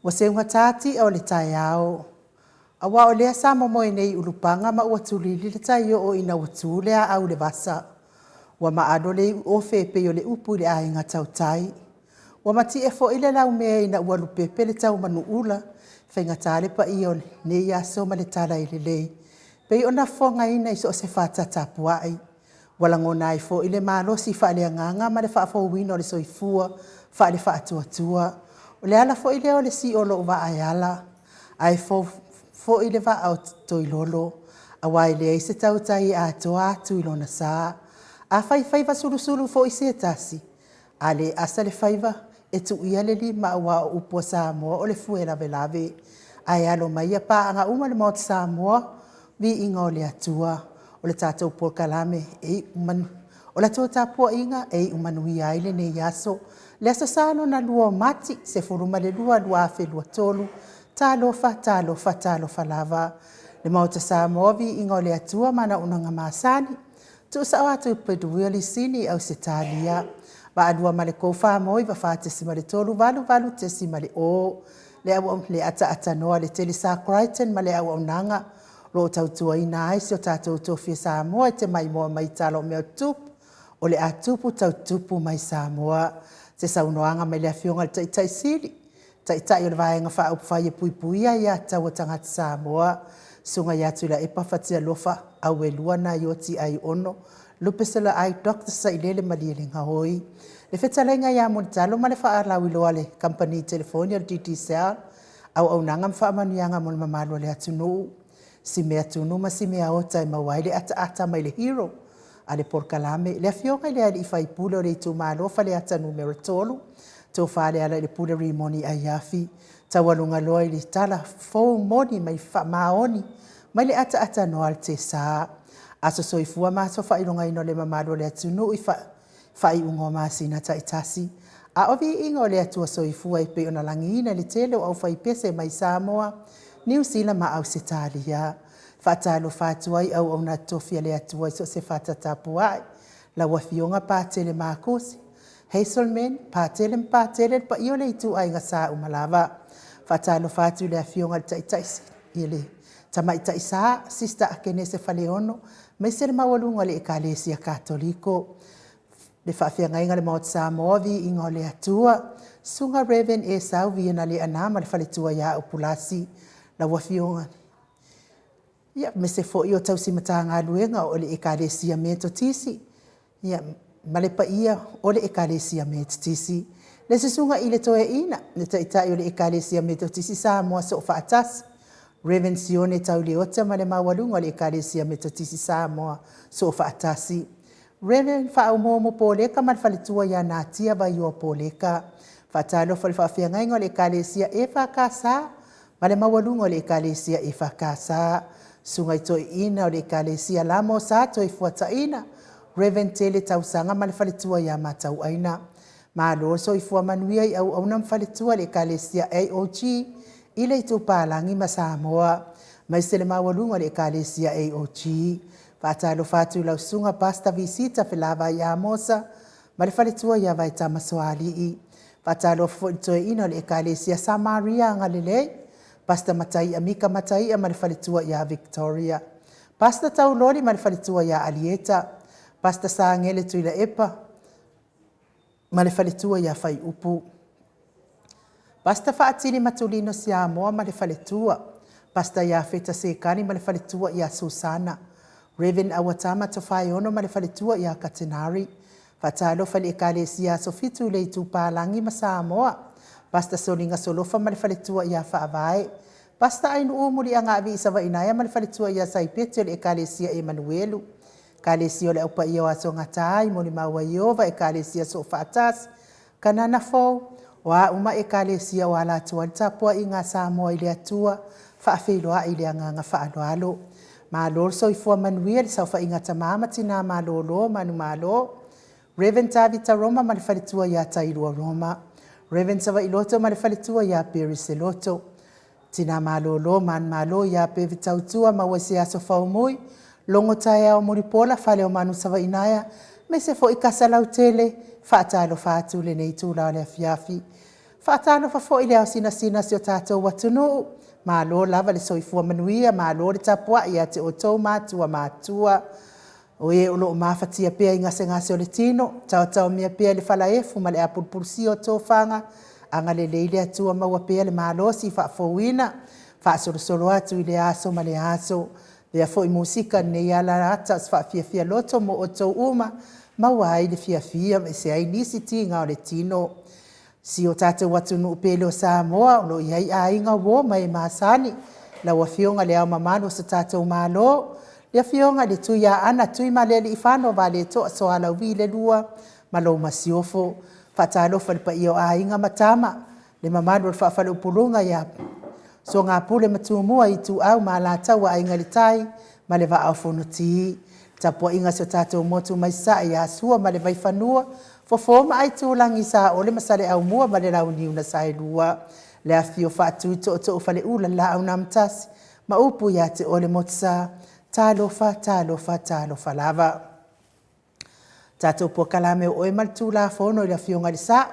Ua seugata ti'a o le taeao, aua o lea sa momoe nei i Ulupaga ma ua tulili le tai oo ina ua tu le aau i le vasa. Ua maalo le iuofe e pei o le upu i le aiga tautai. Ua matie foi le laumea ina ua lupepe le tau manuula, faigata le paia o lenei aso ma le tala e lelei, pei ona fofogaina i so o se fata tapuai. Ua lagona ai foi le malosi faaleagaga ma le faafouina o le soifua faale-faatuatua. O le ala foi lea o le sii o lou vaa e ala, ae fou foi le vaa o Toilolo, aua e leai se tautai e atoa atu i lona sa. A fai faiva sulusulufulu foi se tasi, a le asa le faiva, e tuu ia le lima aua o upu a Samoa o le fue lavelave. Ae alo maia paaga uma i le Maota Samoa, viiga o le Atua. O le tatou polokalame, o la outou tapuaiga e iu manuia ai lenei aso. Le Aso Sa lona lua o Mati 12 2023, talofa, talofa, talofa lava. Le Maota Samoa, viiga o le Atua ma ana auaunaga masani, tuusao atu i Goodwill Lisini Ausetalia, vaalua ma le 4 94.3, 88.0 le ataata noa a le Telesa Crichton ma le auaunaga o lo o tautuaina ai si o tatou tofi o Samoa e te maimoa mai i tala o mea e tutupu, o le a tupu tau tupu mai Samoa. Se saunoaga mai le Afioga i le Taitai Sili, Taitai o le Vaega Faaupufai e Puipuia Aia Tatau a Tagata Samoa, Susuga ia Tuilaepa Fatialofa Auelua Naioti Aiono Lupeselaai Dr. Sailele Malielegaoi. Le fetalaiga ia Mulitalo ma le faalauiloa a le Kamupani Telefoni o le Digicel, auaunaga ma faamanuiaga mo le mamalu o le atunuu, si mea tunu ma si mea ota e maua ai le ataata mai le hero a le polokalame, le afioga i le alii faipule o le itumalo Faleata 3, Tofa Lealailepule Rimoni Aiafi, taualuga loa i le tala fou moni mai faamaoni mai le ataata noa a le Tesa. Aso soifua ma aso faailogaina o le mamalu o le atunuu i faaiuga o masina taitasi. A o viiga o le Atua Soifua e pei ona lagiina i le tele o aufaipese mai Samoa, Niu Sila ma Ausetalia. Faatalofa atu ai auauna totofi a le Atua i so o se fata tapuai. Lau Afioga Patele Makose, Hazelman, Patele ma Patele, le paia o le ituaiga sa uma lava. Faatalofa atu i le Afioga i le Taitai i le Tamaitai Sa, Sister Akenese Faleono, aemaise le maualuga o le Ekalesia Katoliko. Le faafeagaiga o le Maota Samoa, viiga o le Atua. Susuga Rev Esau Viena Leaana ma le faletua ia Upulasi, lau Afioga ia aemaise foi o tausi Matagaluega o le Ekalesia Metotisi, ia ma le paia o le Ekalesia Metotisi. Le Susuga i le Toeaina, le Taitai o le Ekalesia Metotisi Samoa Soofaatasi, Rev Sione Tauleota ma le maualuga o le Ekalesia Metotisi Samoa Soofaatasi. Rev Faaumuumu Poleka ma le faletua ia Natia Vaioa Poleka. Faatalofa i le faafeagaiga o le Ekalesia EFKS ma le maualuga o le Ekalesia EFKS. Susuga i Toeaina o le Ekalesia Lamo Sa Toefuataina, Rev Tele Tausaga ma le faletua ia Matauaina. Malo le soifua manuia i auauna ma faletua i le Ekalesia AOG i le Itupalagi ma Samoa, aemaise le maualuga o le Ekalesia AOG. Faatalofa atu i lau Susuga Pastor Visita Felavai Amosa ma le faletua ia Vaetama Soalii. Faatalofa foi i le toeaina o le Ekalesia Samaria Agalelei, Pastor Mataia Mika Mataia ma le faletua ia Victoria. Pastor Tauloli ma le faletua ia Alieta. Pastor Sagele Tuilaepa ma le faletua ia Faiupu. Pastor Faatili Matulino Siamoa ma le faletua. Pastor Iafeta Sekani ma le faletua ia Susana. Rev Auatama Tofaeono ma le faletua ia Katenari. Faatalofa i le Ekalesia Aso Fitu i le Itupalagi ma Samoa. Pastor Soliga Solofa ma le faletua ia Faavae. Pastor Ainuu Muliagaavi i Savainaea ma le faletua ia Saipeti o le Ekalesia Emanuelu. Ekalesia o le Au Paia o Aso Gata i Molimau a Ieova, Ekalesia Soofaatasi, Kanana Fou, o a uma Ekalesia o ala atu ai le tapuaiga a Samoa i le Atua, faafeiloai i le agaga faaaloalo. Malo le soifua manuia i le saofaiga a tama ma tina malolo, manumalo. Rev. Tavita Roma ma le faletua ia Tailua Roma. Rev. Savailoto ma le faletua ia Perry Seloto. Tina malolo, manumalo ia Bev Tautua maua i se aso faumui, logo taeao Mulipola, fale o Manu Savainaea, aemaise foi kasa lautele, faatalofa atu i lenei itula o le afiafi. Faatalofa foi i le ao sinasina o si o tatou atunuu, malo lava le soifua manuia, malo le tapuai ia te outou matua matutua. O e o lo o mafatia pea i gasegase o le tino, taotaomia pea i le falaefu ma le apulupulusia o tofaga, agalelei le Atua maua pea le malosi faafouina, faasolosolo atu i lea aso ma lea aso. Lea foi musika lenei ala ata o se faafiafia loto mo outou uma, maua ai le fiafia ma ese ai nisi tiga o le tino. Si o tatou atunuu pele o Samoa o lo o i ai aiga, uo ma e masani. Lau Afioga i Le Ao Mamalu o so tatou Malo, le Afioga i le Tuiaana Tuimalealiifano Vaaletoa Sualauvi II ma lou Masiofo. Faatalofa i le paia o Aiga ma Tama, le mamalu o le Faa-faleupuluga ia Soogapule ma Tumua, Ituau ma Alataua, Aiga i le Tai ma le Vaa o Fonoti. Tapuaiga a si o tatou motu mai Sasae ia Sua ma le Vaifanua, Fofo ma Aitulagi, Saole ma Saleaaumua ma le Launiu na Saelua, le afifio Faatui Tootoo Faleula, le Laau na Amotasi ma upu ia te oe le Motusa. Talofa, talofa, talofa lava. Tatou polokalame o oe ma le Tulafono i le Afioga i le Sao,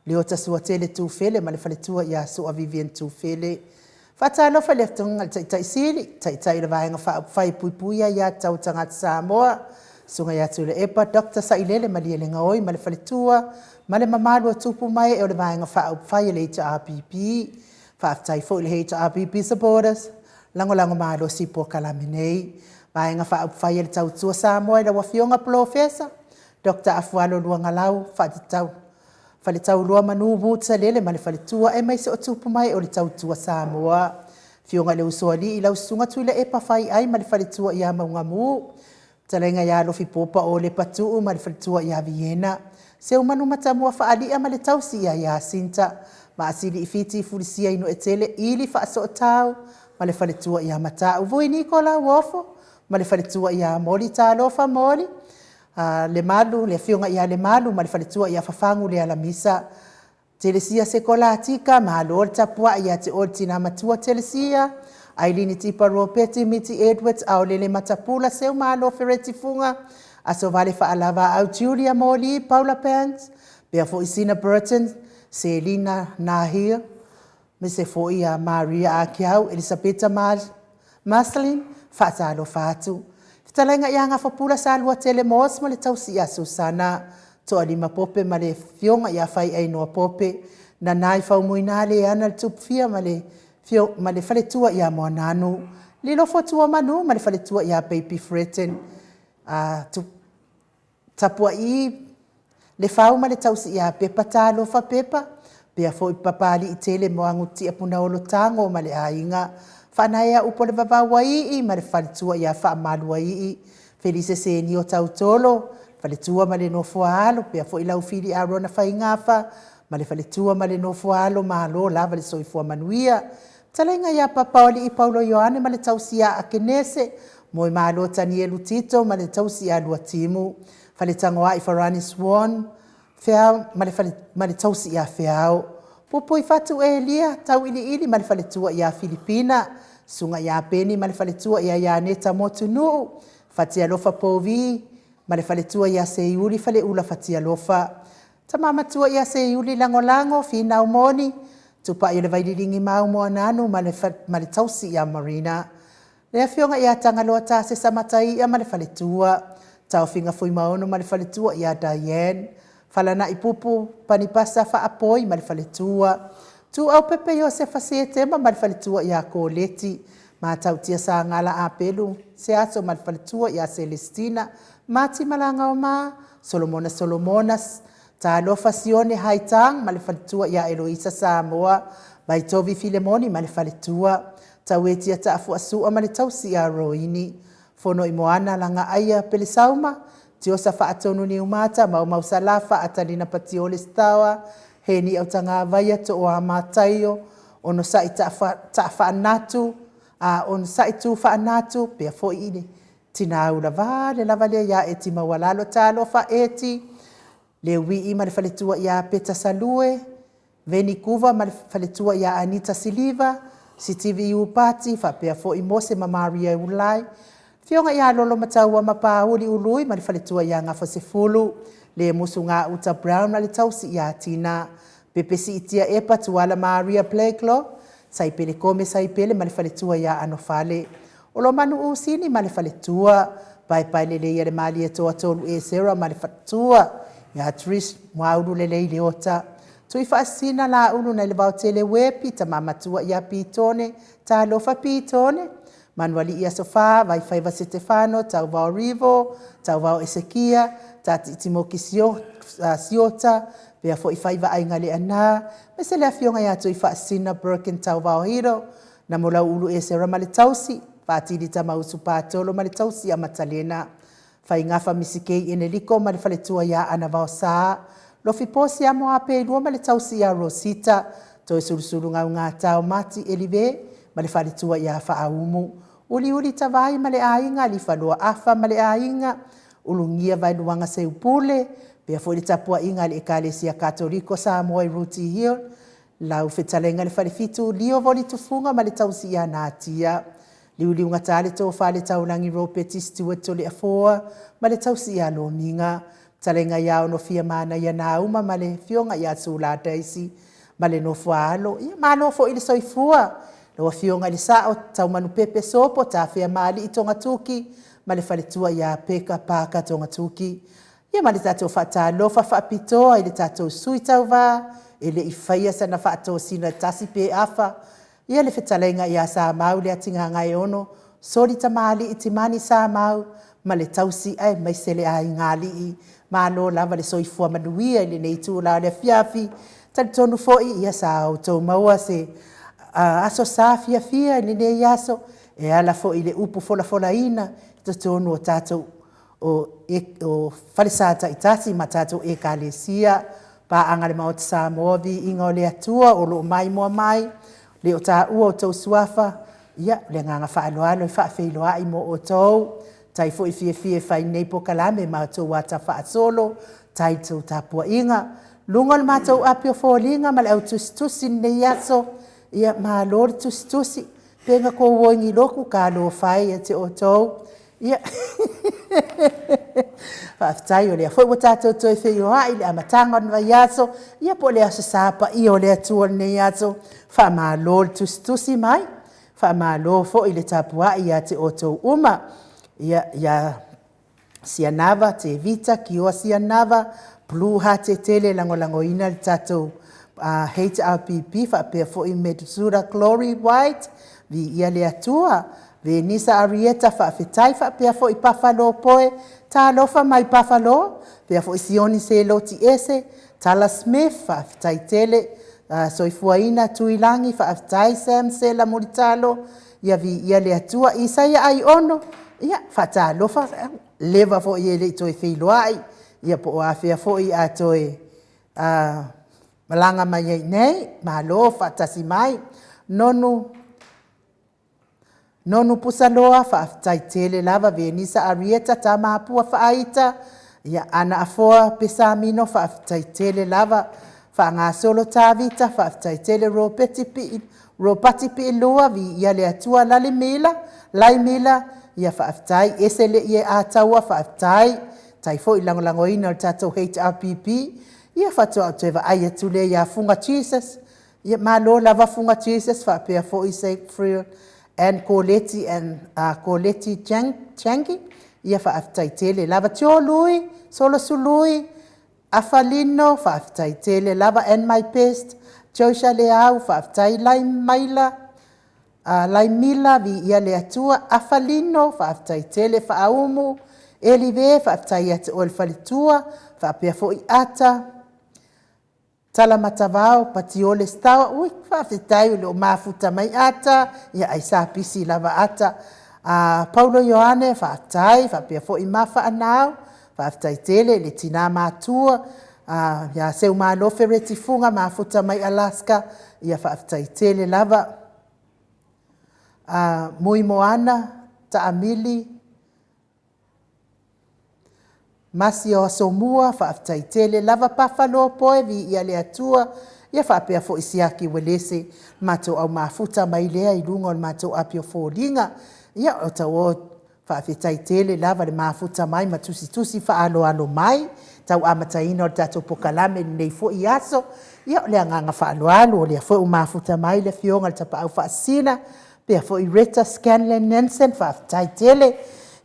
Leota Suatele Tufele ma le faletua ia Sua Vivian Tufele. Faatalofa i le Afioga i le Taitai Sili, Taitai o le Vaega Faaupufai e Puipuia Aia Tatau a Tagata Samoa, Susuga ia Tuilaepa Dr. Sailele Malielegaoi ma le faletua ma le mamalu o tupu ma ee o le Vaega Faaupufai a le HRPP. Faafetai foi i le HRPP supporters, lagolago malosi i polokalame nei. Vaega Faaupufai a le Tautua Samoa i lau Afioga Polofesa Dr. Afualo Luagalau Faatatau Faletaulua Manu Woods-Salele ma le faletua aemaise o tupu ma ee o le Tautua Samoa. Afioga i le Usoalii lau Susuga Tuilaepa Faiai ma le faletua ia Maugamu. Fetalaiga ia Alofi Popa o Lepatuu ma le faletua ia Viena. Seumanu Matamua Faalia ma le tausi ia Iasinta. Maasili Fiti Fulisia Inuetele Ili Faasootau ma le faletua ia Matau. Vui Niko Lauofo ma le faletua ia Moli Talofa Moli. Lemalu, le Afioga ia Lemalu ma le faletua ia Fafagu Lealamisa. Telesia Seko Latika, malo le tapuai ia te oe le tina matua Telesia, Ailini Tipa Ropeti Miti Edwards, Aolele Matapula Seumalo Fereti Fuga, Asovale Faalavaau Julia Moli Paula Banks, faapea foi Sina Burton, Selina Nahil, aemaise foi ia Maria Akiau, Elisapeta Marcelin, faatalofa atu. Fetalaiga ia Gafapula Saluatele Moss ma le tausi ia Susana, Toalima Pope ma le afioga ia Faiainoa Pope, Nanai Faumuina Leana Tupufia ma le faletua ia Moananu, Lilofo Tuamanu ma le faletua ia Baby Fredden, Tapuaii Lefau ma le tausi ia Pepa Talofa Pepa, pea foi Papaliitele Moagutia Punaolo Tago ma le aiga, Faanaea Upu o le Vavauaii ma le faletua ia Faamaluaii, Felise Senio Tautolo, faletua ma le nofo a alo, pea foi Laufili Arona Faigafa ma le faletua ma le nofo a alo, malo lava le soifua manuia. Fetalaiga ia Papaoalii Paulo Ioane ma le tausi ia Akenese, Moemalo Tanielu Tito ma le tausi ia Luatimu, Faletagoai Farani Swan Feao ma le, ma le tausi ia Feao. Puipuifatu Elia Tauiliili ma le faletua ia Filipina, Susuga ia Peni ma le faletua ia Ianeta Motunuu, Fatialofa Povi ma le faletua ia Seiuli Faleula Fatialofa. Tama Matua ia Seiuli Lagolago Finau Moni, Tupai o le Vaililigi Mau Moananu ma le, ma le tausi ia Marina. Le Afioga ia Tagaloa Tasesa Mataia ma le faletua, Taofiga Fuimaono ma le faletua ia Diane, Falanai Pupu Panipasa Faapoi ma le faletua, Tuaupepe Iosefa Setema ma le faletua ia Koleti, Matautia Sagala Apelu Seaso ma le faletua ia Selestina, Mati Malagaoma, Solomona Solomona, Talofa Sione Haitang ma le faletua ia Eloisa Samoa, Vaitovi Filemoni ma le faletua, Tauetia Taafuasua ma le tausi ia Roini, Fonoimoana Lagaaia Pelesauma, Tiosa Faatonu Niumata, Maumau Salafa, Atalina Patiole Stawa, Heni Autagavaia, Tooa Mataio, Onosai Taafaanatu, a Onosai Tufaanatu, pea foi i le tina ulavale lava lea ia Eti Maualalo. Talofa Eti, Leuii ma le faletua ia Peta Salue, Veni Kuva ma le faletua ia Anita Siliva, Sitivi Iupati, faapea foi Mose ma Maria Ulai, Afioga ia Lolo Mataua ma Pauli Ului ma le faletua ia Gafasefulu, Le Musu Gauta Brown ma le tausi ia Tina, Pepe Siitia Epa Tuala Maria Blacklock, Saipele Kome Saipele ma le faletua ia Anofale, Olomanu Usini ma le faletua, Paepae Lelei a le Malie Toatolu Esera ma le faletua ia Trish Muaulu Lelei Leota, Tuifaasisina Laulu nai le Vaotele Wepi, Tama Matua ia Pitone, Talofa Pitone, Manualii Aso Fa, Vaifaiva Setefano, Tauvao Rivo, Tauvao Esekia, Tati Timoki Siota, pea foi Faiva Aiga Leana, aemaise le afioga ia Tuifaasisina Birkin Tauvao Hiro, Namolauulu Esera ma le tausi, Faatili Tamausu Patolo ma le tausi ia Matalena, Faigafa Misikei Eneliko ma le faletua ia Ana Vaosa, Lofi Posi Amoapeilua ma le tausi ia Rosita, Toesulusulu Gaugatao Mati Elive ma le faletua ia Faaumu, Uliuli Tavai ma le aiga, Lifaloa Afa ma le aiga, Ulugia Vaeluaga Seupule, pea foi le tapuaiga a le Ekalesia Katoliko Samoa i Rooty Hill, Lau Fetalaiga le Falefitu, Lio Volitufuga ma le tausi ia Natia, Liuliugata le Tofa le Taulagi Ropeti Stewart Toleafoa ma le tausi ia Lomiga, Fetalaiga ia Onofia Manaia Nauma ma le afioga ia Sula Daisy ma le nofo a alo. Ia malo foi le soifua. Lau afioga i le Sao, Taumanupepe Sopo, Tafea Maalii Togatuki ma le faletua ia Peka Parker Togatuki. Ia ma le tatou faatalofa faapitoa i le tatou sui tauva e le i faia sana faatosina tasi pe afa, ia le fetalaiga ia Samau Leatigagaeono, Soli Tamalii Timani Samau ma le tausi aemaise le aiga alii. Malo lava le soifua manuia i lenei itula o le afiafi. Talitonu foi ia sa outou maua se aso sa fiafia i lenei aso e ala foi i le upu folafolaina i totonu o tatou o, o falesa taitasi ma tatou Ekalesia, paaga a le Maota Samoa, viiga o le Atua o lo o maimoa mai, le o taua o outou suafa, ia, o le agaga faaaloalo e faafeiloai mo outou. Tai foi fiafia e fai nei polokalame ma outou ata faasolo, tai i tou tapuaiga. Luga o le matou api o foliga ma le au tusitusi i lenei aso, ia malo le tusitusi, pe na tou o i ni lotu, talofa e ia te outou. Ia, faafetai o lea foi ua tatou toe feiloai i le amataga o le vaiaso, ia po o le Aso Sa Paia o le Atua i lenei aso. Faamalo le tusitusi mai, faamalo foi le tapuai ia te outou uma. Ia, ia Sianava Tevita Kioa Sianava, Blue Hati e tele e lagolagoina le tatou HRPP faapea foi Methuselah Glory White, viia le Atua. Venisa Arieta, faafetai faapea foi Buffalo Poe, talofa mai Buffalo, faapea foi Sioni Seloti Ese, Tala Smith, faafetai tele. Soifuaina Tuilagi, faafetai. Sam Sela Mulitalo, ia viia le Atua. Isaia Aiono, ia faatalofa, leva foi e le i toe feiloai, ia po o afea foi a toe malaga mai ai i nei, malo faatasi mai. Nonu Nonu Pusaloa, faafetai tele lava. Venisa Arieta Tamapua Faaita, ia Ana Afoa Pesamino, faafetai tele lava. Faagasolo Tavita, faafetai tele. Ropati Pii, Ropati Piilua, viia le Atua. Lalimila, Laimila, ia faafetai. Ese le ie a taua, faafetai. Tai foi lagolagoina o le tatou HRPP. Ia faatoa ou toe vaai atu lea ia Fuga Jesus. Ia malo lava Fuga Jesus faapea foi Safriel and Koleti and Koleti Changi. Ia faafetai tele lava. Tio Lui, Solosului, Afalino, faafetai tele lava. And my best, Joshua Leau, faafetai Lai Maila, Laimila, viia le Atua. Afalino, faafetai tele. Faaumu, Elive, faafetai ia te oe le faletua, faapea foi Ata, Talamatavao, Patiole Stawa, ui, faafetai o lo o mafuta mai Ata, ia ai sa pisi lava Ata. Paulo Ioane, faafetai, faapea foi Mafaanau, faafetai tele le tina matua, ia Seumalo Fereti Fuga, mafuta mai Alaska, ia faafetai tele lava. Muimoana Taamili, Masi o Asomua, faafetai tele lava. Buffalo Poe, viia le Atua, ia faapea foi Siaki Uelese, matou au mafuta mai lea i luga o le matou api o foliga. Ia o tauo faafetai tele lava le mafuta mai ma tusitusi faaaloalo mai, tau amataina o le tatou polokalame i lenei foi aso. Ia o le agaga faaaloalo, o lea foi ua mafuta mai le afioga i le Tapaau Faasisina, faapea foi Reta Scanlan Nansen, faafetai tele.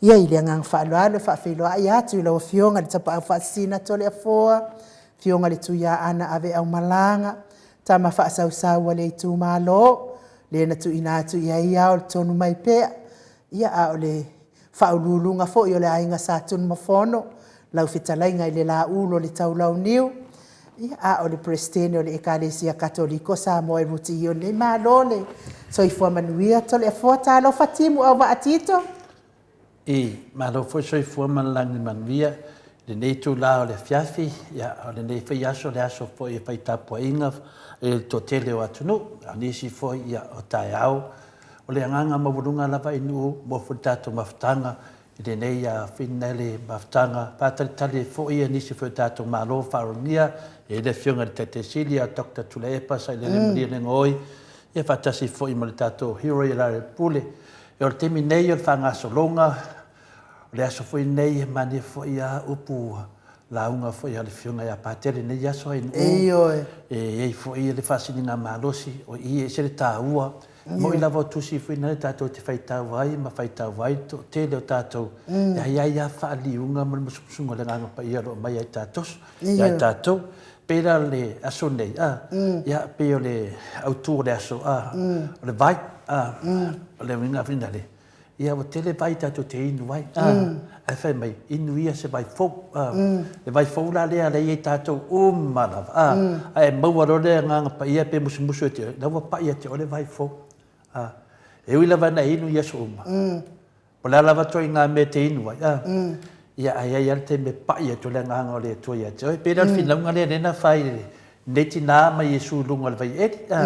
Ia i le agaga faaaloalo e faafeiloai atu i lau Afioga i le Tapaau Faasisina Toleafoa, Afioga i le Tuiaana Aveaumalaga, tama faasausau a le itumalo, le na tuuina atu i ai ao i le tonu mai pea, ia a o le faauluuluga foi o le Aiga Sa Tunumafono, lau fetalaiga i le Laulu o le Taulauniu, ia, a o le Peresetene o le Ekalesia Katoliko Samoa e Ruti Ioane. Malo le soifua manuia Toleafoa, talofa timu auvaa Tito. I, malo foi soifua ma le lagi manuia i lenei itula o le afiafi, ia, o lenei foi aso, o le aso foi e fai tapuaiga i le toatele o atunuu, a o nisi foi, ia, o taeao. O le agaga maualuga lava i nuu mo foi le tatou mafutaga i lenei finale mafutaga, faatalitali ai foi nisi foi o tatou Malo faaaloalogia, e i ai le Afioga i le Taitai Sili ia Doctor Tuilaepa Sailele Malielegaoi, ia faatasi foi ma le tatou hero ia Lealailepule. O le taimi nei o le faagasologa, o le aso foi lenei e manaia foi a upu lauga foi a le Afioga ia Patele i lenei aso ai nuu. E i ai foi le faasiligamalosi, o i e ese le taua. E moni lava o tusi foi na tatou te faitau ai ma faitau ai le toatele o tatou, e i ai lava faaliuga ma le musumusuga o le Agaga Paia o lo o aumai ia i tatou. Ia i tatou. Pei la le aso nei, a, ia, pei o le autu o le aso, a, o le vai, a, o le uiga foi lea, ia ua tele vai tatou te inu ai, a, ae fai mai, inu ia se vai fou, a, le vai fou la lea lea e i ai tatou uma lava, a, ae maua loa le Agaga Paia pe musumusu ia te oe, la ua pai ia te oe le vai fou, a. E ui lava ina e inu i aso uma, O le a lava ituaiga mea e te inu ai, a? Ia, ae i ai lava le taimi e pai atu ai le Agaga o le Atua ia te oe. E pei la o le finauga lea lea na fai e lenei tina ma Iesu i luga o le vaieli, a?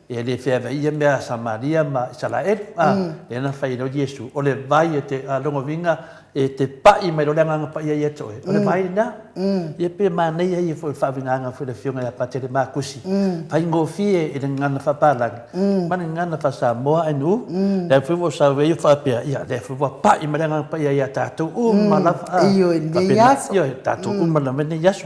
Ia le feaveai ia mea a Samaria ma Isaraelu, a? Lea na fai ai loa Iesu, o le vai e te, a, lona uiga, e te pa'i mai loa le Agaga Paia ia te oe, o le vai lena. Ia pe manaia ia foi o le faauigaga foi a le Afioga ia Patele Makusi, faigofie i le gagana faapalagi ma le gagana faa-Samoa ainu, lea foi ua ou sau ai faapea, ia lea foi ua pa'i mai le Agaga Paia ia tatou uma lava, a, Ioe, i lenei aso. Ioe, tatou uma lava i lenei aso.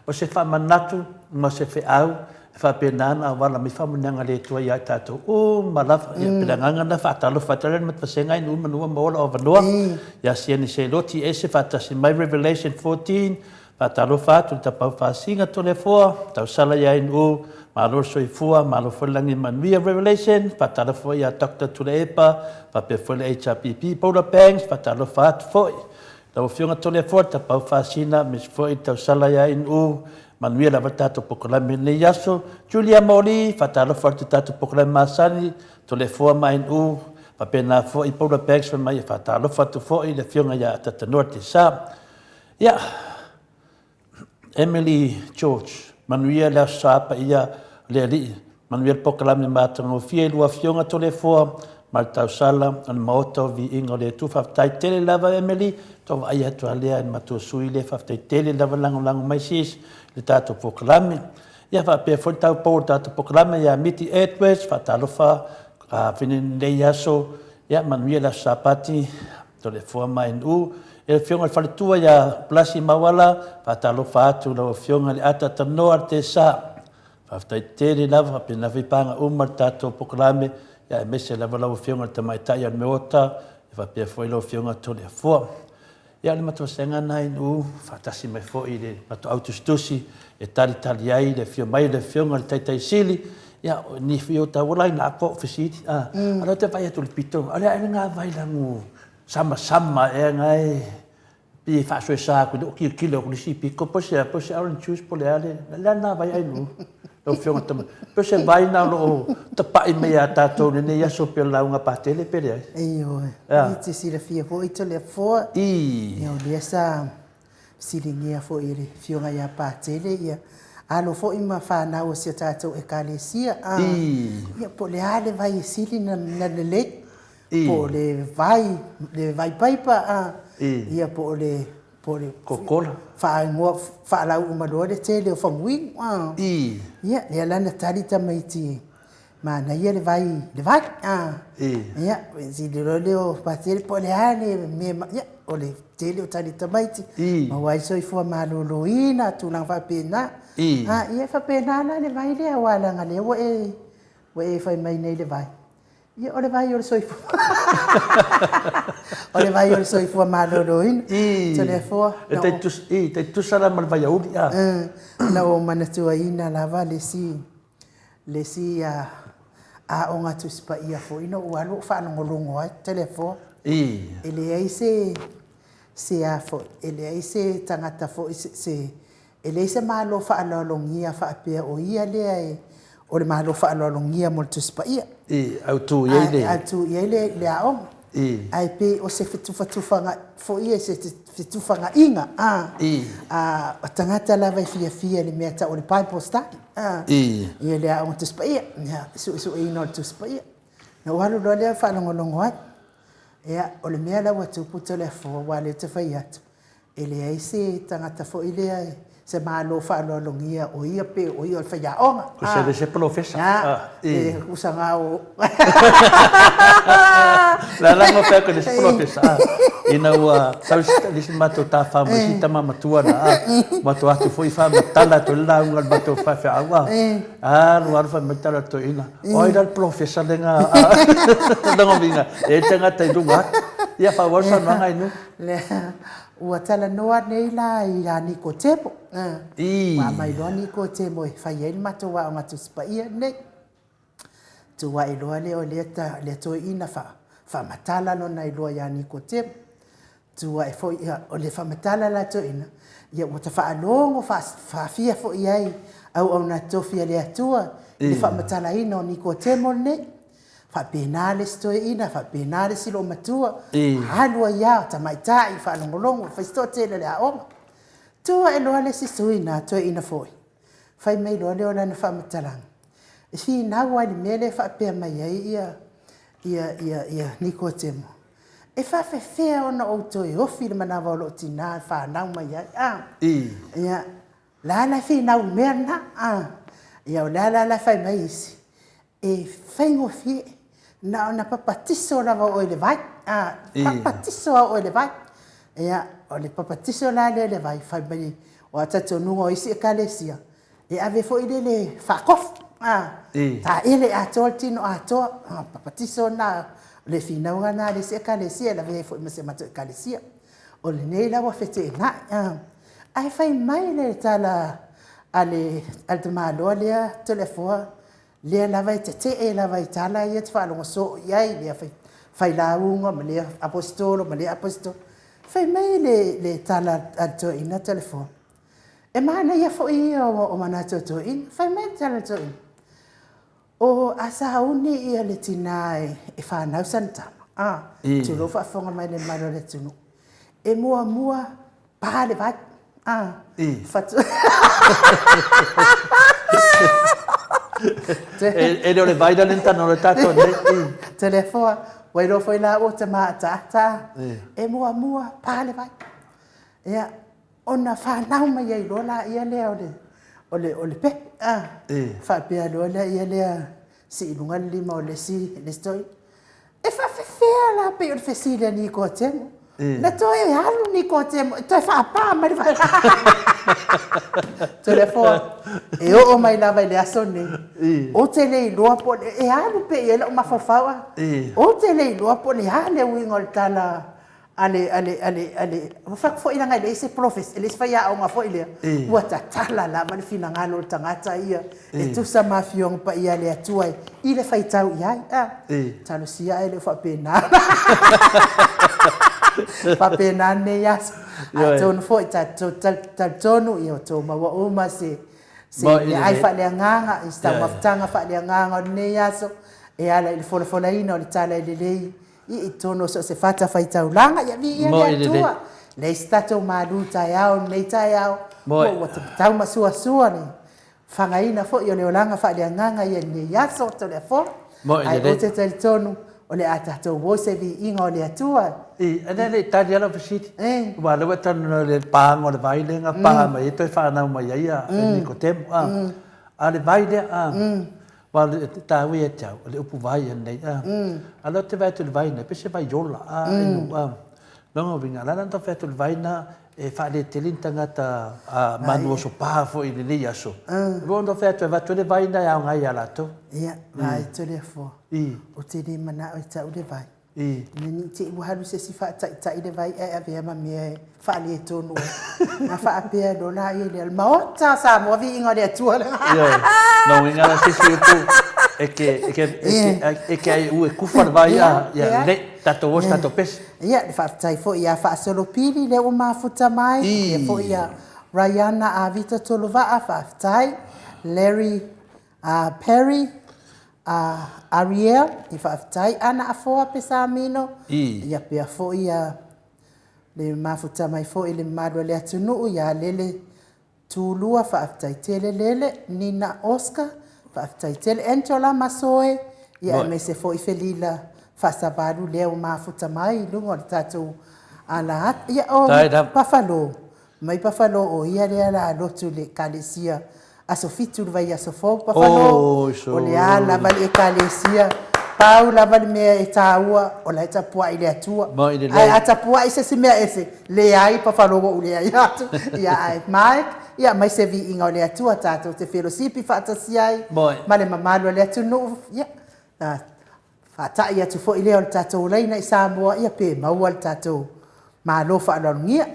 O se faamanatu ma se feau e faapena ona auala mai faamanuiaga a le Atua ia i tatou uma lava. Ia, pei o le agaga lena e faatalofa atu ai le Matasega i nuu manu ua maua lou avanoa. Ia Sieni Seiloti ese faatasi mai Revelation 14, faatalofa atu i le Tapaau Fasiga Toleafoa, tausala ia Inuu, malo le soifua, malo foi le lagi manuia Revelation, faatalofa foi ia Doctor Tuilaepa, faapea foi le HRPP Paula Banks, faatalofa atu foi. Lau Afioga Toleafoa, Tapaau Fasina, aemaise foi le tausala ia Inuu, manuia lava le tatou polokalame i lenei aso. Julia Moli, faatalofa atu i le tatou polokalame masani, Toleafoa ma Inuu, faapena foi Paula Banks fai mai e faatalofa atu foi i le Afioga ia Tatanoa Tesa. Ia, Emily George, manuia le Aso Sa paia o le Alii, manuia le polokalame matagofie i lua afioga Toleafoa ma le tausala o le Maota o Viiga o le Atua. Faafetai tele lava Emily, tau vaai atu lava lea i le matou sui lea, faafetai tele lava lagolago mai sis i le tatou polokalame. Ia faapea foi le taupou o le tatou polokalame ia Miti Edwards, faatalofa afine lenei aso, ia manuia le Aso Sapati. Toleafoa ma NU. E le Afioga i le Faletua ia Blasi Mauala, faatalofa atu i lau Afioga i le ata tanoa le Tesa. Faafetai tele lava, faapena foi paga uma le tatou polokalame, ia aemaise lava lau Afioga i le Tamaitai o le Meota, ia faapea foi lau Afioga Toleafoa. Ia o le matou vasega lena i NU, faatasi mai foi i le matou au tusitusi e talitali ai le afio mai o le Afioga i le Taitai Sili, ia ni fio tau la ina po fesili a mm. Ala te vai atu le pito ale ai nga vai la ngu sama sama e nga e pi fa so sa ku do ki ki lo ku si pi ko po se po se orange juice po le ale la na vai ai nu lau afioga tama po se vai na lo tapa'i mai ia tātou lenei aso pe lauga patele pe leai. Ioe, i te silafia foi to le afoa. I. Ia o lea sa Fesiligia foi e le Afioga ia Patele ia alo foi ma fanau o si a tatou Ekalesia, a, ia po o le a le vai e sili na lelei, po o le vai, le vai paipa, a, ia po o le, po o le Kokola. Faaigoa, faalau uma loa le tele o faguinu, a. Ia, lea la na tali tamaiti Manaia le vai, le vai, a. Ia, sili loa lea o Patele po o le a le mea, ia, o le tele o tali tamaiti, maua ai soifua maloloina, tulaga faapena. A, ia, e faapena la le vai lea, aua leaga o lea ua e, ua e fai mai nei i le vai. Ia, o le vai o le soifua, o le vai o le soifua maloloina. Toleafoa. E tai tutusa la ma le vaiauli, a. Na ou manatuaina lava le isi Le isi aoga Tusi Paia foi na ou alu ou faalogologo ai, Toleafoa. E leai se, se a foi, e leai se tagata foi, se, se, e leai se Malo faaaloalogia faapea o ia lea e, o le Malo faaaloalogia mo le Tusi Paia. I, autu i ai le. Autu i ai le, le aoga. Ae pei o se fetufatufaga foi ia, se fetufagaiga a, o tagata lava e fiafia i le mea e tau o le Bible study, ia le Aoga Tusi Paia, ia, suesueina o le Tusi Paia. Ona ou alu loa lea faalogologo ai. Ia, o le mea la ua tupu Toleafoa, aua o lea ou te fai atu, E leai se tagata foi lea, se Malo faaaloalogia o ia pe o ia o le faiaoga. Kusa le se polofesa. A, e kusa nga o. La la ngo pea ko le se polofesa. Ina ua sau le si matou tafau mai si tama matua na a. Matou atu foi fa matala to le lauga le matou faifeau a. Alu alu fai mai tala to ina. O ai la le polofesa le nga a. Longa uiga e tagata i luga atu. Ia faaauau le saunoaga i nu. Lea, ua talanoa nei la ia Nikotemo. Ua aumai loa Nikotemo e fai ai le matou aoga Tusi Paia lenei. Tu ae loa lea o lea, ta, lea toeaina fa, faamatala lona iloa ia Nikotemo. Tu ae foi, ia, o le faamatala la toeaina, ia ua ta faalogo faafia foi i ai auauna totofi a le Atua i le faamatalaina o Nikotemo lenei. Faapena le isi toeaina, faapena le isi loomatua, alu ai lava o tamaitai, faalogologo, fai se toatele o le aoga. Tu ae loa le isi sui na toeaina foi, fai mai loa lea o lana faamatalaga, e finau lava i le mea lea e faapea mai ai ia, ia, ia, ia Nikotemo. E faafefea ona ou toe ofi i le manava o lou tinā e fanau mai ai, a? Ia, o le a la e finau i le mea lena, a? Ia, o le a la la e fai mai isi? E faigofie, na ona papatiso lava o oe i le vai, a, papatiso lava o oe i le vai. Ia, o le papatiso la lea i le vai, fai mai, aua o le talitonuga o isi Ekalesia, e ave foi lele faatofu, a, taele atoa le tino atoa, papatiso lena, o le finauga lena a le isi Ekalesia, e lavea ai foi ma si a matou Ekalesia. O lenei la ua feteenai, ae fai mai le tala a le tamaloa lea Toleafoa, lea lava e tetee lava i tala ia e te faalogo soo i ai, lea failauga ma lea aposetolo ma lea aposetolo. Fai mai le tala a le toeaina Toleafoa, e manaia foi ia o manatu o toeaiina. Fai mai le tala a le toeaina, o a sauni le tina e fanau sana tama, a, tulou faafofoga mai le mamalu o le atunuu, e muamua pa le vai. A, fatu. E le o le vai la le tano le tatou nei. Toleafoa, ua iloa foi la ua tama ataata, e muamua pa le vai. Ia, ona fanau mai ai loa laia lea o le, o le pepe, a, faapea loa lea lea sii i luga le lima o le isi toeaina. E faafefea la pei o le fesili a Nikotemo. Na toe alu Nikotemo e toe faapa mai le vai. Toleafoa, e oo mai lava i le aso lenei, ou te le iloa po o le, e alu pea i ai lou mafaufau, ou te le iloa po o le a le uiga o le tala a le, a le, a le, a le, ua fai atu foi leaga e leai se polofesa, e leai se faiaoga foi lea, ua tatala lava le finagalo o le tagata ia e tusa ma Afioga Paia a le Atua i le faitau i ai. A, talosia ae le o faapena. Faapena lenei aso. Atonu foi tatou talitonu ia outou maua uma se se meaai faaleagaga, se taumafataga faaleagaga o lenei aso e ala i le folafolaina o le tala lelei i totonu o so o se fatafaitaulaga. Ia viia le Atua, leai se tatou malu taeao i lenei taeao, ua taumasuasua le fagaina foi o le olaga faaleagaga ia i lenei aso Toleafoa. Ae ou te talitonu o le a tatou o i se viiga o le Atua. I, ane le i tali lava lau fesili. Aua o lea ua e talanoa i le paga o le vai lea na pa mai ai toe fanau mai ai a Nikodemo. A o le vai lea, Aua o le taua ia te au, o le upu vai anei, a. A o lea ou te vaai atu i le vai nei, pei se vai ola, a, i nuu, a. Lona uiga, o le a la ona tau fai atu o le vai lena e faaletele ni tagata manu oso pa foi i lenei aso. Ua ona tau fai atu e avatu ai le vai lena e aoga ai ia latou. Ia, vaai Toleafoa, ou te le manao e tau le vai. Ina ne i te i ua alu se isi faataitai le vai ae avea ma mea e faaletonu ai. Ona faapea loa laia lea, o le Maota o Samoa, viiga o le Atua. Ioe, lona uiga la se isi upu e te, e te, e te aiu e kufa le vai, a, ia lelei, tatou o i se tatou pese. Ia, le faafetai foi ia Faasolopili lea ua mafuta mai, faapea foi ia Raiana Avita Tolovaa, faafetai. Larry A Perry, a Ariel, i faafetai Ana Afoa Pesamino, ia pea foi ia le mafuta mai foi i le mamalu o le atunuu ia Lele Tulua, faafetai tele Lele, Nina Oscar, faafetai tele Angela Masoe, ia aemaise foi Felila Faasavalu lea ua mafuta mai i luga o le tatou ala atu. Ia o Buffalo, Mai Buffalo o ia lea la lotu i le ekalesia aso 7 i le vaiaso fou Buffalo o le a lava le ekalesia pau lava le mea e taua o la e tapuai i le Atua ae a tapuai i se isi mea ese leai Buffalo ua ou leai atu ia ae Mike ia aumai se viiga o le Atua tatou te felosipi faatasi ai ma le mamalu o le atunuu ia faata'i atu foi lea o le tatou laina i Samoa ia pe maua le tatou Malo faaaloalogia.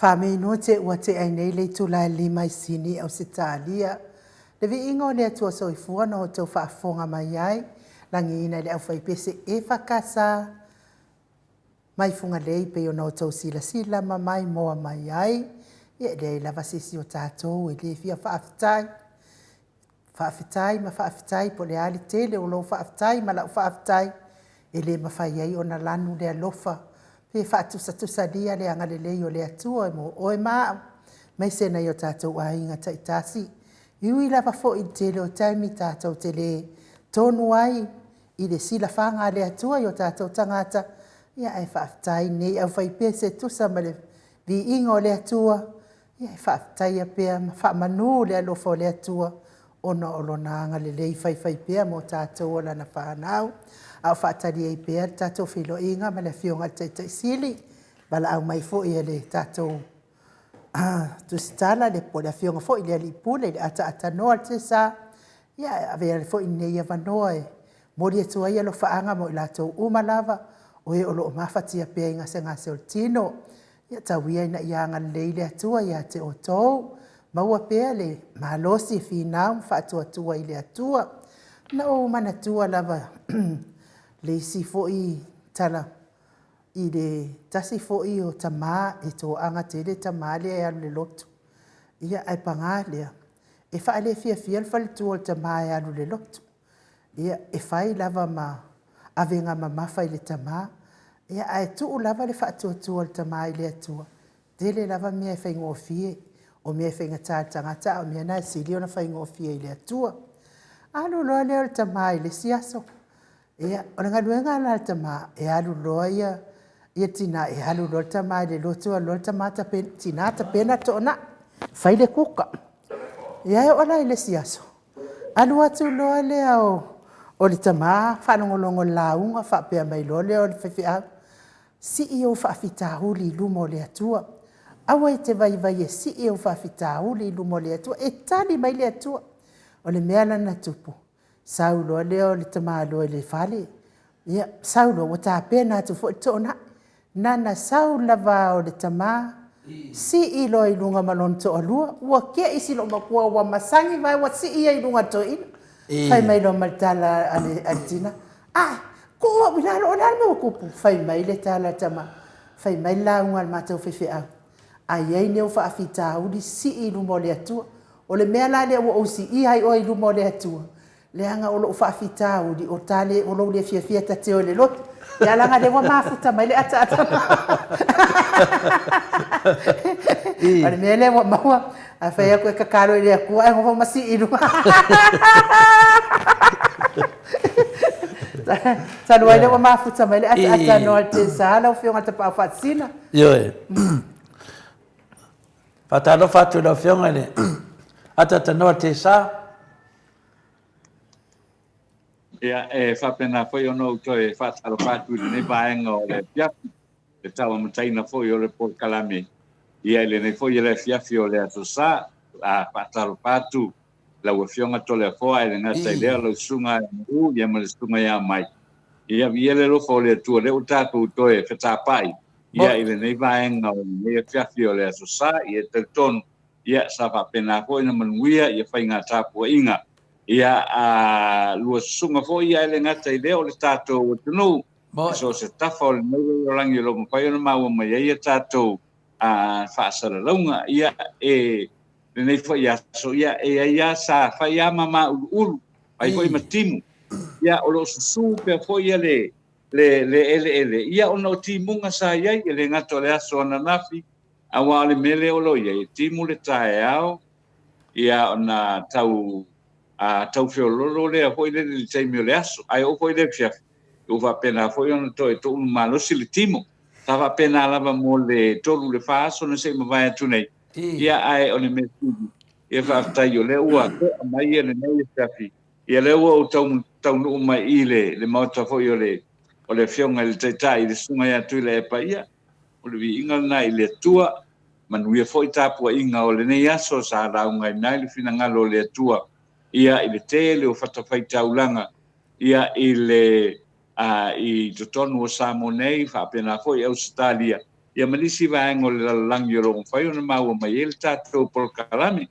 Faaminute ua tea ai nei le itula e 5 i Sini, Ausetalia. Le viiga o le Atua Soifua na outou faafofoga mai ai, lagiina i le aufaipese EFKS mai Fugalei pei ona outou silasila ma maimoa mai ai. Ia e leai lava se isi o tatou e le fia faafetai. Faafetai ma faafetai po o le a le tele o lou faafetai ma lau faafetai, e le mafai ai ona lanu le alofa pe faatusatusalia le agalelei o le Atua mo oe ma au, aemaise nai o tatou aiga taitasi. E ui lava foi i le tele o taimi tatou te le tonu ai i le silafaga a le Atua i o tatou tagata, ia ae faafetai i lenei aufaipese e tusa ma le viiga o le Atua, ia e faafetaia pea ma faamanu le alofa o le Atua ona o Lona agalelei faifaipea mo tatou o Lana fanau. A o faatali ai pea le tatou feiloaiga ma le Afioga i le Taitai Sili, valaau mai foi e le tatou tusitala po o le Afioga foi i le Alii Pule i le ataatanoa o le tiasa. Ia e avea foi lenei avanoa e momoli atu ai alofaaga mo i latou uma lava o e o lo o mafatia pea i gasegase o le tino. Ia tau ia ina ia agalelei le Atua ia te outou, maua pea le malosi e finau ma faatuatua i le Atua. Na ou manatua lava le isi foi tala i le tasi foi o tama e toaga tele le tama lea e alu i le lotu. Ia, ae paga lea, e faalefiafia le faletua o le tama e alu i le lotu. Ia, e fai lava ma avega mamafa i le tama, ia ae tuu lava le faatuatua o le tama i le Atua, tele lava mea e faigofie. O mea e faigata i le tagata, a o mea na e sili ona faigofie i le Atua. Alu loa lea o le tama i le isi aso. Ia, o le galuega la a le tama, e alu loa ia le tina, e alu loa le tama i le lotu, alu loa le tama tina tapena le toonai, fai le kuka. Ia e oo la i le isi aso, alu atu loa lea o le tama faalogologo i le lauga, faapea mai loa lea o le faifeau, sii ou faafitauli i luma o le Atua. Aua e te vaivai e sii ou faafitauli i luma o le Atua, e tali mai le Atua. O le mea la na tupu, sau loa lea o le tamaloa i le fale, ia, sau loa ua tapena atu foi le toonai. Na ona sau lava o le tama sii loa i luga ma lona toalua. Ua te i si loomatua ua masani vae ua sii ai i luga o le toeaina. Fai mai loa ma le tala a le tina, “Ae, tuu au i lalo, o le a le mea ua tupu?” Fai mai le tala a le tama, fai mai le lauga a le matou faifeau, a i ai ni ou faafitauli, sii i luma o le Atua. O le mea la lea ua ou siia ai oe i luma o le Atua, leaga o lou faafitauli, o lou le fiafia ta te o i le lotu. Ia leaga o lea ua mafuta mai le ataata. O le mea lea ua maua, a fai atu e tatalo i le Atua ae nofo ma sii i luga. Talu ai lea ua mafuta mai le ataata noa le tesa lau Afioga i le Tapaau Faasisina. Ioe. Faatalofa atu i lau Afioga i le ataatanoa tesa. Ia, e faapena foi ona ou toe faatalofa atu i lenei vaega o le afiafi, le tauamataina foi o le polokalame, ia i lenei foi le afiafi o le Aso Sa. A faatalofa atu lau Afioga Toleafoa, ae le gata i lea lau Susuga ia Mauu, ia ma le Susuga ia Mai. Ia, viia le alofa o le Atua, lea ua tatou toe fetapai, ia i lenei vaega o lenei afiafi o le Aso Sa. Ia, e talitonu, ia sa faapena foi ona manuia ia faiga tapuaiga ia a lua susuga foi, ia e le gata i lea o le tatou atunuu i so o se tafa o lenei lalolagi o lo o mafai ona maua mai ai ia tatou faasalalauga. Ia e lenei foi aso, ia e ai lava sa fai lava ma mauluulu, fai foi ma timu, ia o lo o susu pea foi ia le le eleele, ia ona o timuga sa i ai, e le gata o le aso ananafi, aua o le mea lea o lo o i ai, e timu le taeao, ia ona tau a tau feololo lea foi lele i le taimi o le aso, ae oo foi i le afiafi, ua faapena foi ona toe toulu malosi le timo. Sa faapena lava mo le 3 i le 4 aso na se i mavae atu nei. Ia, ae o le mea sili, ia faafetai o lea ua to'a mai ia lenei afiafi, ia lea ua ou taunuu mai i le le maota foi o le o le Afioga i le Taitai, le Susuga ia Tuilaepa, ia, o le viiga lena i le Atua. Manuia foi tapuaiga o lenei aso sa laugaina ai le finagalo o le Atua, ia, i le tele o fatafaitaulaga, ia, i le, a, i totonu o Samoa nei, faapena foi Ausetalia. ia ma nisi vaega o le lalolagi o lo o mafai ona maua mai ai le tatou polokalame.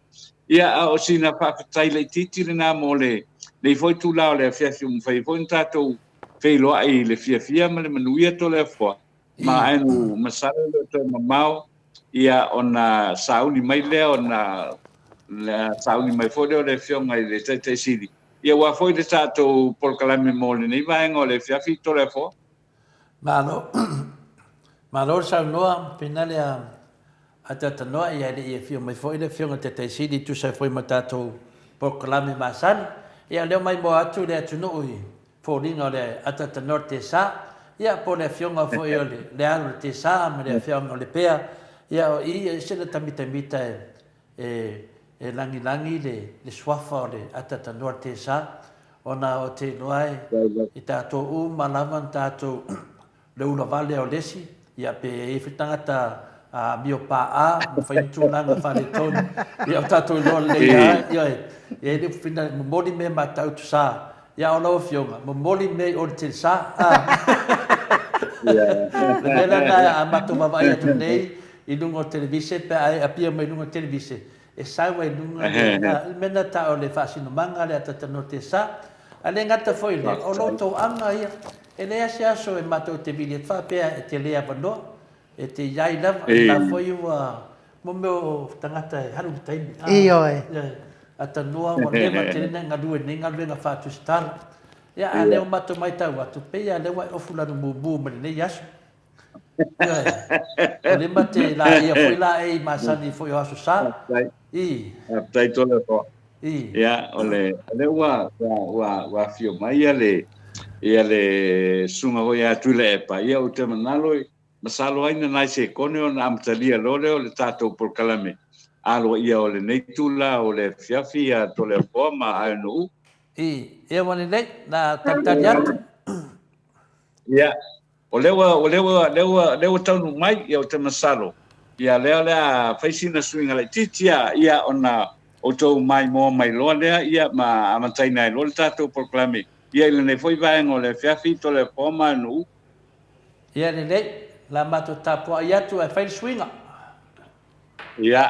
Ia, a o sina faafetai laitiiti lena mo lenei foi itula o le afiafi ua mafai ai foi ona tatou feiloai i le fiafia ma le manuia Toleafoa, ma ae masalo e le o toe mamao ia ona sauni mai lea ona sauni mai foi lea o le Afioga i le Taitai Sili, ia aua foi le tatou polokalame mo lenei vaega o le afiafi Toleafoa. Malo. Malo le saunoa, pena lea ataatanoa ia e le i afio mai foi le Afioga i le Taitai Sili e tusa ai foi ma tatou polokalame masani. Ia o lea ua maimoa atu le atunuu i foliga o le ataatanoa le Tesa, ia po o le Afioga foi o le alo o le Tesa ma le Afioga o Lepea, ia o i e ese le tamitamita e e lagilagi le suafa o le ataatanoa le Tesa, ona ou te iloa e i tatou uma lava na tatou le ulavale o le isi, ia pe i ai foi tagata amio pa'a ma fai ni tulaga faaletonu, ia o tatou iloa lelei lava, ioe, e i ai le upu foi lea, momoli mea matautu sa, ia a o lau Afioga, momoli mea i o i le telesa, a. O le mea la lena a matou vaavaai atu nei i luga o le televise pe a e appear mai i luga o le televise, e sau ai i luga le, le mea lena e ta'u o le faasinomaga lea a Tatanoa Tesa. Ae le gata foi i lea, o lo outou aga ia, e leai lava se aso e matou te vili atu faapea e te le avanoa, e te i ai lava, o lena foi ua, mo mea o tagata e alu i le taimi, a, Ioe. A tanoa ua leva tele ona e galue i lenei galuega faatusitala. Ia, a o lea ua matou matau atu, pei lava o lea ua e ofu lanu mumu mai lenei aso. Ioe. Ua lima te laia foi laei masani foi o Aso Sa. I. Faafetai Toleafoa. I. Ia, o le, o lea ua, ua, ua, ua afio mai ia le, ia le susuga foi ia Tuilaepa, ia ou te manalo, masalo ai na nai sekone ona amatalia loa lea o le tatou polokalame aloaia o lenei itula o le afiafi ia Toleafoa ma Aenu'u. I. Ia ua lelei, na talitali atu. Ia, O lea ua, o lea ua, lea ua, lea ua taunuu mai, ia ou te masalo, ia lea o le a fai sina suiga laitiiti ia, ia ona outou maimoa mai loa lea, ia ma amataina ai loa le tatou polokalame, ia i lenei foi vaega o le afiafi, Toleafoa ma Nuu. Ia lelei, o le a matou tapuai atu ae fai le suiga. Ia.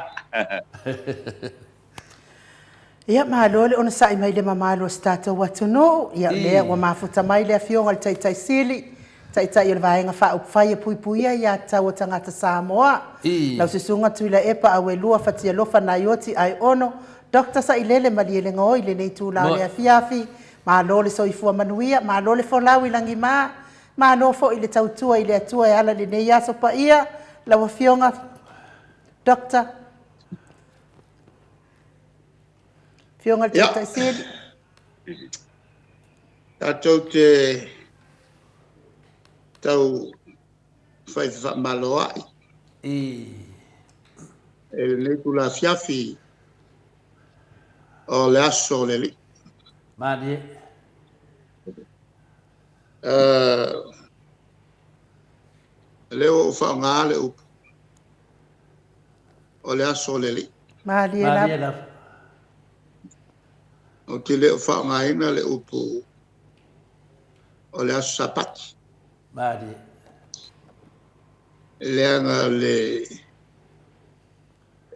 Ia, malo le onosai mai le mamalu o si tatou atunuu. Ia, o lea ua mafuta mai le Afioga i le Taitai Sili, Taitai o le Vaega Faaupufai e Puipuia Aiatatau a Tagata Samoa, lau Susuga Tuilaepa Auelua Fatialofa Naioti Aiono, Doctor Sailele Malielegaoi i lenei itula o le afiafi. Malo le soifua manuia, malo le folau i lagima, Malo foi le tautua i le Atua e ala i lenei aso paia, lau Afioga Doctor, Afioga i le Taitai Sili. Tatou te tau fai fefaamaloai i lenei itula afiafi o le aso o le Alii. Malie. O lea ua ou faaaoga le upu o le aso o le Alii. Malie lava. Ou te le o faaaogaina le upu o le aso Sapati. Malie. Leaga le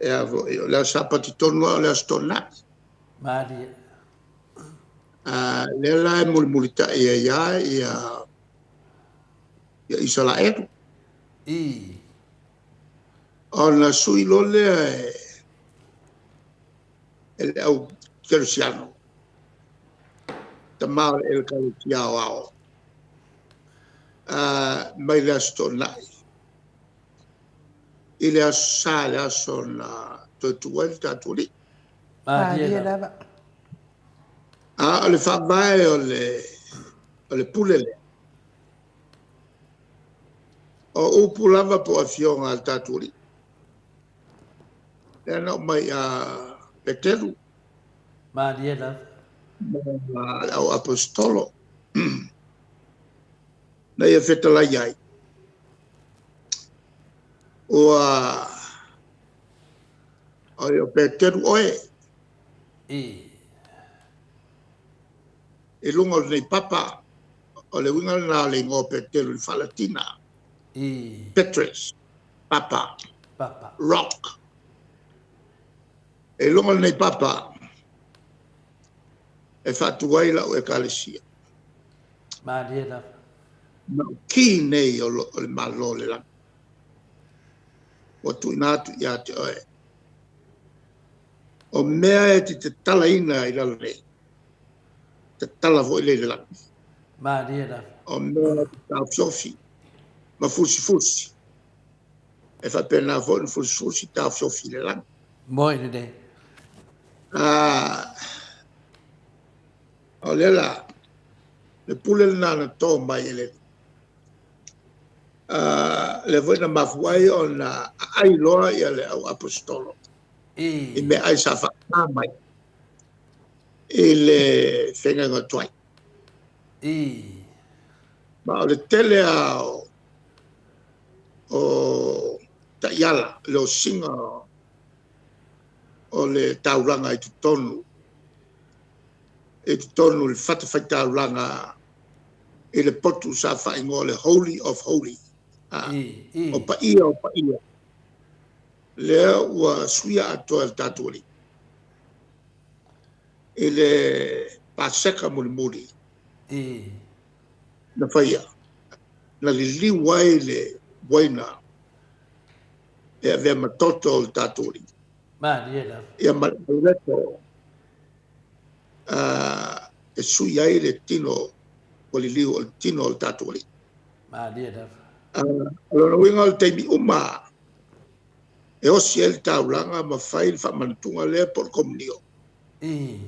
e a foi, o le aso Sapati tonu lava o le aso Toonai. Malie. Lea la e mulimulitai ai lava ia Isaraelu. I. Ona sui loa lea e le au kerisiano, tama o le Ekalesia Aoao, mai le Aso Toonai i le Aso Sa, le aso na toe tuu ai le tatou Alii. Malie lava. A o le faavae o le, o le pule lea, o upu lava po o afioga a le tatou Alii. Lea na aumai ia Peteru. Malie lava. Ma le au aposetolo. Na ia fetalai ai. Ua o Peteru oe. I. I luga o lenei papa, o le uiga lena o le igoa o Peteru i le faalatina. I. Petrus. Papa. Papa. Rock. E luga o lenei papa e faatu ai la'u Ekalesia. Malie lava. Ma o ki nei o le Malo o le lagi ua tuuina atu ia te oe. O mea e te tatalaina i lalo nei, tatala foi lea i le lagi. Malie lava. O mea e te taofiofi ma fusifusi, e faapena foi ona fusifusi taofiofi i le lagi. Moi lelei. Ah, o lea la, le pule lena na tō mai e le Alii. Ah, lea foi na mafua ai ona aai loa ia le au aposetolo i meaai sa faaaoga mai i le feagaiga tuai. Ma o le tele lava o taiala, le osiga o le taulaga i totonu i totonu o le fatafaitaulaga i le potu sa faaigoa o le Holy of Holy, o paia o paia, lea ua suia atoa e le tatou Alii i le Paseka mulimuli na faia, na liliu ai le uaina e avea ma toto o le tatou Alii. Malie lava. Ia ma le auleto e sui ai le tino ua liliu o le tino o le tatou Alii. Malie lava. O lona uiga o le taimi uma e osi ai le taulaga ma fai le faamanatuga lea po o le komunio.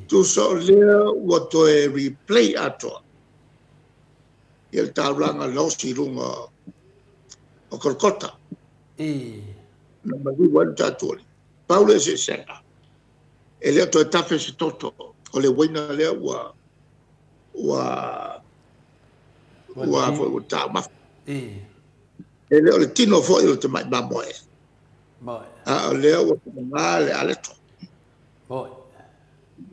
Tusa o lea ua toe replay atoa ia le taulaga na osi i luga o Kolokota. Na maliu ai le tatou Alii. Pau le eseesega, e le o toe tafe se toto, o le uaina lea ua ua ua foi ua taumafa. E le o le tino foi o le tamai mamoe, a o lea ua faaaoga le aleto.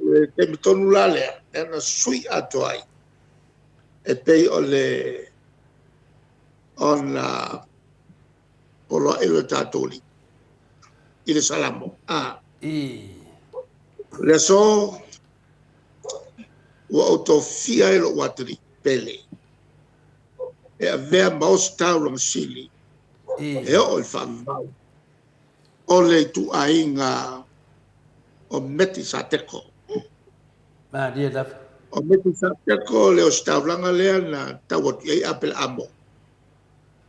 Le taimi tonu la lea, lea na sui atoa ai e pei o le ona poloai o le tatou Alii i le Salamo. A. Le aso ua ou tofia ai lou atalii pele e avea ma ositaulaga sili e oo i le faavavau o le ituaiga o Metisateko. Malie lava. O Metisateko le ositaulaga lea na tau atu i ai Apelaamo,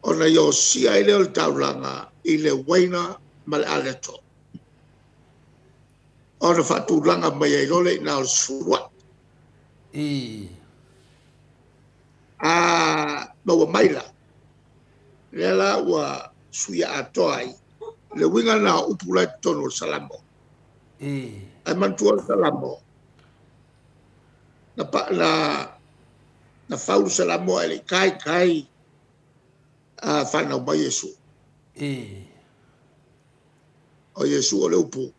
ona ia osia ai lea o le taulaga i le uaina ma le aleto, ona faatulaga mai ai loa lea i ina o le sefuluai. A maua mai la, lea la ua suia atoa ai le uiga lena o upu la i totonu o le Salamo. Ae manatua le Salamo, na, na, na fau le Salamo ae le i taitai a fanau mai Iesu. O Iesu o le upu.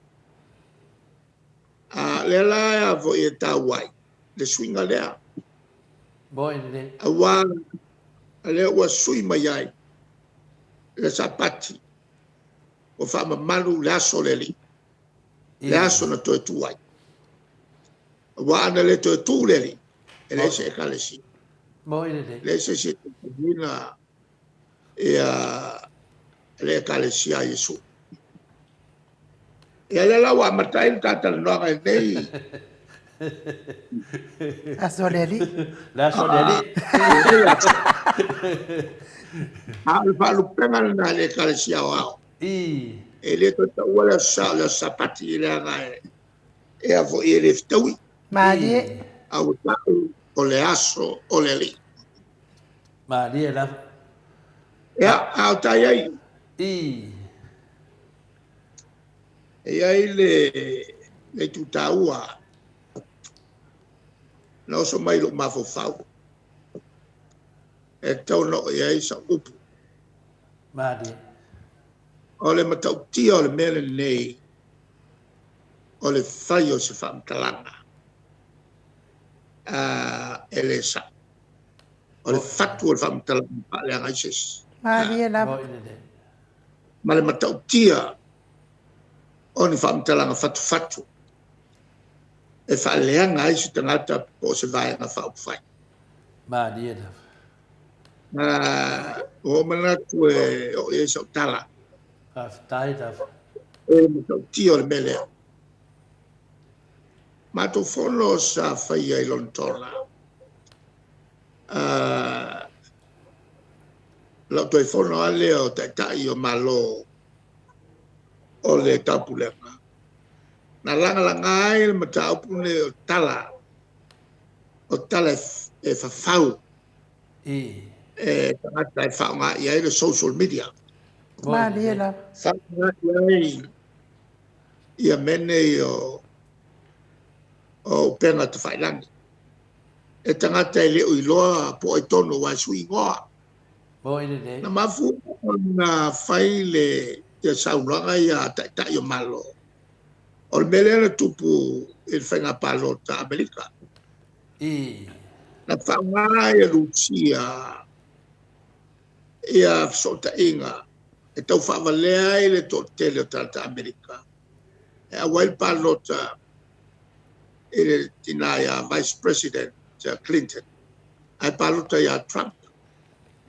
A lea la a foi e taua ai le suiga lea. Auā lea ua sui mai ai le Sapati, ua faamamalu le aso o le Alii, le aso na toe tu ai. Auā ana le toe tu le Alii, e leai se Ekalesia. E leai se isi e taitaina ia le Ekalesia a Iesu. Ia lea la ua amata ai le ta talanoaga i lenei Aso o le Alii. Le aso o le Alii. A o le faalupega lena i le Ekalesia Aoao. E le toe taua le aso Sa o le aso Sapati leaga e a foi e le fetaui. Malie. A ua tau o le aso o le Alii. Malie lava. Ia, a o tai ai. E i ai le itu taua na oso mai i lou mafaufau e tatau ona oo i ai sau upu. Malie. O le matautia o le mea lenei o le fai o se faamatalaga e le sao. O le fatu o le faamatalaga e faaleaga ai se isi. Malie lava. Ma le matautia o ni faamatalaga fatufatu e faaleaga ai se tagata po o se vaega faaupufai. Malie lava. Ma ua ou manatu e oo i ai sau tala. Faafetai lava. E matautia o le mea lea. Matou fono sa faia i Lonetona. Uh, lau toe fono lava lea o taitai o Malo o le Taupulega, na lagalaga ai le mataupu lenei o tala, o tala e fafau e tagata e faaaoga i ai le social media. Malie lava. Faaaoga i ai ia mea nei o o upega tafailagi. E tagata e le o iloa po o ai tonu aua e sui igoa. Moi lelei. Na mafua ona fai le ia saunoaga ia a Taitai o Malo, o le mea lea na tupu i le faiga palota a Amerika. I. Na faaaoga ai e Rusia ia fesootaiga e tau faavalea ai le toatele o tagata Amerika e auai le palota i le tina ia Vice President Clinton ae palota ia Trump.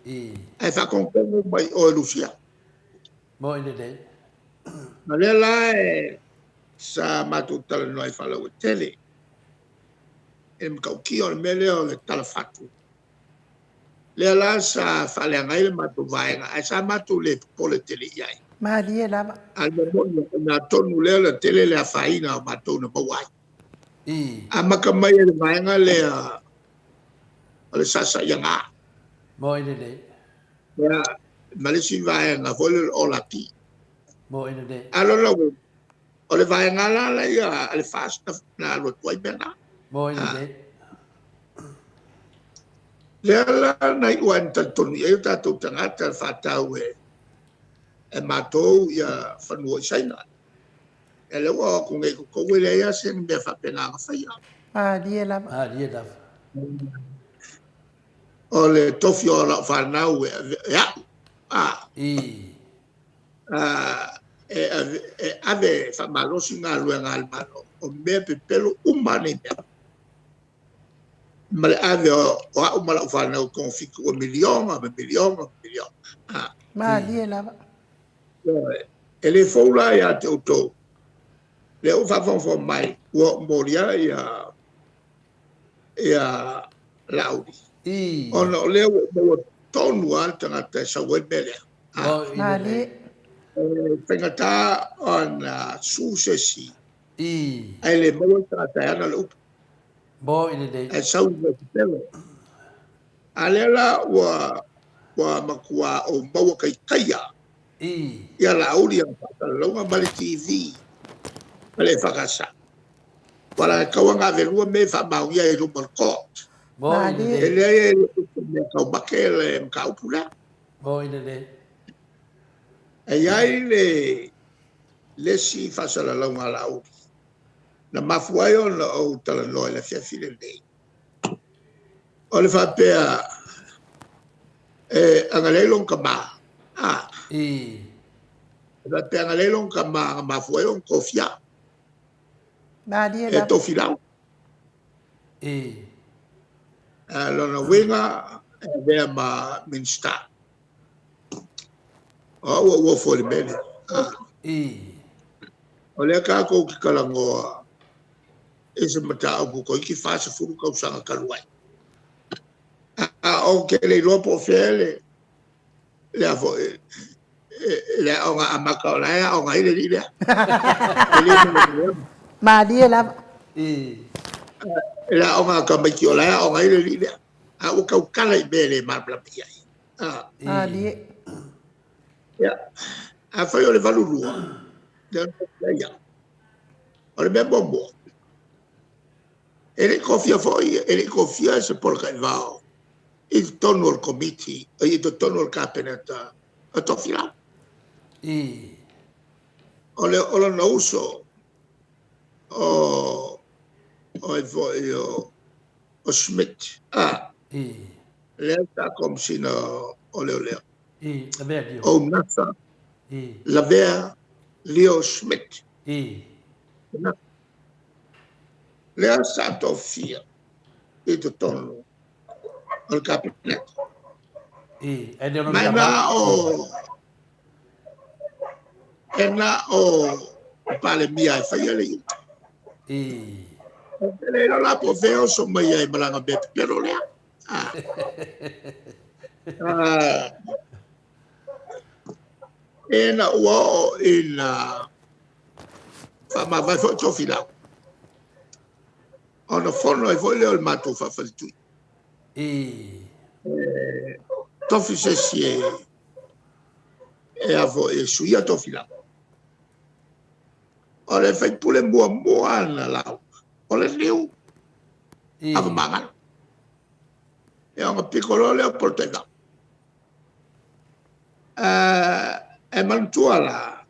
I. Ae faakogokogo mai o e Rusia. Moi lelei. Ma lea la e sa matou talanoa ai faalauaitele i le matautia o le mea lea o le tala fatu. Lea la sa faaleaga ai le matou vaega, ae sa matou le popole tele i ai. Malie lava. A o le mea moni, o i ina tonu lea na tele le afaina o matou na maua ai. I. Amata mai e le vaega lea o le Sasaiaga. Moi lelei. Ia, ma le isi vaega foi lea o le Ola Pi. Moi lelei. A lona uiga, o le vaega la la ia a le FAST na alu atu ai mea na. Moi lelei. Lea la na iu ai na talitonu i ai o tatou tagata le faatau e e matou ia fanua i Saina. Ia lea ua oo atu nei i totonu e leai lava se mea faapena na faia. Malie lava. Malie lava. O le tofi o lau fanau e, e a'u. A. I. A, e, e ave faamalosi galuega a le Malo. O mea pepelo uma nei mea. Ma le ave o, o a'u ma lau fanau i togafiti ua miliona ma miliona ma miliona. A. Malie lava. E le fou la ia te outou. Lea ua faafogafoga mai, ua ou molia ia ia Laauli. I. Ona o lea ua ou maua tonu lava le tagata e sau ai le mea lea. Malie. E faigata ona su se isi. I. Ae le maua le tagata e ana le upu. Moi lelei. Ae sau i mea pepelo. A lea la ua ua matua ou maua taitaia. I. Ia Laauli ana faasalalauga ma le TV ma le EFKS. Ua la e tau ona avelua mea e faamaonia ai i luma o le court. Moi lelei. E leai e le o se mea taumate le mataupu lea. Moi lelei. E i ai le le isi faasalalauga a Laauli na mafua ai ona ou talanoa i le afiafi lenei. O le faapea e agalelei lona tama. A. I. E faapea agalelei lona tama na mafua ai ona tofia. Malie E lava. tofilau. I. A lona uiga e avea ma Minista. O au ua ou ofo i le mea lea. A. I. O lea tatou te talanoa i se mataupu toeitiiti 40 tausaga talu ai. A ou te le iloa po o fea le le a foi le aoga amata o la e aoga ai le alii lea. E le malamalama. Malie lava. I. Le aoga a tamaiti o la e aoga ai le alii lea. A ua tautala i mea e le malamalama i ai. I. Malie. Ia, afai o le 82, lea na ia. O le mea muamua, e le i tofia foi, e le i tofia se Polataivao i totonu o le Komiti, i totonu o le Kapeneta o Tofilau. I. O le o lona uso o o ai foi o o Schmidt, a. I. Lea sa Komesina o Leoleo. I, lavea lio. O Nasa. Lavea Leo Schmidt. Lea sa tofia i totonu o le Kapeneta. Ma na o e na o Palemia e faia le iuga. E le iloa la po o fea e oso mai ai ma lana mea pepelo lea. Ina ua oo ina faamavae foi Tofilau, ona fono ai foi lea o le matou faafaletui. Tofi se isi e a foi e suia Tofilau. O le faipule muamua na lauga, o le Niu Avamagalo. Ia ona piko loa lea o Polataivao. E manatua la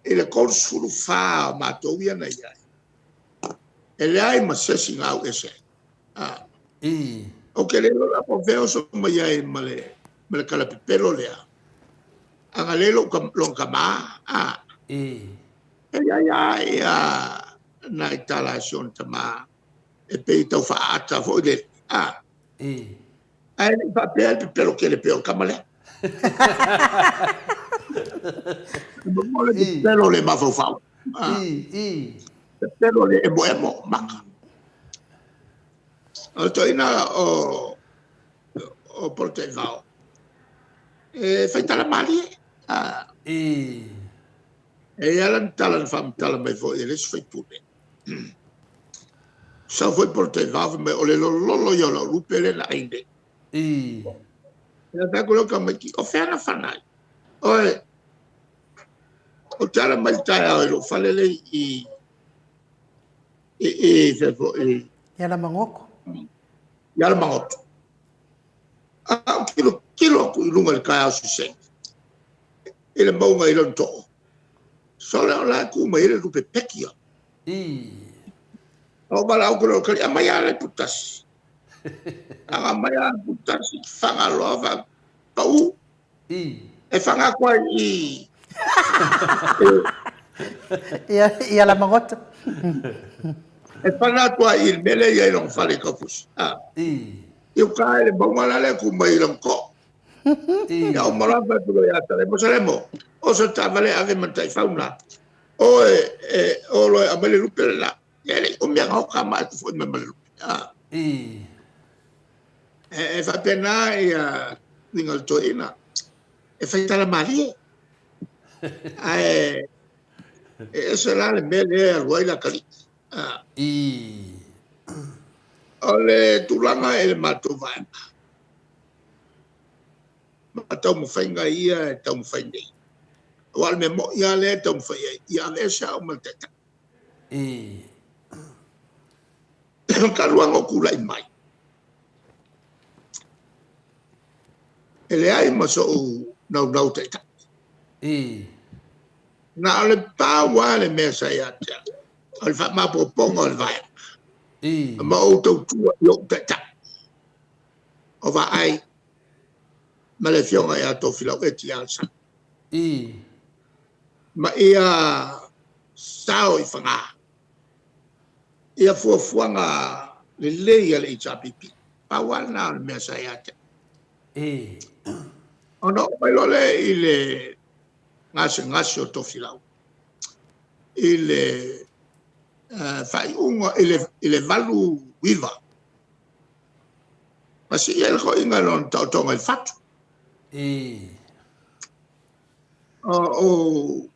i le 34 o matou ia na i ai, e leai ma se isi na au ese ai. Ou te le iloa la po o fea e oso mai ai ma le tala pepelo lea, a na le lona tama, e i ai lava nai tala a si ona tama e pei e tau faaata foi lele, ae le i faapea le pepelo tele pei o le tama lea. O le pepelo le mafaufau. Pepelo le emoemo maka. O le toeaina o Polataivao, e faitala malie. E i ai lana tala na faamatala mai foi e le isi faipule. Sau foi Polataivao fai mai, o le lololo ia o lau lupe lea na ai nei. Ia fai atu lea o tamaiti, o fea na fana ai? Oe, ou te ala mai le taeao i lou fale le i i fea foi. I Alamagoto. I Alamagoto. A ou tilotilo atu i luga i le taeao sisee, i le mauga i lona too, sole o la e tu mai ai le lupe peki ia. Ou valaau atu loa i lou talii, aumai lava le putasi. A aumai lava le putasi, faga loa, pau. E faga atu ai i I Alamagoto. E faga atu ai i le mea lea e i ai lona fale i Taufusi. I uta i le mauga la lea e tu mai i lona too. Ia uma loa fai atu loa ia Salemo, Salemo, oso le taavale e ave ma le taifau lena. O e, e, o loa e aumai le lupe lena. Ia e le i umi ana oka ma atu foi mai ma le lupe. E faapena ia uiga o le toeaina. E fai tala malie. Ae e ese la le mea lea e alu ai le atalii. O le tulaga i le matou vaega, ma taumafaiga ia e taumafai nei, aua o le mea moni lava lea e taumafai ai, ia aveese au ma le Taitai. Talu lava ona ou tulai mai, e leai ma sou naunau taitai. Na o le pau lava le mea sa ia te au, o le faamaopoopoga o le vaega, ma ou tautua i ou taitai, o Vaai ma le afioga ia Tofilau Eti Alesana. Ma ia sao i Faga ia fuafuaga lelei a le HRPP. Pau lava lena o le mea sa ia te au. Ona oo mai loa lea i le gasegase o Tofilau i le faaiuga i le 89, na sii ai le toeaina i lona taotoga i le fatu. O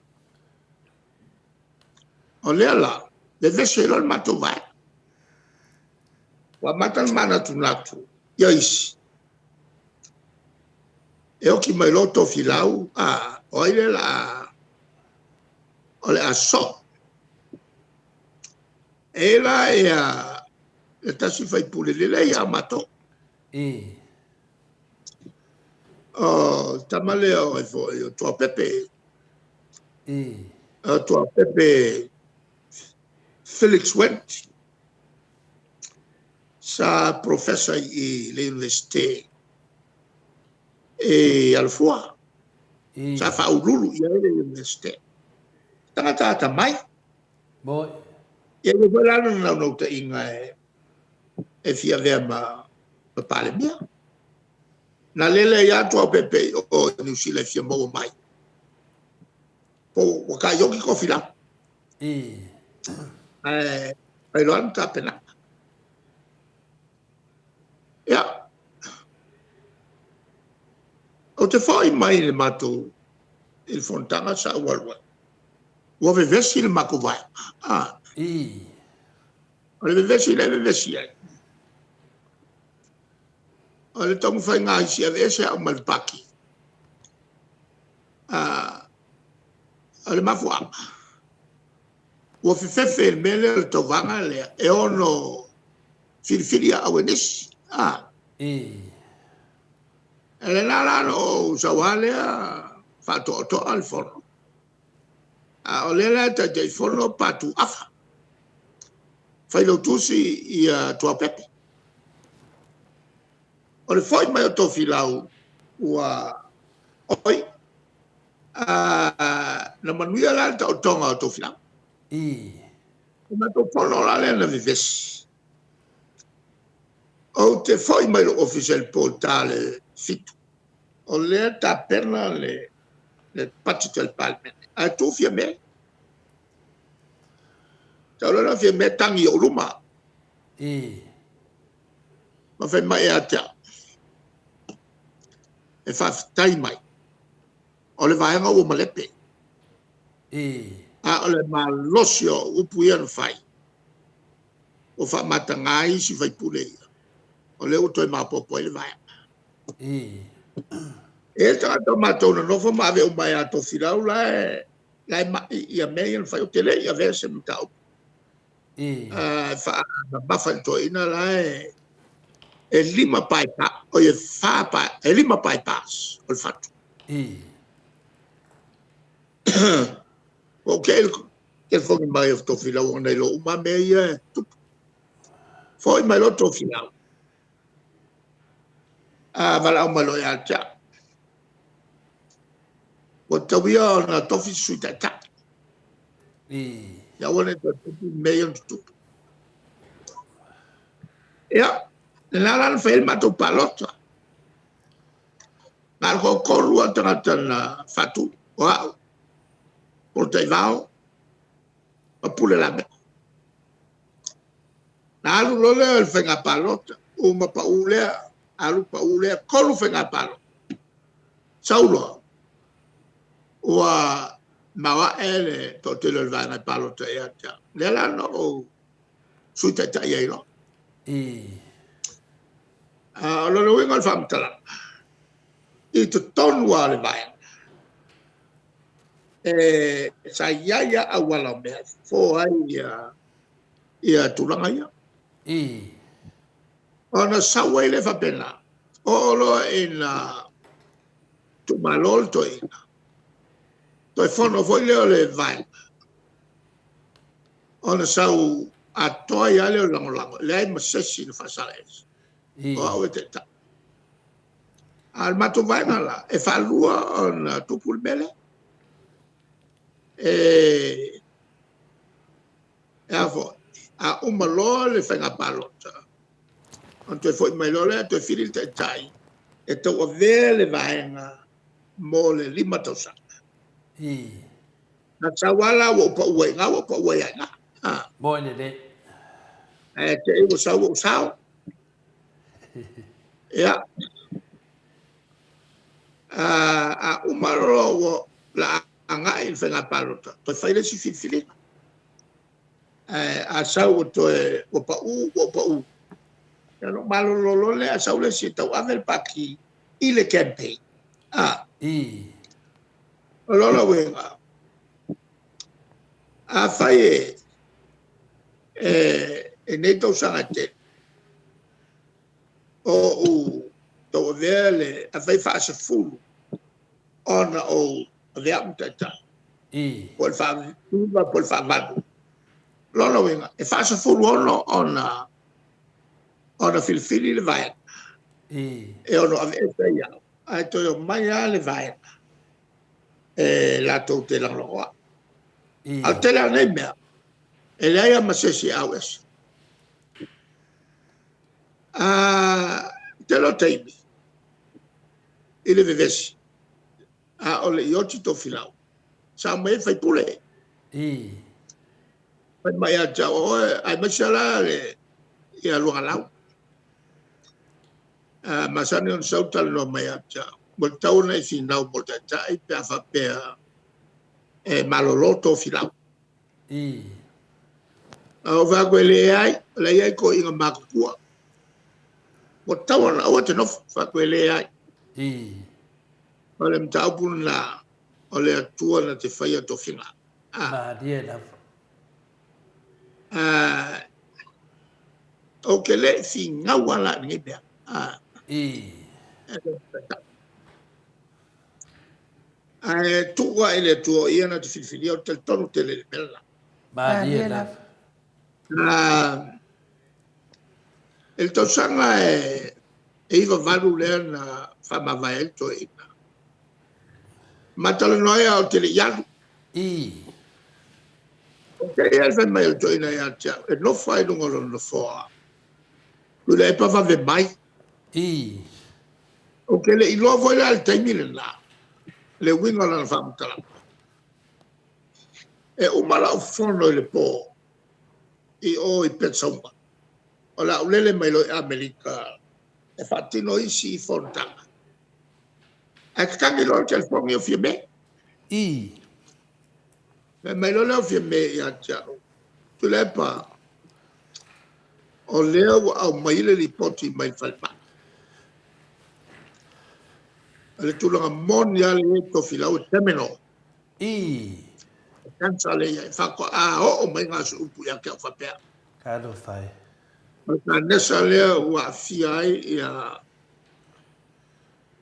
O lea la, vevesi ai loa le matou vaega. Ua amata ona manatunatu ia isi. E oti mai loa Tofilau, a, o ai lea o le a, o le a soo. E i ai la ia le tasi faipule lelei lava o matou. O le tama lea o ai foi, o Tuaopepe. O Tuaopepe Felix Wendt. Sa professor i le Universite i Alafua. Sa faaululu i ai le Iunivesite. Tagata atamai. Ia e foi la lona naunautaiga e fia avea ma Palemia. Na lele ai lava Tuaopepe i o i Niu Sila e fia maua mai. Po ua taioki Tofilau. Ae fai loa le tapenaga. Ia, ou te foi mai i le matou i le fonotaga sa ou alu ai, ua vevesi le matou vaega. Ah. O le vevesi lea e vevesi ai, o le taumafaiga a isi e aveese au mai le pati. Ah, o le mafuaaga, ua fefefe i le mea lea o le tauvaga lea e ono filifili au e nisi. Ah. E lena la na ou sau lava lea faatoatoa le fono. A o lea la e Taitaifono Patu Afa, Failautusi ia Tuaopepe. O le foi mai o Tofilau ua oi, na manuia la le taotoga o Tofilau. O le matou fono la lea na vevesi. Ou te foi mai lou ofisa i le po i ta le 7, o lea e tapena le budget a le Palemene, ae tu Fiame. Sau loa lea o Fiame tagi i ou luma. Ma fai mai ia te au, e faafetai mai, o le vaega ua malepe. A o le malosi o upu ia na fai, ua faamataga ai isi faipule ia, o lea ua toe maopoopo ai le vaega. E i ai le tagata o matou na nofo ma ave uma ia Tofilau la e mai ia mea ia na fai, ou te le i avea se mataupu e faamamafa i le toeaina la e 5 bypass, oi e 4 by, e 5 bypass o le fatu. Ua ou te'i i le telefoni mai o Tofilau ona iloa uma lava mea ia e tupu. Foi mai loa Tofilau, a valaau mai loa ia te au. Ua tatau ia ona tofi se Sui Taitai. Ia aua ne i toe tupu mea ia na tutupu. Ia, lena la na fai ai le matou palota. Na o le toatolu lava tagata na faatu, o au, Polataivao ma Pule Lameko. Na alu loa lea o le faiga palota, uma pau lea, alu pau lea, 3 faiga palota. Sau loa, ua maoae le toatele o le vaega e palota ia te au. Lea la na ou Sui Taitai ai loa. O lona uiga o le faamatalaga, i totonu lava o le vaega, sa i ai lava auala o mea e fofo ai ia tulaga ia. Ona sau ai lea faapena, oo loa ina tuumalo le toeaina, toe fono foi lea o le vaega, ona sau atoa ai lava lea o le lagolago, e leai ma se isi na faasala ese, o au e taitai. A o le matou vaega la, e faalua ona tupu le mea lea. E a foi, a uma loa le faiga palota, ona toe foi mai loa lea, toe fili le taitai e tauavea le vaega mo le 5 tausaga. Na sau lava la ua ou pau ai i ina, ua ou pau ai lava i ina. Moe lelei. Ae te i ua sau ou sao. Ia. A uma loa ua la agai i le faiga palota, toe fai le isi filifiliga. Ae a sau ua toe ua pau, ua ou pau. Ia ona ou malolo loa lea, a sau le isi e tauave le pati i le campaign. O lona uiga, afai e nei tausaga e tele, o ou tauavea le, afai e 40 ona ou avea au ma taitai, po o le 49 po o le 48, lona uiga, e 46 ona filifili le vaega e ono aveese ai au, ae toe omai lava le vaega. E latou te lagolagoa. A o le tele lava o nei mea, e leai lava ma se isi e auese. A tele o taimi i le vevesi, a o le i oti Tofilau, sa aumai ai faipule. Fai mai ia te au, o oe, aemaise la le ia Luagalau. A masani ona sau talanoa mai ia te au, ua tatau ona e finau mo le taitai pe a faapea e malolo Tofilau. A ou fai atu e leai, o la e i ai toeaiina matutua. Ua tatau ona aua e te nofo, fai atu e leai. O le mataupu lena, o le Atua na te faia tofiga. Malie lava. Ou te le i finau lava la i lenei mea. Ae tuu lava i le Atua o Ia na te filifilia, ou te talitonu tele i le mea lena. Malie lava. I le tausaga e 98 lea na faamavae ai le toeaina, ma talanoa ai ae ou te le i alu. Ou te i ai fai mai o le toeaina ia te au, e nofo lava i luga o lona nofoa, Tuilaepa vave mai. Ou te le i iloa foi la i le taimi lena le uiga o lana faamatalaga. E uma lau fono i le po i o i Petasauma, o le a ou lele mai loa i Amerika e faatino isi fonotaga. Ae tatagi loa le telefoni o Fiame. Fai mai loa lea o Fiame ia te au, Tuilaepa, o lea ua aumai le lipoti mai le falemai. O le tulaga moni lava lea e Tofilau e terminal. Cancer lea e i ai. Faatoa oo mai gasu upu ia te au faapea. Talofa e. O le kanesa lea ua aafia ai ia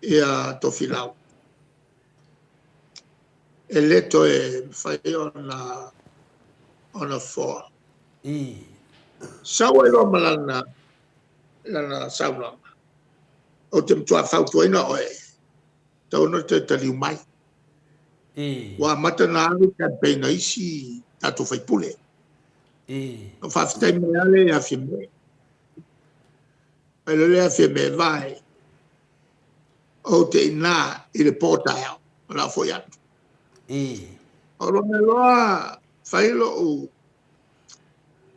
ia Tofilau. E le toe mafai ona ona foa. Sau ai loa ma lana lana saunoaga. Ou te matua fautuaina oe, tatau ona toe taliu mai. Ua amata ona alu campaign a isi tatou faipule. Na faafetai mai lava lea ia Fiame. Fai loa lea ia Fiame, vaai, ou te i ina i le po taeao, o le a foi atu. O lou mea loa, fai lou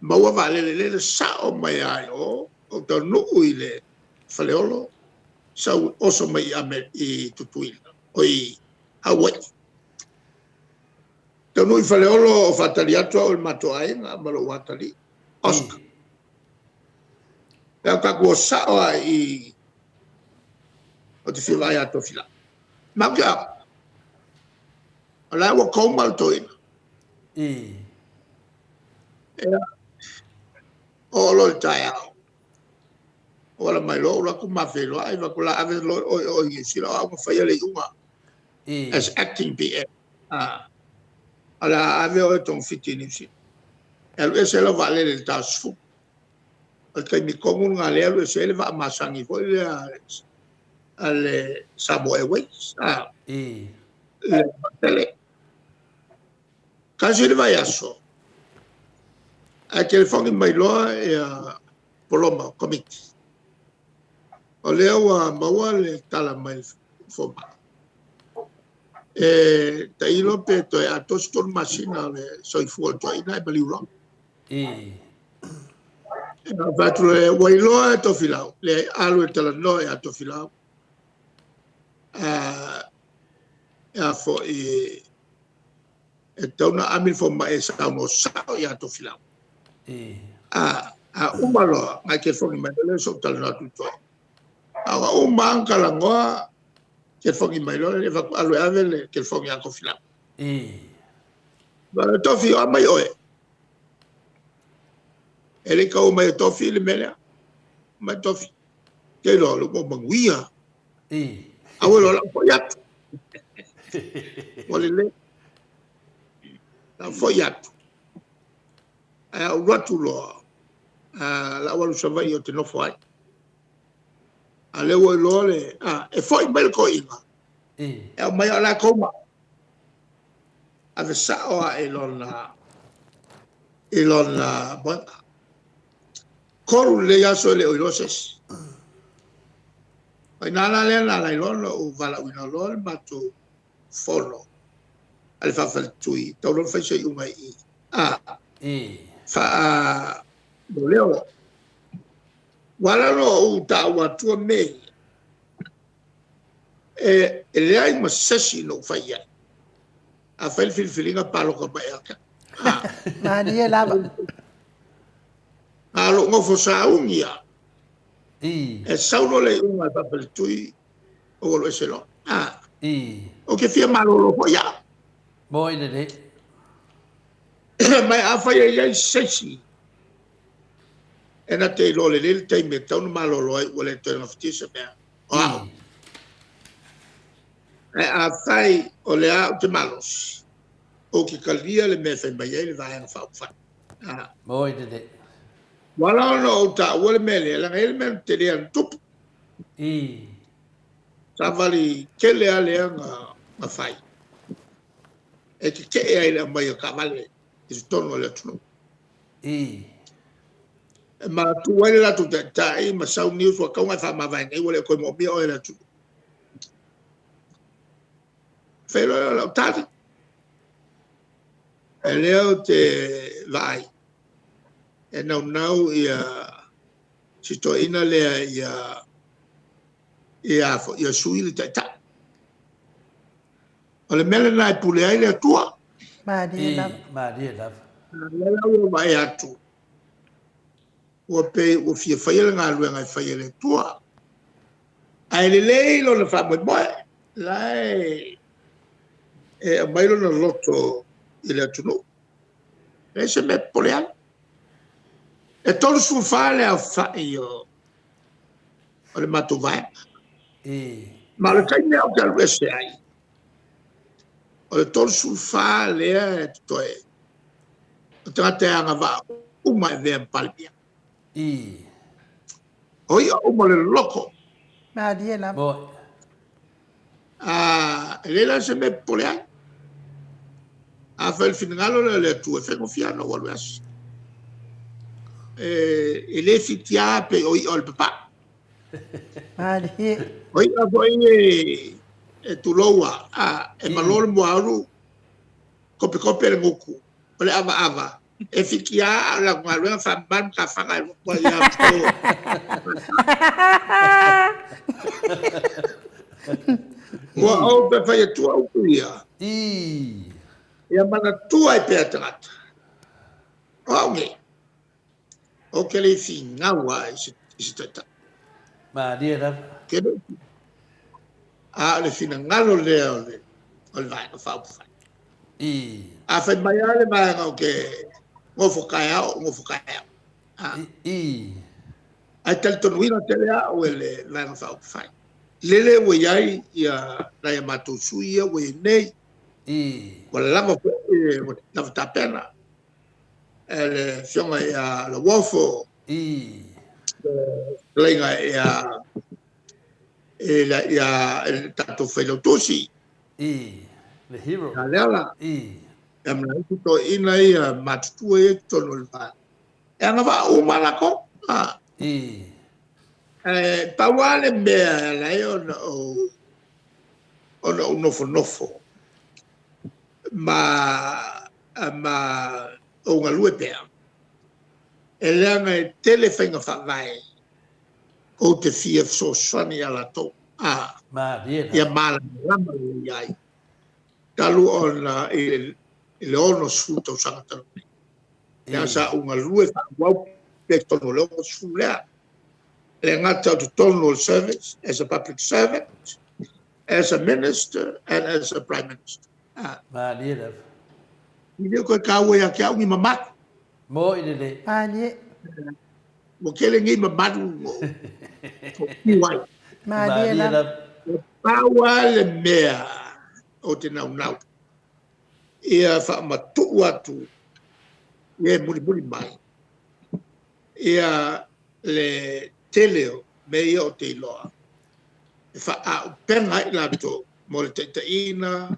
maua vaalele, lele sao mai lava i o, ou taunuu i le Faleolo, sau oso mai i, Ame, i Tutuila, o i Hawaii. Taunuu i Faleolo o faatali atu au e le matou aiga ma lou atalii, Oscar. Pe a tatou o sao lava i o te fia vaai ia Tofilau. Matou te au, o la ua coma le toeaina. Ia, oo loa i le taeao, o ala mai loa ou alu atu ma feiloai, fai atu, o le a ave loa oe i o i Niu Sila, o au na faia le iuga as acting PM. O le a ave oe e togafiti i Niu Sila. E alu ese lau vaalele i le ta 10. O le taimi tonu lena lea e alu ese ai le vaa masani foi lea a le Samoa Airways. Le vaatele. Tasi le vaiaso, ae telefoni mai loa ia Poloma Komiti. O lea ua maua le tala mai le fomai. E tailo pe toe atoa se 3 masina o le soifua o le toeaina ae maliu loa. E fai atu loa, ua iloa e Tofilau, leai, alu e talanoa ia Tofilau. A foi e tatau ona aami le fomai e saunoa sao ia Tofilau. A uma loa, nai telefoni mai loa lea se i ou talanoa atu i toeaina. A ua uma lava ona talanoa, telefoni mai loa lea, fai atu, alu e ave le telefoni ia Tofilau. Tofi, o a mai oe? E le i taua mai e Tofi le mea lea. Mai Tofi. Te iloa, o le ua manuia. Aua loa lau foi atu. Ua lelei. Lau foi atu. Ae a ou alu atu loa, la ua alu i Savaii ou te nofo ai. A lea ua iloa le... e foi mai le toeaina, e aumai o la e coma. Ave sa'o a i lona i lona moega. Kolu lelei aso e le o iloa se isi. O ina la lea na ala ai loa ona ou valaauina loa le matou fono a le faafaletui, tau loa ona fai se iuga i i. A. Faa leo. Ua ala ona ou taua atua mea ia, e leai ma se isi na ou fai i ai. A fai le filifiliga palota mai ia te au. Malie lava. A o lou nofo sauni lava, e sau loa le iuga a le faafaletui, ou alu ese loa. Ou te fia malolo foi au. Moi lelei. Ma afai e i ai se isi e na te iloa lelei le taimi e tatau ona malolo ai ua le toe gafatia se mea, o au. Ae afai o lea ou te malosi, ou te talia le mea e fai mai ai le Vaega Faaupufai. Moi lelei. Ua ala ona ou taua le mea lea, leaga e i ai le mea na tele na tupu. Savali tele lava lea na fai e tetee ai le aumai o taavale i totonu o le atunuu. E matu ai le latou taitai ma sau news ua tatau ona e faamavae nei ua le toe moomia oe e le atunuu. Fai loa lea o lau tali. E lea ou te vaai e naunau ia si toeaina lea ia ia ia sui le taitai. O le mea lena e pule ai le Atua. Malie lava. Malie lava. Lea la ua vaai atu, ua pei ua fia faia le galuega e fai e le Atua. Ae lelei lona faamoemoe, la e aumai lona loto i le atunuu. E leai se mea e popole ai. E 34 le aofai o le matou vaega. Ma o le taimi ou te alu ese ai, o le 34 lea e totoe, o tagata e agavaa uma e avea ma Palemia. O ia uma o le loko. Malie lava. E leai la se mea e popole ai. Afai o le finagalo lea o le Atua, e faigofie lava ona ou alu e asi. E le fitia pei o i'a o le papau. Malie. O i'a foi e tulou a, e malo le muaulu, kopekope le gutu, o le avaava, e fitia a o le latou galuega faamama le matafaga e loto ai ia Ua ou toe fai atua upu ia. Ia manatua ai pea tagata. O au nei, ou te le finau lava i se taitai. Malie lava. Ke le A o le finagalo lea o le Vaega Faaupufai. A fai mai lava le vaega ou te nofo taeao, ou nofo taeao. Ae talitonuina tele au e le Vaega Faaupufai. Lele ua i ai ia nai a matou sui ia ua i ai nei. Ua lava foi, ua lava tapena. E le afioga ia Lauofo, le fetalaiga ia le tatou Failautusi. The hero. Ia Leala. Ia ma nai isi toeaiina ia matutua ia i totonu o le vaega. E agavaa uma latou. Ae pau lava le mea e ala ai ona ou ona ou nofonofo ma ma ou galue pea, e leaga e tele faiga faavae ou te fia fesoasoani ia latou, a ia malamalama lelei ai, talu ona i le 60 tausaga talu nei. Lea sa ou galue faaauau pea i totonu o le 60 lea. E le gata o totonu o le service, as a public servant, as a minister and as a prime minister. Malie lava. E le o toe taua ia te au ni mamalu. Moi lelei. Malie. Ua tele nei mamalu ua fiu ai. Malie lava. E pau lava le mea ou te naunau ia faamatuu atu i e mulimuli mai ia le tele o mea ia ou te iloa e faaaupega ai latou mo le taitaiina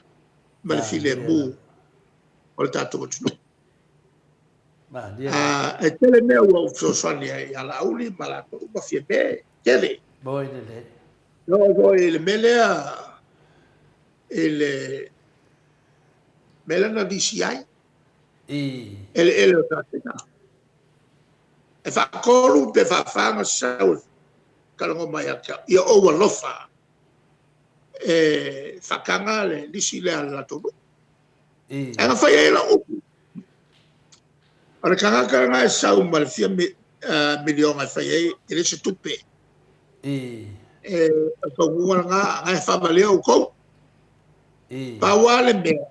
ma le filemu. o le tatou atunuu. E tele mea ua ou fesoasoani ai ia Laauli ma latou uma Fiame, tele. Moi lelei. E oo foi i le mea lea i le mea lea na lisi ai eleele o Sasega. E faatolu pe faafa ona sau e talanoa mai ia te au, ia ou alofa e faataga le lisi lea a le latou nuu. Ae na fai ai lau upu. O le tagata lena e sau ma le fia miliona e fai ai, e le o se tupe. E taunuuga lena, na e faavalea outou. Pau lava le mea,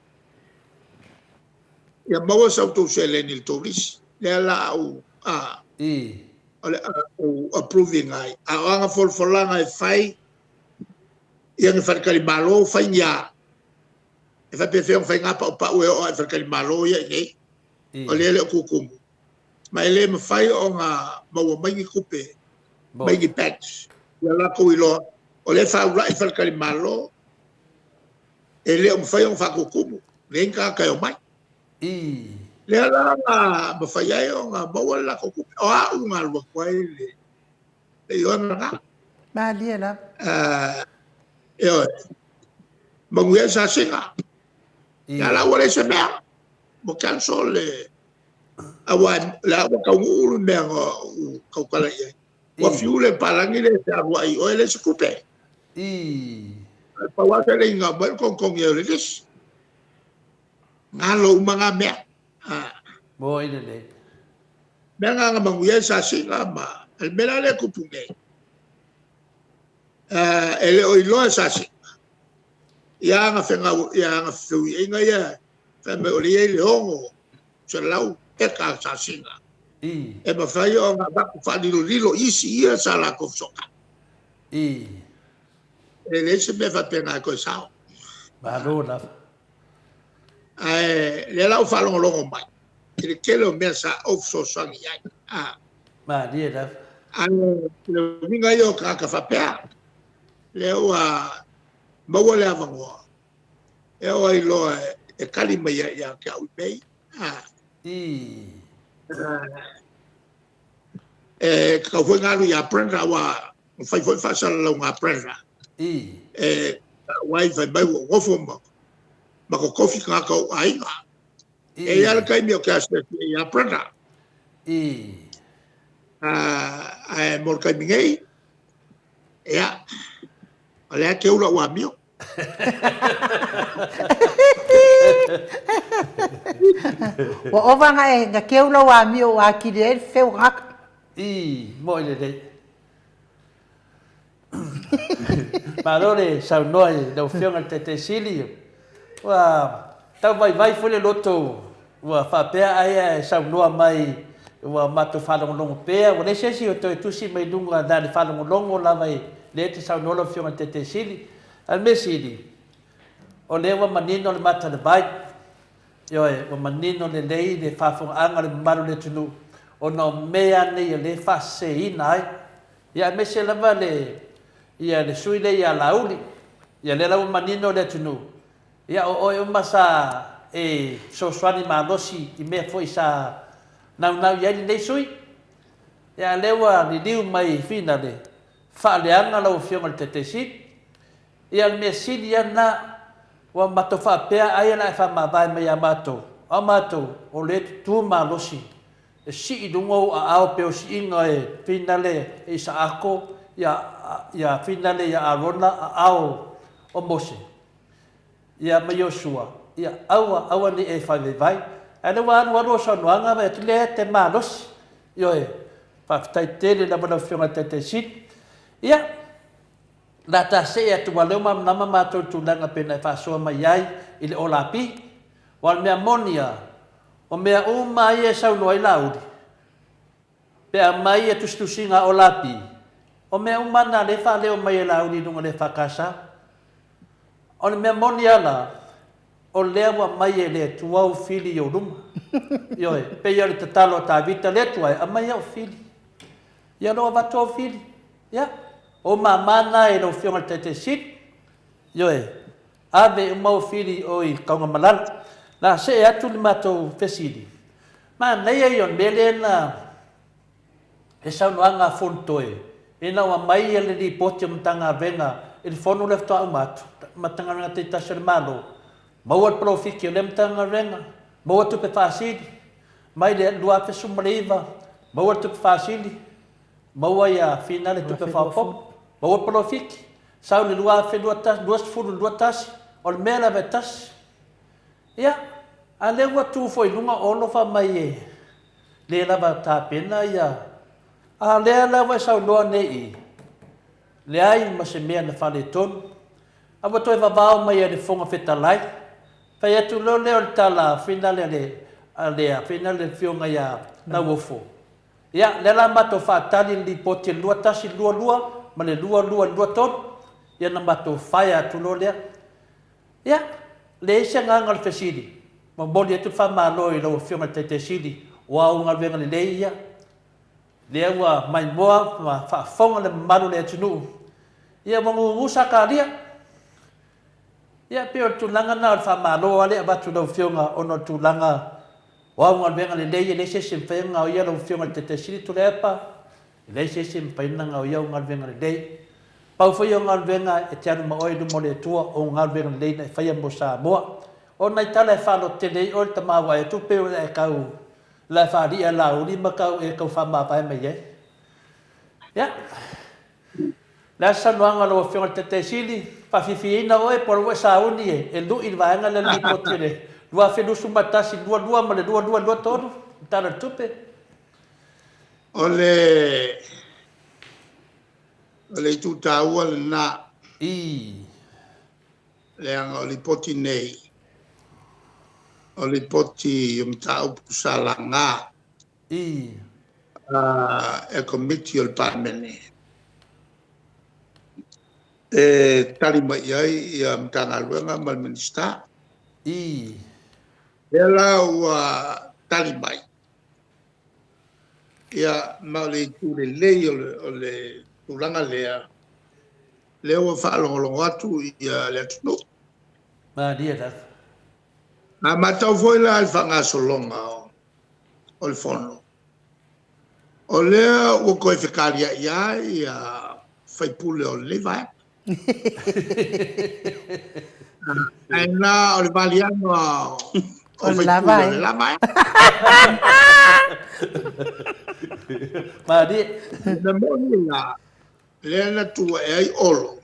ia maua sa outou seleni i le tou lisi. Lea la a ou, a, o le a ou approve ina ai. A o ana folafolaga e fai, ia ni faletalimalo, fai ni a. E faapefea ona fai na paupau e oo lava i faletalimalo ia i inei, o lea e le o tutumu. Ma e le mafai ona maua mai ni tupe mai ni banks ia latou iloa o lea e faulai faletalimalo, e le o mafai ona faatutumu, leai ni tagata e omai. Lea la na mafai ai ona maua le latou tupe. O au na alu atu ai le ioega lena. Malie lava. Ioe. Manuia ai Sasina. Ia la ua leai se mea. Ua cancel le aua le a ua taunuu le mea na ou tautala i ai. Ua fiu le palagi lea e fealuai i oe leai se tupe. Pau lava se leiga mai o le togitogi ai o le lisi. Galo uma na mea. Moi lelei. Mea na na manuia ai Sasina ma le mea la lea e tupu nei. E le o iloa e Sasina ia ana fegau ia ana feuiaiga ia fai mai o lea e i ai le 600 eka a Sasina. E mafai ona avatu faalilolilo isi ia sa latou fesootai. E leai se mea faapena e toe sao. Malo lava. Ae lea la ua faalogologo mai i le tele o mea sa ou fesoasoani i ai. Malie lava. Ae o le uiga ia o tagata faapea, lea ua maua le avanoa e oo ai loa e tali mai ai ia te au i mea ia. E tatau foi ona alu ia Brenda aua na fai foi faasalalauga a Brenda. E tau ai fai mai ua ou nofo ma ma totofi tagata o ou aiga. E i ai le taimi ou te asiasi ai ia Brenda. Ae mo le taimi nei, ia, o lea e teu lau amio. Ua ova na e na keu lau amio ua atili ai le feu tagata. I, moi lelei. Malo le saunoa i lau Afioga i le Taitai Sili. Ua tau vaivai foi le loto ua faapea ai ae saunoa mai ua matou faalogologo pea, ua leai se isi o toe tusi mai luga na o le faalogologo lava i lea e te saunoa lau Afioga i le Taitai Sili. A o le mea sili, o lea ua manino le mata o le vai, ioe, ua manino lelei le faafofogaaga a le mamalu o le atunuu ona o mea nei o lea e faaseseina ai, ia aemaise lava le, ia le sui lea ia Laauli, ia lea la ua manino le atunuu, Ia, o oe uma sa e fesoasoani malosi i mea foi sa naunau i ai lenei sui. Ia, a o lea ua liliu mai i finale, faaleaga lau Afioga i le Taitai Sili. Ia, o le mea sili lava lena, ua matou faapea ai o le a e faamavae mai ia matou, a o matou, o lea e tutu malosi e sii i luga ou aao pei o siiga e finale e Isaako, ia, ia finale ia Arona aao o Mose. Ia ma Iosua, ia aua, aua ne i e faivaivai. Ae lea ua alualu au saunoaga vaai atu lea e te malosi. Ioe, faafetai tele lava lau Afioga i le Taitai Sili. Ia, o le a ta see atu aua o lea ua malamalama matou i le tulaga pei ona e faasoa mai ai i le olapi. Aua o le mea moni lava, o mea uma ia e saunoa ai Laauli, Pe aumai ia tusitusiga o Lapi, o mea uma na lea e faaleo mai e Laauli i luga o le EFKS. O le mea moni a la, o lea ua aumai e le Atua ou fili i ou luma. Ioe, pei o le tatalo a Tavita, Le Atua e, aumai au fili. Ia o lea ua avatu au fili. Ia, o ou mama na i lau Afioga i le Taitai Sili. Ioe, ave uma ou fili i o i Kaugamalala. Na see atu le matou fesili, manaia ia o le mea lea na he saunoaga a Fonotoe ina ua aumai le lipoti a Matagaluega i le fono lea faatoa uma atu, Matagaluega taitasi a le Malo, maua le polofiti o lea Matagaluega, maua tupe faasili, mai le 2019, maua le tupe faasili, maua ia finale tupe faaopoopo, maua le polofiti, sau le 2021, o le mea lava e tasi. Ia, a lea ua tu foi i luga Olo fai mai e le lava tapena ia, a lea la ua e saunoa nei i, leai ma se mea na faaletonu. A ua toe vavao mai e le Fofoga Fetalai, fai atu loa lea o le tala finale a le, a le finale a le Afioga ia Lauofo, Ia, lea la matou faatali i le lipoti i le 21 22 ma le 22 23, ia na matou fire atu loa lea. Ia, leai se agaga o le fesili, momoli atu le faamalo i lau Afioga i le Taitai Sili, o au galuega lelei ia, lea ua maimoa ma faafofoga le mamalu o le atunuu, ia ua gugu Sakaria. Ia, pei o le tulaga lena o le faamalo lava lea e avatu i lau Afioga ona o le tulaga o au galuega lelei, e leai se isi e mafai ona gaoia lau Afioga i le Taitai Sili Tuilaepa, e leai se isi e mafai ona gaoia au galuega lelei. Pau foi au galuega e te alu ma oe i luma o le Atua, o galuega lelei na e faia mo Samoa. O nai tala e faalototele ai oe le tama ua e atu pei o le a e tau la e faalia Laauli ma tau e tau faamavae mai ai. Ia. Le a se saunoaga a lau Afioga i le Taitai Sili, faafiafiaina oe po o la ua e sauni e lui i le vaega lea o le Lipoti o le 2021 22 ma le 22 23, le Tala o le Tupe? O le o le itu taua lena. Ii. Leaga o Lipoti nei, o Lipoti o mataupu sa laga. Ii. E Komiti o le Palemene e tali mai i ai ia Matagaluega ma le Minisita. Ii. Lea la ua tali mai, ia, ma o le itu lelei o le tulaga lea, lea ua faalogologo atu ia le atunuu. Malie lava. A matau foi la i le faagasologa o le Fono, o lea ua toe fekaliai lava ia sui usufono o lenei vaega. Ae na o le valiaga o sui usufono o le la vaega. Malie. Na moni la, lea na tu ae ai Olo.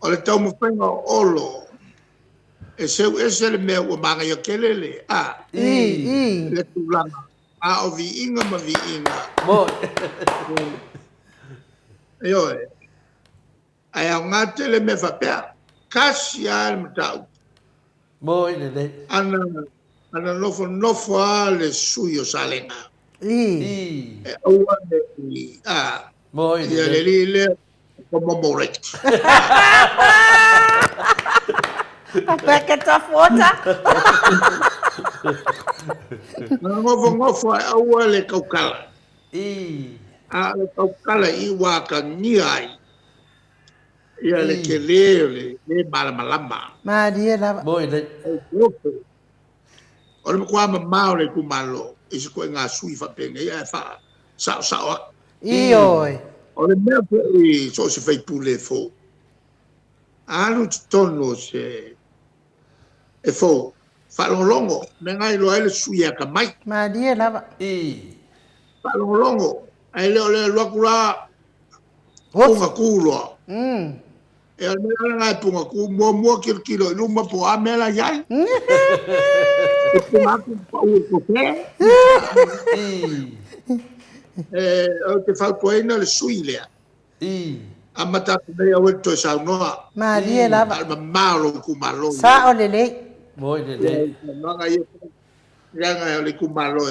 O le taumafaiga o Olo e seu ese le mea ua manaia tele le a le tulaga a o viiga ma viiga. Ioe. Ae aoga tele mea faapea. Tasi lava le mataupu. Moi lelei. Ana ana nofonofo lava le sui o Salega. I. E aua ne i a. Moi lelei. Ia le alii lea commemorate. A bucket of water. Na nofonofo e aua le tautala. I. A o le tautala i ua atagia ai ia le tele o le le malamalama. Malie lava. Moi lelei. O le matua mamao o le itumalo i se ituaiga sui faapenei ae faasaosao atu. Ioe. O le mea foi so o se faipule e fou, alu i totonu o se e fou, faalogologo, mea na iloa ai le sui e atamai. Malie lava. I. Faalogologo, ae le o le alu atu la punga tu loa. E o le mea la lena e punga tu, muamua tilotilo i luma po o a mea la e i ai. E punga atu pau i le kope. E, ou te fautuaina le sui lea. Amata atu nei aua e te toe saunoa. Malie lava. A o le mamao o lou itumalo. Sao lelei. Moi lelei. Saunoaga ia leaga o le itumalo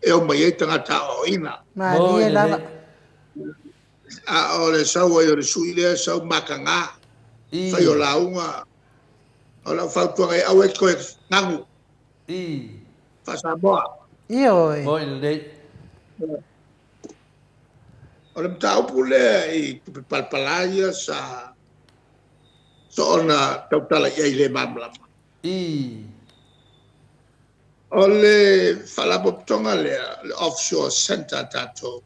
e omai ai tagata aoaoina. Malie lava. A o le sau ai o le sui lea, sau mataga, fai o lauga. O lau fautuaga e aua e toe ganu. Faa-Samoa. Ioe. Moi lelei. O le mataupu lea i tupe palapala ia sa soona tautala i ai le malamalama. O le faalapotopotoga lea, le Offshore Centre a tatou,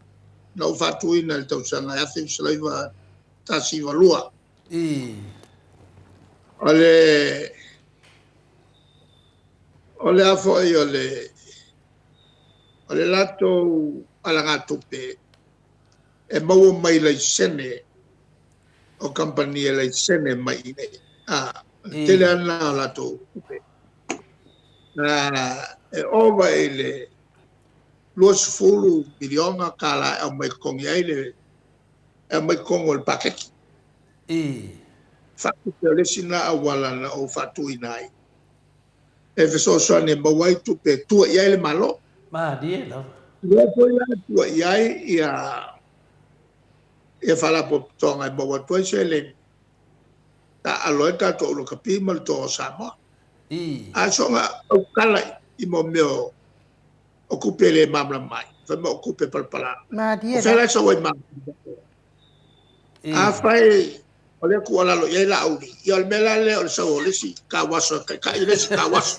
na ou faatuina i le tausaga 1992. O le o le a foi o le o le latou alagatupe e maua mai laisene o kamupani e laisene mai i inei. O le tele lava lena o latou tupe. E ova i le $20 miliona tala e aumai totogi ai le e aumai i totonu o le paketi. Faatupe o le isi lena auala na ou faatuina ai e fesoasoani e maua ai tupe e tua i ai le Malo. Malie lava. Lea foi la e tua i ai ia ia faalapotopotoga e maua atu ai seleni taaalo ai le tatou aulakapi ma le Toga o Samoa. A soona aukala i mo mea o tupe e le malamalama ai, fai mai o tupe palapala. Malie O fea la e sau ai malamalama? Afai o lea tuualalo i ai Laauli, ia o le mea la lea o le sau o le isi tauaso e taitai le isi tauaso.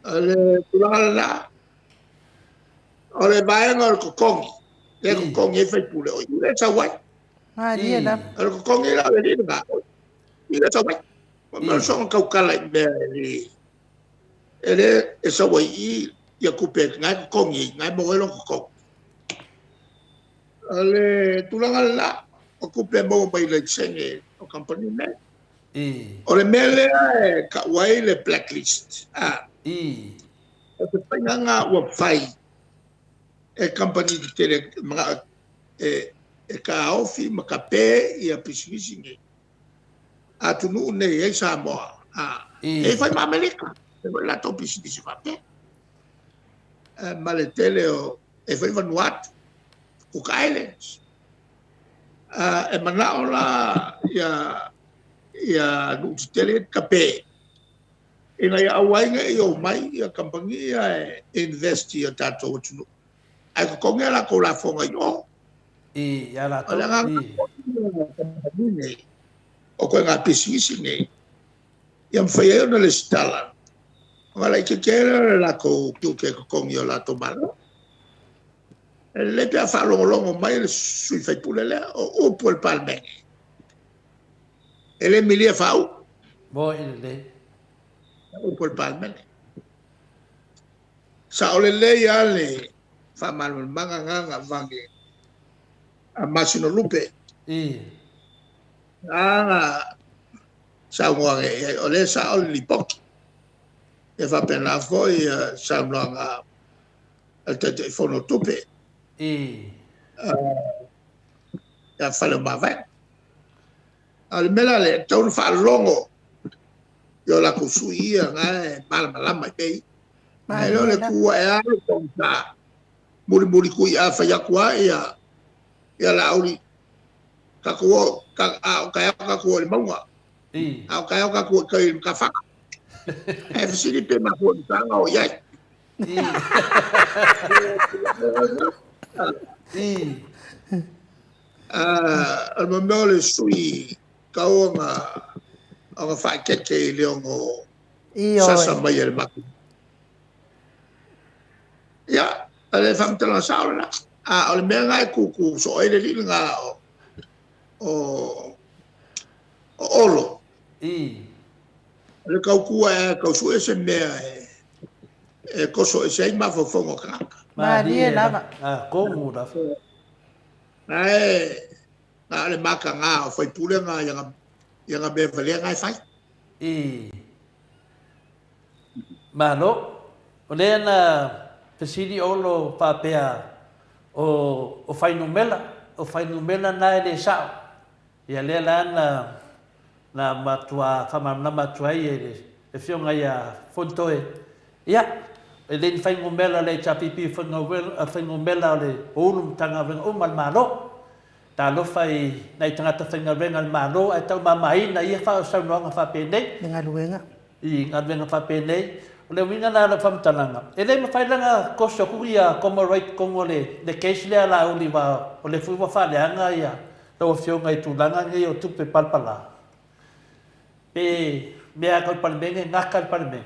O le tulaga lena, o le vaega o le totogi, lea e totogi ai faipule, o i lea e sau ai. Malie lava. O le totogi la o le alii lena, o i lea e sau ai. O le mea o le soona tautala i mea e le e le e sau ai i i ia tupe na e totogi ai, na e maua ai lona totogi. O le tulaga lena, o tupe e maua mai laisene o kamupani nei. O le mea lea e tau ai le blacklist, a, o se faiga lena ua fai e kamupani tetele manao e e taofi ma tape ia pisinisi nei. Atunuu nei e i ai Samoa, a, e i ai foi ma Amerika, e i ai foi latou pisinisi faapea. Ma le tele o, e i ai foi Vanuatu, Cook Islands. E manao la ia ia nuu tetele ia tape ina ia aua ai ne i omai ia kamupani ia e invest i o tatou atunuu, ae totogi a latou lafoga i o. Ia O latou. le agaga foi o kamupani nei, o ituaiga pisinisi nei, ia mafai ai ona resitala, ona laitiiti ai lea o le latou tiute e totogi i o latou malo. E lelei pe a faalogologo mai le sui usufono lea, o upu a le Palemene, e le milia faauu. Moi lelei. O upu a le Palemene. Sao lelei lava le faamalamalamaga lena na avane a Masinalupe. Na na saunoa nei i ai, o lea e sao le lipoti. E faapena foi saunoaga a le Taitaifono o Tupe. Ia Faleomavaega. A o le mea la lea, e tatau ona faalogo i o latou sui ia na e malamalama i mea ia. Ae le o le tu ae lava le pogisa, mulimuli tui a fai atu lava ia ia Laauli, tatou o, a o taeao tatou o i le mauga, a o taeao tatou o i tai i le matafaga. Ae fesili pe mafua i sa ona o i ai. O le mea o le sui tau ona ona faaeteete i le ono sasa mai e le matou. Ia, o le faamatalaga sao lena. A o le mea lena e tutu soo ai le alii lena o o o Olo. O le tau tu ae e tau sue se mea e e toso ese ai mafaufauga o tagata. Malie lava. Tonu lava. Ae na o le mataga o faipule na i ana i ana mea valea na e fai. Malo. O lea na fesili Olo faapea o o fuainumera, o fuainumera na e le sao. Ia lea la na na matua faamalamalama atu ai e le Afioga ia Fonotoe, ia, e le ni fuainumera a le HRPP, o fuainumera o le o Ulu Matagaluega uma a le Malo. Talofa i nai tagata faigaluega a le Malo ae taumamaina ia saunoaga faapenei. Le galuega. I galuega faapenei. O le uiga lena o lau faamatalaga, e le mafai la ona toso atu ia Commorate i totonu o le case lea a Laauli aua o lea foi ua faaleaga lau Afioga i tulaga nei o tupe palapala. Pe. mea a kau Palemene, gaka le Palemene?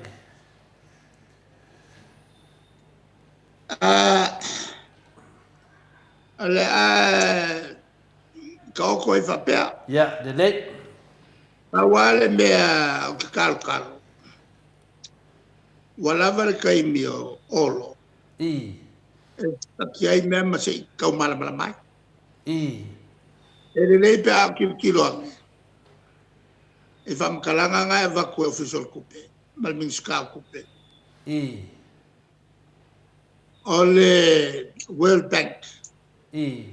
O le a taoto ai faapea. Ia, lelei. Pau lava le mea ou te kalokalo, ua lava le taimi o Olo I. e taki ai mea ma se i tau malamalama ai. I. E lelei pe a tilotilo ane i faamatalaga na e avatu e Ofisa o le Tupe ma le Minisita o Tupe. I. O le World Bank. I.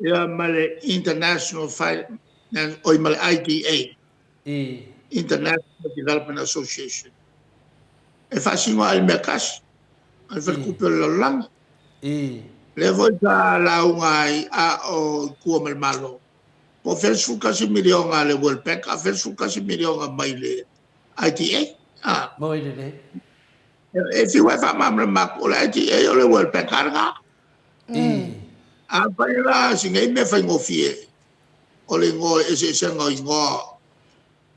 Ia ma le International Finance, oi ma le IDA. I. International Development Association. E faasino lava i le mea tasi, o le faletupe o le lalolagi. I. Lea foi sa lauga ai a o i tua ma le Malo, po o fea le 11 miliona a le World Bank, a o fea le 11 miliona mai le IDA. Ah. Moi lelei. E fiu e faamalamalama atu, o le IDA o le World Bank lava lena. Afai la si nei mea faigofie o le igoa, eseesega o igoa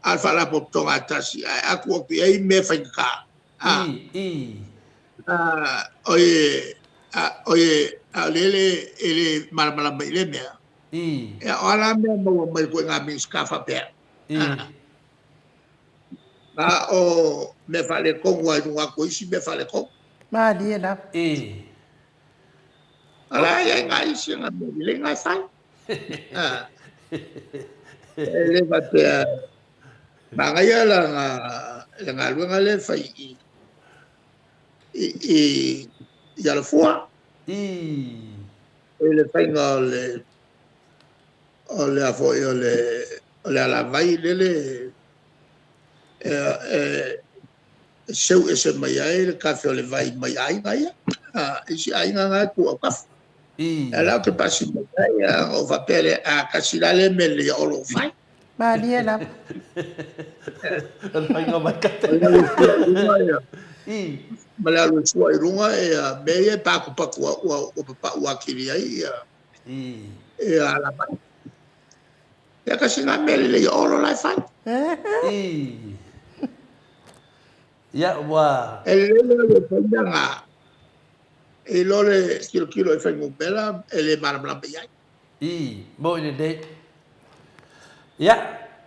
a le Faalapotopotoga a tasi, ae a tuu atu i ai mea faigata. Oi, oi, a o le e le malamalama i lea mea. Ia, o a la mea maua mai ituaiga Minisita faapea? Na o mea faaletonu lava i luga atu o isi mea faaletonu. Malie lava. I. Ala e ai ngā isi ngā mea lelei ngā e whai. E le faapea, manaia la ngā, le galuega lea e fai i, i, i, i Alafua. I. I le faiga o le, o le a foi o le, o le alavai lele e, e, e seu ese mai ai le kafe o le vai mai aiga ia. A, isi aiga nga e tu autafa. I. E la o te pasi mai ai, a, o faapea le, a kasi la le mea lelei a Olo o fai. Malie lava. O le faiga mai kafe. O le alu sua i luga ia. I. Ma le alu sua i luga ia mea ia e patupatu ua, ua papau atili ai ia. I. Ia alavai. Ia kasi ngā mea lelei a Olo la e fai. I. Ia, ua. E lelei le alu e fai mea ngā. I lo le tilotilo i fuainumera e le malamalama i ai. I, moi lelei. Ia,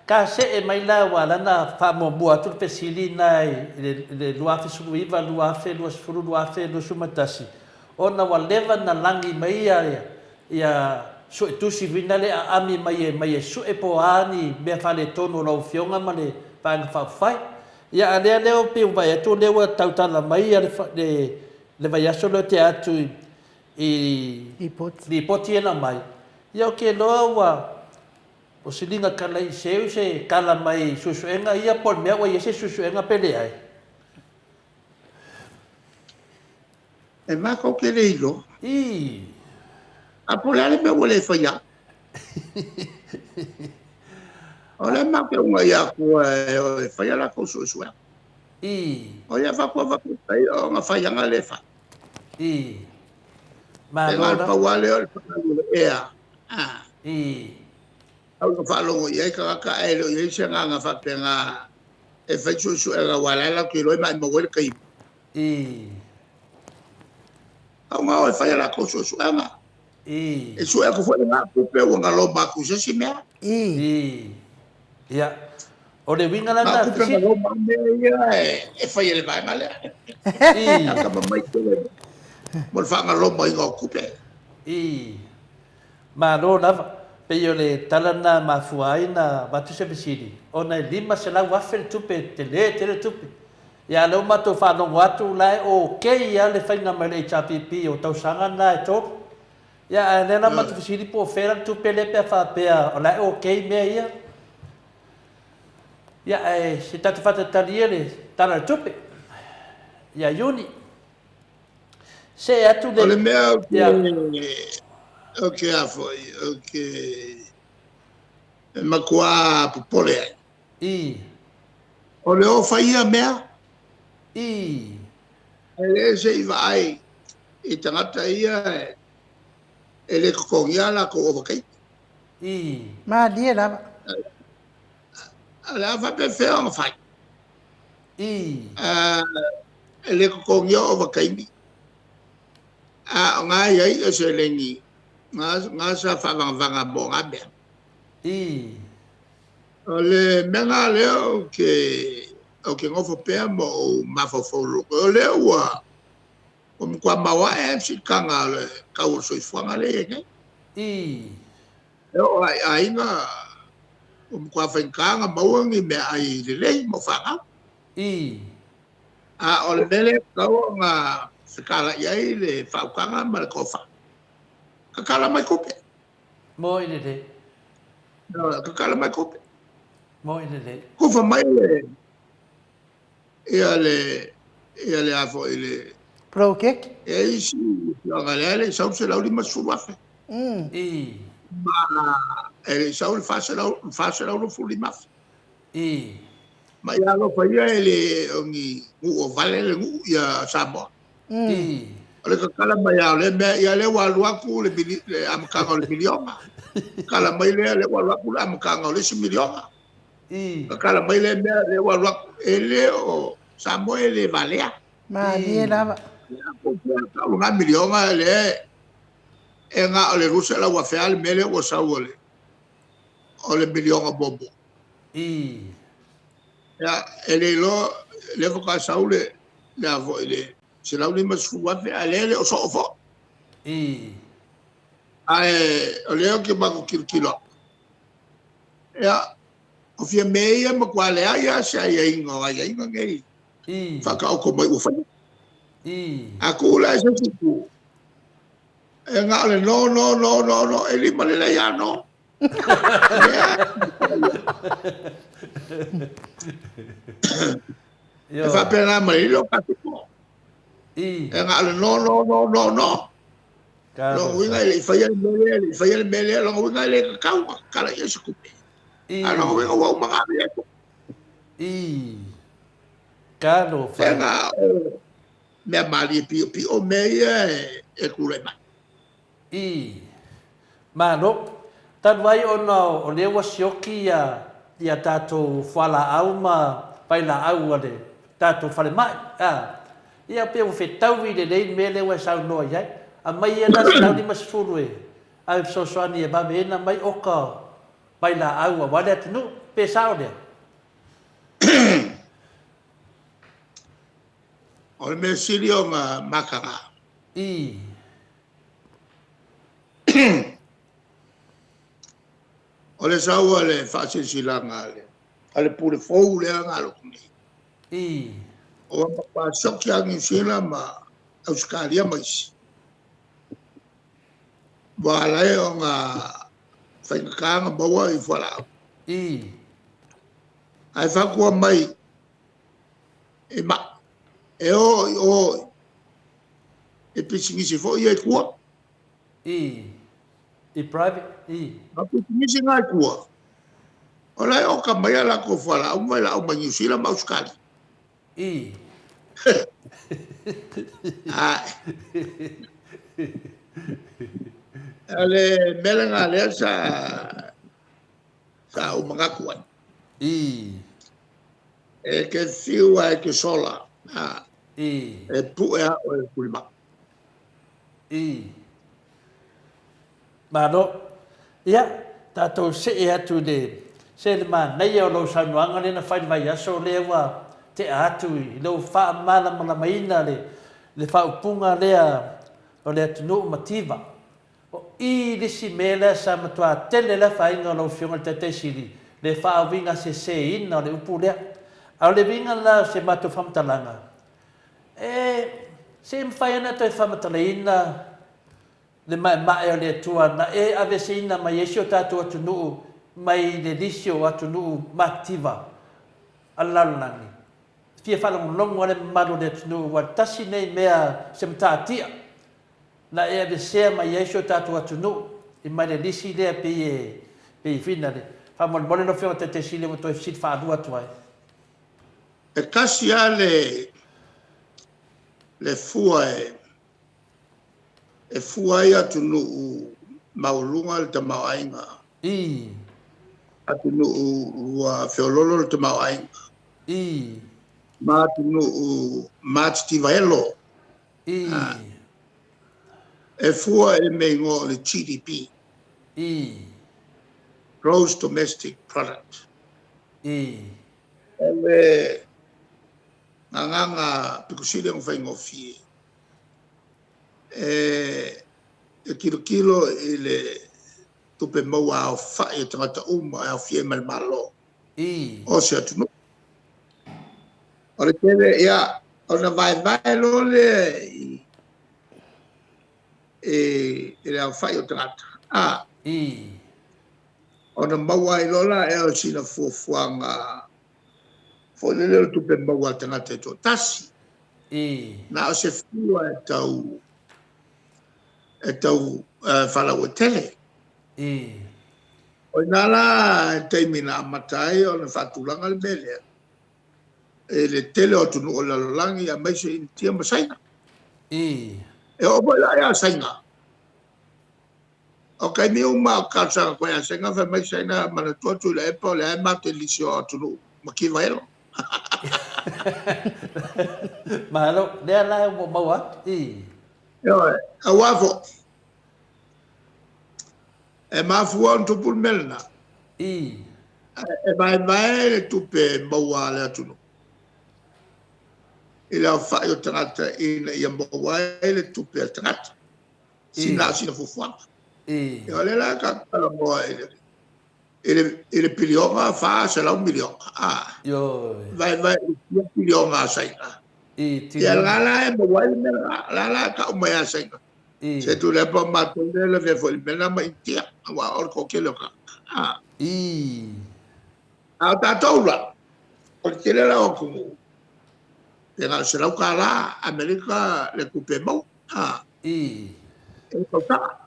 ka see mai la ua lana faamuamua atu le fesili na i le 2019, 2020, 2021, ona ua leva na lagi mai ia ia suetusi vina le aami mai e mai e sue po o a ni mea faaletonu o lau Afioga ma le Vaega Faaupufai. Ia, a lea lea pei ua vaai atu o lea ua tautala mai ia le le vaiaso lea tea atu i Lipoti. Lipoti ia na mai. Ia ou te iloa ua o siliga kala i seu se kala mai i suesuega ia po o le mea ua i ai se suesuega pe leai. E matou te le iloa. I. A po o le a le mea ua le faia ai. O lea matou te unaia atu e o e fai a latou suesuega. I. O ia faatoa faapea mai o na faiaga lea e fai. I. Malo E na o le la. pau lava lea o le faaalu o le ea. I. Tau ina faalogo i ai tagata ae le o i ai se agaga faapena e fai suesuega aua o la e latou te iloa e maimau ai le taimi. I. Au na o e fai a latou suesuega. I. E sue atu foi lena tupe ua galoma atu i se isi mea. I. I. Ia. O le uiga la Na lena o tupe fesili. galoma mea ia e fai e le vaega lea. I. Atamamai tele mo le faagalomaina o tupe. I. Malo lava. Pei o le tala lena e mafua ai na avatu se fesili, ona e 500,000 le tupe, e tele tele tupe. Ia a o lea ua matou faalogo atu la e okay lava le faiga mai le HRPP o tausaga na e tolu. Ia ae lea la matou fesili po o fea la le tupe lea pe a faapea o la e okay mea ia. Ia ae se tatou faatalitali ia le Tala o le Tupe ia Iuni. See atu le. O le mea ou te, ou te a foi, ou te matua popole ai. I. O le o fai ia mea. I. E le se i vaai i tagata ia e le totogia a latou ovataimi. I. Malie lava. O le a faapefea ona fai? Ii. E le totogia ovataimi, a o na i ai e seleni na sa faavagavaga mo na mea. Ii. O le mea na lea ou te ou te nofo pea ma ou mafaufau loloto, o lea ua ua matua maoae le siitaga o le tau o le soifuaga lea e i ai nei. Ii. E oo lava i aiga ua matua faigata ona maua ni meaai lelei mo fanau. Ii. A o le mea lea e tatau ona fetalai ai le faautaga ma le tofa, tatala mai tupe. Moi lelei. Tatala mai tupe. Moi lelei. Tufa mai le ia le ia le a foi le Project. E isi afioaga lea e le i sau le $150,000. Ii. Ma e le i sau le $425,000. Ii. Ma ia alofa ia e le o ni nuu o vale le nuu ia Samoa. Ii. O le tatala mai lava o lea mea, ia lea ua alu atu le, le amataga o le miliona. Tatala mai lea, lea ua alu atu le amataga o le isi miliona. Ii. Tatala mai lea mea, lea ua alu atu. E le o Samoa e le valea. Malie lava. Tau lena miliona lea e na o le $200,000 lava le mea lea ua sau o le o le miliona muamua. Ii. Ia, e le iloa, lea faatoa sau le, le a foi le $150,000, ae lea e le o soo foi. Ii. Ae o lea ou te matou tilotilo atu, ia, o fia mea ia e matua leai lava se aiaiga o aiaiga nei Ii. faataoto mai ua faia. Ii. A tuu la i se isi itu, e na o le no, no, no, no, no, e lima lelei lava no. E faapena ma le lilo tatou. I. E na o le no, no, no, no, no. Lona uiga e le i faia le mea lea, e le i faia le mea lea, lona uiga e le tatau ona tatala i ai se tupe. I. A lona uiga ua uma ona ave i ai tupe. I. Talofa. E na o mea malie piopio mea ia e tulai mai. Ii. Malo. Talu ai ona o lea ua sioki ia tatou fualaau ma vailaau a le tatou falemai, a, ia pei ua fetaui lelei le mea lea ua e saunoa i ai. Aumai ia la 150 e ave fesoasoani e vave ai ona aumai oka vailaau aua le atunuu. Pe sao lea? O le mea sili ona mataga. Ii. O le sau a le faasilasilaga a le Pule fou lea na alu atu nei. Ii. Ua matua sioki lava Niu Sila ma Ausetalia ma isi. Ua ala ai ona faigata ona maua i fualaau. Ii. Ae fautua mai i mai e o i o i pisinisi foi ia i tua. I. I private, i. A pisinisi na i tua, o la e oka mai a latou fualaau ma vailaau mai Niu Sila ma Ausetalia. I. Ae. O le mea lena lea sa sa ou manatu ai. I. E te fiu a e te sola, a. I. E pue a oe e tulimau. I. Malo. Ia, tatou see atu i le, se le manaia o lau saunoaga lea na fai i le vaiaso lea ua tea atu i lou faamalamalamaina le, le faaupuga lea o le atunuu mativa. O i le isi mea lea sa matua tele le afaina o lau Afioga i le Taitai Sili, le faauiga seseina o le upu lea. A o le uiga la o se matou faamatalaga, e, se i mafai ona toe faamatalaina le maemae o le Atua na e aveeseina mai ai si o tatou atunuu mai le lisi o atunuu matitiva a le lalolagi. E fia faalogologo lava le mamalu o le atunuu aua tasi lenei mea se matatia na e avesea mai ai si o tatou atunuu i mai le lisi lea pei e pei e finale. Faamolemole lau Afioga Taitai Sili ua toe fesili faalua atu ai. E tasi lava le le fua e e fua ai atunuu maualuga le tamaoaiga. Ii. Atunuu ua feololo le tamaoaiga. Ii. Ma atunuu matitiva elo. E fua i le mea igoa o le GDP. Gross Domestic Product. O le gagaga pito sili ona faigofie e tilotilo i le tupe maua aofai a tagata uma e aofia ai ma le Malo o se atunuu. O le tele, ia, ona vaevae loa lea i le aofai o tagata, ona maua ai loa la ea o sina fuafuaga foi lele o le tupe maua a le tagata e toatasi. Na o se fua e tau faalauaitele. O ina la i le taimi na amata ai ona faatulaga le mea lea, i le tele o atunuu o le lalolagi, aemaise Initia ma Saina. E oo foi la ia Saina. O taimi uma o talosaga atu ai ia Saina, fai mai Saina, manatua Tuilaepa o lea e matou te lisi o atunuu mativa elo. Malo, lea la ua maua atu. Ioe, auā foi. E mafua ona tupu le mea lena. E vaevae le tupe maua a le atunuu i le aofai o tagata ina ia maua ai le tupe a le tagata. Sina sina fuafuaga. Ia o lea la tatou talanoa i le piliona 400 miliona. Vaevae i le piliona a Saina. Ia la la e maua ai le mea lena. La la e tau mai a Saina. Se Tuilaepa matou lea lavea foi i le mea lena ma Initia. Aua o le toatele o tagata. A o tatou la, o le tele la o atunuu, pe na o le $100 Amerika le tupe maua. E tausaga.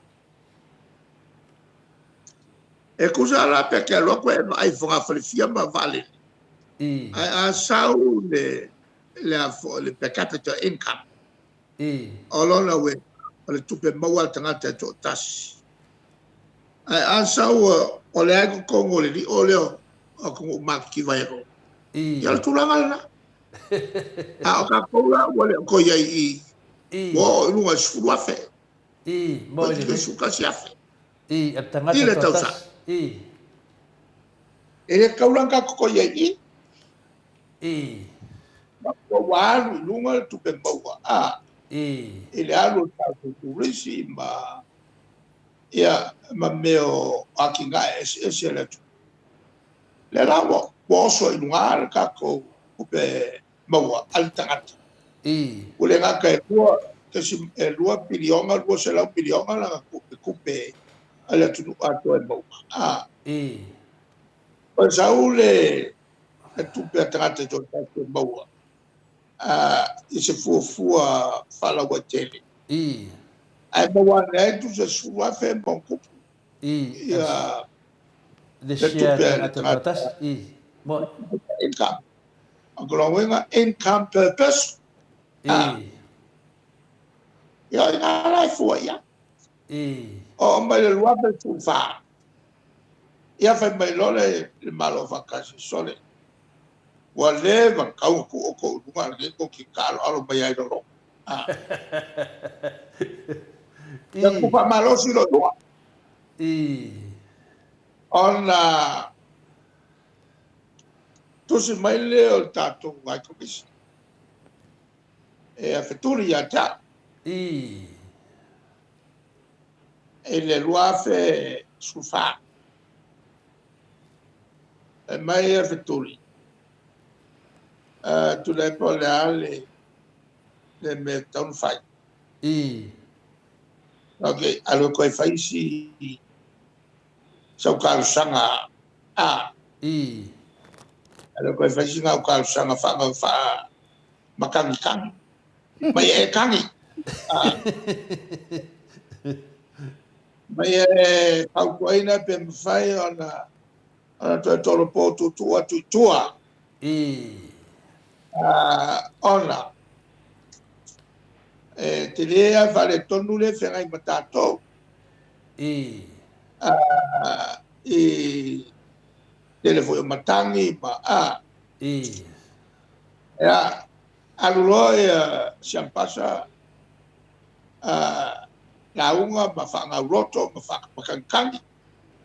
E tusa la pe te alu atu e vaai fogafalefia ma vaalele. Ae a sau le a foi le per capita income. O lona uiga, o le tupe maua a le tagata e toatasi. Ae a sau o lea e totonu o le lio lea o atunuu matitiva elo. Ia o le tulaga lena. A o tatou la ua le o toe i ai i ua oo i luga i 10,000. Mo i le 11,000. A le tagata I le tausaga. Toatasi. E le tatau la ona tatou toe i ai i. Ua alu i luga le tupe maua i le alu o le tatou turisi ma ia ma mea o atinae eseese a le atunuu. Lea la ua oso i luga le tatou tupe maua a le tagata. Ua le gata e 2 tesi e 2 piliona 200 miliona lana tupe a le atunuu atoa e maua. O sau le tupe a tagata e toatasi e maua i se fuafua faalauaitele. Ae maua ane ai tusa 10,000 ma ona tupu. Ia le share tupe a le tagata toatasi. Mo income. O lona uiga income per person. Ia ina la e fua ia. O mai le 2014. Ia fai mai loa le Malo Faatasi, sole. Ua leva ona tau tuu o tou luga lenei tou te taaloalo mai ai lolo. Ia ku faamalosi lo luga. Ona tusi mai lea o le tatou High Commission. E a fetuli ia te au. I le 2014. E mai a fetuli. Tuilaepa o le a le mea tatau ona fai. Ok, alu e toe fai si sau talosaga a. Alu e toe fai si ngau talosaga whaanga wha makangikani. Mai e kangi. Mai e fautuaina pe mawhai ona toe tolopo tutu atu i tua. Ona e te le a faaletonu le feagai ma tatou. I tele foi o matagi ma a. Ia, alu loa ia Siampasa lauga ma faagauloto ma faamatagitagi.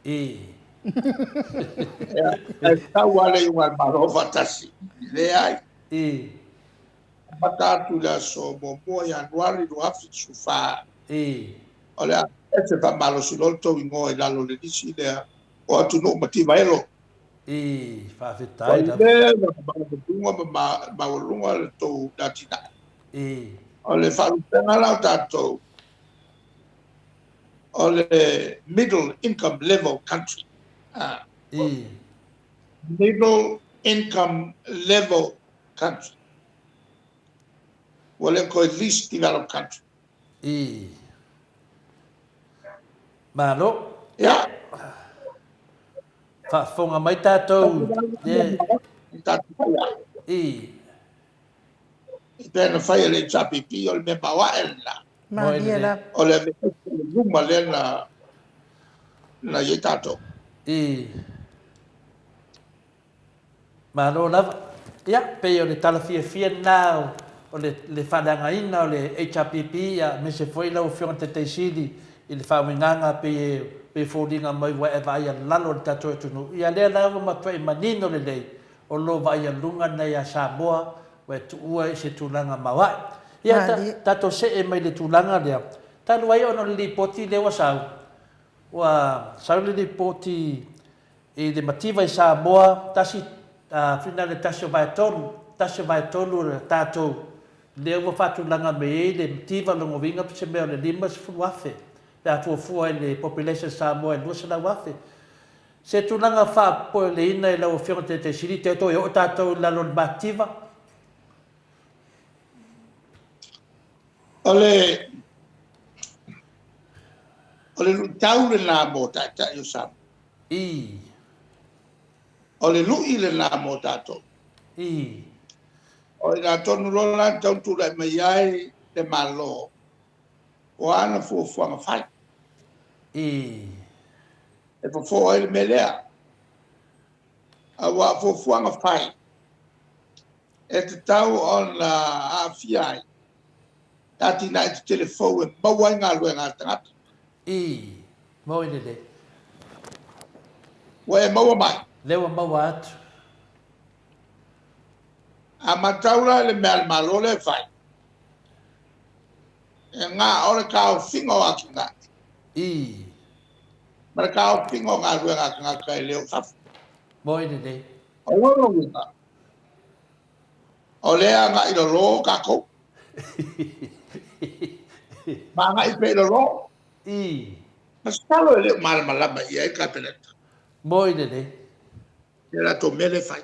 Ia, ae tau lava le iuga a le Malo faatasi. Leai. Amata atu i le aso 1 Ianuari 2014, o le a ese faamalosi loa le tou igoa i lalo o le lisi lea o atunuu mativa elo. Ii, faafetai lava. Ua leva ona maualuga ma maualuga le tou atinae. Ii. O le faalupega la o tatou, o le middle income level country. Ii. Middle income level country. Ua le toe least developed country. Ii. Malo. Ia. Faafofoga mai tatou e. I. I pei ona fai e le HRPP o le mea maoae lena. Malie lava. O le aveese o le luma lea na na i ai tatou. I. Malo lava. Ia, pei o le tala fiafia lena o le le faaleagaina o le HRPP, ia, aemaise foi lau Afioga i le Taitai Sili i le faauigaga pei e pei e foliga mai ua e vaai alalo i le tatou atunuu. Ia, lea la ua matuai manino lelei o lo o vaai aluga lena ia Samoa ua e tuua i se tulaga maoae. Ia, ta, tatou see mai i le tulaga lea, talu ai ona o le lipoti lea ua sau, ua sau le lipoti I le mativa i Samoa, tasi, whina le tasi o vaetolu, tasi o vaetolu o tatou, lea ua faatulaga mai ai le mativa lona uiga se mea o le 50,000 pe a fuafua i le population Samoa e 200,000. Se tulaga faapopoleina i lau Afioga i le Taitai Sili, te toe oo tatou i lalo o le mativa? O le, o le luitau lena mo Taitai o Samoa. Ii. O le lui lena mo tatou. Ii. O i ina tonu loa la e tatau ona tulai mai ai le Malo, o a ana fuafuaga fai. Ii. E fofo ai le mea lea. Aua o fuafuaga fai, e tatau ona aafia ai atinae tetele fou e maua ai galuega a tagata. Ii. Moi lelei. Ua e maua mai? Lea ua maua atu. A matau la i le mea a le Malo lea e fai, e na o le taofiga o atinae. Ii. Ma le taofiga o galuega a tagata e le o i fafo. Moi lelei. O lona uiga, o lea e agai i lalo tatou. Ma agai pea i lalo. Ii. Masalo e le o malamalama i ai le Kapeneta. Moi lelei. I a latou mea lea e fai.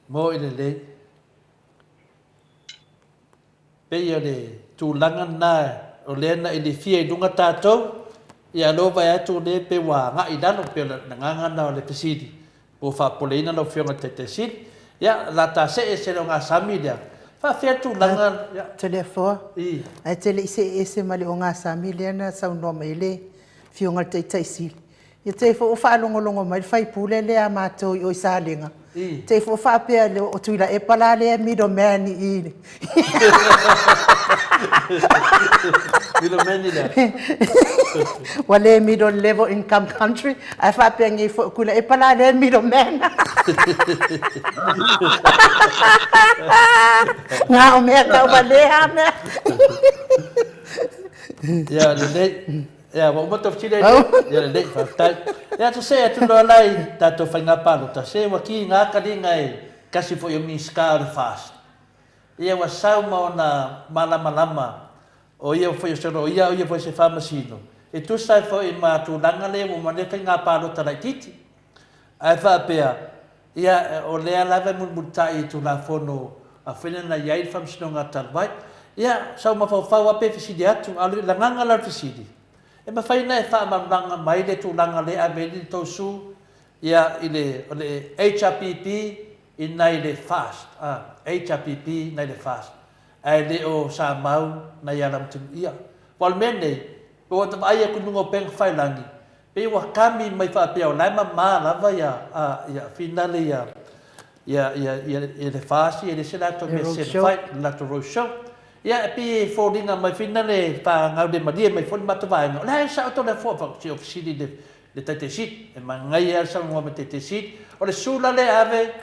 Moi lelei. Pei o le tulaga lena o lea na ilifia i luga tatou, ia lea ua vaai atu o lea pei ua agai i lalo, pei o le agaga lena o le fesili ua faapopoleina lau Afioga i le Taitai Sili. Ia, o le a ta see ese i le ogasami lea. Faafefea tulaga, ia. Toleafoa, ae te le i see ese ma le ogasami lea na saunoa mai ai le Afioga i le Taitai Sili, Ia te i foi ua faalogologo mai le faipule lea a matou i o i Salega, te i foi ua faapea o Tuilaepa la lea e middle man i i. Middle man i lea. Ua le middle level income country, ae faapea nei foi o Tuilaepa la lea e middle man. Na o mea tau valea mea. Ia lelei. Ia, ua uma tou fesili ai lea? Ia lelei, faafetai. Ia, se see atu loa la i tatou faiga palota, se ua kiga kaliga e tasi foi o Minisita o le FAST. Ia, ua sau ma ona malamalama, o ia foi o se loia, o ia foi o se faamasino, e tusa ai foi ma tulaga lea ua uma nei faiga palota laitiiti. Ae faapea, ia, o lea lava e mulimulitai i Tulafono a Finland na i ai le Faamasinoga talu ai. Ia, sau mafaufau lava pe fesili atu, a o le lagaga la o le fesili, e mafai ona e faamalamalama mai le tulaga lea e ave ai le tou su, ia, i le, o le HRPP i nai le FAST, a, HRPP nai le FAST, ae le o sa mau nai Alamutunuia. Aua o le mea lenei, ua ou vaai atu i luga o upega tafailagi, Pei ua kami mai faapea o la e mama lava ia, ia finale ia. Ia, ia, ia, ia le FAST e le se latou mea certified, le latou road show. Ia, e pei e foliga mai foi na le faagaulemalie mai foi le matou vaega. O le a e sao tau le afoa, fa se ofisili le, le Taitaisit. E manaia lava le saunoa mai Taitaisit. O le su la le ave,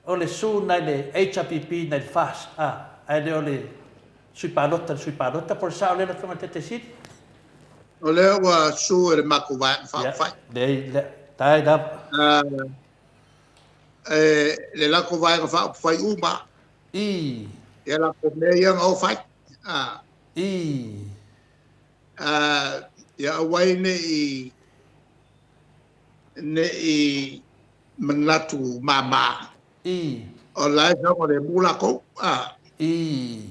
o le su nai le HRPP nai le FAST, a, ae le o le sui palota, le sui palota, po o le sao lea lau Afioga i le Taitaisit? O lea ua su e le matou vaega faaupufai. Ia, leai, le, tai lava. E le latou vaega faaupufai uma. I. Ia latou mea ia na o fai. A. I. A, ia aua ai ne i, ne i manatu māmā. I. O la e saogalemu latou. A. I.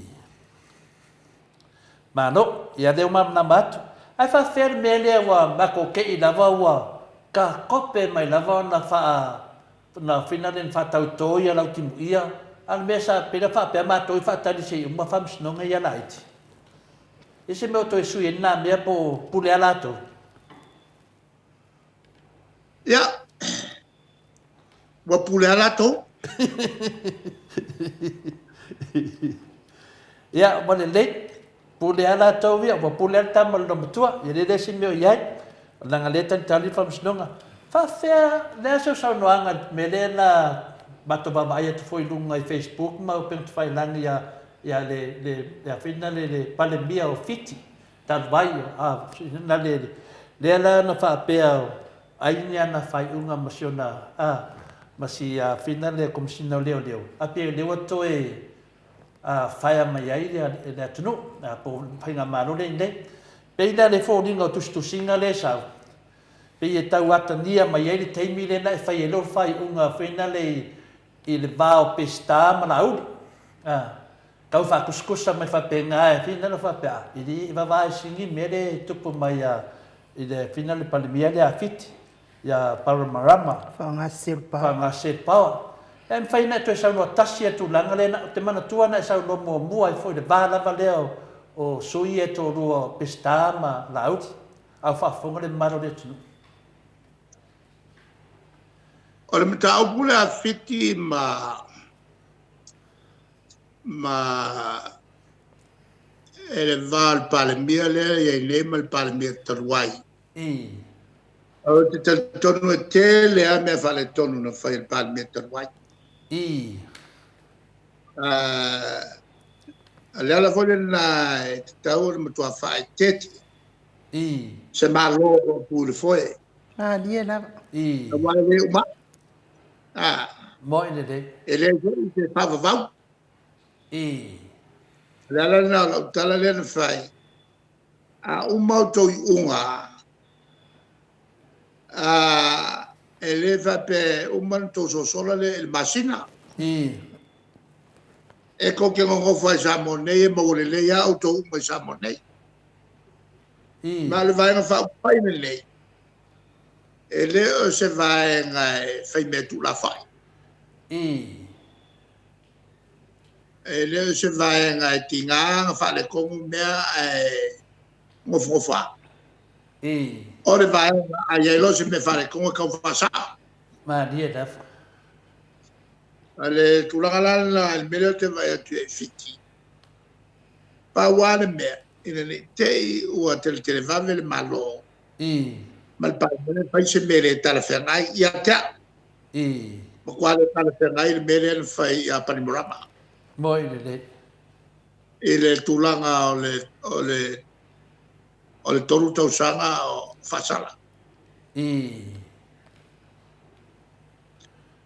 Malo, ia lea ua malamalama atu. Ae faafefea le mea lea ua matou tei lava ua kakope mai lava ona faa na fina le na faatauto ia lau timuia, a o le mea sa pei la faapea matou i faatali se i uma faamasinoga ia laiti. I se mea o toe sui ai lena mea po o pule a latou. Ia, ua pule lava latou. Ia, ua lelei. Pule lava latou ia, ua pule lava le tama i le loomatua. Ia le le se mea o i ai. Leaga lea e talitali le faamasinoga. Faafefea, le a sau saunoaga i le mea lea na matou vaavaai atu foi i luga i Facebook ma upegatafailagi ia, ia le, le, le a foi lena le, le Palemia o Fiti. Talu ai, a, na le, lea la na faapea ai ni ana faaiuga ma si ona, a, ma si a fina lea Komesina o Leoleo, a pei o lea ua toe, a, faea mai ai le, le atunuu, a, po o Faigamalo lea i nei. Pei la le foliga o tusitusiga lea e sau, pei e tau atagia mai ai le taimi lea na e fai ai lou faaiuga foi na le i, i le va o Peseta ma Laauli. A, Tau faakusakusa mai faapena e finagalo faapea, a, i vava e sini mea lea e tupu mai a, i le finagalo le Palemia lea a Fiti, ia Bainimarama. Faaaoga se cell power. Faaaoga cell power. E mafai ona e toe saunoa tasi ia tulaga lea, na, ou te manatua na e saunoa muamua ai foi i le va lava lea o, o sui ia e toalua o Peseta ma Laauli, a o faafofoga le mamalu o le atunuu. O le mataupu lea a Fiti ma ma e le va o le Palemia lea e i ai nei ma le Palemia talu ai. Ou te talitonu e tele lava mea faaletonu na fai e le Palemia talu ai. O le ala foi lena e tatau ona matua faaeteete se Malo o lo o tu i le foe. Malie lava. Aua e le uma. A. Moi lelei. E leai foi se faavavau. O le ala lena o lau tala lea na fai, a uma outou iuga, a, e le faapea e uma ona outou sosola lea i le masina. E tou te nonofo lava i Samoa nei, e maua lelei lava outou uma i Samoa nei. Ma o le Vaega Faaupufai lenei, e le o se vaega e fai mea tuulafoai. E le o se vaega e tiga ona faaletonu mea ae nofonofo. O le vaega a i ai loa se mea faaletonu e tau faasao. Malie lava. O le tulaga la lena i le mea lea ou te vaai atu i ai i Fiti, pau lava le mea, ina ne i te i ua teletelevave le Malo ma le Palemene fai se mea le talafeagai ia te au. Matua le talafeagai le mea lea na fai ia Panimarama. Moi lelei. I le tulaga o le, o le, o le 3 tausaga o faasala.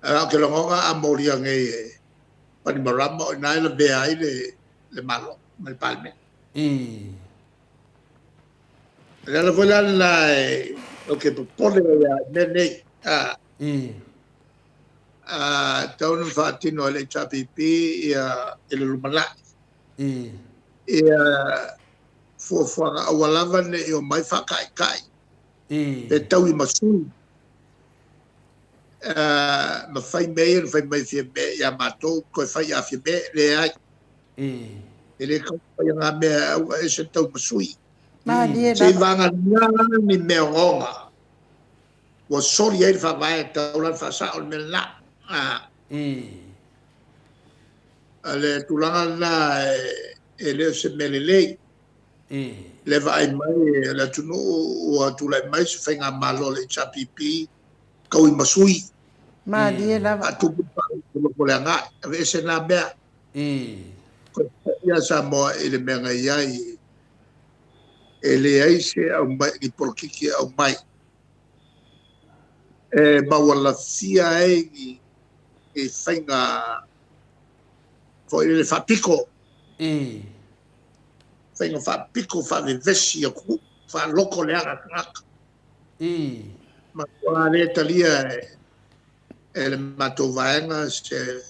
Ou te lagona a molia nei e Panimarama o i ina e lavea ai le, le Malo ma le Palemene. O le ala foi la lena e, ou te popole ai lava i mea nei. A, a, tatau ona faatino e le HRPP ia, i le lumanai. Ia fuafuaga aua lava ne i omai faataitai pe taui ma sui ma fai mea ia na fai mai e Fiame ia matou toe fai ia Fiame, leai. E le tau faia ngā mea e auga ese tau ma sui. Malie Se i lava. vagana ni mea ogaoga ua soli ai le faavae e tatau la ona faasao le mea lena. A le tulaga lena e le o se mea lelei. Le vaai mai e le atunuu ua tulai mai se faigamalo a le HRPP taui ma sui. Malie lava. Faatupu le le agai, aveese na mea. Ia Samoa i le mea na i ai e leai se aumai ni polokiki e aumai e maualafia ai ni ni faiga foi le faapiko. Faiga faapiko faavevesi atunuu, faaloko leaga tagata. Matua le talia e le matou vaega se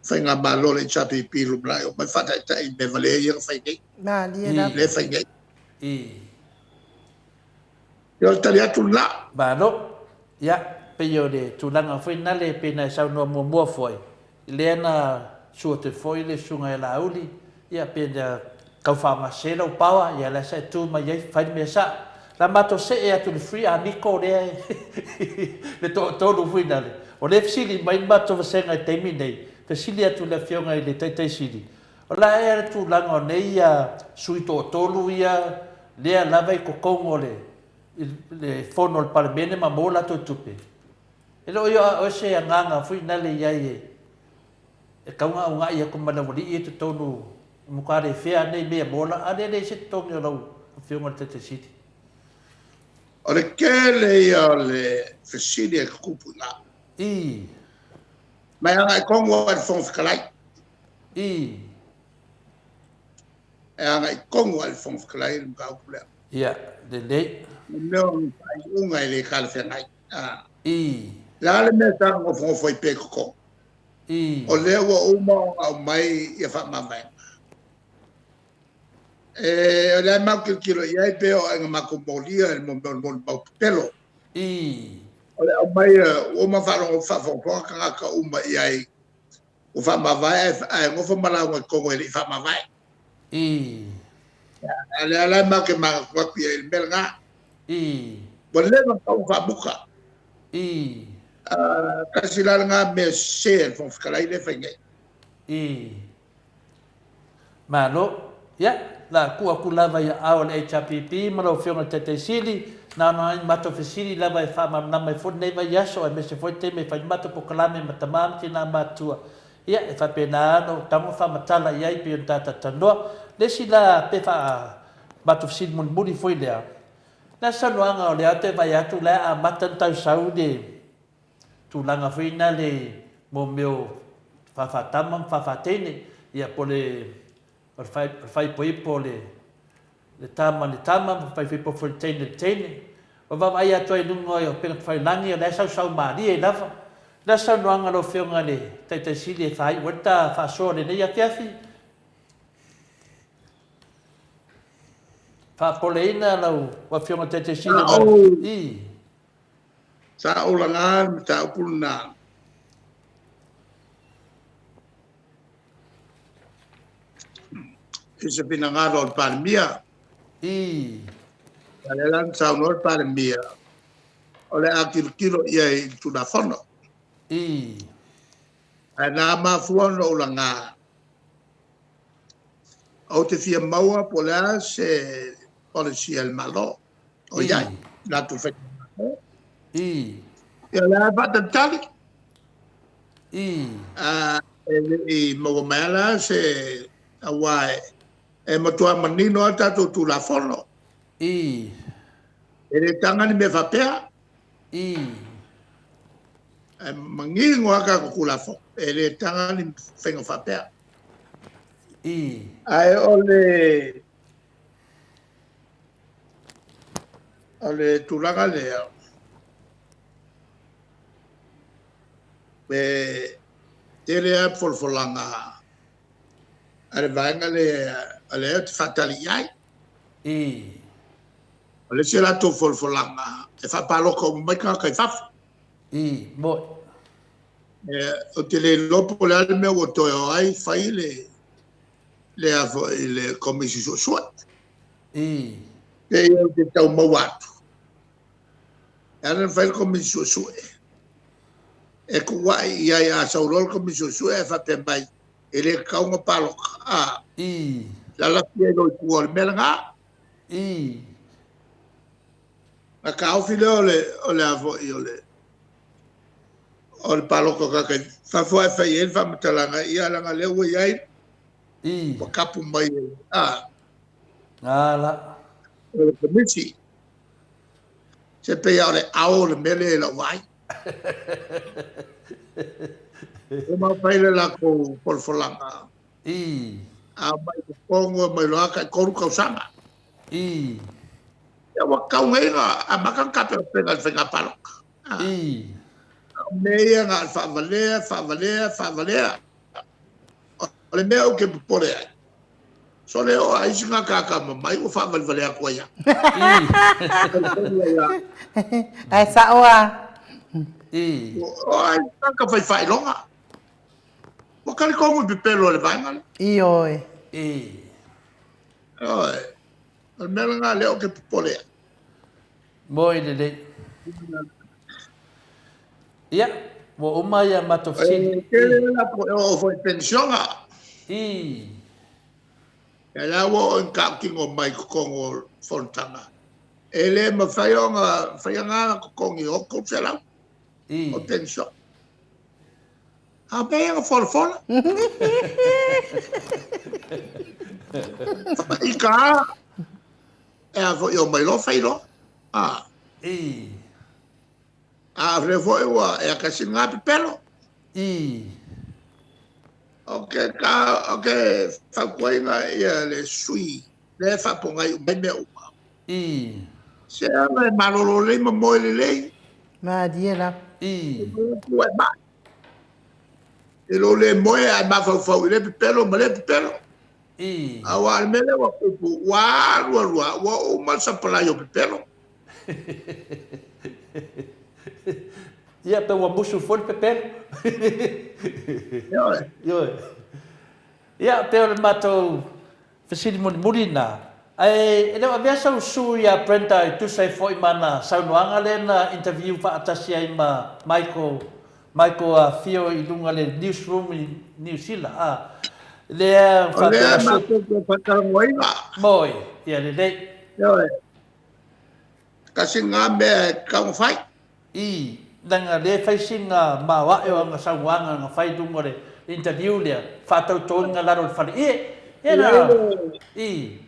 faigamalo a le HRPP i lumanai o mai faataitai i mea valea ia na fai nei. Malie lava. Lea fai nei. Ia o le tali atu lena. Malo. Ia, pei o le tulaga foi nale pei na e saunoa muamua foi, lea na sua atu foi le susuga ia Laauli, ia pei na tau faaaogasese lau power, ia lea sa e tu mai ai fai le mea sao. La matou see atu i le free amico lea le toatolu foi nale, o lea e fesili mai le matou vasega i le taimi nei, fesili atu i le afioga i le Taitai Sili, o le a ea le tulaga o nei sui toatolu ia lea lava i totonu o le le fono a le Palemene ma maua latou tupe? E le o i o se agaga foi nale i ai e tau na una'i atu ma le aualii ia i totonu e matua le fea nei mea mo la, a lea e leai se totogi o lau Afioga i le Taitai Sili. O le tele ia o le fesili e tutupu i ina. Ma e agai tonu lava i le Fofoga Fetalai. E agai tonu lava i le Fofoga Fetalai le mataupu lea. Ia, lelei. O mea o faaiuga e le talafeagai. Le a le mea sa nofonofo ai pea i totonu? O lea ua uma ona aumai ia faamavaega. E, o lea matou tilotilo i ai pe o aiga matou molia i le mea o le molimau pepelo. O le aumai ua uma ona faafogafoga tagata uma i ai ua faamavae ae nofo ma lauga i totonu e le i faamavae. A lea la matou te manatunatu i ai i le mea lena. Ua leva ona tatau ona faamuta. Tasi la lena mea sese a le Fofoga Fetalai lea e fai nei. Malo. Ia, la tuu atu lava i aao o le HRPP ma lau Afioga i le Taitai Sili, na ona ni matou fesili lava e faamalamalama ai foi lenei vaiaso aemaise foi le taimi e fai ai le matou polokalame ma tama ma tina matutua. Ia, e faapena lava ona ou tago faamatala i ai pei ona ta talatalanoa. Le isi la pe faa matou fesili mulimuli foi lea, le a se saunoaga o lea ou te vaai atu o la e amata ona tausau le tulaga foi lena le mo mea o faafaatama ma faafateine, ia po o le o le faaipoipo o le le tama i le tama ma faaipoipo foi le teine i le teine. Ua vaavaai atu ai i luga o upega tafailagi o la e sausau malie lava. O le a se saunoaga a lau Afioga i le Taitai Sili e faaiu ai le ta faasoa i lenei afiafi? Faapoleina lau Afioga i le Taitai Sili ma le. Sa ou laga le mataupu lena i se finagalo o le Palemia. A lea la na saunoa le Palemia, o le a tilotilo i ai i le Tulafono. Ae na mafua ona ou laga, ou te fia maua po o le a se policy a le Malo o i ai, latou faigamalo. Ia o lea e faatalitali. E le i maua mai lava la se aua e matua manino lava le tatou Tulafono. E le taga ni mea faapea. E manino lava tatou Tulafono, e le taga ni faiga faapea. Ae o le O le tulaga lea, e tele lava folafolaga a le vaega lea o lea ou te faatali i ai. O le isi a latou folafolaga, e faapalota uma mai tagata i fafo. Ou te le iloa po o le a le mea ua toe o ai fai le lea foi le Komisi Suesue. Pei ou te tau maua atu, e ala ona fai le Komisi Suesue. E kuaʻi i ai a sau loa le Komisi Suesue ae faapea mai, E le tatau ona paloka, a. Ii. Lalafi ai loa i tua o le mea lena. Ii. Na taofi lea o le, o le a foi, o le, o le paloka o tagata i fafo ae fai ai le faamatalaga, ia leaga lea ua i ai, Ii. ua tapu mai e, a. Ala. O le Komisi. Se pei lava o le ao o le mea lea i lau vaai. Ua mafai le latou folafolaga. Ii. A mai totogi o mai loa tai tolu tausaga. Ii. Ia ua tatau nei ona amata ona tapenapena i le faiga palota. Ii. A o mea ia na o le faavalea, faavalea, faavalea. O le mea ou te popole ai, sole oo a isi tagata atamamai ua faavalevale atu ai lava. Ae sao a. O ai tagata fai faailoga. Ua talitonu i pepelo a le vaega lea. Ioe. Ioe. O le mea lena lea ou te popole ai. Moi lelei. Ia, ua uma ia matou fesili. E tele le latou e oo foi i penisiona. I. Ia la ua oo ina tautino mai i totonu o fonotaga, e le mafai ona faia na totogi e $300 o penisiona. A o mea ia na folafola. Faika lava. E a foi o mai loa fai loa. A. I. A lea foi ua e akasi ngā pepelo. I. O ke ka o ke fautuaina ia le sui le faapogai uma ai mea uma. I. Se ala e malolo lelei ma moe lelei. Malie lava. I. Ua e mai. I lou le moe ae mafaufau i lea pepelo ma lea pepelo. I. Aua o le mea lea ua tupu, ua alu alu lava, ua uma le sapalai o pepelo. Ia, pe ua musu foi le pepelo. Ioe. Ioe. Ia, pei o le matou fesili mulimuli lena. Ae e le o avea sau sue ia Brenda e tusa ai foi ma ana saunoaga lea na interview faatasi ai ma Michael Michael a Fio i luga le newsroom i Niu Sila a lea O lea matou te faatalanoaina. Moi, ia lelei. Ioe. Kasi nga mea e tatau ona fai. I, leaga lea e fai sina maoae o ana saunoaga na fai i luga o le interview lea, faatautoina lalo o le fale. Ie, ia na, i.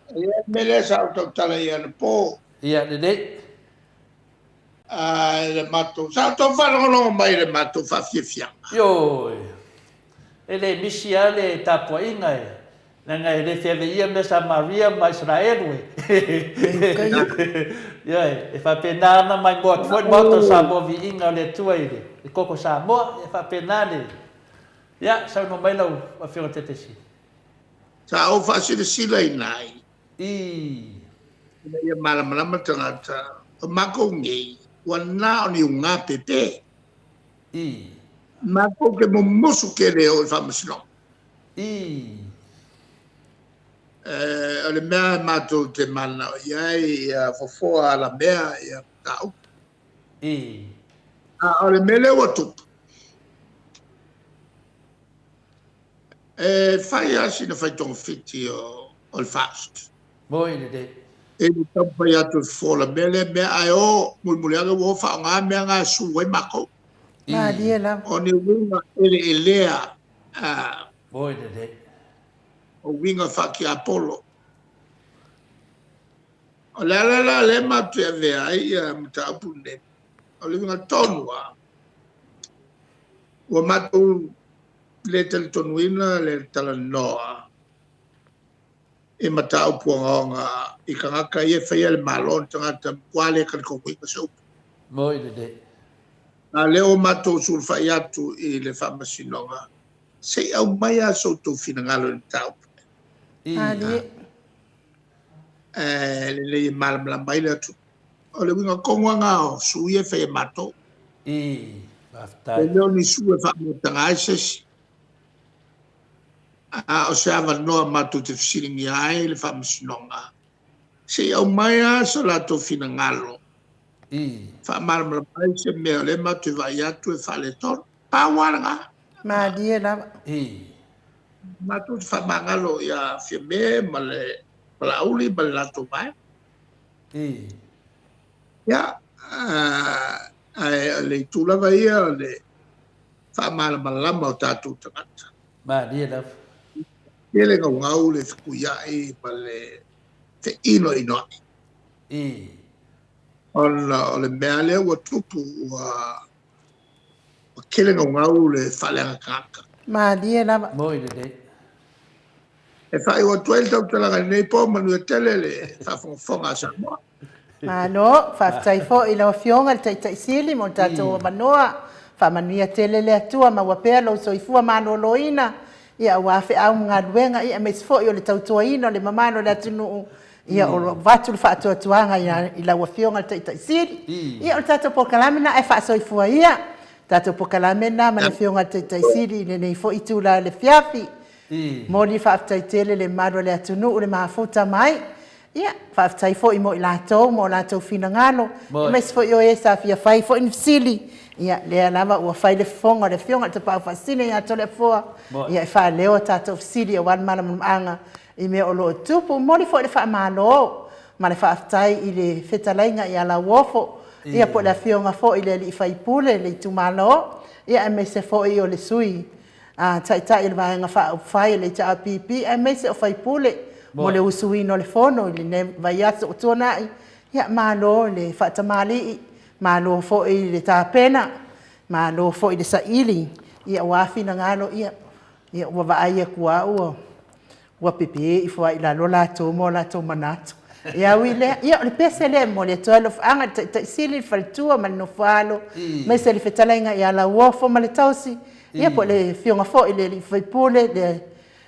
E i ai le mea lea sa ou tautala i anapo. Ia, lelei. A, i le matou, sa outou faalogologo mai i le matou faafiafiaga. Ioe. E le misi lava le tapuaiga e, leaga e le feaveia mea Samaria ma Isaraelu e. Ioe, e faapena ona maimoa atu foi le Maota o Samoa Viiga o le Atua i le koko Samoa, e faapena le, ia, saunoa mai lau Afioga Taitaisini. Sa ou faasilasila ai. I. Ina ia malamalama tagata, o makou nei, ua na o ni uga pepe. I. Makou ke mumusu tele e o i le faamasinoga. I. O le mea matou te mananao i ai, ia fofoa alamea ia mataupu. I. A o le mea lea ua tupu, e fai lava sina fai togafiti o le FAST. Moi lelei. E le taumafai atu e fofo la mea lea mea, ae o mulimuli ane ua o faaaoga mea na e sue ai matou. Malie lava. O ni uiga eleelea, Moi lelei. O uiga faatiapolo. O le ala la lea matou te avea ai ia mataupu lenei, o le uiga tonu lava, ua matou le talitonuina le talanoa i mataupu ogaoga i tagata ia e faia le Malo, ni tagata matua le talitonuina se upu. Moi lelei. A lea ua matou sulufai atu i le Faamasinoga, se i aumai lava so outou finagalo i le mataupu lenei. E lelei e malamalama ai le atunuu. O le uiga tonu lava lena o sui ia e fai e matou. I, faafetai. E le o ni sui e faamataga ai se isi. A o se avanoa matou te fesiligia ai le Faamasinoga, se i aumai lava so latou finagalo. Faamalamalama ai se mea o lea matou te vaai atu e faaletonu. Pau lava lena. Malie lava. Matou te faamagalo ia Fiame ma le Palauli ma le latou vaega. Ia, ae o le itu lava ia o le faamalamalama o tatou tagata. Malie lava. Tele gaugau le fetuiai ma le feinoinoai. Ona o le mea lea ua tupu ua tele gaugau le faaleaga tagata. Malie lava. Moi lelei. E faaiu atu ai le tautalaga i lenei po, manuia tele le faafogafoga a Samoa. Malo, faafetai foi i lau Afioga i le Taitai Sili mo le tatou avanoa. Faamanuia tele le Atua, maua pea lou soifua maloloina, ia aua feau ma galuega, ia aemaise foi o le tautuaina o le mamalu o le atunuu. Ia o lo o avatu le faatuatuaga i lau Afioga i le Taitai Sili. Ia o le tatou polokalame lena, ae faasoifua ia tatou polokalame lena ma le Afioga i le Taitai Sili i lenei foi itula i le afiafi. Momoli faafetai tele le mamalu o le atunuu le mafuta mai. Ia, faafetai foi mo i latou ma o latou finagalo, aemaise foi o e sa fia fai foi ni fesili. Ia, lea lava ua fai le fofoga o le Afioga i le Tapaau Faasisina ia Toleafoa, ia e faaleo a tatou fesili aua le malamalamaaga i mea o lo o tupu. Momoli foi le faamalo ma le faafetai i le fetalaiga ia Lauofo, ia po o le Afioga foi i le sui usufono o le itumalo, ia aemaise foi o le Sui Taitai o le Vaega Faaupufai o le HRPP, aemaise o sui usufono mo le usuina o le Fono i lenei vaiaso ua tuanai. Ia, malo le faatamalii, malo foi le tapena, malo foi le saili aua finagalo, ia ua vaai atu lava ua pepe ifo lava i lalo latou ma o latou manatu. Ia ui i lea, ia o le pese lea e momoli atu ai alofaaga i le Taitai Sili, le faletua ma le nofo-a-alo, aemaise le fetalaiga ia Lauofo ma le tausi, ia po o le afioga foi i le sui usufono,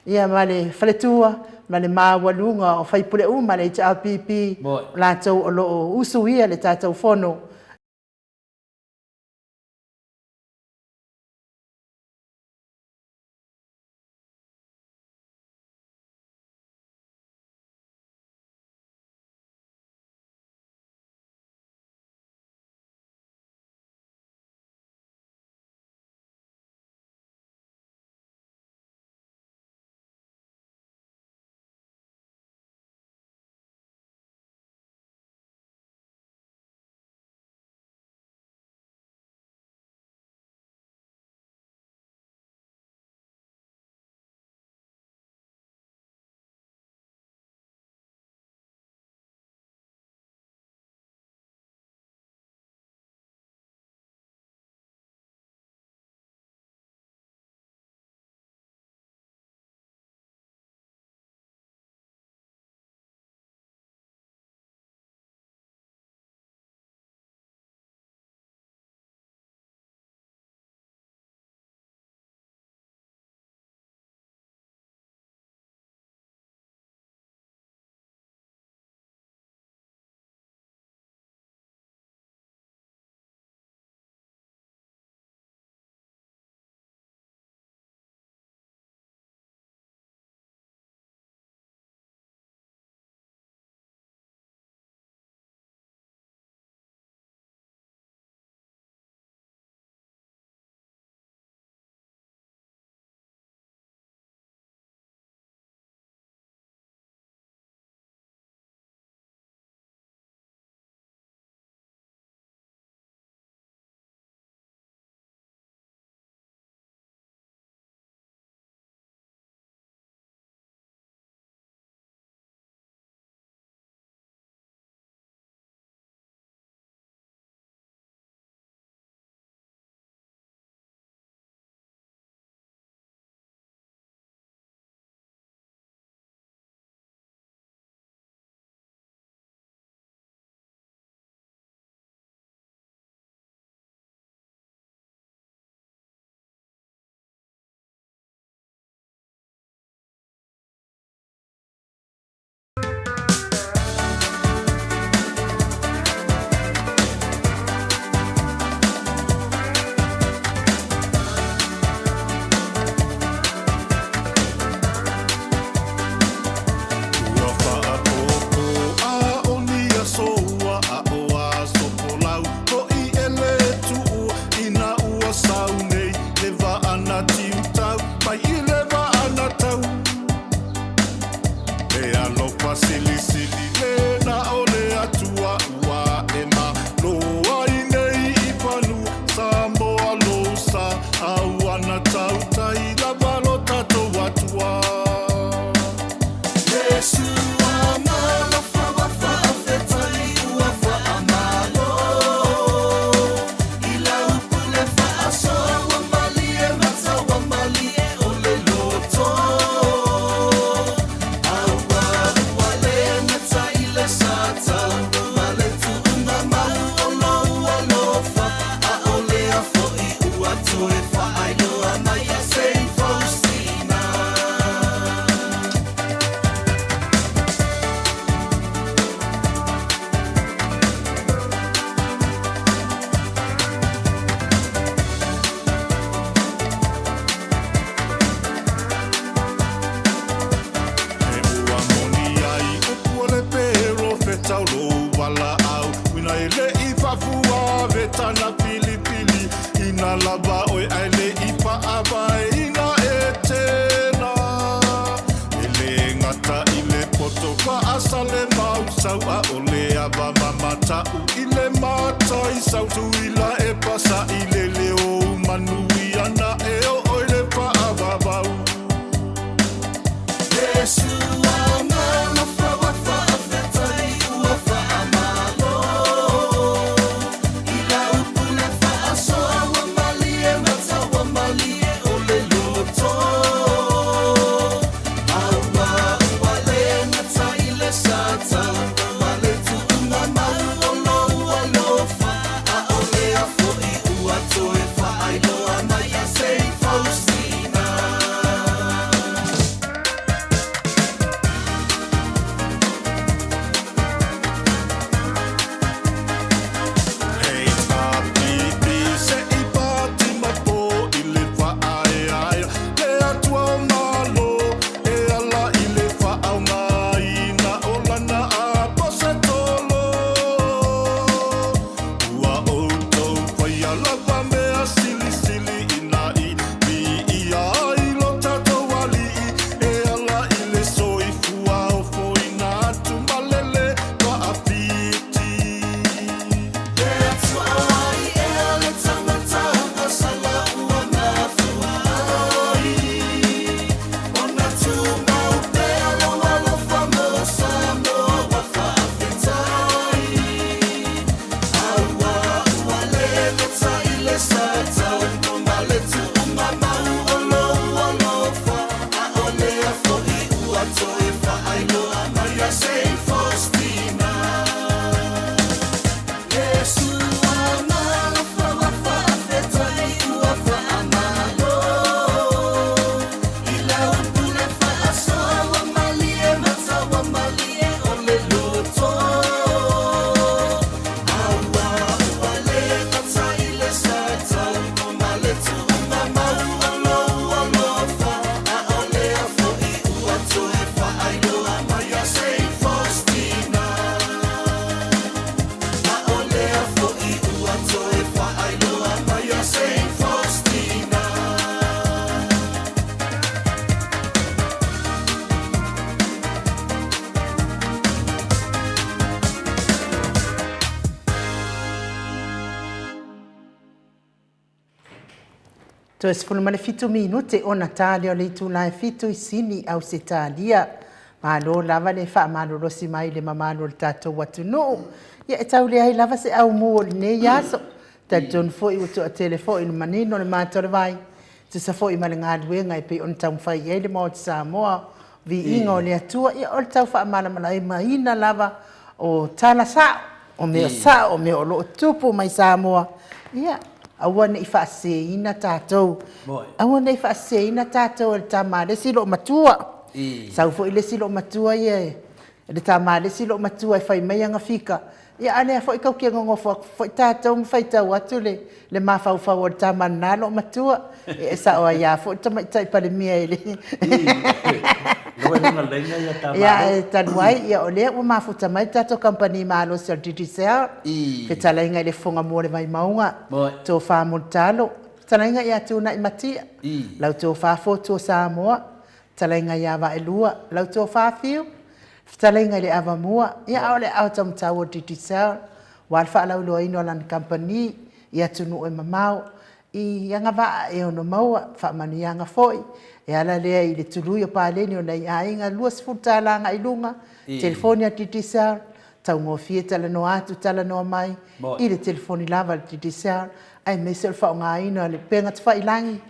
ia ma le faletua, ma le maualuga o sui usufono uma a le HRPP, o latou o lo o usuia le tatou Fono. Faavaeina lava oe ae le i faavaeina Etena. E le gata i le poto faasale mausau a o le ava mamata'u i le mataisau tuila e pasa'i le leo manuia na e oo i le faavavau. Hei tāpipi se i pātima pō i le whaaeaea le Atua o Malo e ala i le whaaogaina o lana aposetolo. Ua outou faia lava mea silisili ina i viia ai lo tatou Alii e ala i le soifua ofoina atu ma le le faafiti. Toe 17 minute ona ta lea o le itula e fitu i Sini, Ausetalia. Malo lava le faamalolosi mai i le mamalu o le tatou atunuu. Ia e tau leai lava se aumu o lenei aso. Talitonu foi ua toatele foi le manino le mata o le vai. Tusa foi ma le galuega e pei ona taumafai i ai le Maota Samoa, viiga o le Atua, ia o le tau faamalamalamaina lava o tala sa'o, o mea sa'o, o mea o lo o tupu mai Samoa. Ia, aua ne i faaseseina tatou. Aua ne i faaseseina tatou e le tama a le isi loomatua. Sau foi le isi loomatua ia e le tama a le isi loomatua e fai mai ana fika, ia a o lea foi tatou te nonofo atu foi tatou ma faitau atu le le mafaufau o le tama lena loomatua. E sao ai lava foi le Tamaitai Palemia i le Ia, e talu ai ia o lea ua mafuta mai le tatou kamupani malosi o le Digicel, fetalaiga i le Fofoga Mua o le Vaimauga, Tofa Mulitalo, fetalaiga ia Tunai Matia, lau Tofa Fotu o Samoa, fetalaiga ia Vaelua, lau Tofa Fiu, fetalaiga i le Avamua, ia a o le aao taumatau o le Digicel, aua le faalauiloaina o lana kamupani i atunuu e mamao, i agavaa e ono maua, faamanuiaga foi, e ala lea i le tului o paleni o nai aiga $20 agai i luga, telefoni a le Digicel, taugofie talanoa atu talanoa mai i le telefoni lava a le Digicel, aemaise o le faaaogaina o le upega tafailagi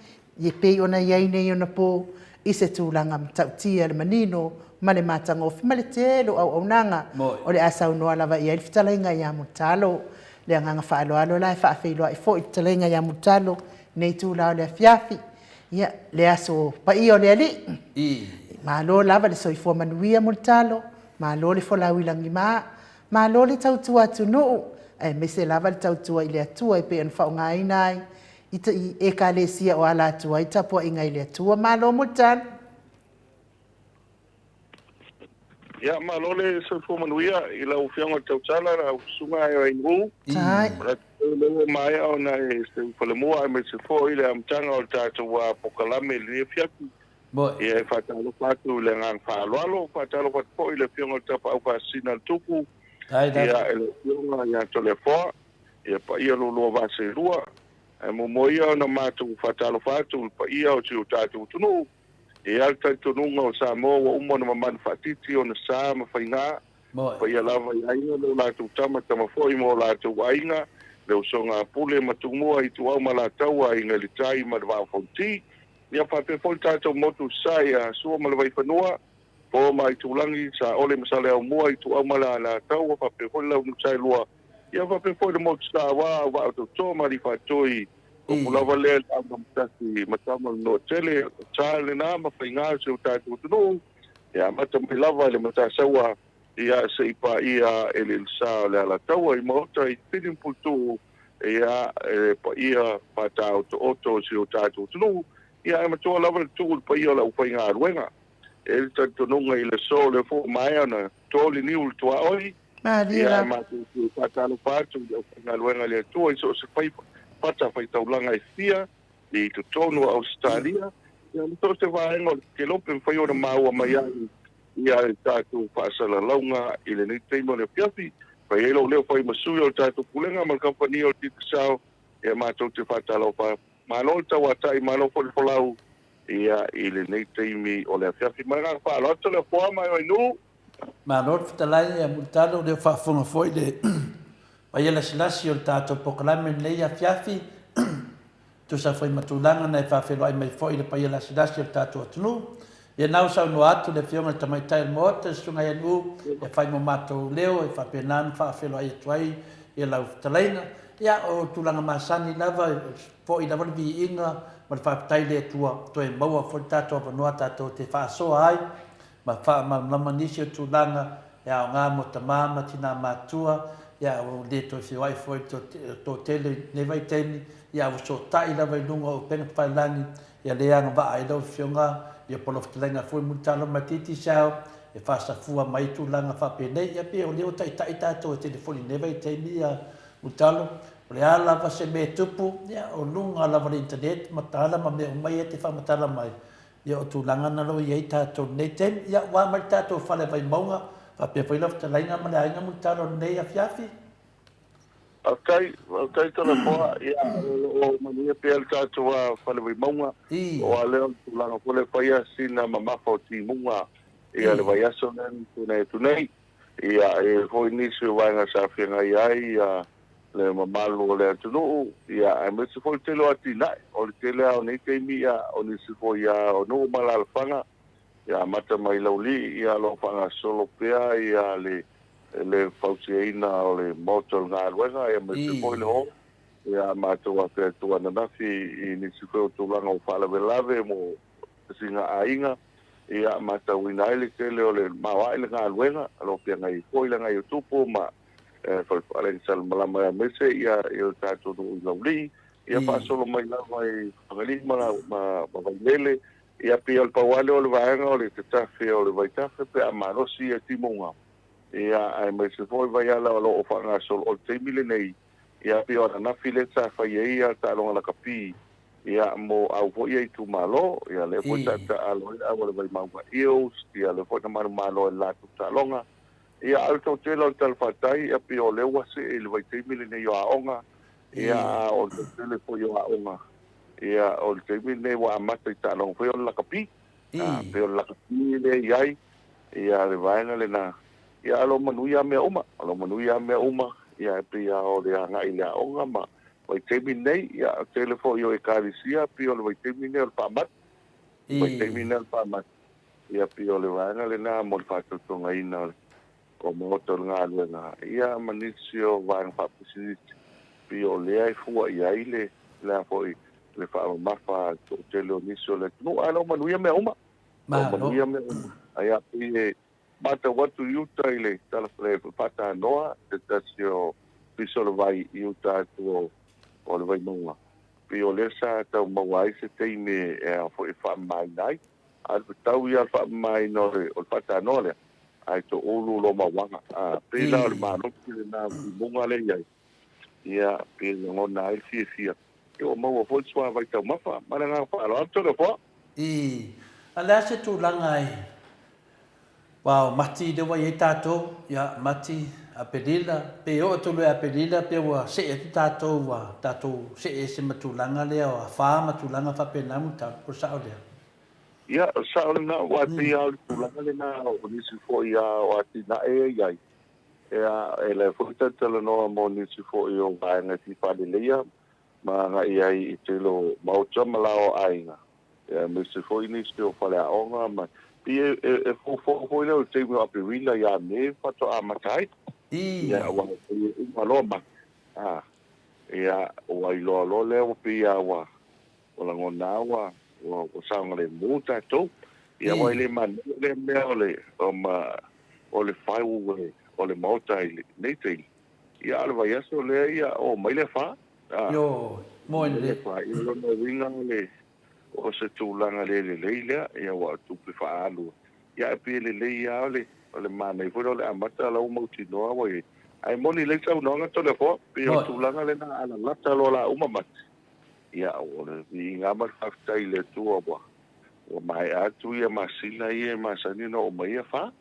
e pei ona i ai nei ona po i se tulaga matautia le manino ma le matagofie ma le tele o auaunaga o le a saunoa lava i ai le fetalaiga ia Mulitalo. Le agaga faaaloalo la e faafeiloai foi i le fetalaiga ia Mulitalo i lenei itula o le afiafi, ia, le aso paia o le Alii. Malo lava le soifua manuia Mulitalo, malo le folau i lagima, malo le tautua atunuu, aemaise lava le tautua i le Atua e pei ona faaaogaina ai i Ekalesia o ala atu ai tapuaiga i le Atua. Malo Mulitalo. Ia, malo le soifua manuia i lau Afioga i le Tautala, lau Susuga Aaron Wu. Tai. O lea ua maea ona e seu falemua aemaise foi le amataga o le tatou polokalame i lenei afiafi. Ia e faatalofa atu i le agaga faaaloalo, faatalofa atu foi i le Afioga i le Tapaau Faasisina a le Tupu, ia i le Afioga ia Toleafoa, ia paia lualua vaa seelua. Ae muamua ia ona matou faatalofa atu i le paia o si o tatou atunuu. E i ai le talitonuga o Samoa ua uma ona mamanu faatiti ona sa ma faiga, paia lava i aiga ma o latou tama, tama foi ma o latou aiga, le usoga a Pule ma Tumua, Ituau ma Alataua, Aiga i le Tai ma le Vaa o Fonoti. Ia faapea foi le tatou motu i Sasae ia Sua ma le Vaifanua, Fofo ma Aitulagi, Saole ma Saleaaumua, Ituau ma Alataua, faapea foi le Launiusaelua, Ia faapea foi le motu saoa o Vaa-o-Toto ma Alifaatoi, upu lava lea i le Augamatasi ma Tama le Noatele, o sa lena ma faiga o si o tatou atunuu, e amata mai lava i le Matasaua, ia se i paia eleelesa o le Alataua i Maota i Fili ma Puletuu, ia le paia faataotooto o si o tatou atunuu, ia ae matua lava le tuu i le paia o le aufaigaluega. E i ai le talitonuga i le aso lea foi ua maea ona to le niu i le tuaoi, Malie Ia, lava. matou te faatalofa atu i le aufaigaluega a le Atua i so o se faiva fatafaitaulaga e fia i totonu o Ausetalia, ia ma so o se vaega o le kelope e mafai ona maua mai ai ia le tatou faasalalauga i lenei taimi o le afiafi. Fai ai lou leo fai ma sui o le tatou Pulega ma le Kamupani o le Digicel, ia matou te faatalofa. Malo le tauatai, malo foi le folau ia i lenei taimi o le afiafi. Ma le agaga faaaloalo, Toleafoa ma Vainuu. Malo le fetalai ia Mulitalo, o lea ua faafofoga foi le paia lasilasi o le tatou polokalame lenei afiafi, tusa foi ma tulaga na e faafeiloai mai foi le paia lasilasi o le tatou atunuu. Ia na ua saunoa atu le Afioga i le Tamaitai o le Maota, le Susuga ia Nu'u, e fai mo matou leo e faapena ona faafeiloai atu ai ia lau fetalaiga. Ia o tulaga masani lava, e foi lava le viiga ma le faafetai i le Atua, toe maua foi le tatou avanoa tatou te faasoa ai ma faamalamalama nisi o tulaga e aoga mo tama ma tina matutua, ia ua le toe feoai foi le toatele i lenei vaitaimi, ia ua sootai lava i luga o upega tafailagi, ia le agavaa ai lau Afioga ia po o lau fetalaiga foi Mulitalo ma Digicel e faasafua mai tulaga faapenei. Ia pei o lea ua taitai tatou e telefoni i lenei vaitaimi ia Mulitalo, o le a lava se mea e tupu, ia o luga lava o le internet ma tala ma mea uma ia e te faamatala mai, Ia o tulaga na lo i ai tatou i lenei taimi. Ia ua mai le tatou fale Vaimauga, faapea foi lau fetalaiga ma le aiga Mulitalo i lenei afiafi. Faafetai, faafetai Toleafoa. Ia o lo o manuia pea le tatou fale Vaimauga. O a lea o le tulaga foi lea e fai lava sina mamafa o timuga ia le vaiaso lea na tuanai atu nei. Ia e i ai foi nisi o vaega sa feagai ai ia le mamalu o le atunuu, ia aemaise foi le tele o atinae. O le tele lava o nei taimi, ia, o nisi foi lava o nuu ma alaalafaga, ia amata mai Laulii, ia o lo o faagasolo pea ia le le fausiaina o le maota o le galuega, ia aemaise foi le hall. Ia matou afea atu ananafi i nisi foi o tulaga o faalavelave mo sina aiga, ia matauina ai le tele o le maoae le galuega, o lo o feagai ai foi le agai o tupu ma Falepalega Salemalama aemaise ia le tatou nuu i Laulii, ia faasolo mai lava i Fagalii ma Vailele. Ia pei o le pau lava lea o le vaega o le tatafe o le vaitafe pe a malosi ia timuga, ia aemaise foi Vaiala o lo o faagasolo o le taimi lenei, ia pei o ananafi lea sa fai ai ia taaloga lakapi ia mo au foi ia itumalo, ia lea foi sa taaalo ai le au a le Vaimauga Eels, ia lea foi na manumalo ai i le latou taaloga. Ia, a o le toatele o le talafatai, ia pei o lea ua see i le vaitaimi lenei o aoga, ia, a o le toatele foi o aoga, ia, o le taimi lenei ua amata i taaloga foi o le lakapi. A, pei o le lakapi lea e i ai, ia, le vaega lena, ia, a o lo o manuia lava mea uma, o lo o manuia lava mea uma, ia, e pei lava o le agai i le aoga ma vaitaimi lenei, ia, o le tele foi o ekalesia, pei o le vaitaimi lenei o le faamai, vaitaimi lenei o le faamai. Ia pei o le vaega lena mo le faatautogaina o maota o le galuega ia ma nisi o vaega faapisinisi pei o lea e fua i ai le le a foi le faamamafa a le toatele o nisi o le atunuu. Ae o lo o manuia mea uma. O lo o manuia mea uma. Ae a pei e matau atu i uta i le tala le faatanoa se tasi o pisa o le vai i uta atu o le Vaimauga pei o lea sa tau maua ai se taimi e a foi e faamamaina ai. A o le tau ia o le faamamaina o le faatanoa lea, ae toulu lou mauaga. A pei la o le malosi lena o timuga lea e i ai. Ia, pe lagona ai le fiafia, ia ua maua foi le suavai taumafa. Ma le agaga faaaloalo Toleafoa. Ii, A le a se tulaga e Aua o Mati lea ua i ai tatou, ia, Mati, Aperila, pe oo atu loa ia Aperila pe ua see atu tatou ua tatou see ese ma tulaga lea o afa ma tulaga faapena Mulitalo, po o le sao lea? Ia, o le sao lena, aua e pei lava o le tulaga lena o nisi foi lava o atinae ia e i ai, ia, e lea foi talatalanoa mo nisi foi o vaega e fia faaleleia ma agai ai i tele o maota ma lao o aiga, aemaise foi nisi o faleaoga ma pei e foufou foi lea o le taimi o Aperila ia Me faatoa amata ai. Ia, aua e pei e uma loa Mati, a, ia, ua iloa loa lea ua pei lava ua ua lagona lava ua ua saogalemu tatou. Ia, aua e le manaia lea mea o le o le fau o le maota i lenei taimi. Ia, a o le vaiaso lea ia oo mai le afa. A, Ioe, moe lelei. Ia, o lona uiga o le o se tulaga le lelei lea, ia aua o tupe faaalu. Ia ae pei e lelei lava o le o le manaia foi lea o le amata la ua mautinoa ua i ai. Ae moni lelei saunoaga Toleafoa, pei o le tulaga lena a lalata loa la uma mati, ia o le viiga lava ma le faafetai i le Atua ua ua maea atu ia masina ia e masani ona oo mai ai afa.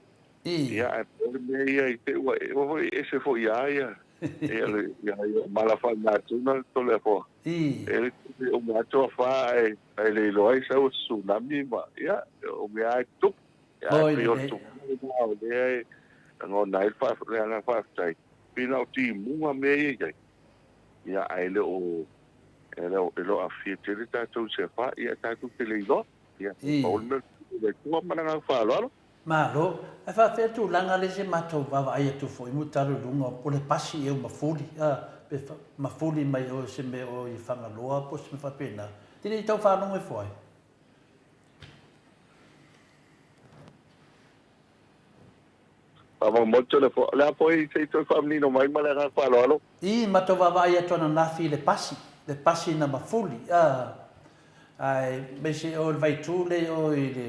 Ia, ae po o le mea ia i te i ua foi ese foi ia ia ia le ia ia mala faalenatura Toleafoa. E le te uma atu afa ae ae le iloa ai sau se tsunami ma ia o mea lava e tutupu. Ia ae pei o le tulaga lena o lea e lagona ai le le agaga faafetai, pei na o timuga mea ia i ai. Ia ae le o e le o e le o aafia tele tatou i se afa, ia tatou te le iloa. Ia, pau le mea o le Atua ma le agaga faaaloalo. Malo. Ae faapefea tulaga lea se matou vaavaai atu foi Mulitalo i luga o le pasi ea ua mafuli a pe mafuli mai oe se mea o i Fagaloa po o se mea faapena. Te le i tau faalogo ifo ai? Faamaumautu le le a foi se i toe faamanino mai ma le agaga faaaloalo. I matou vaavaai atu ananafi i le pasi, le pasi na mafuli, a, ae maise o le vaitū lea i o i le,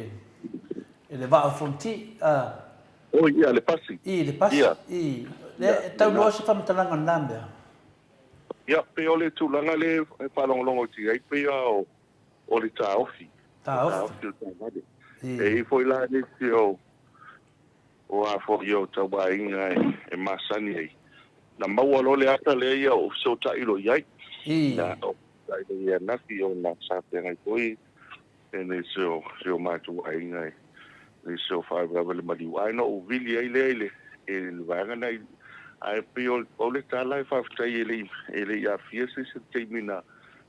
i le Vaa o Fonoti, a. Oi, ia, le pasi. I, le pasi, ia. I, lea, e tau loa se faamatalaga o lena mea. Ia, pei o le tulaga lea e faalogologo atu i ai, pei lava o, o le taofi. Taofi. Taofi o le taavale. E i ai foi la nisi o, o a foi o tauaiga e masani ai. Na maua loa le ata lea ia ou fesootai loa i ai. Na ou fesootai loa i ai ananafi ona sa feagai foi e nisi o si o matou aiga i nisi o faalavelave i le maliu. Ae na ou vili ai lea i le i le vaega lena i ae pei o pau le tala e faafetai e le i e le i aafia se isi i le taimi na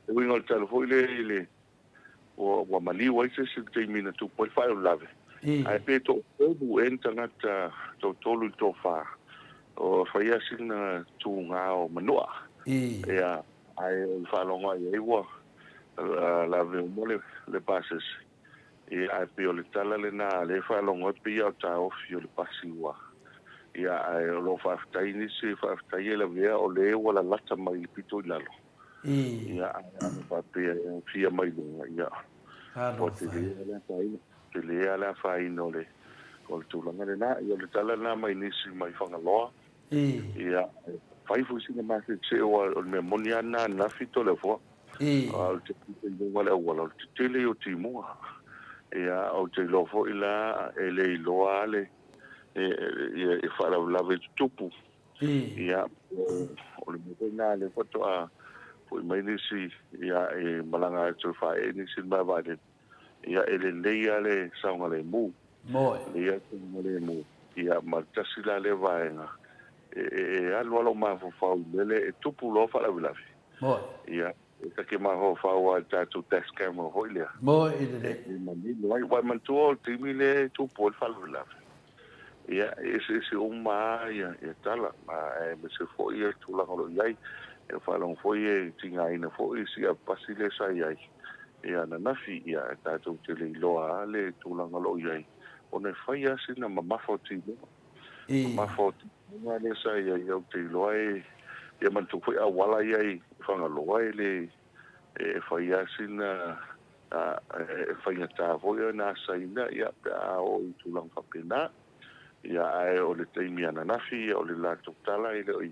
le uiga o le tala foi lea i le ua ua maliu ai se isi i le taimi na tupu ai le faalavelave. Ae pe toatolu ea ni tagata, toatolu i le toafa, o fai lava sina tuga o Manua. Ia, ae o le faalogo lava i ai ua lave uma le le pasese. Ia, ae pei o le tala lena lea e faalogo ai pei lava o taofi o le pasi ua. Ia, ae o lo o faafetai nisi, faafetai e lavea o lea ua lalata mai i le pito i lalo. Ia, ae ana faapea e aofia mai luga, ia, ua tele lava le afaina, tele lava le afaina o le, o le tulaga lena. Ia, o le tala lena mai nisi mai Fagaloa. Ia, e fai foi sina maseese, aua o le mea moni lava lena ananafi Toleafoa. A o le tetele i luga o le auala, o le tetele ia o timuga. Ia, ou te iloa foi la, e le iloa lava le, e faalavelave i tutupu. Ia, o le mea foi lena lea faatoa foi mai nisi, ia, e malaga atu e faaee nisi i le malae vaalele. Ia, e lelei lava le saogalemu. Lelei lava le saogalemu. Ia, ma le tasi la lea vaega, e, e, e alu lava lou mafaufau i le mea lea, e tupu loa faalavelave. Ia, E ta te mafaufau lava i le tatou dash camera foi lea. Moe lelei. E manino ai. Aua e manatua o le taimi lea e tupu ai le faalavelave, ia, e eseese uma lava ia, ia tala, ma aemaise foi le tulaga o lo o i ai. E faalogo foi e tigaina foi si avepasi lea sa i ai ia ananafi, ia, e tatou te le iloa lava le tulaga o lo o i ai, ona e fai lava sina mamafa o timuga. Mamafa o timuga lea sa i ai, ou te iloa e, ia manatua foi auala ia i Fagaloa e le, e fai lava sina, e faigata foi ona asaina ia pe a oo i tulaga faapena. Ia ae o le taimi ananafi, ia o le latou tala e le o i.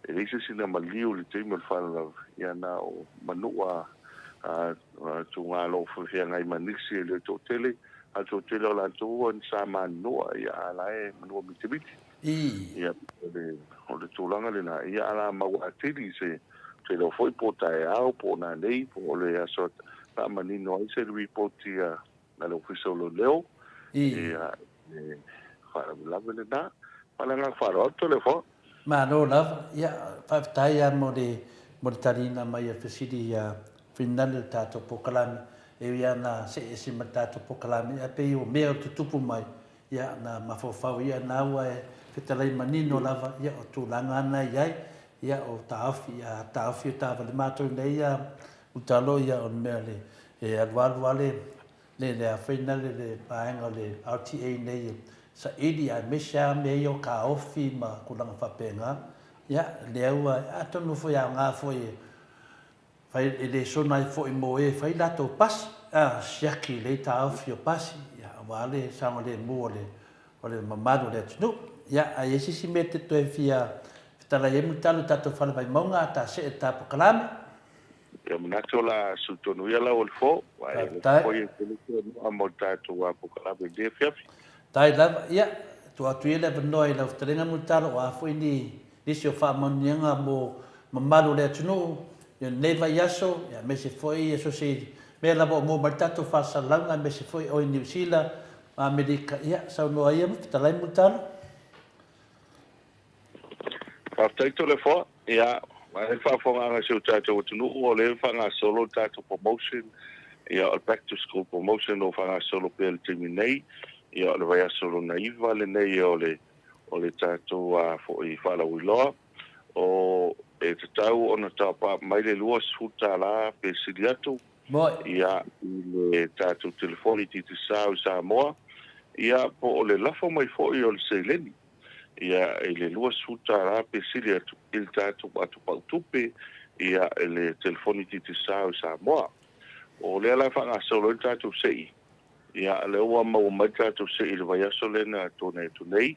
E leai se isi na maliu i le taimi o le faalavelave, ia na o Manua a itumalo feagai ma nisi e le toatele, a le toatele o latou ua ni sa manunua, ia a la e manua mitimiti. Ia o le tulaga lena, ia a la maua atili se te iloa foi po o taeao po o nanei po o le aso faamanino ai se lipoti a le Ofisa o Leoleo, ia le faalavelave lena. Ma le agaga faaaloalo, Toleafoa. Malo lava. Ia, faafetai lava mo le mo le taliina mai o le fesili ia Finale o le tatou polokalame. E ui lava na see ese ma le tatou polokalame, ae pei o mea o tutupu mai, ia, na mafaufau ia na ua e fetalai manino lava, ia, o tulaga na e i ai, ia, o taofi, ia, taofi o taavale matou nei ia Utalo, ia, o le mea le, e alualu lava le le le afaina le le vaega o le RTA nei e saili aemaise lava mea ia o taofi ma tulaga faapena. Ia, lea ua, atonu foi e aoga foi e fai, e lesona ai foi mo e fai latou pasi, a, siaki lelei taofi o pasi, ia, aua le saogalemu o le, o le mamalu o le atunuu. Ia, a i ai se isi mea e te toe fia fetalai ai Mulitalo i tatou fale Vaimauga a ta see i le ta polokalame? Ia manatu o le a sui tonu ia lau o le fo, aua e alofa foi e tele te anua mo le tatou polokalame i lenei afiafi. Faafetai lava. Ia, tuu atu ia le avanoa i lau fetalaiga Mulitalo, o a foi ni nisi o faamanuiaga mo mamalu o le atunuu i lenei vaiaso, ia aemaise foi so o se mea lava o maua mai le tatou faasalalauga aemaise foi oe i Niu Sila ma Amerika. Ia, saunoa ia ma fetalai Mulitalo. Faafetai Toleafoa. Ia, e le faafofogaaga a si o tatou atunuu, o lea e faagasolo le tatou promotion, ia o le back to school promotion o lo o faagasolo pea i le taimi nei. Ia o le vaiaso lona iva lenei o le o le tatou foi faalauiloa. O e tatau ona top up mai le $20 pe sili atu ia i le tatou telefoni Digicel i Samoa, ia po o le lafo mai foi o le seleni. ia i le $20 pe sili atu i le tatou atopau tupe ia i le telefoni Digicel i Samoa. O lea la e faagasolo ai le tatou sei, ia lea ua maua mai le tatou sei i le vaiaso lea na tuanai atu nei.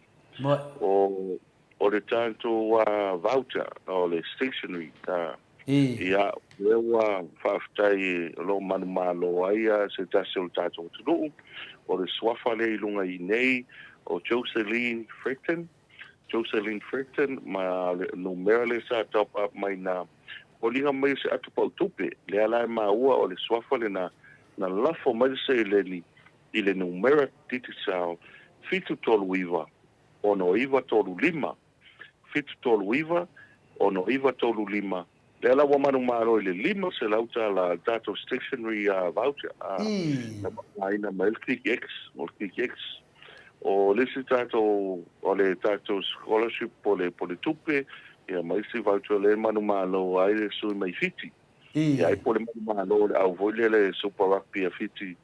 O o le tatou voucher o le stationery ia lea ua faafetai o lo o manumalo ai se tasi o le tatou atunuu, o le suafa lea i luga i nei o Joseline Fretton, Joseline Fretton ma le numera lea sa top up mai na foliga mai o se ato pau tupe, lea la e maua o le suafa lena na lafo mai le seleni i le numera Digicel 739 6935. 739 6935, lea la ua manumalo i le $500 le tatou stationery voucher na faaaogaina mai ai le Click X, o le Click X. O le isi tatou, o le tatou scholarship po o le tupe, ia ma isi voucher lea e manumalo ai le sui mai Fiti. Ia ai po o le manumalo o le au foi lea le Super Rugby a Fiti,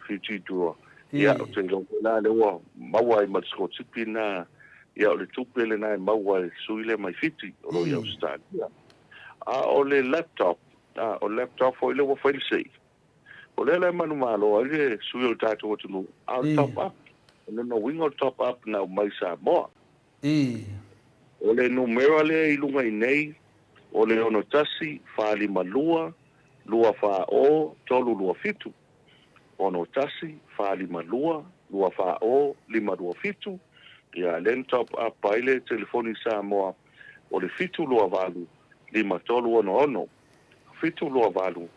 Fiti i tua. Ia, ou te iloa foi la lea ua maua ai ma le sikolasipi lena, ia o le tupe lena e maua e le sui lea mai Fiti o lo o i Ausetalia. A o le laptop, a, o le laptop foi lea ua fai le sei. O lea la e manumalo ai le sui o le tatou atunuu, a o le top up, o lona uiga o le top up na aumai i Samoa. I. O le numera lea i luga i nei, o le 61 452 240 327. 61 452 240 527. Ia, lea na top up ai le telefoni i Samoa, o le 728 5366. 728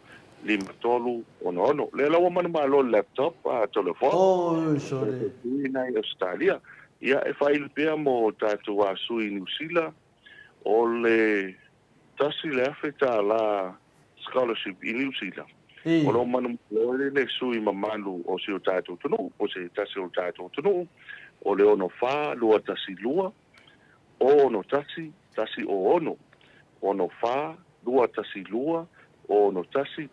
5366. Lea la ua manumalo le laptop a Toleafoa. Oi sole. Tuina i Ausetalia. Ia, e faaili pea mo tatou sui i Niu Sila, o le $1,000 scholarship i Niu Sila. O lo o manumalo ai le sui mamalu o si o tatou atunuu, po o se tasi o le tatou atunuu, o le 64212 61 106, 64 212 61 106,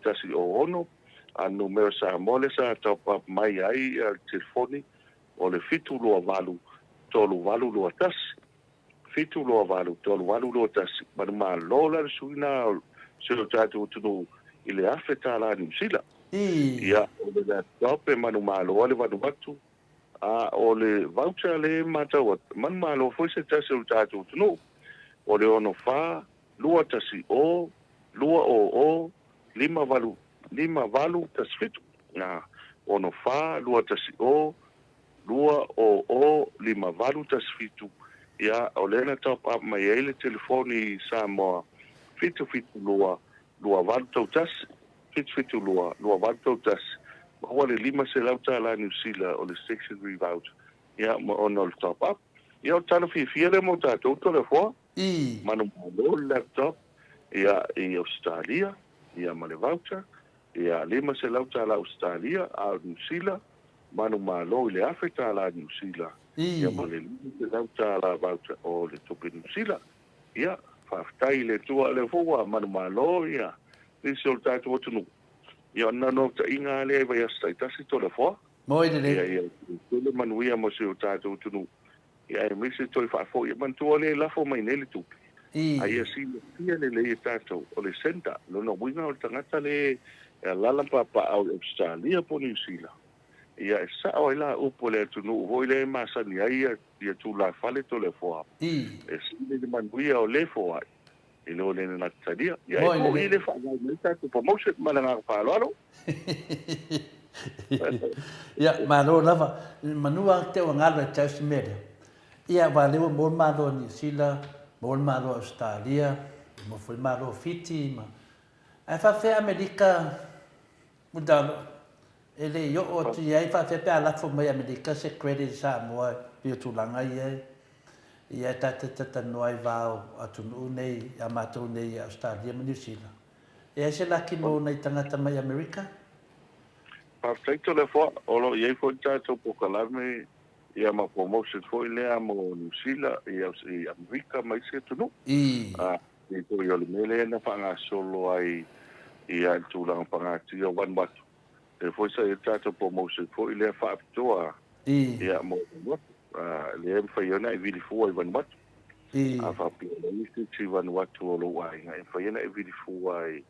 a numera Samoa lea sa top up mai ai le telefoni o le 728 3821, 728 3821. Manumalo la le sui na o si o tatou atunuu i le $1,000 Niu Sila. Ia, o le laptop e manumalo ai le Vanuatu, A o le voucher lea e matau atu, manumalo foi se tasi o le tatou atunuu. O le 64 210 200 58 5817. Na, 64 210 200 5817. Ia, o lea na top up mai ai le telefoni i Samoa 772 2831, 772 2831, maua le $500 tala Niu Sila o le stationery voucher, ia, ma ona o le top up. Ia, o le tala fiafia lea mo tatou Toleafoa. Manumalo le laptop, ia, i Ausetalia, ia, ma le voucher, ia, $500 tala Ausetalia, a o Niu Sila, manumalo i le $1,000 tala Niu Sila, ia, ma le $500 tala voucher o le tupe Niu Sila. Ia, faafetai i le Atua, o lea foi ua manumalo ia nisi o le tatou atunuu. Ia, o le naunautaiga lava lea i vaiaso taitasi Toleafoa. Moi lelei. Ia, ia tele manuia mo si o tatou atunuu. Ia, aemaise toe faafoi. Ia manatua lea e lafo mai nei le tupe. A ia silafia lelei e tatou, o le sender, lona uiga o le tagata le e alaala ma papaaao i Ausetalia po o Niu Sila, ia e sao ai la upu a le atunuu foi lea e masani ai ia ia tulafale Toleafoa e sili le manuia o le foai i lo le natalia. Ia e foi le faavae mai tatou promotion ma le agaga faaaloalo. Ia, malo lava. Manu a te ua ngalo e tau si mea lea. Ia, wa lea ua maua le malo a Niu Sila, maua le malo a Ausetalia, maua foi le malo a Fiti ma... Ae faafefea Amerika Mutalo, e le i oo atu i ai faapea pe a lafo mai Amerika se credit i Samoa pei o tulaga ia ia e ta te talanoa ai va o atunuu nei a matou nei i Ausetalia ma Niu Sila. E ai se laki mo nai tagata mai Amerika? Faafetai Toleafoa, o lo o i ai foi le tatou polokalame ia ma promotion foi lea mo Niu Sila i Amerika ma isi atunuu. Pei foi o le mea lea na faagasolo ai ia le tulaga pagatia o Vanuatu. Lea foi sa i ai le tatou promotion foi lea faapitoa ia mo Vanuatu. Lea e mafai ai ona e vili fua i Vanuatu. A faapea o le isi isi Vanuatu o lou aiga, e mafai ona e vili fua e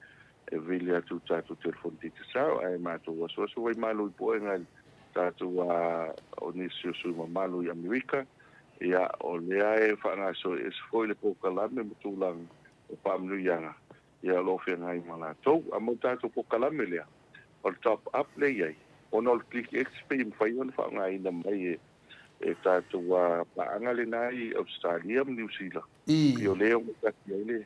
vili atu i le tatou telefoni Digicel ae matou asuasu ai malu i puega i le tatou o nisi o sui mamalu i Amerika. Ia, o lea e faagasolo ese foi le polokalame ma tulaga o faamanuiaga, ia, o lo o feagai ma latou. A mo le tatou polokalame lea, o le top up lea e i ai, ona o le Click X pei e mafai ona faaaogaina mai e tatou paaga lena i Ausetalia ma Niu Sila, pei o lea e ogatasi ai le,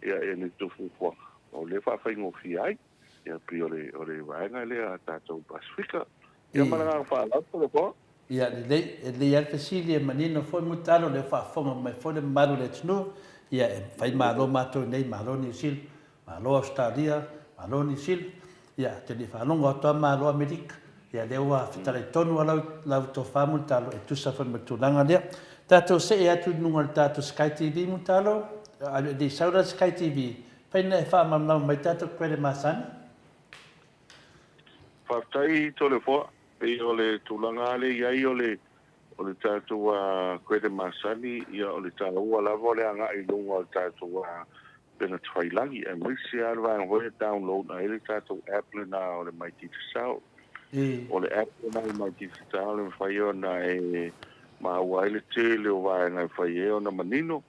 ia, le tou fuafuaga, o lea e faafaigofie ai. Ia, pei o le, o le vaega lea a tatou Pasefika. Ia, ma le agaga faaaloalo, Toleafoa. Ia, lelei, e lelei lava le fesili, e manino foi Mulitalo, o lea ua faafofoga mai foi le mamalu o le atunuu, ia, e fai malo matou nei, malo Niu Sila, malo Ausetalia, malo Niu Sila, ia, ou te le i faalogo atu lava malo Amerika. Ia, lea ua fetalai tonu lava lau, lau tofa Mulitalo e tusa foi ma le tulaga lea. Tatou see atu i luga o le tatou Sky TV Mulitalo, a le i sau la le Sky TV, Fai na e faamalamalama mai tatou credit masani. Faafetai Toleafoa, pei o le tulaga lava lea e i ai o le o le tatou credit masani, ia o le taua lava o le agai i luga o le tatou upegatafailagi aemaise lava le vaega foi lea e download ai le tatou app lena o le My Digicel. O le app lena o le My Digicel e mafai ona e maua ai le tele o vaega e fai ai ona manino.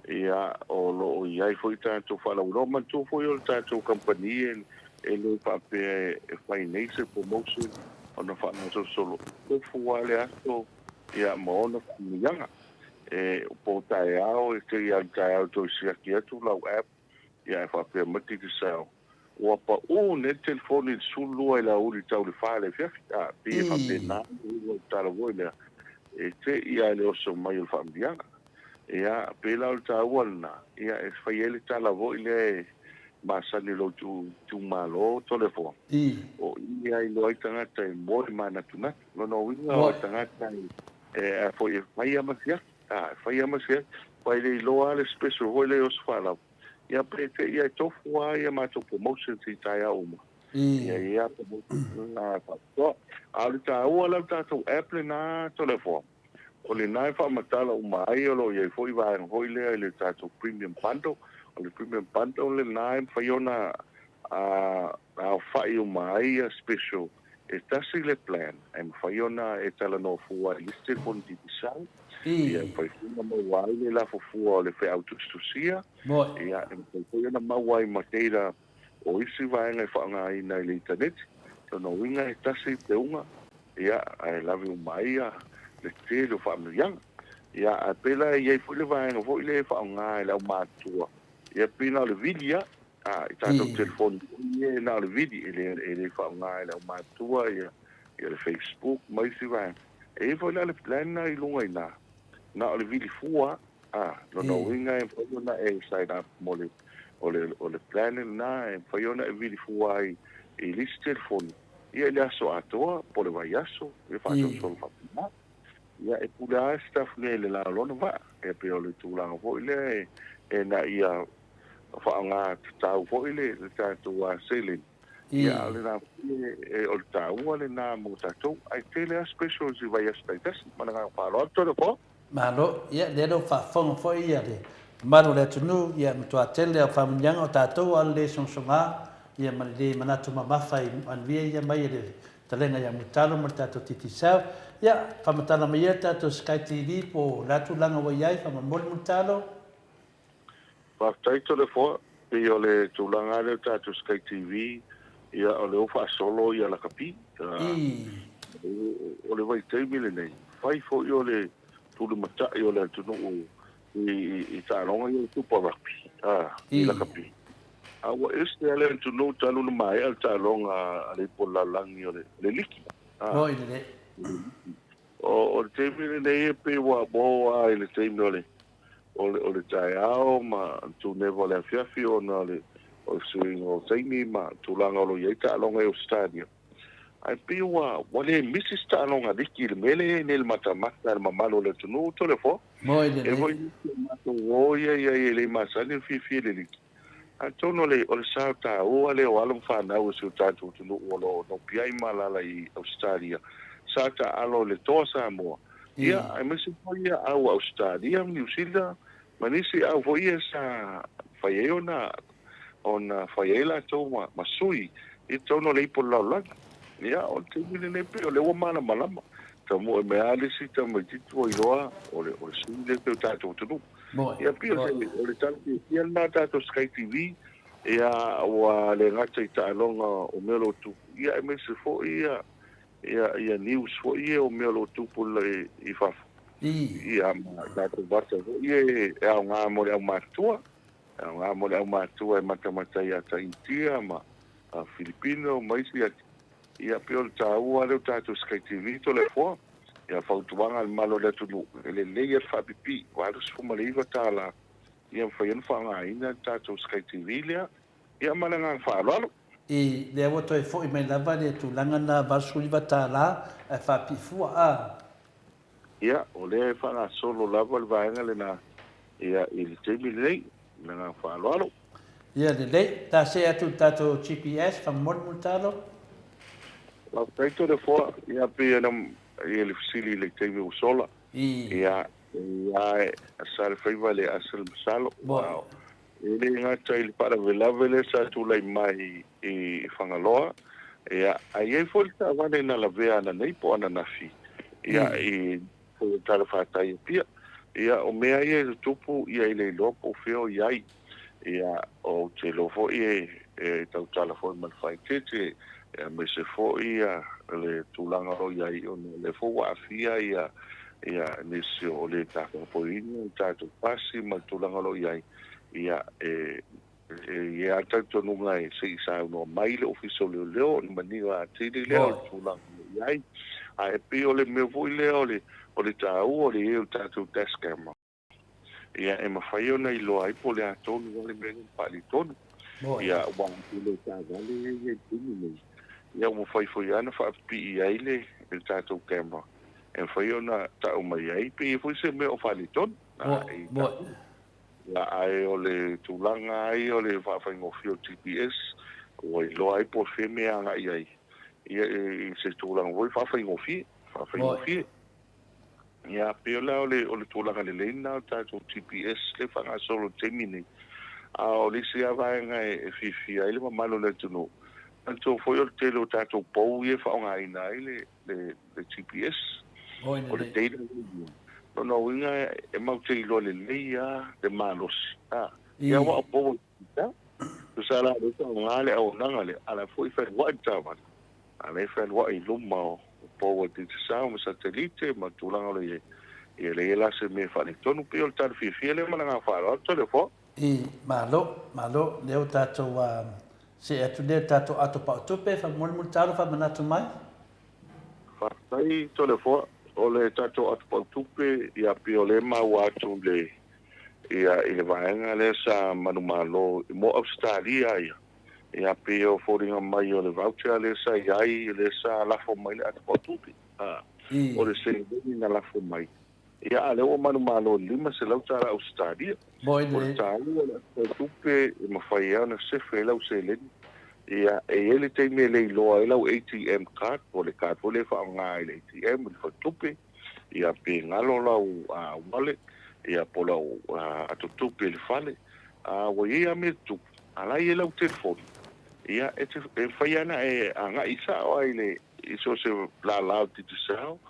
Ia, o lo o i ai foi tatou faalauiloa. Manatua foi o le tatou kamupani e le faapea e fai nei se promotion ona faagasolosolo tofu lava le aso ia ma ona faamanuiaga. E po taeao e te i alu taeao e toe siaki atu lau app ia ae faapea mai Digicel Ua pau nei le telefoni i le 12 i le aoauli tau le fa i le afiafi. A, pei e faapena le uiga o le tala foi lea, e te i lava i le oso mai o le faamanuiaga. Ia, pei la o le taua lena, ia, e fai ai le tala foi lea e masani i lou itumalo, Toleafoa, o i a iloa ai tagata e moe manatunatu. Lona uiga o le tagata e, a foi, e fai lava ma siaki, a, e fai lava ma siaki, aua e le iloa lava le special foi lea e oso faalau. Ia pe te ia e tofu lava ia matou promotions i taeao uma. Ia ia promotions na faapitoa. A o le taua la o le tatou app lena Toleafoa, o lena e faamatala uma ai o lo o i ai foi vaega foi lea i le tatou premium bundle. O le premium bundle lena e mafai ona aofai uma ai ia special. E tasi le plan e mafai ona e talanoa fua i le isi telefoni Digicel, ia e mafai foi ona maua ai le lafo fua o le feau tusitusia, ia e mafai foi ona maua ai ma data o isi vaega e faaaogaina i le initaneti. O lona uiga e tasi le teuga, ia ae lave uma ai le tele o faamanuiaga. Ia ae pei la e i ai foi le vaega foi lea e faaaoga e le aumatutua, ia pei na o le vili lava. A, i tatou telefoni foi ia na o le vili, e le, e le faaaoga e le aumatutua ia, ia le Facebook ma isi vaega. E i ai foi la le plan na i luga i ina, na o le vili fua lava. A, lona uiga e mafai ona e sign up mo le, o le, o le plan lena e mafai ona e vili fua ai i le isi telefoni, ia i le aso atoa po o le vaiaso, ia faasolosolo faapena. Ia e pule lava staff nei i le la o lona vaa. E pei o le tulaga foi lea e ina ia faaaoga tatau foi le tatou seleni. Ia a o lena foi e o le taua lena mo tatou. Ae tele lava specials i vaiaso taitasi. Ma le agaga faaaloalo. Toleafoa. Malo, ia lea lea ua faafofoga foi ia le mamalu o le atunuu, ia matua tele au faamanuiaga o tatou a o le le sogasoga ia ma le le manatu mamafa i manuia ia mai e le talega ia Mulitalo ma le tatou Digicel. Ia, faamatala mai ia le tatou Sky TV po o le a tulaga ua i ai, faamolemole Mulitalo. Faafetai Toleafoa, pei o le tulaga lava lea o le tatou Sky TV, ia o lea ua faasolo ia lakapi. O le vaitaimi lenei, fai foi o le tulimatai o le atunuu i taaloga ia o le Super Rugby, i lakapi. A ua ese lava le atunuu talu ona maea le taaloga a le Ipu o le Lalolagi o le liki. O le taimi lenei e pei ua oo lava i le taimi o le o le taeao ma le tuneva o le afiafi ona o le fesuiaiga o taimi ma tulaga o lo o i ai taaloga i Ausetalia. Ae pei ua le misi se taaloga liki i le mea lea e i ai nei i le matamata a le mamalu o le atunuu, Toleafoa. E foi nisi o matou o ia i ai e le masani ona fiafia i le liki. Atonu o le sao taua lea o alo ma fanau o si o tatou atunuu o lo o nopiai ma alaala i Ausetalia, sa taaalo i le Toa Samoa, ia, aemaise foi ia au Ausetalia ma Niu Sila ma nisi au foi ia sa fai ai ona ona fai ai latou ma sui i totonu o le ipu o le lalolagi. Ia, o le taimi lenei pei o lea ua malamalama, tamuai mai lava le isi tamaitiiti ua iloa o le sui lea o si o tatou atunuu. Ia pei o le tala fiafia lena a tatou Sky TV, ia ua le gata i taaloga o mea o lo o tupu, ia aemaise foi ia news foi ia o mea o lo o tupu i fafo. Ia ma tatou vata foi ia e aoga mo le aumatutua, e aoga mo le aumatutua e matamata ia Tahiti ma Filipino ma isi Ia pei o le taua lea o tatou Sky TV Toleafoa. Ia fautuaga a le mamalu o le atunuu, e lelei lava le faapipii, $89, ia mafai ai ona faaaogaina le tatou Sky TV lea. Ia ma le agaga faaaloalo. I lea ua toe foi mai lava le tulaga lena $89 ae faapipii fua a. Ia, o lea e faagasolo lava le vaega lena ia i le taimi lenei. Ma le agaga faaaloalo. Ia lelei, ta see atu i le tatou GPS, faamolemole Mulitalo. Faafetai Toleafoa, ia pei ona i ai le fesili i le taimi ua sola. Ia, e asa le faiva le asa le masalo. E le gata i le faalavelave lea sa tulai mai i Fagaloa, ia, ae i ai foi le taavale na lavea ananei po o ananafi, ia, i le talafatai i Apia. Ia, o mea ia e tutupu, ia, e le iloa po o fea o i ai. Ia, ou te iloa foi e tautala foi ma le faaeteete, aemaise foi le tulaga o lo o i ai, ona o lea foi ua aafia nisi o le tafafoeina le tatou pasi ma le tulaga o lo o i ai. Ia, e i ai lava le talitonuga se i saunoa mai le Ofisa o Leoleo ona manino atili lea o le tulaga o lo o i ai. Ae pei o le mea foi lea o le taua o le i ai o le tatou dash camera, ia e mafai ona iloa ai po o le a tonu lava le mea lea na faaletonu. Ia, aua o le taavale lea e i ai i le taimi nei, ia ua mafai foi lava ona faapipii ai le tatou camera e mafai ona tau mai ai pe i ai foi se mea o faaletonu. Ia, ae o le tulaga lava ia o le faafaigofie o le GPS, ua iloa ai po o fea mea e agai ai, ia, i se tulaga foi faafaigofie, faafaigofie. Ia, pei la o le tulaga lelei lena o le tatou GPS lea e faagasolo i le taimi lenei. A o le isi lava vaega e fiafia ai le mamalu o le atunuu, Manatua foi o le tele o tatou pou ia e faaaogaina ai le le GPS, o le data lea e i ai. O lona uiga e matou te iloa lelei lava le malosi, ia aua o pou a le Digicel. Tusa la o lea e faaaoga le auaunaga lea, a o la e foi e fealuai le taavale, a o la e fealuai i luma o pou a le Digicel ma satelite ma tulaga o lo o i ai. Ia e leai la se mea e faaletonu. Pei o le tala fiafia lea ma le agaga faaaloalo. Toleafoa. I, malo, malo, lea ua tatou see atu lea i le tatou ato pao tupe, faamolemole talo faamanatu mai. Faafetai Toleafoa, o le tatou ato pao tupe, ia pei o lea e maua atu i le, ia, i le vaega lea sa manumalo mo Ausetalia ia, ia pei o foliga mai o le voucher lea sa i ai, lea sa lafo mai le ato pao tupe, a, o le seleni na lafo mai. Ia, a o lea ua manumalo i le $500 Ausetalia. O le taua o le atu tupe e mafai ai ona sefe ai lau seleni. Ia, e i ai le taimi e le iloa ai lau ATM card, po o le card foi lea e faaaoga i le ATM i le faletupe, ia, pe galo lau wallet, ia, po o lau atotupe i le fale. A ua i ai lava mea tutupu, a o la e i ai lau telefoni, ia, e te, e mafai lava ona e agai sao lava i le i so o se lala o le Digicel,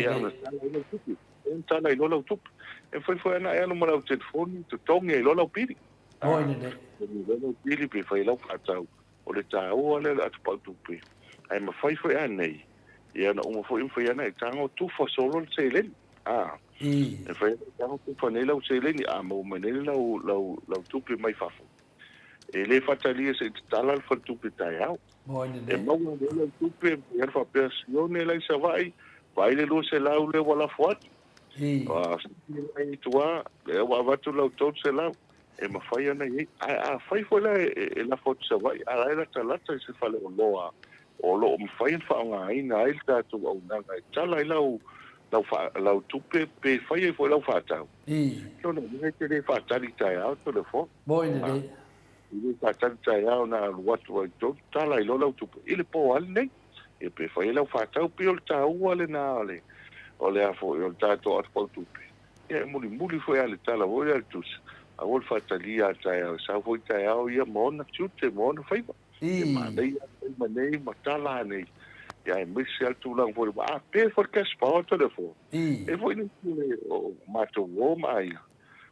ia ona tala ai lau tupe. Ona tala ai loa lau tupe. E mafai foi ona e alu ma lau telefoni, totogi ai loa lau pili. Totogi ai loa lau pili pe fai ai lau faatau. O le taua lea o le atupau tupe. Ae mafai foi anei, ia ona uma foi mafai ona e tago tufa solo le seleni. E mafai ona e tago tufa nei lau seleni, a maua mai nei lau, lau, lau tupe mai fafo. E le faatalia se i tatala le faletupe taeao. E maua nei lau tupe, ia faapea Sione la i Savaii, vaai le 200 lea ua lafo atu. A sii mai i tua, lea ua avatu lau 300, e mafai ona i ai. Ae afai foi la e lafo atu i Savaii, a la e latalata i se faleoloa o lo o mafai ona faaaogaina ai le tatou auaunaga e tala ai lau, lau, lau tupe pe fai ai foi lau faatau. Lona uiga e te le faatali taeao Toleafoa. Moi lelei. I le faatali taeao na alu atu ai tolu tala ai loa lau tupe i le po a lenei. Ia pe fai ai lau faatau pei o le taua lena o le o le a foi o le tatou atu pau tupe. Ia e mulimuli foi a le tala foi lea a le tusi aua le faatalia a taeao e sau foi taeao ia ma ona tiute ma ona faiva. E manaia a taima nei ma tala nei. Ia aemaise a le tulaga foi a pe foi le cash power telefoni. E foi le o matou uo ma aiga.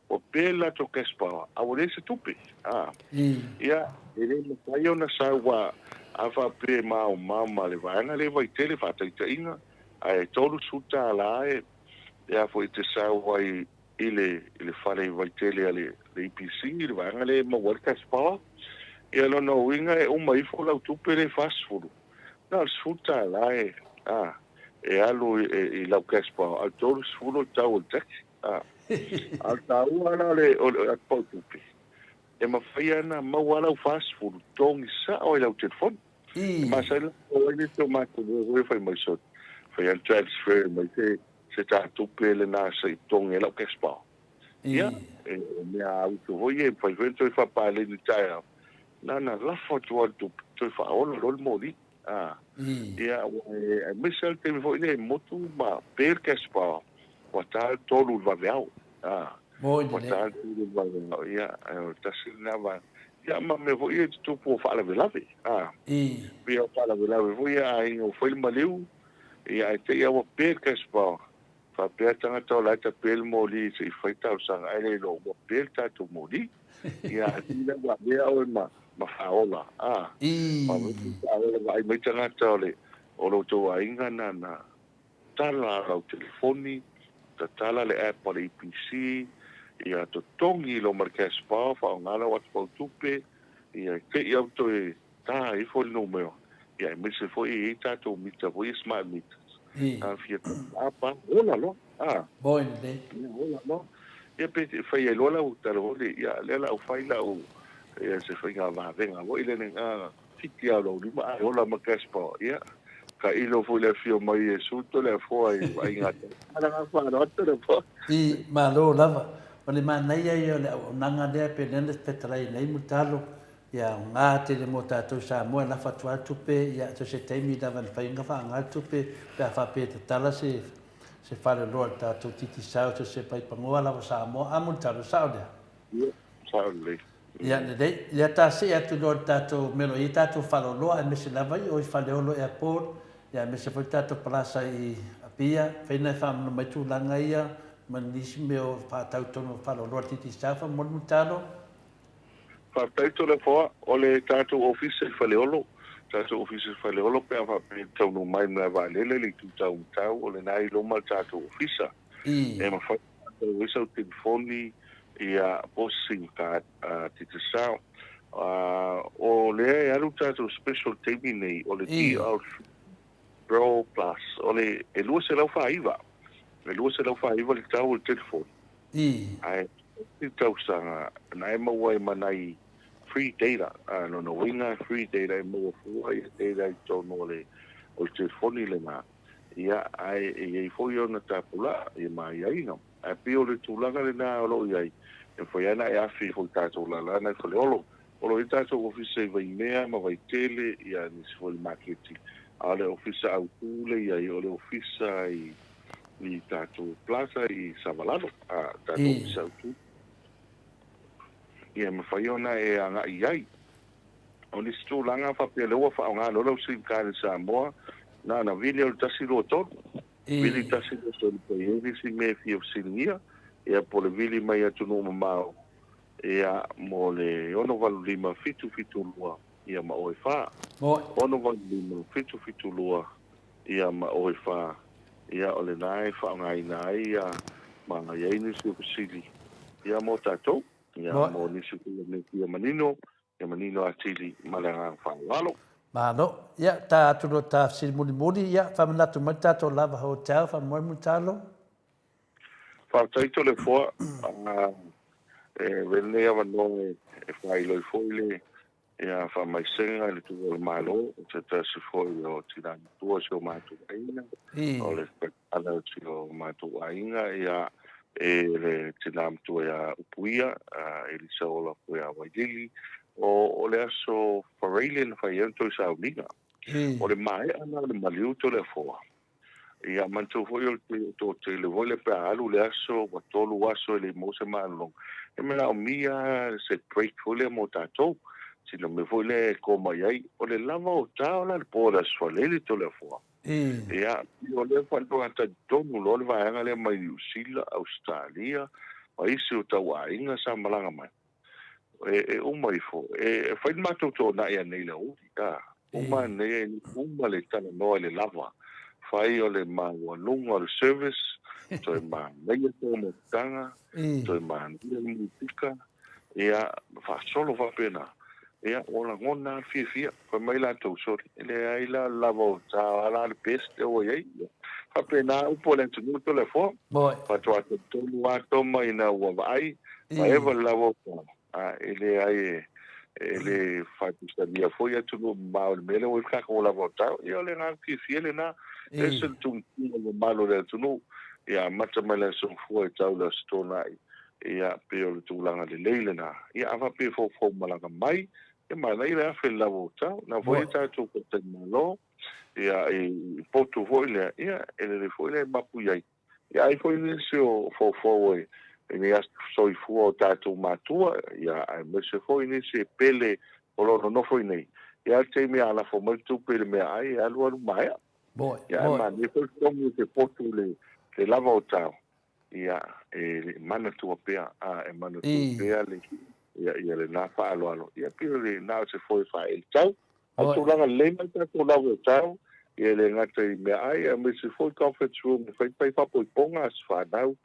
Ua pe le latou cash power, a ua leai se tupe. A. Ia, e le mafai ona sau a, a faapea e maomao ma le vaega lea e Vaitele, faataitaiga, ae $30 e, e a foi e te sau ai i le, i le fale i Vaitele a le, le EPC, i le vaega lea e maua ai le cash power. Ia, lona uiga e uma ifo lau tupe lea e 40, na o le $10 e, a, e alu i, i lau cash power, a o le 30 o le tau o le taxi. A o le taua la o le o le atu pau tupe, e mafai lava ona maua lau 40 totogi sao ai lau telefoni. E masani la o ai le isi o matou mea foi fai mai sole, fai atu transfer mai se se ta tupe lena se i totogi ai lau cash power. Ia, e mea autu foi ia e mafai foi ona toe faapaleni taeao, na ona lafo atu lava o le tupe, toe faaola loa le moli. A, ia, aemaise lava le taimi foi lea e motu ma pe le cash power, ua ta le 3 i le vaveao. A, ua ta le 3 i le vaveao, ia, o le tasi lena vaega. Ia, ma mea foi ia e tutupu o faalavelave. A, pei o faalavelave foi ia a aiga ua fai le maliu, ia, ae te i lava ua pe le cash power, Faapea tagata o la e tape le moli se i fai talosaga ae le iloa ua pe le tatou moli. Ia a ti la ua avea oe ma ma faaola a. Faaola vaai mai tagata o le o lo outou aiga na na tala lau telefoni, tatala le app a le EPC, ia totogi i loma le cash power, faaaoga lau atu pau tupe, ia te i au toe Ta ifo le numera, ia aemaise foi e i ai tatou mita foi ia smart meters. A fia apa, ola loa. A. Moi lelei. Ia ola loa. Ia pe fai ai loa lau tala foi lea, ia lea la u fai lau ia se faiga vavega foi lea a fiti lava o lou lima ae ola ma cash power. Ia tailo foi le afio mai Iesu to le afoa i vaaiga atu. Ala ga whāro atu le po. I, malo lava. O le manaia ia o le auaunaga lea pe lea na fetalai nei Mulitalo, Ia aoga tele mo tatou Samoa e lafo atu lava tupe, ia so o se taimi lava e mafai ona faaaoga le tupe pe a faapea e tatala se se faleoloa i le tatou Digicel so o se paipanoa lava o Samoa. A Mulitalo, sao lea? Ia, sao lelei. Ia lelei, ia ta see atu loa i le tatou mea o lo o i ai tatou faaloloa aemaise lava i o i Faleolo Airport, ia aemaise foi le tatou palasa i Apia, fai na e faamanino mai tulaga ia ma nisi mea o faatau i totonu o faaloloa le Digicel faamolemole Mulitalo. Faafetai Toleafoa, o le tatou ofisa i Faleolo, tatou ofisa i Faleolo pe a faapea e taunuu mai i le malae vaalele i le itu taumatau o lena e i luma le tatou ofisa. E mafai ona faatau ai sau telefoni ia po o se sim card a Digicel. O lea e alu le tatou special taimi nei o le DL Pro Plus o le e 249, e 249 le tau o le telefoni. Ae tasi le tausaga na e maua ai ma nai free data, lona uiga free data e maua fua ia data i totonu o le telefoni lena. Ia, ae e i ai foi ona tapulaa ia ma aiaiga. Ae pei o le tulaga lena o lo o i ai, e mafai lava ona e afe ifo i tatou lala i Faleolo. O lo o i ai tatou ofisa i Vaimea ma Vaitele, ia nisi foi i le maketi. A o le ofisa autu lea i ai, o le ofisa i i tatou plaza i Savalalo, a, tatou ofisa autu. Ia, e mafai ona e agai i ai. O nisi tulaga faapea lea ua faaaoga loa lau sim card i Samoa, na ona vili o le 123, vili 123 pe i ai nisi mea e fia fesiligia, ia po o le vili mai atunuu mamao, ia mo le 685 772 ia ma oe fa. 685 772 ia ma oe fa, ia o lena e faaaogaina ai ia ma i ai nisi o fesili ia mo tatou, ia mo nisi foi o mea fia manino Ia manino atili ma le agaga faaaloalo. Malo. Ia, ta atu loa ta fesili mulimuli, ia, faamanatu mai le tatou Lava Hotel, faamoemoe Mulitalo. Faafetai Toleafoa, e avea lenei avanoa e faailoa ai foi le faamaisega i le tuua o le Malo, o se tasi foi o tina matua o si o matou aiga, o le ala o si o matou aiga, ia, e le tina matua ia Upuia, Elisa Ola Puea Wailili, o le aso Faraile na fai ai ona toe sauniga. O le maea la o le maliu Toleafoa, ia manatua foi o le toatele foi lea pe a alu le aso, ua tolu aso e le i maua se malologa, e manaomia se break foi lea mo tatou, sina mea foi lea e koma i ai. O le lava o tao la le po o le aso Faraile Toleafoa, Ia, o lea faatoa talitonu loa le vaega lea mai Niu Sila, Ausetalia, ma isi o tauaiga sa malaga mai. E, e uma ifo, e, e fai le matou toonai anei i le aoauli, a. Uma anei, e uma le talanoa i le lava. Fai o le maualuga o le service, toe manaia tou mafutaga, toe manaia le musika, Ia, faasolo faapena. Ia, ua lagona lava le fiafia. Fai mai latou, Sole, e leai la o le lava o ta a la le best lea ua i ai. Ia, faapena upu a le atunuu Toleafoa. Faatoa talitonu lava Toma ina ua vaai, maeva le lava o ta, a e leai e, e le faatusania foi atunuu mamao i le mea lea ua i ai le tatou lava o tao. Ia, o le agaga fiafia lena. E ese le tumutumuga o le mamalu o le atunuu. Ia amata mai le Aso Gafua e tau i le Aso Toonai. Ia, pei o le tulaga lelei lena. Ia, a faapea e foufou malaga mai, ia manaia le afe i le lava o tau. Na foi e tatou faletalimalo, ia, i potu foi lea, ia, e lelei foi lea e mapu i ai. Ia, ai foi nisi o foufou e, i ni aso soifua o tatou matua, ia, aemaise foi nisi e pele o lo o nonofo i inei. Ia, a le taimi a lafo mai le tupe i le meaai, e alualu maea. Ia, ae manaia foi le togi o se potu i le lava o tau. Ia, e manatua pea, a, e manatua pea le, ia, ia lena faaaloalo. Ia, pei o lena o se foe faaeli tau. A o tulaga lelei mai tatou lava o tau, ia e le gata i meaai, aemaise foi conference room e fai fai faapoipoga a se fanau,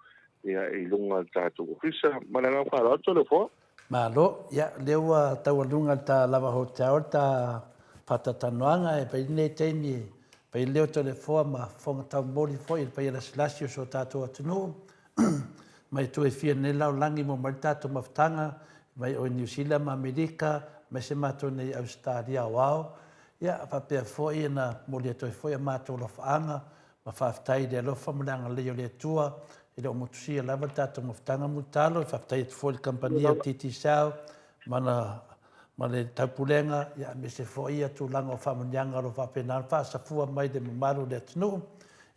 ia, i luga o le tatou ofisa. Ma le agaga faaaloalo, Toleafoa. Malo, ia, lea ua taualuga le ta Lava Hotel le ta faatautanoaga e fai lenei taimi e fai leo Toleafoa ma fofoga taumoli foi i le paia lasilasi o si o tatou atunuu mai atua e fia nei lalolagi mo mai le tatou mafutaga mai o i Niu Sila ma Amerika aemaise matou nei Ausetalia aoao ia faapea foi ona momoli atu ai foi a matou alofaaga Ma faafetai i le alofa ma le agalelei o le Atua, e le o motusia lava le tatou mafutaga mulitalo. E faafetai atu foi i le kamupani o le Digicel ma le, ma le Taupulega, ia, aemaise foi ia tulaga o faamanuiaga o lo o faapena ona faasafua mai i le mamalu o le atunuu.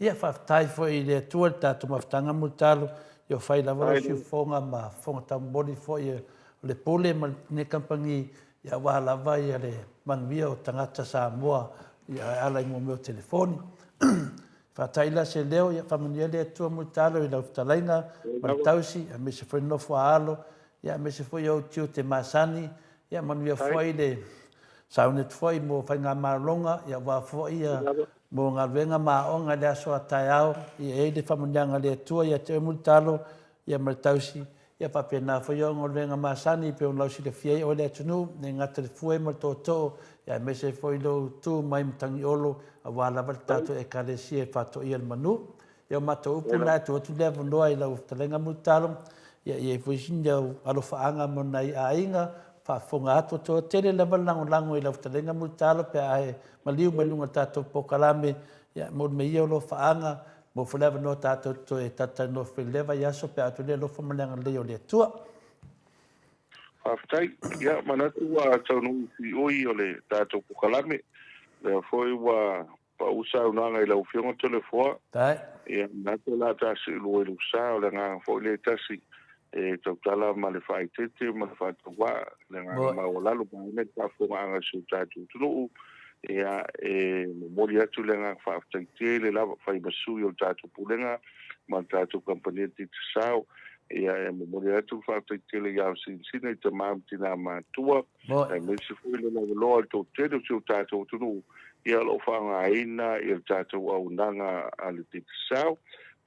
Ia, faafetai foi i le Atua i le tatou mafutaga mulitalo, ia o fai lava lau siufofoga ma fofoga taumoli foi. le Pule ma lenei kamupani aua lava le manuia o tagata Samoa e ala i mea o telefoni. Faafetai la se leo, ia faamanuia le Atua Mulitalo i lau fetalaiga ma le tausi, aemaise foi le nofo a alo, aemaise foi ou tiute masani, ia manuia foi le sauni atu foi mo faigamalologa, aua foi mo galuega ma aoga i le aso a taeao, ia i ai le faamanuiaga a le Atua ia te oe Mulitalo, ma le tausi, Ia faapena foi au galuega masani e pei ona lausilafia ai oe le atunuu, e le gata i le fue ma le tootoo, aemaise ai foi lou tu mai Matagiolo aua lava le tatou Ekalesia e faatoia le manu. Ia o matou upu na e tuu atu le avanoa i lau fetalaiga Mulitalo, ia i ai foi sina au alofaaga mo nai aiga faafofoga atu. Ua toatele lava le lagolago i lau fetalaiga Mulitalo pe a e maliu mai luga o le tatou polokalame, ia momoli mai ia o alofaaga Mo foi le avanoa tatou te toe talatalanoa foi i lea vaiaso pe a atu le alofa ma le agalelei o le Atua. Faafetai. Ia, manatu ua taunuu i siui o le tatou polokalame. Lea foi ua pau saunoaga i lau Afioga Toleafoa. Faafetai. Ia, manatu o le a ta siulua i lou sa, o le agaga foi lea e tasi e tautala ma le faaeteete ma le faatauvaa, le agaga maualalo vaeane le faafofogaaga a si o tatou atunuu. Ia, e momoli atu le agaga faafetai tele lava, fai ma sui o le tatou Pulega ma le tatou Kamupani a Digicel. Ia, e momoli atu le faafetai tele i aosinasina i tama ma tina matutua, aemaise foi le lavaloa o le toatele o si o tatou atunuu ia o lo o faaaogaina le tatou auaunaga a le Digicel.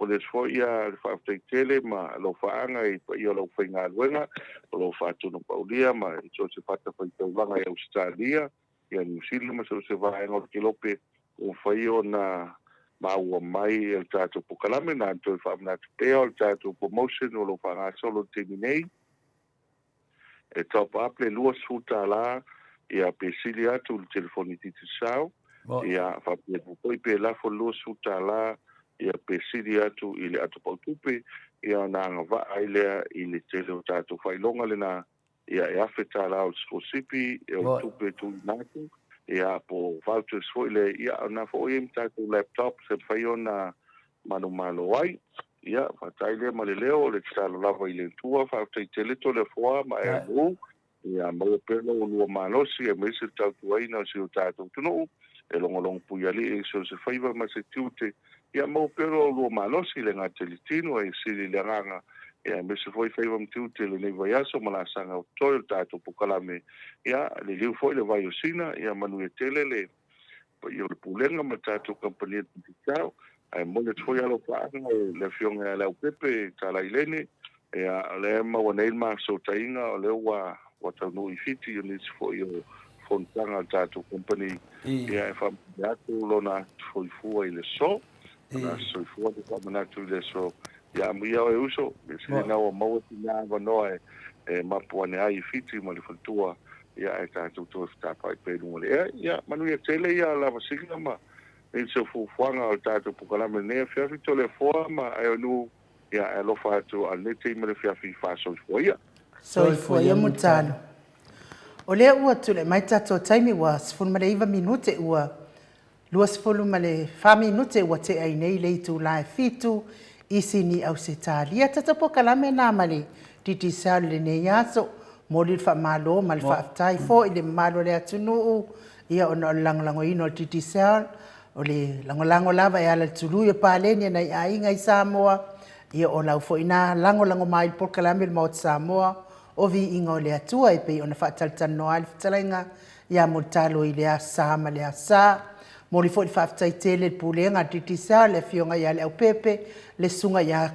Momoli atu foi le faafetai tele ma alofaaga i paia o le aufaigaluega o lo o faatonu paulia ma i so o se fatafaitaulaga i Ausetalia, ia Niu Sila ma so o se vaega o le Kelope ua mafai ona maua mai e le tatou polokalame. Na ona toe faamanatu pea o le tatou promotion o lo o faagasolo i le taimi nei, e top up le $20 ia pe sili atu i le telefoni Digicel, ia faapea foi pe lafo le $20 ia pe sili atu i le ato pautupe, ia ona agavaa ai lea i le tele o tatou faailoga lena, ia e $1,000 o le sikolasipi, o le tupe e tuuina atu, ia po o vouchers foi lea, ia ona foi ai ma tatou laptops e mafai ona manumalo ai. Ia, faafetai lea ma le leo, o le tatalo lava i le Atua, faafetai tele Toleafoa ma Airnuu, ia maua pea lo oulua malosi aemaise le tautuaina o si o tatou atunuu, e logologo puialii i so o se faiva ma se tiute, ia maua pea lo oulua malosi i le gata i le tino e sili i le agaga, ia aemaise foi faiva ma tiute i lenei vaiaso ma laasaga o totoe o le tatou polokalame, ia liliu foi le vai o Sina, ia manuia tele le paia o le Pulega ma le tatou kamupani a Digicel. Ae momoli atu foi alofaaga i le Afioga ia Leaupepe Talailene, ia, o lea e maua nei le ma fesootaiga, o lea ua ua taunuu i Fiti o nisi foi o fonotaga a le tatou kamupani, ia, e faamanuia atu lona aso soifua i le aso. Lona aso soifua le faamanatu i le aso. Ia amuia oe uso, mea sili lena ua maua sina avanoa e mapu ane ai i Fiti ma le faletua, ia ae tatou toe fetapaai pea i luga o le ea. Ia manuia tele ia lavasiga ma nisi o fuafuaga o le tatou polokalame i lenei afiafi, Toleafoa ma Aeonuu, ia ae alofa atu a lenei taimi o le afiafi faasoifua ia. Soifua ia Mulitalo. O lea ua tulai mai le tatou taimi ua 19 minute ua 24 minute ua tea ai nei le itula e fitu i Sini Ausetalia. Tatou polokalame na ma le Digicel i lenei aso. Momoli le faamalo ma le faafetai foi i le mamalu o le atunuu ia ona o le lagolagoina o le Digicel, o le lagolago lava e ala i le tului o paleni a nai aiga i Samoa, ia o lau foi na lagolago mai i le polokalame o le Maota Samoa o Viiga o le Atua e pei ona faatalatalanoa ai le fetalaiga ia Mulitalo i le Aso Sa ma le Aso Sa. Momoli foi le faafetai tele i le Pulega a le Digicel, le Afioga ia Leaupepe, le Susuga ia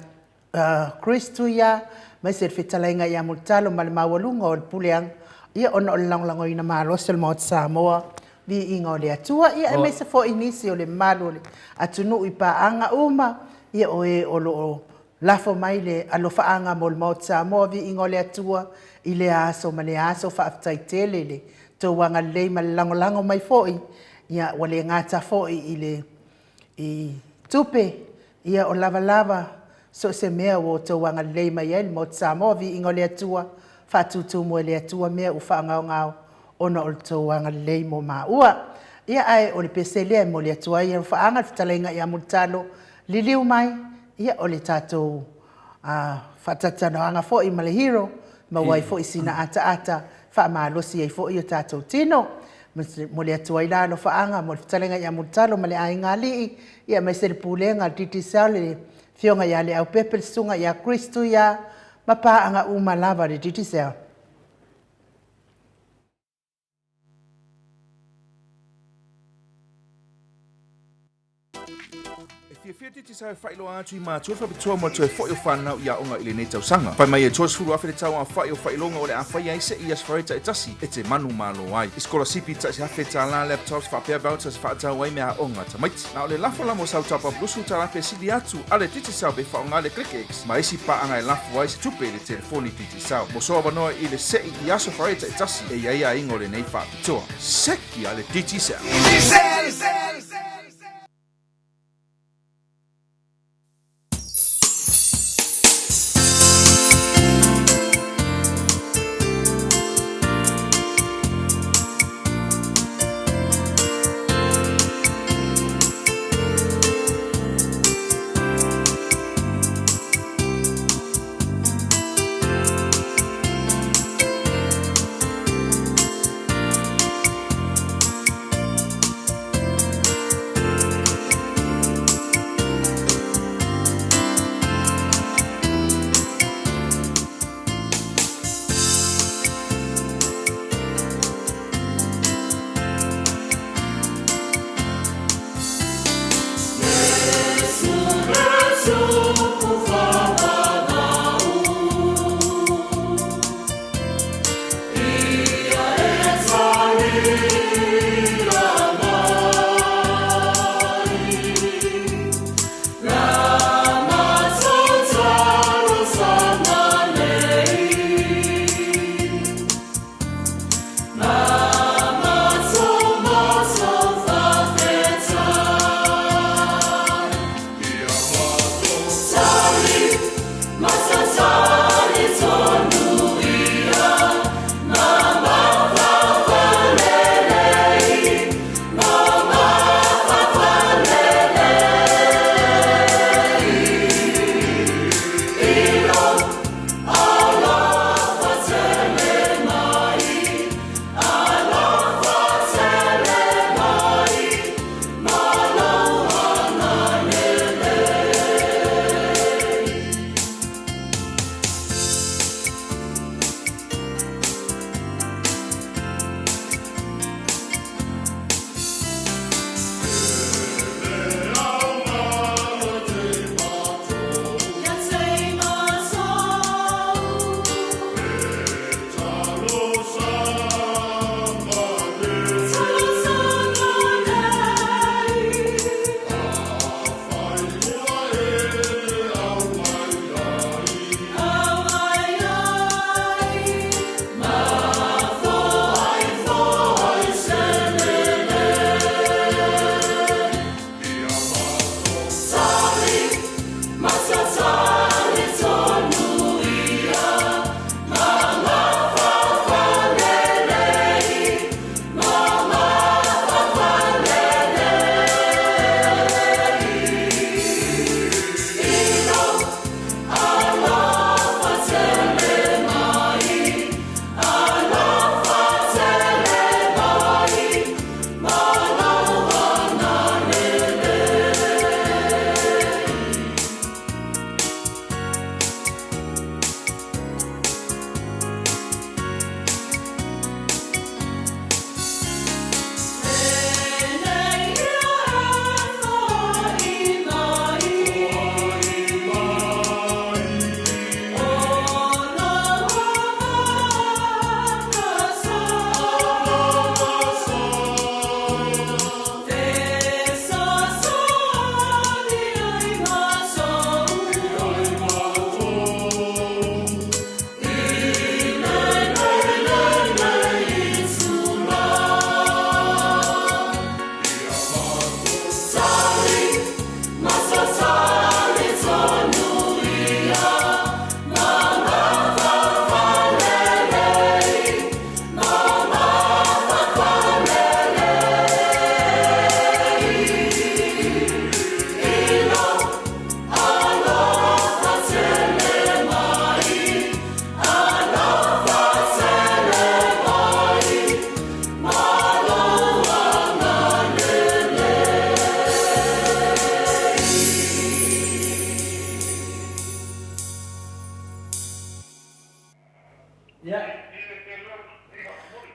Chris Tuia, aemaise le fetalaiga ia Mulitalo ma le maualuga o le Puleaga, ia ona o le lagolagoina malosi o le Maota Samoa, Viiga o le Atua, ia aemaise foi nisi o le mamalu o le atunuu i paaga uma, ia o e o lo o Lafo mai le alofaaga mo le Maota Samoa, Viiga o le Atua i lea aso ma lea aso. Faafetai tele i le tou agalelei ma le lagolago mai foi, ia ua le gata foi i le i tupe, ia o lava lava so o se mea ua outou agalelei mai ai le Maota Samoa, Viiga o le Atua, faatutumu e le Atua mea ua faagaogao ona o le tou agalelei mo maua. Ia ae o le pese lea e momoli atu ai alofaaga le fetalaiga ia Mulitalo, liliu mai, ia o le tatou faatalatalanoaga foi ma le Hero. Maua ai foi sina ataata faamalosi ai foi o tatou tino. Momoli atu ai la alofaaga mo le fetalaiga ia Mulitalo ma le aiga alii, ia aemaise le pulega a le Digicel, le afioga ia Leaupepe, le susuga ia Chris Tuia, ma paaga uma lava a le Digicel. E fiafia Digicel e faailoa atu i matua faapitoa mo le toe foi o fanau i aoga i lenei tausaga. Fai mai e 30,000 le tau aofai o faailoga o le a faia ai se i Aso Faraile taitasi e te manumalo ai. I sikolasipi tasi $1,000, laptops faapea vouchers e faatau ai meaaoga a tamaiti. Na o le lafo la mo sau top up $20 e sili atu a le Digicel pe faaaoga le ClickX ma isi paaga e lafo ai se tupe i le telefoni Digicel. Mo sou avanoa i le sei i aso Faraile taitasi e i ai aiga o lenei faapitoa. Seki a le Digicel!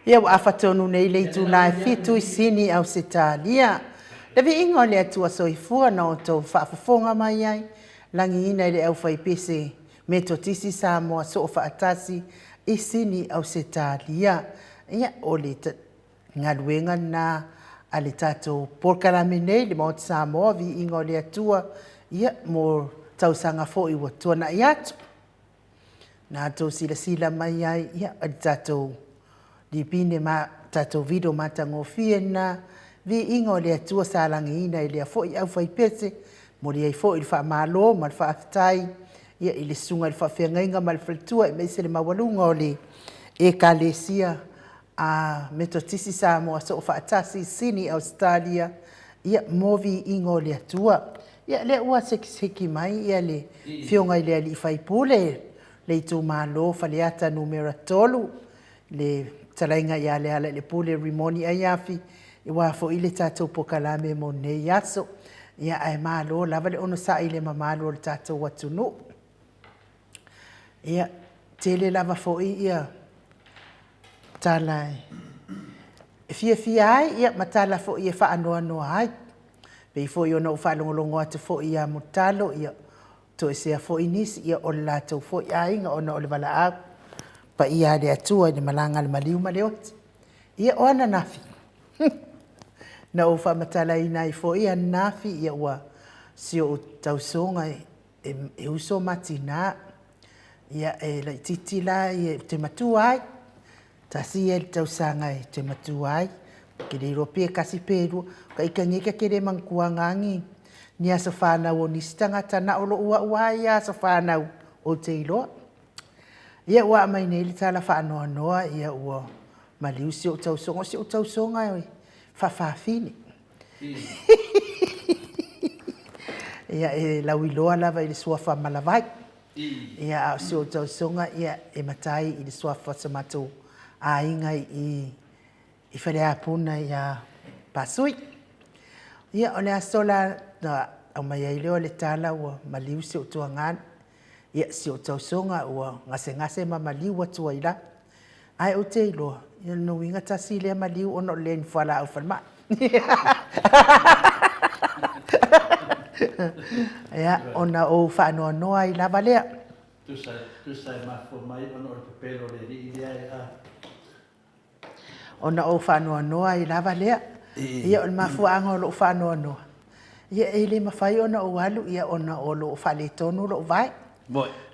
Ia ua afa tonu nei le itula e fitu i Sini, Ausetalia. Le viiga o le Atua Soifua na outou faafofoga mai ai, lagiina i le aufaipese Metotisi Samoa Soofaatasi i Sini, Ausetalia. Ia, o le galuega lena a le tatou polokalame nei, le Maota Samoa, Viiga o le Atua, ia, mo tausaga foi ua tuanai atu. Na outou silasila mai ai, ia, o le tatou lipine ma tatou video matagofie lena, viiga o le Atua sa lagiina i lea foi aufaipese, momoli ai foi le faamalo ma le faafetai, ia, i le susuga i le faafeagaiga ma le faletua, aemaise le maualuga o le Ekalesia a Metotisi Samoa Soofaatasi, Sini, Ausetalia, ia, mo viiga o le Atua. Ia, lea ua sekiseki mai ia le Afioga i le Alii Faipule, le itumalo Faleata Numera 3, le fetalaiga ia Lealailepule Rimoni Aiafi, aua foi le tatou polokalame mo lenei aso. Ia, ae malo lava le onosai i le mamalu o le tatou atunuu. Ia, tele lava foi ia tala e fiafia ai, ia, ma tala foi e faanoanoa ai. Pei foi ona ou faalogologo atu foi ia Mulitalo, ia, toesea foi nisi, ia, o le latou foi aiga ona o le valaau paia a le Atua i le malaga a le maliu ma le oti. Ia, o ananafi, na ou faamatalaina ai foi ananafi, ia, ua si ou tausoga e uso ma tina, ia, e laitiiti la ia ou te matua ai, tasi ia i le tausaga e te matua ai, ou te le iloa pe tasi pe lua, ka ita nei ta te le manatuaina lava ni ni aso fanau o nisi tagata na o lou au lava ia aso fanau ou te iloa. Ia ua aumai nei le tala faanoanoa, ia ua maliu si ou tausoga, o si ou tausoga e faafafine. Ia e lauiloa lava i le suafa Malavai. Ia a o si ou tausoga ia e matai i le suafa o se matou aiga i i Faleapuna ia Pasui. Ia o le aso la na aumai ai lea o le tala ua maliu si ou tuagana. Ia si ou tausoga ua gasegase ma maliu atu ai la. Ae ou te iloa, ia lona uiga tasi lea maliu ona o le leai o ni fualaau falemai. Ia, ona ou faanoanoa ai lava lea. Tusa, tusa e mafua mai ona o le pepelo o le alii lea e a. Ona ou faanoanoa ai lava lea. Ia, o le mafuaaga o lou faanoanoa, ia e le mafai ona ou alu ia ona o lo o faaletonu lou vae.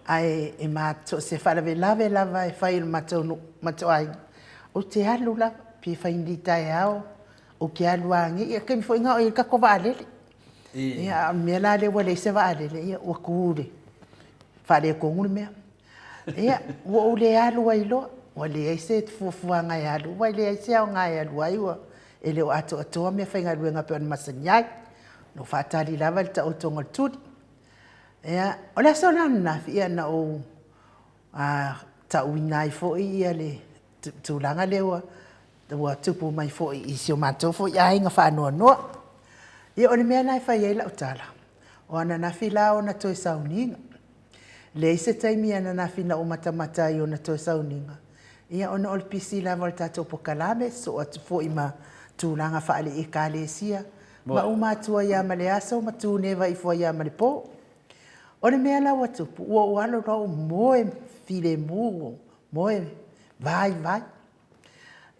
Ae e ma so o se faalavelave lava e fai e le matou nuu, matou aiga, ou te alu lava, pe fai nei taeao, ou te alu lava nei, ia taimi foi na o i ai le tatou vaalele. Ia, a o le mea la lea ua leai se vaalele, ia ua tu i le faaletonu le mea. Ia, ua ou le alu ai loa, ua leai se fuafuaga e alu, ua leai se aoga e alu ai, ua e le o atoatoa meafaigaluega e pei ona masani ai. Na ou faatali lava i le taotoga o le tuli. Ia, o le aso la ananafi, ia na ou tauina ai foi ia le tulaga lea ua ua tupu mai foi i si o matou foi aiga faanoanoa. Ia, o le mea la e fai ai lau tala, o ananafi la ona toe sauniga. Leai se taimi ananafi na ou matamata ai i ona toe sauniga, ia ona o le pisi lava o le tatou pokalame, sosoo atu foi ma tulaga faale-Ekalesia, ma uma atu ai lava ma le aso ma tuneva ifo ai lava ma le po. O le mea la ua tupu, ua ou alo loa ou moe filemu, moe vaivai.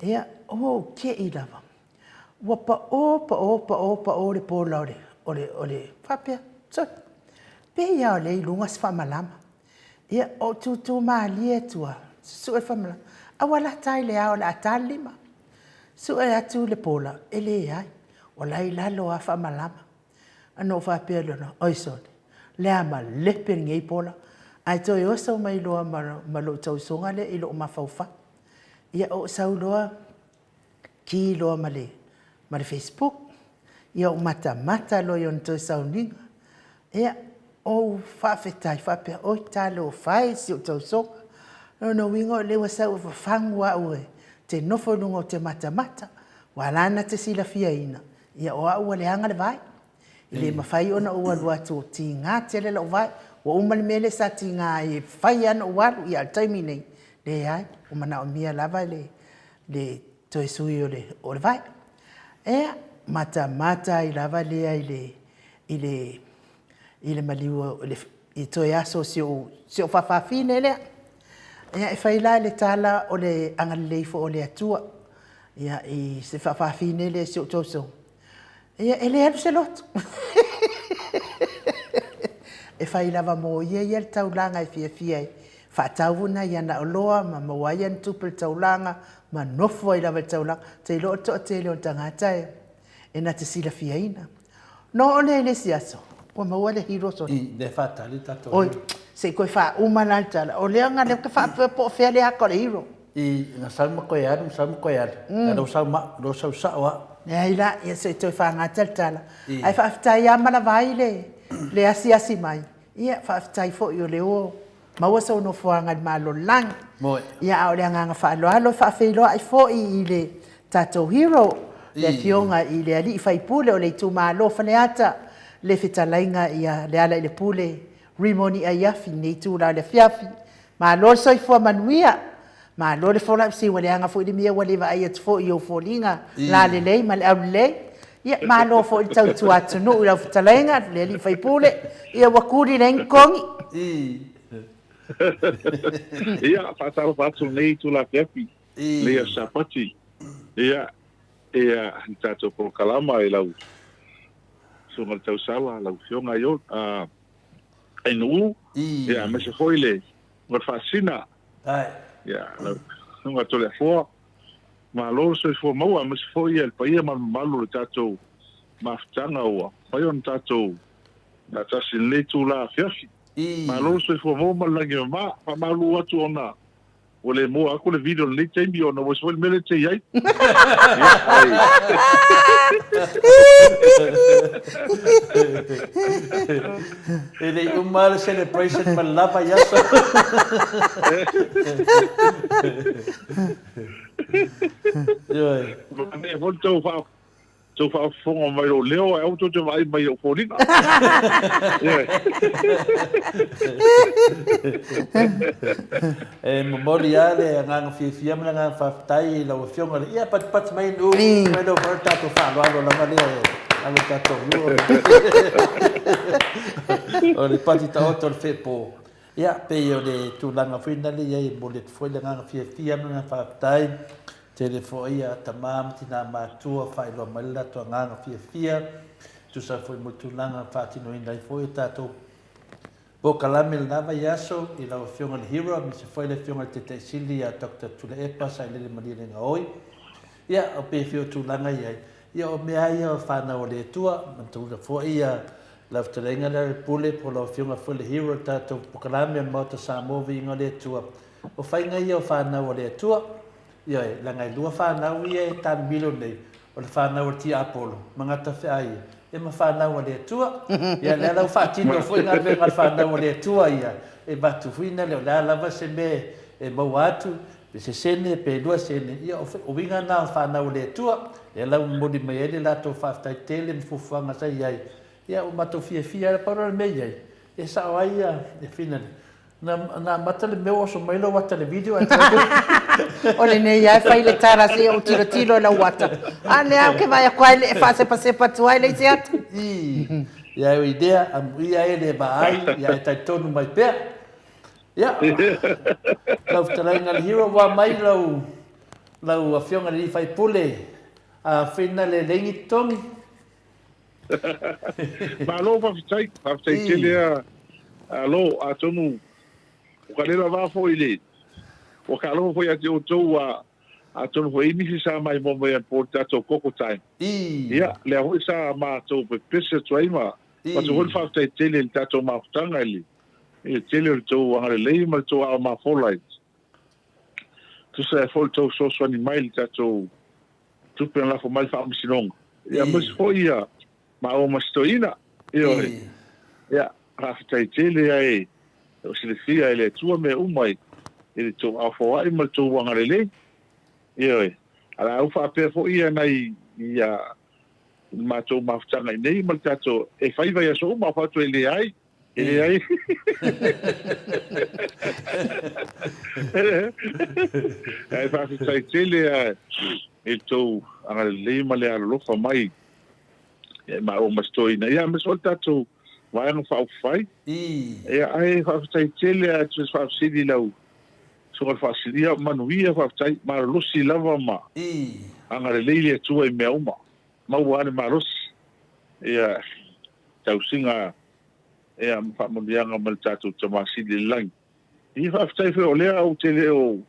Ia, ua ou te i lava, ua pao, pao, pao, pao le pola o le, o le, o le, faapea, sole, pei lava o lea e i luga se faamalama. Ia, ou tūtū malie atu lava, susue le faamalama, a ua lata lava i le ao o le a ta le lima. Sue atu le pola, e leai, o la e i lalo lava faamalama. Ona ou faapea loa, oi sole, o le a malepe lenei pola, ae toe oso mai loa ma lou tausoga lea i lou mafaufau. Ia, ou sau loa ki loa ma le, ma le Facebook, ia ou matamata loa i ona toe sauniga. Ia, ou faafetai faapea, oi talofa e i si ou tausoga. O lona uiga o lea ua sau e fafagu au e te nofo i luga ou te matamata. Ua ala ona te silafiaina, ia o au ua leaga le vae. E le mafai ona ou alu atu ua tiga tele lou vae. Ua uma le mea lea sa tiga ai e fai lava ona ou alu, a o le taimi lenei, leai, ua manaomia lava le Le toe sui o le, o le vae. Ea, matamata ai lava lea i le, i le, i le maliu o le, i toe aso o si ou, si ou faafafine lea. Ia, e fai la le tala o le agalelei foi o le Atua, ia, i se faafafine lea i si ou tausoga. Ia, e le alu se loto. E fai lava mo ia ia le taulaga e fiafia ai. Faatau nai ana oloa ma maua ai ana tupe i le taulaga ma nofo ai lava i le taulaga. Ou te iloa o le toatele o tagata e, e na te silafiaina. Na oo lea i le isi aso, ua maua le hero sole. I, lea e faatali le tatou Oi, hero. se i toe faauma la le tala. O lea na lea ou te faapea po o fea le ata o le hero. I, na sau ma toe alu, sau ma toe alu. Ae lou sau ma, lou sau sao lava. Leai la, ia se i toe faagata le tala. Ae faafetai lava ma lava ai le, le asiasi mai. Ia, faafetai foi o lea ua maua sou nofoaga i le Malo o le Lagi. Moe. Ia, a o le agaga faaaloalo e faafeiloai foi i le tatou hero, le Afioga i le Alii Faipule o le itumalo o Faleata, le fetalaiga ia Lealailepule Rimoni Aiafi i lenei itula o le afiafi. Malo le soifua manuia, malo le folau, se ua leaga foi le mea ua le vaai atu foi i ou foliga lalelei ma le aulelei. Ia, malo foi le tautua atunuu i lau fetalaiga le alii faipule, ia ua kuli leai ni kogi. Ia, faatalofa atu lenei itula afiafi, lenei aso Sapati. Ia, ia, le tatou polokalama i lau Susuga i le Tausala, lau Afioga Iona, Ainuu, ia, aemaise foi le Faasina, ia, lau Susuga Toleafoa, malo le soifua maua, aemaise foi le paia ma le mamalu o le tatou mafutaga ua mafai ona tatou faatasi i lenei itula afiafi. Malo le soifua maua ma le lagi e mama. Faamalulu atu ona Ua le moa aku le video i lenei taimi ona ua ese foi le mea lea e te i ai. Ia, ai. E le i uma le celebration ma le lava i aso. Ioe. Manaia foi le tou faa Tou faafofoga mai lou leo ae aua tou te vaai mai i ou foliga. E momoli lava le agaga fiafia ma le agaga faafetai i lau Afioga i le... Ia, patipati mai nuu, mai lou foi le tatou faaaloalo lava lea e alo i tatou nuu. O le pati taoto o le feepo. Ia, pei o le tulaga foi lena e i ai, e momoli atu foi le agaga fiafia ma le agaga faafetai. Tele foi a tama ma tina matua faailoa mai le latou agaga fiafia, tusa foi mo le tulaga faatinoina ai foi o tatou polokalame i lena vaiaso i lau Afioga i le Hero aemaise foi le Afioga i le Taitai Sili ia Doctor Tuilaepa Sailele Malielegaoi. Ia, o pei foi o tulaga i ai, ia o mea lava ia o fanau a le Atua, manatua foi ia lau fetalaiga lea le Pule po o lau Afioga foi le Hero i le tatou polokalame o le Maota Samoa Viiga o le Atua. O faiga ia o fanau a le Atua, Ioe, leaga e lua fanau ia e taamilo nei, o le fanau a le tiapolo ma gatafe'a ia, ia ma fanau a le Atua. Ia lea la ua faatino foi galuega a le fanau a le Atua ia, e avatu foi na lea, o le a lava se mea e maua atu, pe se sene pe 2 sene, ia o uiga na o fanau a le Atua. Lea la ua momoli mai ai le latou faafetai tele ma fuafuaga sa i ai. Ia ua matou fiafia lava, pau lea o le mea i ai, e sao ai ia le finale. Na amata le mea ua oso mai lou ata i le video ae O lenei lava e fai le tala se i ou tilotilo i lau ata. A lea ou te vaai atu ai e faasepasepa atu ai le isi ata. I, ia e ui lea, amuia e le vaai, ia e talitonu mai pea. Ia, lau fetalaiga le hero ua mai lau, lau afioga i le alii faipule, a whina le lengi totogi. Malo faafetai, faafetai tele a alo atonu o ka lela va foi le ua ka alofa foi ia te outou a atonu foi i nisi sa mai mo mai po tatou koko time. Ia lea foi sa matou pepese atu ai ma matou foi le faafetai tele i le tatou mafutaga i le tele o le tou agalelei ma le tou aao mafola i tusa ai foi le tou fesoasoani mai i le tatou tupe na lafo mai le Faamasinoga, ia aemaise foi ia maua ma si toeaina. Ioe. Ia, faafetai tele ae o silafia e le Atua mea uma i le tou aofoai ma le tou agalelei. Ioe. A o le a ou faapea foi ia nai ia matou mafutaga i nei ma le tatou e fai vaiaso uma, ou fai atu e leai. E leai. Ae faafetai tele a i le tou agalelei ma le alolofa mai ia i maua ma si toeaina. Ia aemaise foi le tatou Vaega Faaupufai. Ia ae faafetai tele a te faafesili i lau Susuga i le Faasili. Ia manuia faafetai, malolosi lava ma agalelei le Atua i mea uma. Maua lava le malosi. Ia tausiga ia ma faamanuiaga mai le tatou Tama Sili i le lagi. Ia faafetai foi o lea ou te le o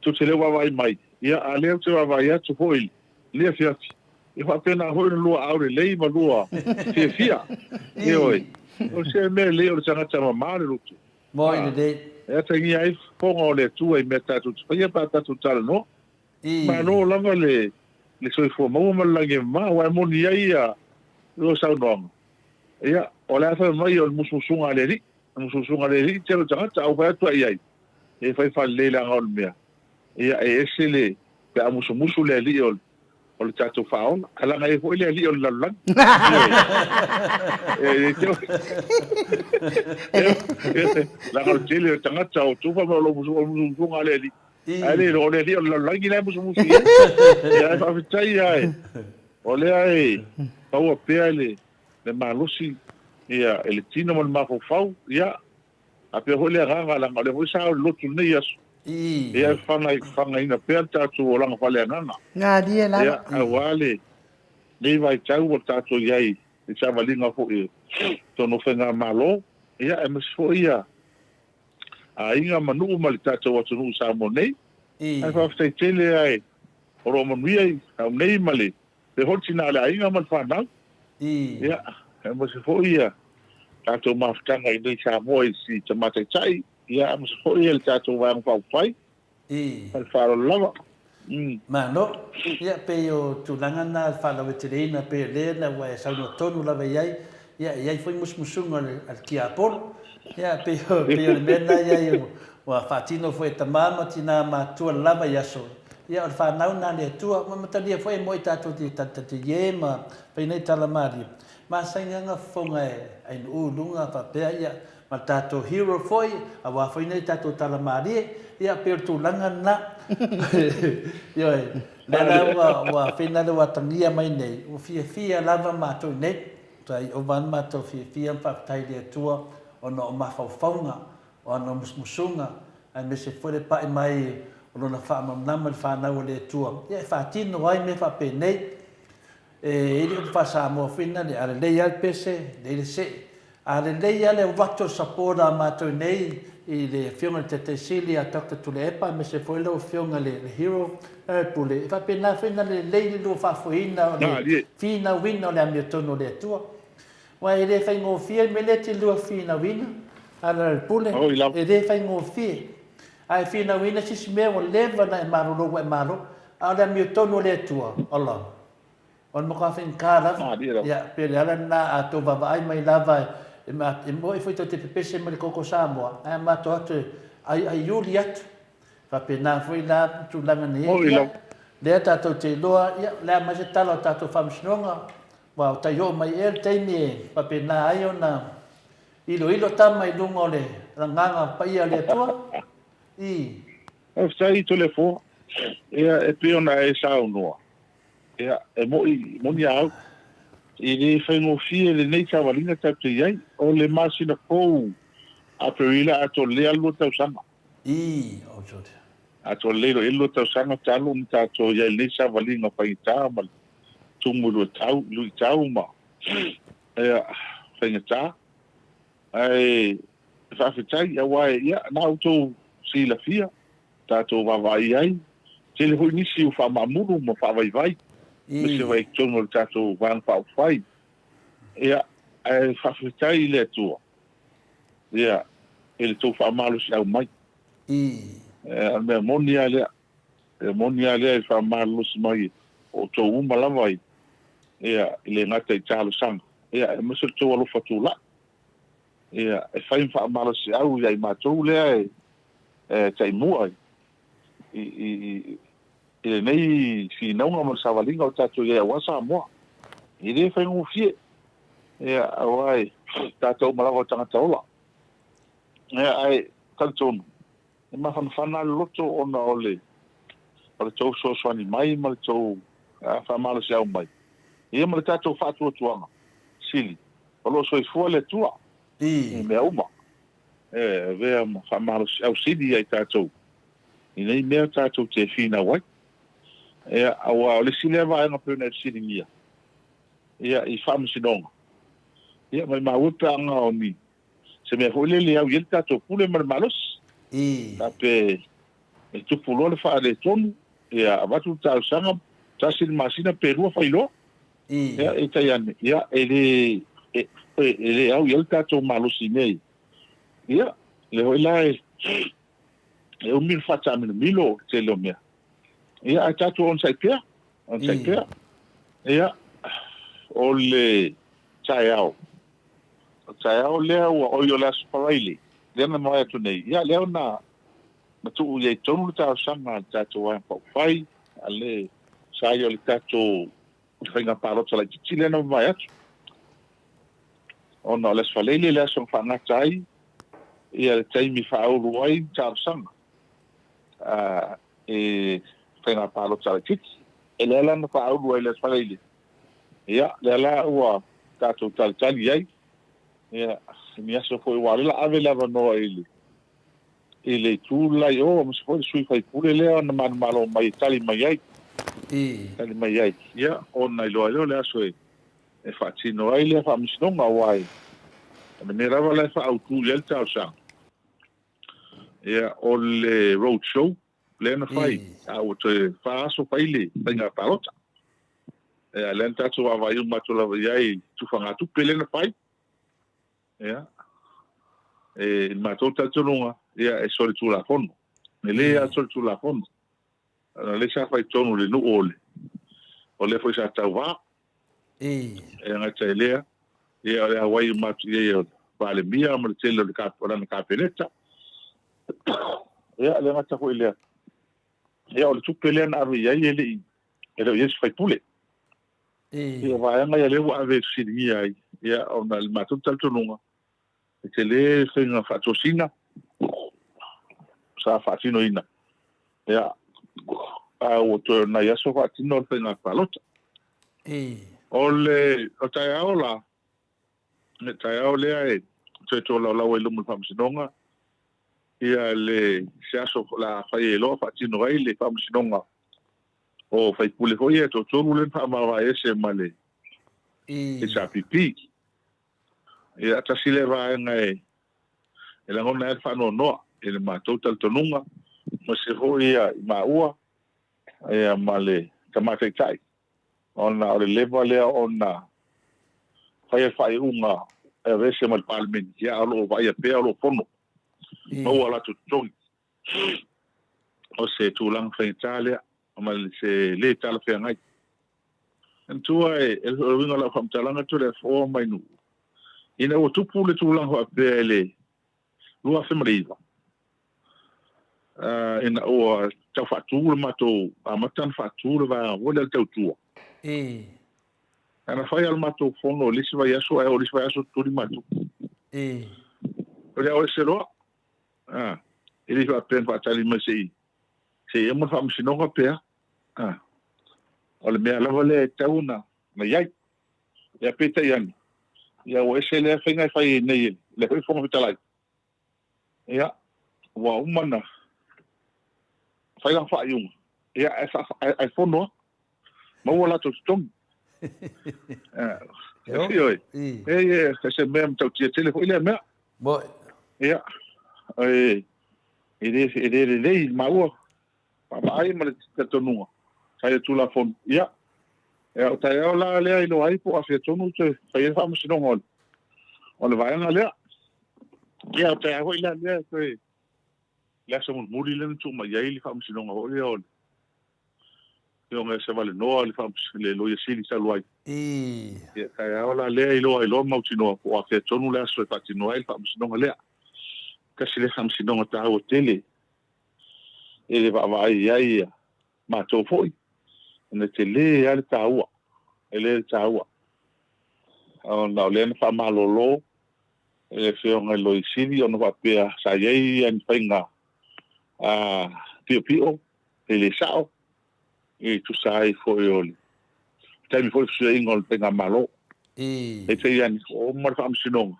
tou te le o vaavaai mai, ia a lea ou te vaavaai atu foi i lenei afiafi, ia faapena foi ona lua aulelei ma lua fiafia. Ioe, o se mea lelei o le tagata mama le loto. Moi lelei. E atagia ai fofoga o le Atua i mea tatou te faia pe a tatou talanoa. Malo lava le soifua maua ma le lagi e mama, aua e moni ai ia lua saunoaga. Ia, o le a fai mai o le musumusuga a le Alii, o le musumusuga a le Alii tele o tagata, a ua fai atu ai i ai, e fai faalelei leaga o le mea, ia e ese le, pe a musumusu le Alii o le tatou faaola, ae leaga e i ai foi le Alii o le lalolagi. Ioe. E, leaga o le tele o tagata o outou fai mai o le musumusuga a le Alii, ae le iloa o le Alii o le lalolagi la e musumusu i ai. Ia, ae faafetai lava e. O lea e maua pea le malosi i le tino ma le mafaufau, ia, faapea foi le agaga, leaga o lea foi sa o le lotu i lenei aso, ia, e fanaina pea le tatou olaga faaleagaga. Galie lava. Ia, aua lenei vaitau ua tatou i ai i le savaliga foi i totonu o faigamalo, ia, aemaise foi ia aiga ma nuu ma le tatou atunuu i Samoa nei. Ae faafetai tele lava o lo o manuia i au nei ma le le foi tina o le aiga ma le fanau. Ia, aemaise foi ia tatou mafutaga i nei Samoa i si tama taitai, ia aemaise foi ia le tatou Vaega Faaupufai. Ma le faaaloalo lava. Malo. Ia, pei o tulaga na le faalauaiteleina pei o lea na ua e saunoa tonu lava i ai, ia, e i ai foi musumusuga a le tiapolo. Ia, pei o, pei o le mea lena e i ai ua faatino foi e tama ma tina matutua lava i aso. Ia, o le fanau lena a le Atua. Ua matalia foi e moe tatou te talitali ma fai nei tala malie. Masani fofoga e ainuu i luga faapea, ia, Ma le tatou hero foi, aua foi nei tatou tala malie, ia pei o le tulaga lena. Ioe, lea la ua, ua feina le ua atagia mai nei, ua fiafia lava matou i nei. Ua ova lava le matou fiafia ma faafetai i le Atua ona o mafaufauga, o ana musumusuga, aemaise foi le pai mai o Lona faamalamalama i le fanau a le Atua, ia e faatino ai mea faapenei. E i ai le upu faa-Samoa foi lena, a lelei lava le pese, lelei le see. A lelei lava le avatu o le support a matou nei i le Afioga i le Taitai Sili ia Doctor Tuilaepa aemaise foi lau Afioga i le Hero Pule, e faapena foi ona lelei le lua faafoeina o le finauina o le amiotonu o le Atua. Aua e le faigofie le mea lea e te lua finauina, Honourable Pule, e le faigofie. A e finauina se isi mea ua leva ona e malolo ua e malo, a o le amiotonu o le Atua, ola, o le matua faigata lava. Ia, pei o le ala lena, a outou vaavaai mai lava, e moni foi tou te pepese mai i le koko Samoa, ae matou atu e aiaiuli atu. Faapena foi la tulaga na i ai. Ia, lea tatou te iloa, ia, o le a mai se tala o tatou faamasinoga, aua o tai oo mai ea le taimi e faapena ai ona iloilo tama i luga o le agaga paia o le Atua? I. Faafetai Toleafoa. Ia, e pei ona e saunoa, ia, e mo'i, moni a au, e le faigofie lenei savaliga tatou te i ai. O le masina fou Aperila atoa lelei lava le lua tausaga. I, oh George. Atoa lelei loa i ai le lua tausaga talu ona tatou i ai i lenei savaliga faigata ma le tumu i luitau, luitau ma, ia, faigata. Ae faafetai aua ia na outou silafia, tatou vaavaai ai, tele foi nisi ua faamaamulu ma faavaivai, aemaise foi i totonu o le tatou Vaega Faaupufai. Ia, ae faafetai i le Atua, ia, i le tou faamalosiau mai. O le mea moni lava lea, e moni lava lea i le faamalolosi mai o outou uma lava i, ia, e le gata i talosaga, ia, aemaise o le tou alofa tulai. Ia, e fai ma faamalosiau ia i matou lea e, e taimua i, i, i, i lenei finauga ma le savaliga o tatou i ai aua Samoa. E le faigofie. Ia, aua e tatou uma lava o tagata ola. Ia, ae talitonu, e mafanafana le loto ona o le o le tou fesoasoani mai ma le tou faamalosiau mai, ia ma le tatou faatuatuaga sili, o lo o soifua le Atua i mea uma. E avea ma faamalosiau sili ia i tatou i nei mea tatou te finau ai. Ia, aua o le isi lea vaega pei ona e fesiligia, ia, i faamasinoga, ia, maimau e pe a na o ni se mea foi lele e au i ai le tatou pule ma le malosi. Faapea e tupu loa le faaletonu, ia avatu le talosaga, tasi le masina pe lua fai loa. Ia, peitai ane, ia, e le, e, e le au i ai le tatou malosi i mea ia. Ia, lea foi la e, e umi le faataamilomilo o le tele o mea. Ia, ae tatou onosai pea, onosai pea. Ia, o le taeao, o le taeao lea ua, oi o le Aso Faraile, lea na mavae atu nei, ia lea na, na tuu i ai tonu le talosaga a le tatou Vaega Faaupufai, a le, sa ia o le tatou faiga palota laitiiti lea na mavae atu. Ona o le Aso Faraile le aso na faagata ai ia le taimi faaulu ai talosaga i faiga palota laitiiti. E lea la na faaulu ai le Aso Faraile, ia, lea la ua tatou talitali ai, ia, i ni aso foi, aua o lea la ave le avanoa i le i le itu le la i o, aemaise foi le sui faipule lea na manumalo mai e tali mai ai. Tali mai ai. Ia, ona iloa ai lea o le aso e e faatino ai lea faamasinoga, aua e o le mea lava la e faaautu i ai le talosaga, ia, o le road show lea na fai, a ua toe fa aso fai le faiga palota. Ia, lea na tatou vaavaai uma atu lava i ai i tufagatupe lea na fai, ia, e, i le matou talitonuga, ia, e solitulafono. E le lava solitulafono. Ona lea sa fai tonu i le nuu o le, o lea foi sa tauva. E gata i lea, ia, o le auai uma atu i ai o le Palemia ma le tele o le o lana Kapeneta. Ia, le gata foi i lea, ia, o le tupe lea na ave i ai e le i, e le o i ai se faipule. Ia, o vaega ia lea ua ave e fesiligia ai, ia, ona i le matou talitonuga, e tele le faiga faatosina sa faatinoina, ia, a ua toe o nai aso faatino le faiga palota. O le o taeao la, le taeao lea e toe tolaulau ai luma o le Faamasinoga ia le se aso o le a fai ai loa faatino ai le Faamasinoga o faipule foi ia e toatolu lea na faamavae ese ma le HRPP. Ia, tasi lea vaega e e lagona ai le faanoanoa i le matou talitonuga, aemaise foi ia i maua ia ma le Tama Taitai, ona o le leva lea ona faia le faaiuga e aveese mai le Palemene, ia a o lo o vaaia pea o lo o fono, maua o latou totogi. O se tulaga faigata lea ma se le talafeagai. Manatua e, o le uiga o lau faamatalaga Toleafoa mai Nuu, ina ua tupu le tulaga faapea i le 2009, ina ua tau faatu le matou, amata ona faatu le vaega foi lea o le tautua. Na fai lava le matou fono i le isi vaiaso ae oo i le isi vaiaso tuli matou. O le ao ese loa. E le faapea na faatali mai se i se i uma le faamasinoga pe a. O le mea lava lea e tatau ona i ai. Ia peitai ane, ia ua ese lea faiga e fai ai nei e le foi Fofoga Fetalai. Ia, ua uma ona fai lana faaiuga, ia, ae fono lava, maua latou totogi. Ioe. E, e se mea matautia tele foi lea mea. Ia, e le, e le lelei maua vaavaai ma le talitonuga sa i le Tulafono. Ia, ia o taeao la lea iloa ai po o afea tonu toe fai ai le faamasinoga o le, o le vaega lea. Ia, o taeao foi la lea toe le aso mulimuli lea na tuu mai ai le faamasinoga foi lea o le Afioga ia Savalenoa le le Loia Sili talu ai. Ia, taeao la lea iloa ai loa mautinoa po o afea tonu le aso e faatino ai le faamasinoga lea. Tasi lea faamasinoga taua tele e le vaavaai i ai ia matou foi, ona e tele lava le taua, e le taua. Ona o lea na faamalolo e le Afioga i le Loia Sili ona faapea sa i ai ni faiga piopio e le sao e tusa ai foi o le taimi foi o le fesuiaiga o le faigamalo. Peitai ane, ua uma le faamasinoga,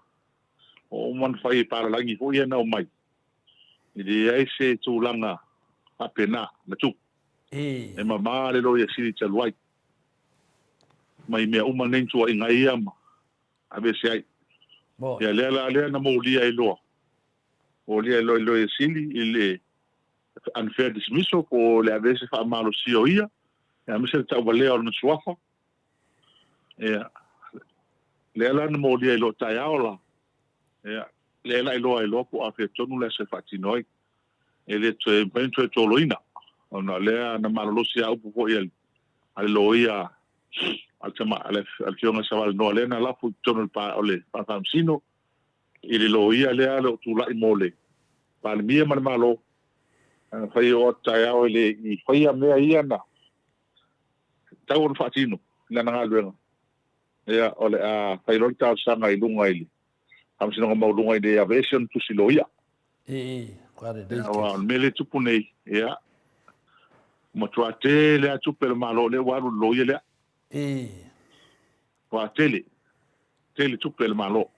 ua uma ona fai e palalagi foi ia na omai, e leai se tulaga faapena na tupu. E mama le Loia Sili talu ai mai mea uma nei na tuuaiga ai ia ma aveese ai. Ia lea la lea na molia ai loa, molia ai loa i le Loia Sili i le unfair dismissal po o le aveese faamalosia o ia, aemaise le tauvalea o lona suafa. Ia, lea la na molia ai loa taeao la, ia, lea la iloa ai loa po o afea tonu le aso e faatino ai. E le toe mafai ona toe toloina, ona o lea na malolosi lava upu foi a le, a le loia a le tama, a le Afioga ia Savalenoa lea na lafo i totonu o le Faamasino i le loia lea o lo o tulai mo le Palemia ma le Malo, ana fai e oo atu taeao e le i faia mea ia na tatau ona faatino i lana galuega, ia, o le a fai loa le talosaga i luga i le Faamasinoga Maualuga ina ia aveese ona tusi loia. Aua o le mea lea e tupu nei, ia, ua matua tele lava tupe a le Malo lea ua alu i le loia lea. Ua tele, tele tupe a le Malo.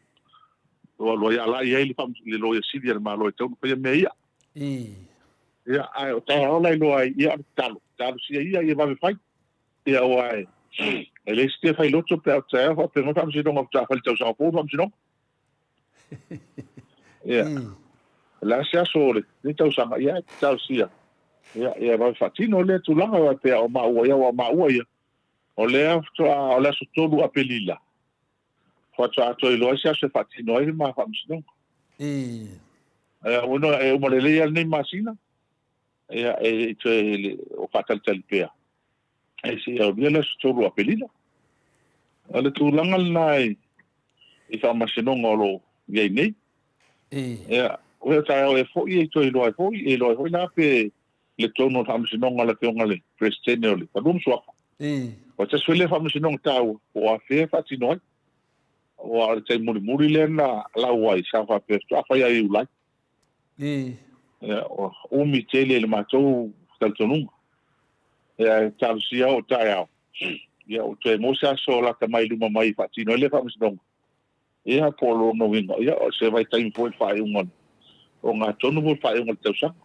Ua alu ai, a la e i ai le Loia Sili a le Malo e tatau ona faia mea ia. Ia, ae o taeao la iloa ai, ia, o le tatalo, talosia ia ia vave fai. Ia, aua e leai se fai loto pe a o taeao faapea mai faamasinoga faatoa fai i le tausaga fou le faamasinoga. Ia, o le a se aso o lenei tausaga, ia, talosia, ia, ia vave faatino lea tulaga, aua e pei o maua ia, aua o maua ia, o lea faatoa, o le aso 3 Aperila, faatoa toe iloa ai se aso e faatino ai le ma faamasinoga. Ia, ua e uma lelei lava lenei masina, ia, e toe o faatalitali pea, e seia aulia le aso 3 o Aperila. O le tulaga lena i faamasinoga o lo o i ai nei. Ia, o taeao e foi e toe iloa ai foi, e iloa ai foi la pe le tonu o le faamasinoga a le Afioga i le Peresetene o le Fanua ma Suafa. O se tasi foi lea faamasinoga taua, po o afea e faatino ai. Aua o le taimi mulimuli lea na lau ai, sa faapea faatoa fai lava ia Iulai. Ia, ua umi tele i le matou talitonuga. Ia, e talosia oo taeao, ia ua toe maua se aso lata mai i luma mai e faatino ai lea faamasinoga. Ia, po o lona uiga, ia, o se vaitaimi foi le faaiuga o ogatotonu foi le faaiuga o le tausaga.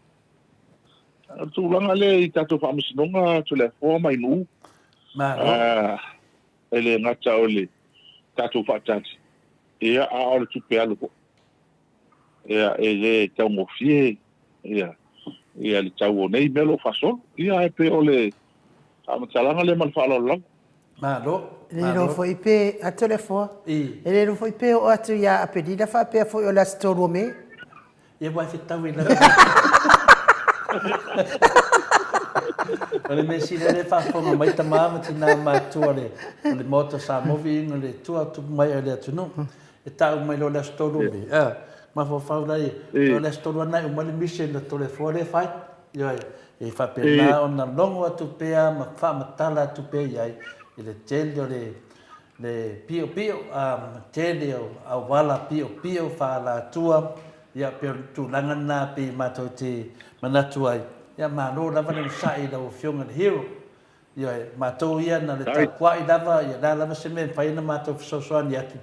O le tulaga lea i tatou faamasinoga Toleafoa ma Inuu, e le gata o le tatou faatali, ia, a o le tupe alu foi. Ia, e le taugofie ia, ia le tau o nei mea o lo o faasolo. Ia, ae pei o le faamatalaga lea ma le faaaloalo lava. Malo. E le iloa foi pe, a Toleafoa, e le iloa foi pe oo atu ia Aperila faapea foi o le aso 3 o Me. Ia ua e fetau i lalo. O le mea sili o lea e faafofoga mai tama ma tina matutua o le Maota o Samoa, viiga i le Atua, tupu mai ai le atunuu. E tau mai loa le aso 3 o Me, a, mafaufau la ia, o le aso 3 lava na e uma ai le mission a Toleafoa lea e fai. Ioe, e faapena ona logo atu pea ma faamatala atu pea i ai i le tele o le le piopio, a, tele o auala piopio faaalatua, ia pei o le tulaga lena pei matou te manatu ai, ia malo lava le onosai i lau Afioga i le Hero. Ioe, matou ia na o le tapuai lava, ia o le a lava se mea e mafai ona matou fesoasoani atu,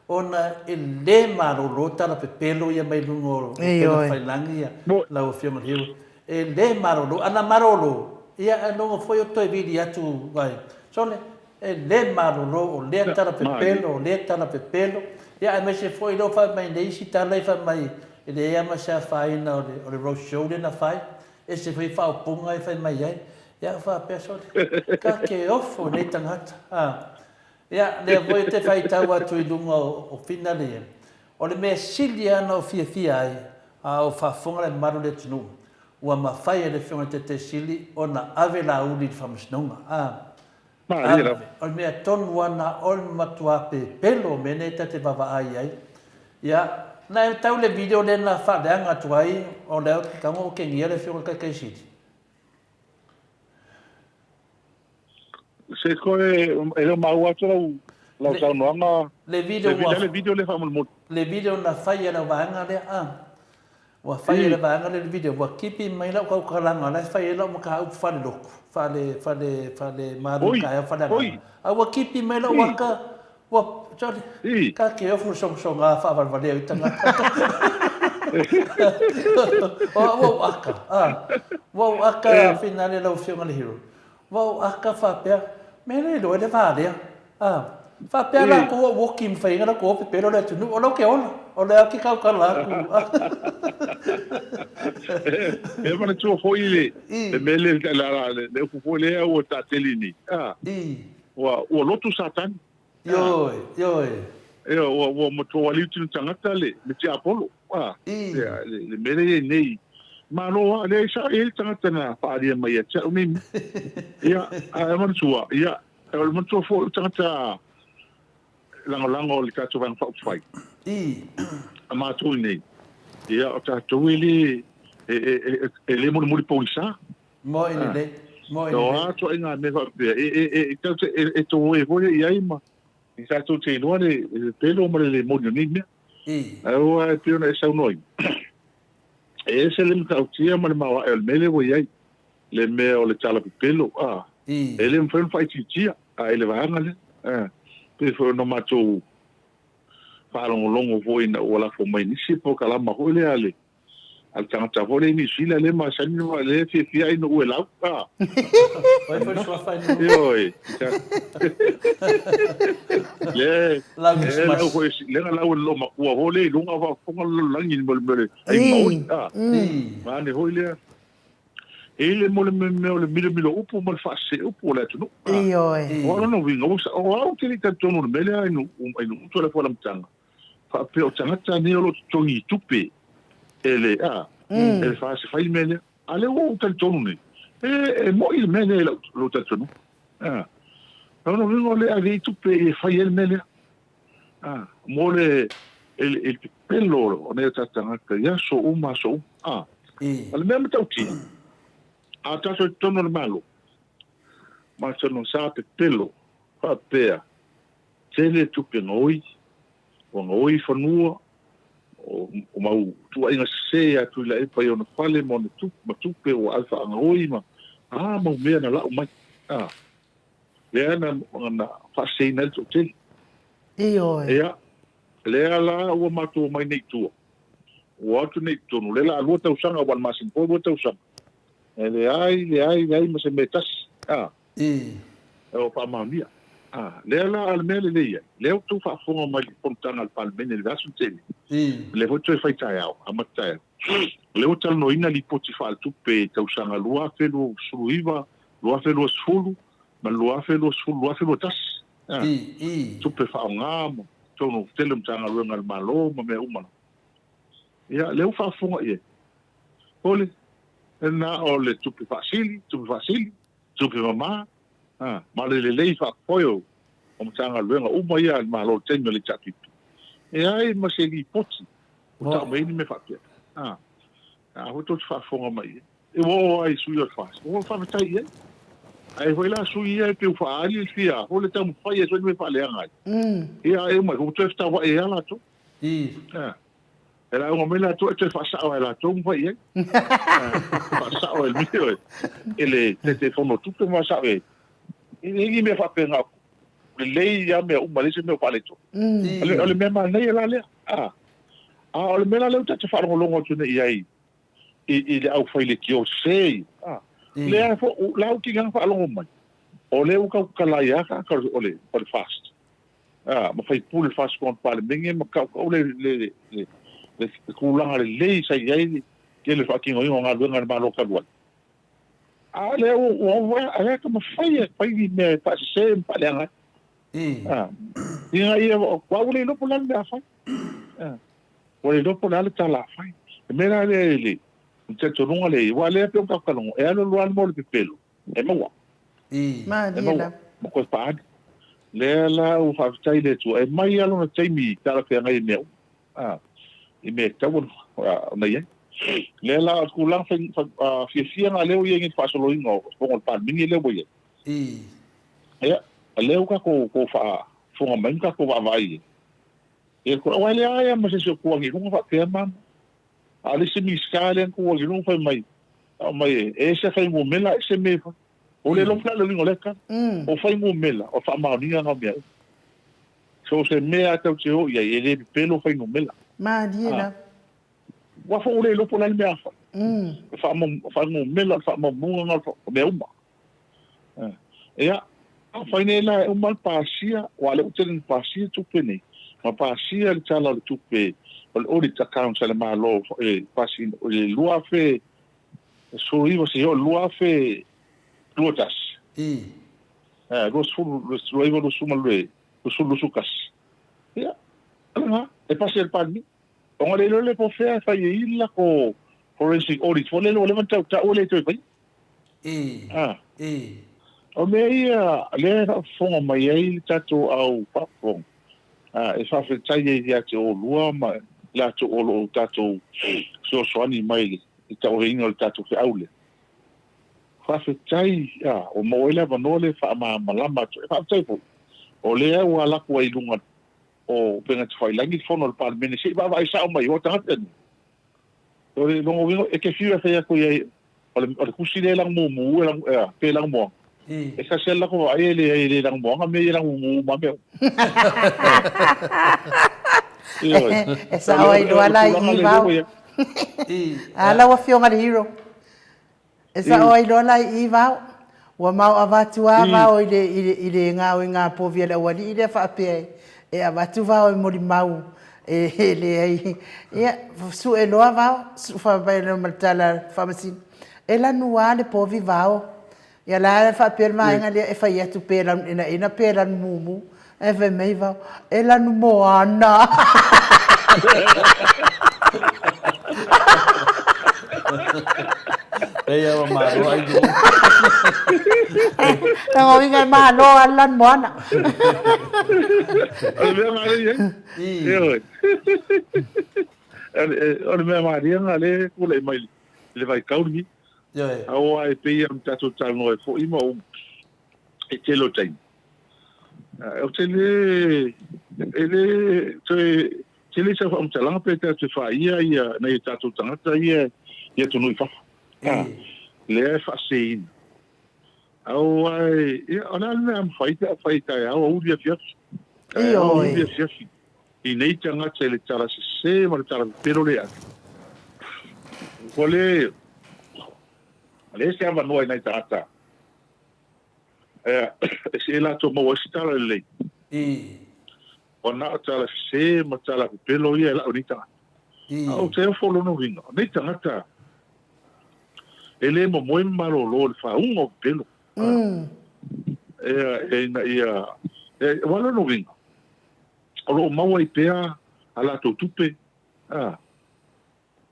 ona e le malolo tala pepelo ia mai luga o upegatafailagi ia lau Afioga i le Hero. E le malolo, a na malolo, ia ailoga foi o toe vili atu ai. Sole, E le malolo, o lea tala pepelo, o lea tala pepelo, ia aemaise foi lea ua fai mai nei isi tala e fai mai e leai lava ma se afaina o le, o le road show lea na fai, ese foi faaupuga e fai mai ai. Ia faapea sole, ka te ofo nei tagata. A, ia, lea foi ou te faitau atu i luga o, o Fina ia, o le mea sili lava ona ou fiafia ai, a o faafofoga le mamalu o le atunuu, ua mafai e le Afioga i le Taitai Sili ona ave Laauli i le Faamasinoga. A, Malie lava. O le mea tonu lava na o le matua pepelo o mea nei ta te vaavaai ai. Ia, na e tau le video lea na faaleaga atu ai, o lea ou te tago okegia le Afioga i le Taitai Sili. Se koe, e le o maua atu lau Lau saunoaga, Le video ua, le video lea faamolemole. Le video na fai e lau vaega lea a. Ua fai e le vaega lea le video, ua kipi mai lau tautalaga la e fai ai lau mataupu faalelotu, faale, faale, faale malu taeao faaleagaga. A ua kipi mai lau aka, ua, sorry, ka ke ofu le sogasoga faavalevalea ai tagata. O au ua ou aka, a, ua ou aka finale lau Afioga i le Hero. Ua ou aka faapea, me le iloa le va lea. A, faapea latou ua ou oki ma fai ai latou o pepelo le atunuu, o lea ou te ola, o lea ou te tautala atu. E manatua foi le mea lea, le upu foi lea ua taatele nei, a, ua lotu Satani. Ioe, ioe. Ioe, ua matua waliuti le tagata le tiapolo, a, le mea lea e i ai nei. Malo lava, leai sa i ai le tagata na faaalia mai ia te au nei mea. Ia, ae manatua, ia, o le manatua foi o le tagata lagolago o le tatou Vaega Faaupufai. A matou i nei, ia, o tatou e le, e le molimoli pogisa. Moi lelei, moi lelei. O a ituaiga mea faapea, e, tatou te, e toe foi i ai ma, e tatou te iloa le pepelo ma le le moni o nei mea. Aua e pei ona e saunoa ai, e ese le matautia ma le maoae o le mea lea ua i ai, le mea o le tala pepelo, a, e le mafai ona faaitiitia, a i le vaega lea, a, pei foi ona matou faalogologo foi ina ua lafo mai nisi polokalama foi lea a le a le tagata foi lea i Niu Sila lea e masani ona lea e fiafia ai ina ua e lau, a. Oi foi le suafa i nuu. Ioe. Lea, Lau lea lau foi, lea na lau e le loomatua foi lea i luga o faafofoga le lalolagi i le mea o le ai maoli, a. Vaeane foi lea. E i le mo le mea o le milomilo upu ma le faasese upu o le atunuu. Ioe. O lona uiga, o au ou te le i talitonu i le mea lea ina ua utu le afu amataga, faapea o tagata nei o lo o totogi i tupe e le, a, e le FAST e fai le mea lea. A lea ua ou talitonu nei, e moi le mea lea i lou talitonuga. A, o lona uiga o lea e ave i tupe e fai ai le mea lea. A, mo le, e le pepelo o nai o tatou tagata i aso uma aso uma. A, o le mea matautia, a tatou i totonu o le Malo, masalo sa pepelo faapea tele tupe gaoi, ua gaoi fanua, o mau tuuaiga sese ia Tuilaepa i ona fale ma ona tupe, ma tupe ua ave faagaoi ma a mau mea na lau mai. A, lea na, na faaseseina ai le toatele. Ioe. Ia, lea la ua matou omai nei i tua, ua o atu nei i totonu, lea la a lua tausaga, aua o le masina fou e lua tausaga. E leai, leai, leai ma se mea e tasi. A. Ua faamaonia. A, lea la a le mea lelei ai, lea ua outou faafofoga mai i le fonotaga a le Palemene i le vaiaso na tea nei, lea foi toe fai taeao, amata taeao, lea ua talanoaina lipoti faaletupe i tausaga 2019, 2020 ma le 2020, 2021. A, tupe faaaoga ma totonu tele o Matagaluega a le Malo ma mea uma lava. Ia, lea ua faafofoga i ai. Hole, na o le tupe faasili, tupe faasili, tupe mama, a, ma le lelei faafoe o Matagaluega uma ia a le Malo i le taimi o le HRPP. E leai ma se lipoti ua tau mai ai ni mea faapea. A, a foi tou te faafofoga mai i ai. E ua oo lava i sui o le FAST, ua faafetai i ai. Ae foi la sui ia e pei ua faaali le fia foi le taumafai e sui ni mea faaleaga ai. Ia, ae uma ifo ua toe fetauai ai lava latou. A. E lauga mai latou e toe faasao e latou ma fai i ai. Faasao e le e le Taitaifono o Tupe ma faasao i ai. E leai ni mea faapena o lelei lava mea uma, e leai se mea o faaletonu. O le mea manaia la lea. A o le mea la lea ua tatou faalogologo atu nei i ai i le aufailekiō sese ia, lea foi, la ua tiga faalogo mai, o lea ua tautala ai lava tagata o le FAST. A, ma faipule faasukong o le Palemene ma tautau le, le, le, le, le tulaga lelei sa i ai le tele o faatinoina o galuega a le Malo talu ai. A lea ua, ua, ua, a lea taumafai e fai ni mea e faasese ma faaleaga ai. A, ina ia, ua ua le iloa po o le a le mea a fai. A, ua le iloa po o le a le tala a fai. Le mea la lea i le, le talitonuga lea i ai, aua o lea pei ona tatou talanoa, e alu alu lava le mea o le pepelo, e maua. E maua, ma toe faaali. Lea la ua faafetai i le Atua, e mai lava lona taimi talafeagai i mea uma, a, i mea e tatau ona i ai. Lea la, o le tulaga fiafia lena lea ua i ai nei le faasoloina o fono a le Palemene lea ua i ai. Ia, lea ua tatou fofoga mai ma tatou vaavaai i ai. Ia ko aua e leai lava ma se isi o tu agi i luga faapea mama. A o le isi Minisita lea na tu agi i luga fai mai, aumai e ese fuainumera ese mea e fai. Ua le iloa po o le a le uiga o lea tala. O fuainumera, o faamaoniga na o mea uma. So o se mea lava tatou te o i ai, e le pepelo fuainumera. Malie lava. Aua foi ua le iloa po o le a le mea a fai. O fuainumera, o le faamaumauga na o mea uma. Ia, afai nei la e uma le pasia, aua o lea ua tele ina pasia tupe nei, ma pasia le Tala o le Tupe o le Audit Accounts a le Malo i le pasiina i le 2019 seia oo i le 2021. 20, 29, 20, 20, 21. Ia, o lena, e pasi e le Palemia. Ona le iloa lea po o fea e fai ai le latou forensic audit foi lele ua leva ona tautau e le toe faia. O mea ia lea e faafofoga mai ai le tatou au faafofoga, e faafetai ai ia te oulua ma i latou o lo o tatou fesoasoani mai i le tauaveina o le tatou feau lea. Faafetai, ua maua ai le avanoa lea e faamalamalama atu ai. Faafetai foi, o lea ua alu atu ai i luga o upega tafailagi le fono a le Palemene se i vaavaai sao mai o tagata nei. O le lona uiga e te fiu e fai atu i ai o le, o le tusi lea e lagimumu e lagu, ea, pe lagumoaga. E tasi lava le latou vaai e leai e le lagumoaga mea ia e lagumumu ma mea uma. Ioe. E sao ai loa la i i vao. A lau Afioga i le Hero. E sao ai loa la i i vao. Ua mao avatu a vao i le, i le, i le gaoiga povi a le aualii lea faapea e, e avatu vao e molimau e, e leai. Ia, sue loa vao, su, fai loa ma le tala a le Faamasino, e lanu a le povi vao. Ia la e faapea le vaega lea e fai atu pe lanu enaena pe lanu mumu. Ae fai mai vao, e lanu moana. Pei ua malo ai lu. Lona uiga e malo lava le lanu moana. O le mea malie ai. Ioe. O le mea malie lena lea e tulai mai i le vaitau lenei. Ioe. Aua e pei ona tatou talanoa ai foi ma ou i tele o taimi. Ou te le, e le toe tele sau faamatalaga pe tatou te faaia ia nai o tatou tagata ia i atunuu i fafo. Lea e faaseseina. Aua e, ia, o le a le mea a mafai pe a fai taeao, aoauli, afiafi. Taeao, aoauli, afiafi. I nei tagata i le tala sese ma le tala pepelo lea ave. Ua le, leai se avanoa i nai tagata e se latou maua ai se tala lelei. Ua na o tala sese ma tala pepelo ia e lau e nei tagata. A ou te ofo lona uiga, o nei tagata e le momoe ma malolo i le faauga o pepelo. Ea, ina ia, ua lona uiga, o lo o maua ai pea a latou tupe, a,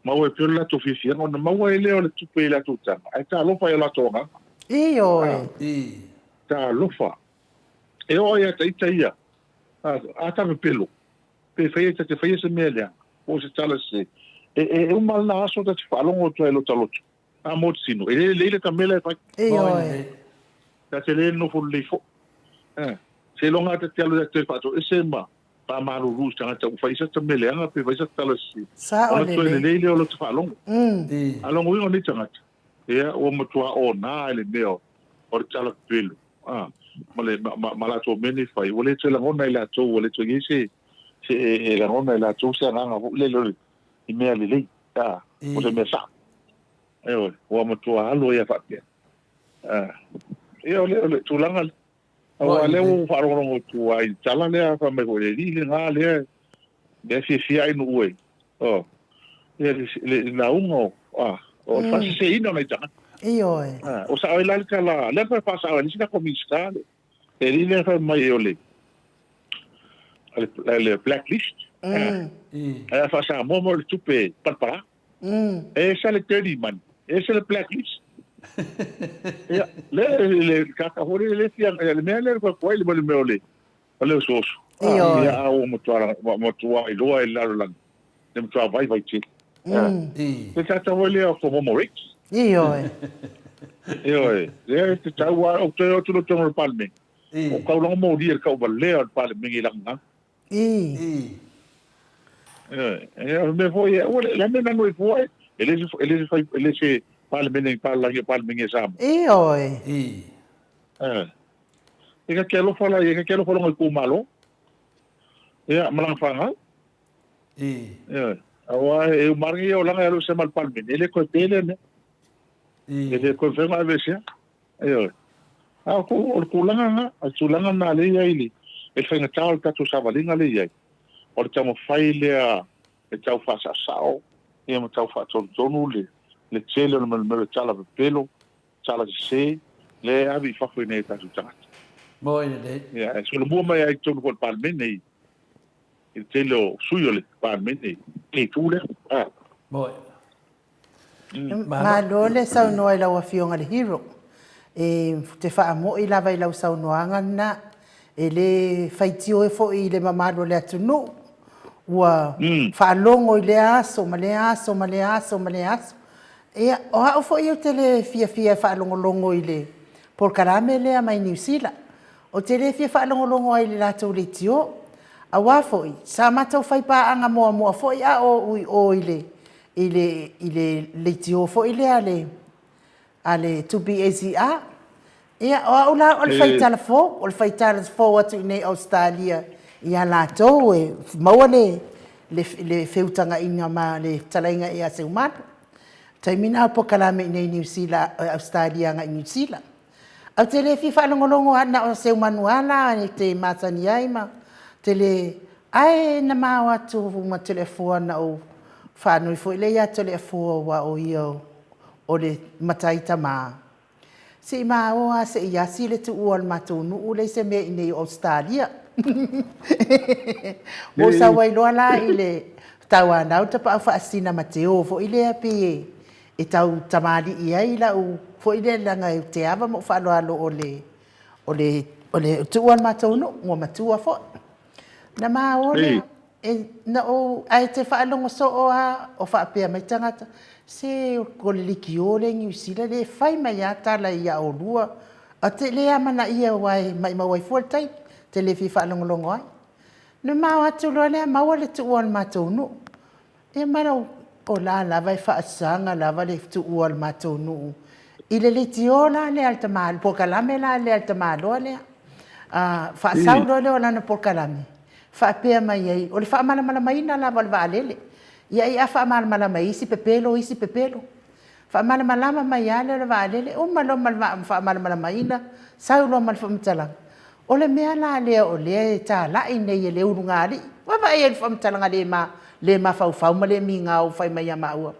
maua ai pea lo latou fiafiaga, ona maua ai lea o le tupe i latou taga, ae talofa i o latou agaga. Ioe. Talofa. E oo ia te ita ia, a, a ta pepelo, pe faia ta te faia se mea leaga, po o se tala sese, e, e uma lena aso ta te faalogo atu ai i lota loto, a mo te tino, e le lelei le ta mea la e fai. Ioe. Ta te le nofo lelei foi. A, seiloga lava ta te alu ia te faatoese ma faamalulu i se tagata ua fai sata mea leaga pe fai sata tala sese, Sao ona toe lelei. lelei lea o lota faalogo. A lona uiga o nei tagata, ia, ua matua ona i le mea o le tala pepelo, a, ma le, ma, ma, ma latou mea nei fai, ua le toe lagona e latou, ua le toe i ai se, se e, e lagona e latou se agaga foi lele o le, i mea lelei, a, o se mea sao. Ioe, ua matua alu ai lava faapea. A, ia o le, o le tulaga lea. Aua o lea ua ou faalogologo atu lava i le tala lea fai mai foi le alii lena lea lea fiafia ai nuu e oh ia le, le, le lauga o ah, o le faaseseina o nai tagata. Ioe. Ah, o sao ai la le tala, lea foi faasao ai le isi tatou Minisita le, le alii lea fai mai o le, le, le blacklist. Ah, ae a faa-Samoa mo le tupe palapala. E ese le dirty money, e ese le blacklist. Ia, le, le kaka foi le, le fia, le mea lea le koe le le mea o le, o le osooso. Ioe. Ia, a ua matua, matua iloa i le lalolagi, le matua vaivai tele. Le tata foi lea o commemorates. Ioe. Ioe, lea e te tau a, ou te o atu loa i totonu o le Palemene. O taulaga molia i le tauvalea o le Palemene i lana galu. Ioe. O le mea foi, aua le, le a le mea na alu ai fua e le se, e le se fai, e le se Palemene ni palagi o Palemene a Samoa. Ioe. Ioe. E ta te alofa la i ai, e ta te alofa i lona itumalo, ia, ma lana fanau. Ioe. Aua e uma lava lenei olaga e alu ese ma le Palemene, e le toe pe lea mea. E le toe mafai ona aveesea. Ioe. A o le tulaga lena, o le tulaga lena lea e i ai i le faigata o le tatou savaliga lea e i ai, o le taumafai lea e tau faasaosao ia ma tau faatonutonu le tele o le melomelo tala pepelo, tala sese, lea e ave i fafo i nai o tatou tagata. Moi lelei. Ia, e solomua mai lava i totonu foi o le Palemene i le tele o sui o le Palemene i le itu lea. Moi. Malo le saunoa i lau Afioga i le Hero. E te faamo'i lava i lau saunoaga lena. E le faitioe foi i le mamalu o le atunuu ua faalogo i lea aso ma lea aso ma lea aso ma lea aso. Ia, o au foi ou te le fiafia e faalogologo i le polokalame lea mai Niu Sila. Ou te le fia faalogologo ai i le latou leitio. Aua foi, sa matou fai paaga muamua foi a o ou i o i le i le i le leitio foi lea a le a le 2BAZR. Ia, o au la o le faitala fou, o le faitala fou atu i inei i Ausetalia ia latou e maua le le le feutagaiga ma le fetalaiga ia Seumanu. Taimi na o polokalame i inei i Niu Sila, Ausetalia agai i Niu Sila. Ou te le fia faalogologo lava na o Seumanu lava la e te masani ai ma te le Ae na ma o atu ma Toleafoa na ou faanoi foi lea ia Toleafoa aua o ia o le matai tama. Se i ma o lava se i asi le tuua o le matou nuu lea i se mea i inei o Ausetalia. Ua ou sau ai loa la i le Tauanau Tapaau Faasisina ma Teo foi lea pei e tau tamalii ai lau foi lea leaga ou te ava ma ou faaaloalo o le o le o le tuua o le matou nuu ua matua foi. Na ma o lea, e, na ou, ae te faalogo soo lava o faapea mai tagata, se o le leitio lea i Niu Sila lea e fai mai lava tala ia oulua, ou te le amanaia aua e maimau ai fua le taimi, ou te le fia faalogologo ai. Na ma o atu loa lea maua le tuua o le matou nuu. Ia ma o la lava e faasaga lava le tuua o le matou nuu i le leitio la lea a le tama, polokalame la lea a le tamaloa lea. Faasau loa lea o lana polokalame, faapea mai ai, o le faamalamalamaina lava o le vaalele. Ia ai a faamalamalama e isi pepelo, isi pepelo. Faamalamalama mai lava lea o le vaalele, uma loa ma le faamalamalamaina, sau loa ma le faamatalaga, o le mea la lea o lea e talai nei e le ulugalii. Vaavaai i ai i le faamatalaga le mafaufau ma le migao ua fai mai ia maua,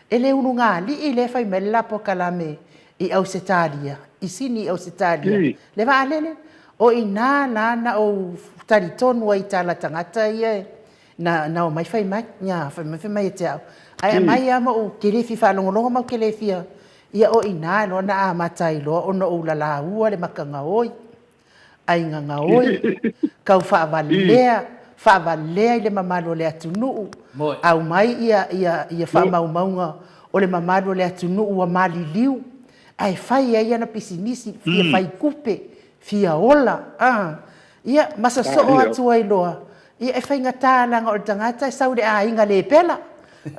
e le ulugalii lea e fai mai ai le la polokalame i Ausetalia, i Sini i Ausetalia, le vaalele. O i ina la na ou talitonu ai i tala a tagata ia Na omai fai mai, ia fai mai fai mai ia te au, ae aumai lava ma ou te le fia faalogologo ma ou te le fia, ia o i ina loa na amata ai loa ona ou lalaua le maka gaoi, aiga gaoi, tau faavalea, faavalea i le mamalu o le atunuu, aumai ia, ia, ia faamaumauga o le mamalu o le atunuu ua maliliu, ae fai ai ana pisinisi, fia fai tupe, fia ola, a. Ia, ma sosoo atu ai loa, ia e faigata leaga o le tagata e sau i le aiga le pela.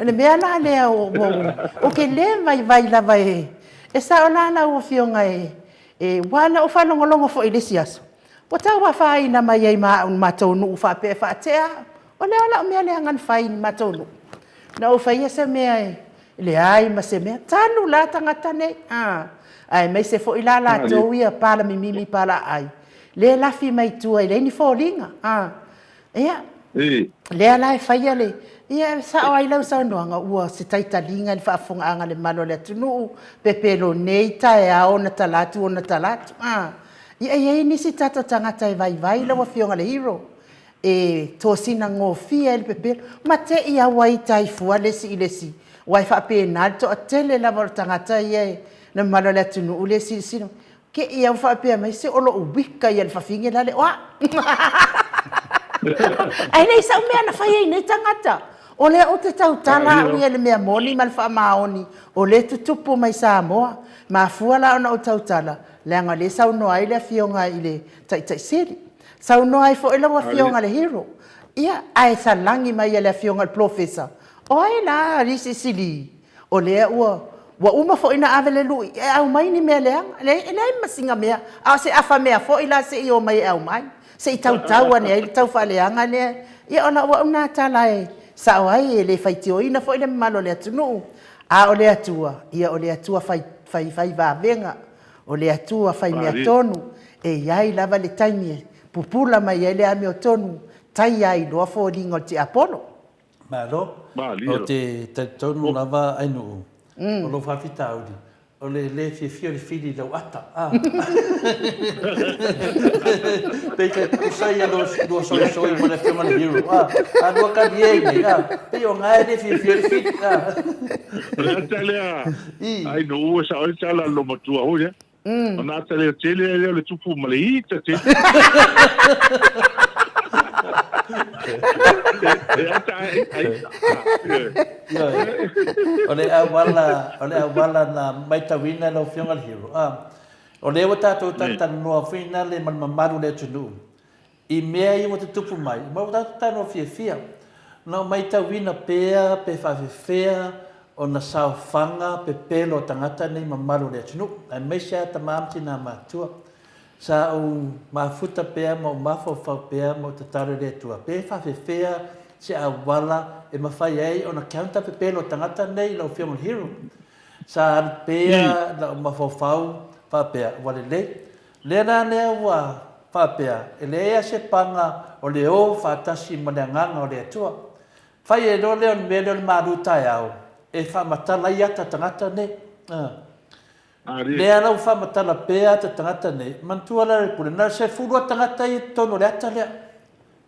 O le mea la lea ou te le vaivai lava e... E sao la lau Afioga e... Aua na ou faalogologo foi i le isi aso, ua tau afaina mai ai ma au i le matou nuu faapea e faatea au. O le a lau mea leaga na fai i le matou nuu? Na ou faia se mea e leai ma se mea. Talu la tagata nei, a, aemaise foi la latou ia palamimimi palaaai, lea e lafi mai tua e leai ni foliga. A, ia, lea la e faia le, ia e sao ai lau saunoaga, ua se taitaliga i le faafofogaaga a le mamalu o le atunuu, pepelo nei, taeao ona tala atu, ona tala atu. A, ia e i ai nisi tatou tagata e vaivai lau Afioga i le Hero, e tosina gofie ai le pepelo, ma te i lava ua ita ai fua le isi i le isi, aua e faapena le toatele lava o tagata ia e, le mamalu o le atunuu lea e silasila mai, te i lava ua faapea mai, se o lou wika ia le fafine la le, o au! Ae leai sau mea na faia i nei tagata. O lea ou te tautala au ia i le mea moni ma le faamaoni o lea e tutupu mai Samoa. Mafua la ona ou tautala leaga o lea e saunoa ai le Afioga i le Taitai Sili, saunoa ai foi lau Afioga i le Hero, ia, ae salani mai e le Afioga i le Polofesa, o ai la alii Silisili? O lea ua ua uma foi ona ave le lui e aumai ni mea leaga. E leai ma sina mea, a o se afa mea foi la se i omai e aumai, se i tautau ane ai le taufaaleaga lea. Ia o lau au lena tala e sao ai, e le faitioina foi le mamalu o le atunuu, a o le Atua, ia o le Atua fai, fai, fai vavega, o le Atua fai mea tonu, e i ai lava le taimi e pupula mai ai le amiotonu, taia ai loa foliga o le tiapolo. Malo. Ou te talitonu lava Ainuu, o lou faafitauli, o le le fiafia o le fili i lau ata. A. Pei ka tutusa ia lua soisoi ma le afioga i le Hero. A, a lua kalie ai nei, a, pei o na e le fiafia le fili. A. O le ata lea, Ainuu, e sao ai le tala a le loomatua foi lea. Ona ata leo tele ai lea o le tupu ma le ita tele. E ata ai, ai. Ioe. O le auala, o le auala na maitauina e lau Afioga i le Hero, a, o lea ua tatou talatalanoa foi nale ma le mamalu o le atunuu I mea ia ua tutupu mai, ma ua tatou talanoa fiafia, na ou maitauina pea pe faafefea ona saofaga pepelo a tagata nei mamalu o le atunuu, aemaise lava tama ma tinā matutua. Sa ou mafuta pea ma ou mafaufau pea ma ou tatalo i le Atua pe faafefea se auala e mafai ai ona counter pepelo a tagata nei i lau Afioga i le Hero. Sa alu pea lau mafaufau faapea, ua lelei, Lea la lea ua faapea, e leai lava se paga o le o faatasi ma le Agaga o le Atua. Fai ai loa lea o le mea lea o le malu taeao e faamatala ai ata tagata nei. Lea la ua faamatala pea ata tagata nei, manatua la le pule, na o le sefulu lava tagata ia i totonu o le ata lea.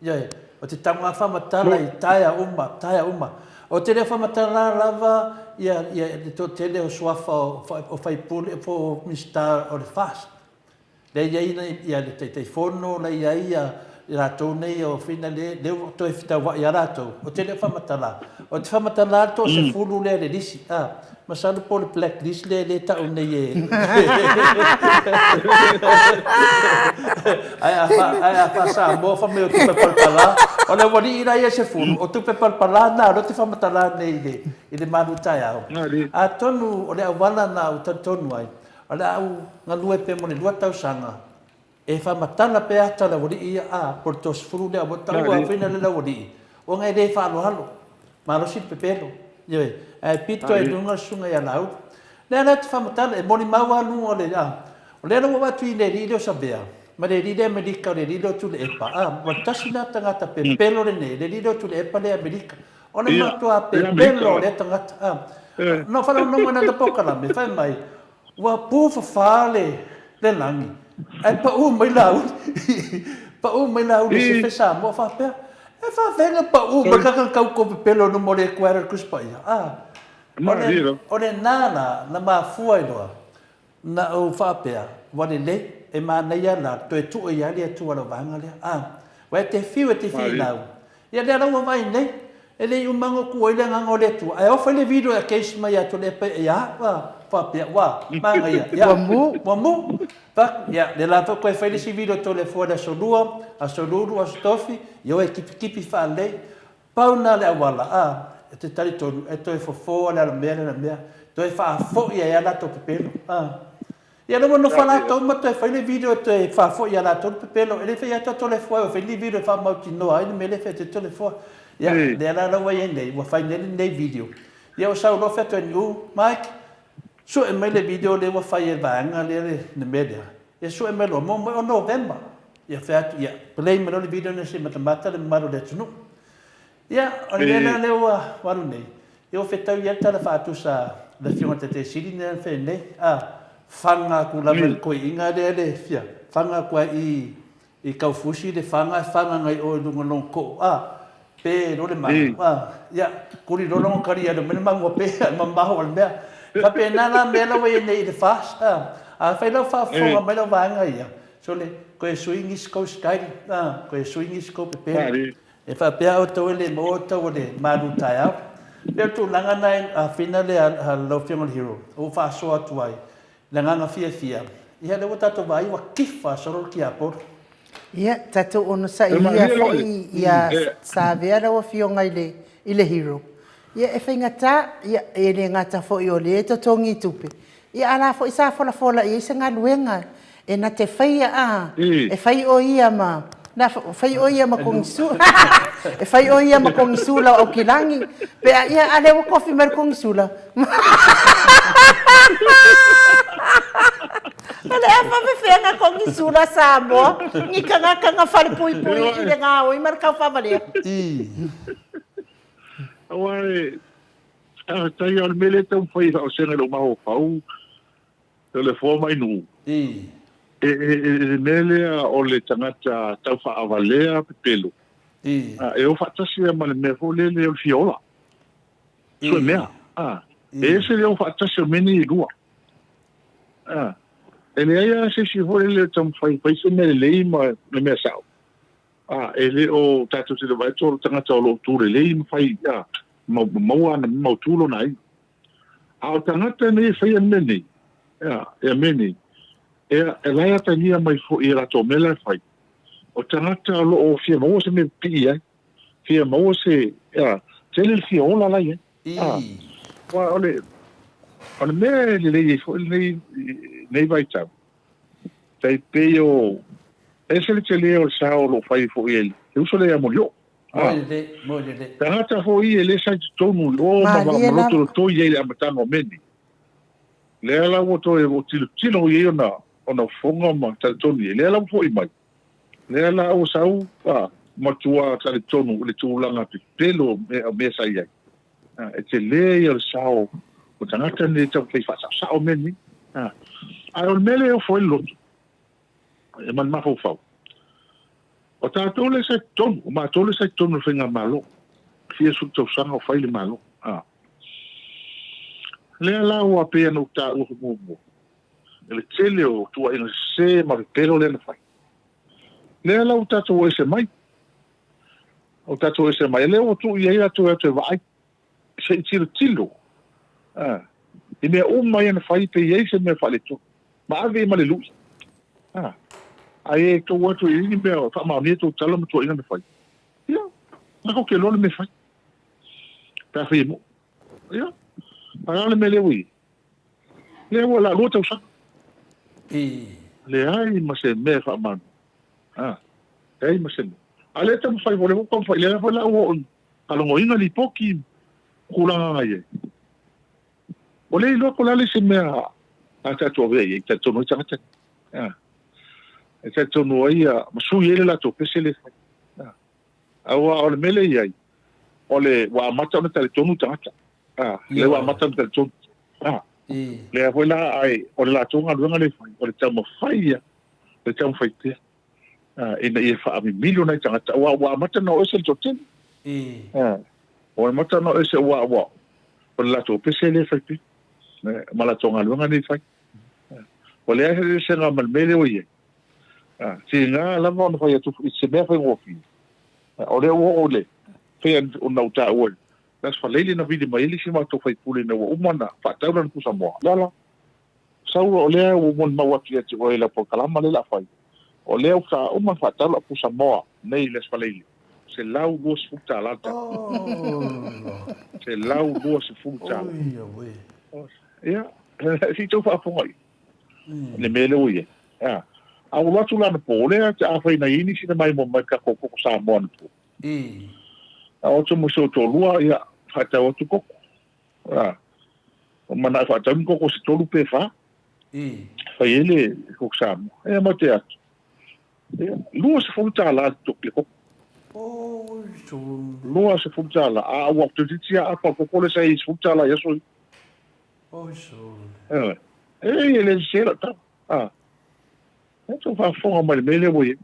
Ioe, o te tauga faamatala i taea uma, taea uma. O te le faamatala lava ia, ia le toatele o suafa o, o faipule po o Minisita o le FAST. Lea e i ai ia le Taitaifono, la e i ai ia i latou nei o fina le, lea ua toe fetauai lava latou. O te le faamatala. O te faamatala le toasefulu lea i le lisi. A, Masalo po o le black list lea lea e tau nei e Ae a fa, ae a faa-Samoa fai mai o tupe palapala, o le aualii la ia e sefulu, o tupe palapala na o lea ou te faamatala nei i le, i le malu taeao. Atonu o le auala na ou talitonu ai, o le a ou galue pea mo le lua tausaga, E faamatala pea ata le aualii ia, a, po o le toasefulu lea, ua taua afai na le aualii, ona e le faaaloalo, malosi le pepelo, ioe, ae pito ai i luga le susuga ia Laauli. Lea la te faamatala, e molimau lava luga o le, a, o lea la ua avatu i le alii lea o Savea, ma le alii lea Amerika, o le alii lea o Tuilaepa, a, ua tasi lena tagata pepelo lenei, le alii lea o Tuilaepa lea Amerika. O le matua pepelo o lea tagata, a. Na ou faalogologo i lana polokalame, fai mai, Ua pufafa le le lagi, ae pau mai Laauli, pau mai Laauli e sefe Samoa faapea, e faafeai na pau mai kaka kau kou pepelo no mo le kuera le Tusi Paia. Ah, o le, o lena la na mafua ai loa na ou faapea, ua lelei, e manaia la toe tuu i ai le Atua i lau vaega lea. Ah, ua e te fiu e te finau, Ia lea la ua vaai nei, e le i uma ona tu ai le agaga o le Atua, ae ofa i le video e case mai ia Tuilaepa e a, ua faapea, ua manaia, ia, Ua mu. Ua mu. Fa, ia, lea la toe fai le isi video Toleafoa i le aso Lua, aso Lulu, aso Tofi, ia o e kipikippi faalelei. Pau lena le auala, a, e te talitonu, e toe fofo le alamea le alamea, toe faafoi ai lava latou pepelo, a. Ia lea ua nofo latou ma toe fai le video e toe faafoi ia latou le pepelo. E le fai atu a Toleafoa e fai ni video e faamautinoa ai le mea lea e fai atu ai Toleafoa. Ia, lea la la ua i ai nei, ua fai nei lenei video. Ia ua sau loa fai atu e Niu, Mike, sue mai le video lea ua fai e le vaega lea le mea lea. Ia sue mai loa, maua mai o November. Ia fai atu, ia, play mai loa le video lea se i matamata le mamalu o le atunuu. Ia, o le mea lena lea ua alu nei, ia ua fetau i ai le tala faatusa a le Afioga i le Taitai Sili lea na fai nei, a, faga atu lava i le toeaina lea le fia faga atu ai i i Kaufusi le faga e faga agai o i luga o lona too, a, pe loa le magu, a, ia, kuli loa lona tali alu mai le magu ua pe a mamao o le mea. E faapena la mea la ua i ai nei i le FAST, a, afai la ua faafofoga mai lau vaega ia, sole, toe sui nisi kou style, a, toe sui nisi kou pepelo. E faapea outou e le maua outou o le malu taeao. E pei o le tulaga lena e afina le lau Afioga i le Hero ua faasoa atu ai le agaga fiafia, ia lea ua tatou vaai ua kifa solo le tiapolo. Ia, tatou onosai ia foi ia Savea lau Afioga i le i le Hero. Ia e faigata, ia e le gata foi o lea e totogi tupe, ia a la foi sa folafola i ai se galuega e na te faia a, e fai o ia ma fai o ia ma kogisula e fai o ia ma kogisula o Aukilagi pe a, ia a lea ua kofi mai le kogisula. O le a faapefea na kogisula Samoa ni tagata na falepuipui i le gaoi ma le taufavalea. Aua e faafetai o le mea lea e taumafai e faavasega i lou mafaufau Toleafoa mai Nuu. I. E, e, e, le mea lea o le tagata tau faavalea pepelo. I. A, e o faatasi ia ma le mea foi lele o le fia ola. I. Sue mea. A, I. e ese le o faatasi o mea nei e lua. A, e leai lava se isi foi lele o taumafai e fai se mea lelei ma le mea sao. A, e le o tatou te le vaai atu o le tagata o lo o tu lelei ma fai, a, ma maua ana mea mautu lona aiga. A o tagata nei e faia mea nei, ea, ea mea nei, ea, e la e atagia mai foi i latou mea la e fai, o tagata o lo o fia maua se mea pipii ai, fia maua se, ea, tele le fia ola la i ai. A, aua o le, o le mea e lelei ai foi lenei, lenei vaitau, tai pei o, ese le tele o le sao o lo o fai foi e le uso lea ia Molioo. Moi lelei, moi lelei. Tagata foi e le sa i totonu i o ma Malie lava. malotolotoi ai i le amataga o mea nei. Lea la ua toe ua tilotilo i ai ona ona fofoga ma talitonu i ai. Lea la ua foi mai. Lea la ua sau a matua talitonu i le tulaga pepelo o mea o mea sa i ai. A, e tele ia o le sao o tagata nei e taumafai e faasaosao mea nei. A, ae o le mea lea e ofo ai le loto e ma le mafaufau, O tatou lea sa i totonu, o matou lea sa i totonu o le Faigamalo, fia sefulu tausaga o fai le Malo. A. Lea la ua pei ona ou taua foi muamua, i le tele o tuuaiga sese ma pepelo lea na fai. Lea la ua tatou o ese mai, ua tatou o ese mai, lea ua tuu i ai latou e o atu e vaai, se i tilotilo, a, i mea uma ia na fai pe i ai se mea faaletonu, ma ave i ma le lui. A, ae e tou atu i ni mea faamaonia tou tala ma tuuaiga na fai, ia, na kou te iloa le mea e fai, pe afai e moʻi. Ia, a o le a le mea lea ua i ai? Lea ua laalua tausaga. Leai ma se mea e faamaonia. A, leai ma se mea. A o lea e taumafai, o lea ua taumafai, lea foi la ua oo i Falogoina lipoti tulaga na i ai. Ua le iloa ko le a le isi mea a tatou avea i ai, talitonu ai tagata nei. E talitonu ai ma sui ai le latou pese lea e fai. Aua o le mea lea e i ai, o le ua amata ona talitonu tagata. Lea ua amata ona talitonu. Lea foi la ai o le latou galuega lea e fai, o le taumafai ia, o le taumafai pea. ina ia faamimilo nai tagata, aua ua amata ona o ese le toatele. Ua amata ona o ese aua ua o le latou pese lea e fai pea, ma latou galuega nei e fai. Ua leai se esega ma le mea lea ua i ai. Tiga lava ona fai atu i se mea faigofie, o lea ua oo i le pei ona ou taua i le Aso Faraile na vili mai ai le isi matou faipule ina ua uma ona faatau lana pusamoa. O le a la? Sau o lea ua molimau atu ia te oe i lau polokalama lea o le a fai, o lea ua uma ona faatau lau pusamoa nei i le Aso Faraile, $120 le tau. $120. Ia, se i tou faafofoga i le mea lea ua i ai. A ua alu atu la anapo, o lea afai na i ai nisi na maimoa mai i le tatou koko Samoa anapo. A o atu ma si ou toalua, ia, faatau atu koko. A, ua manao faatau ni koko se tolu pe fa. Fai ai le koko Samoa. Ia ma te atu. Ia, $20 le koko. $20. A ua toeitiiti lava apa o le koko lea sa i ai i le $10 i aso ia. Ioe. E le sese lau tala. A. E tou faafofoga mai i le mea lea ua i ai.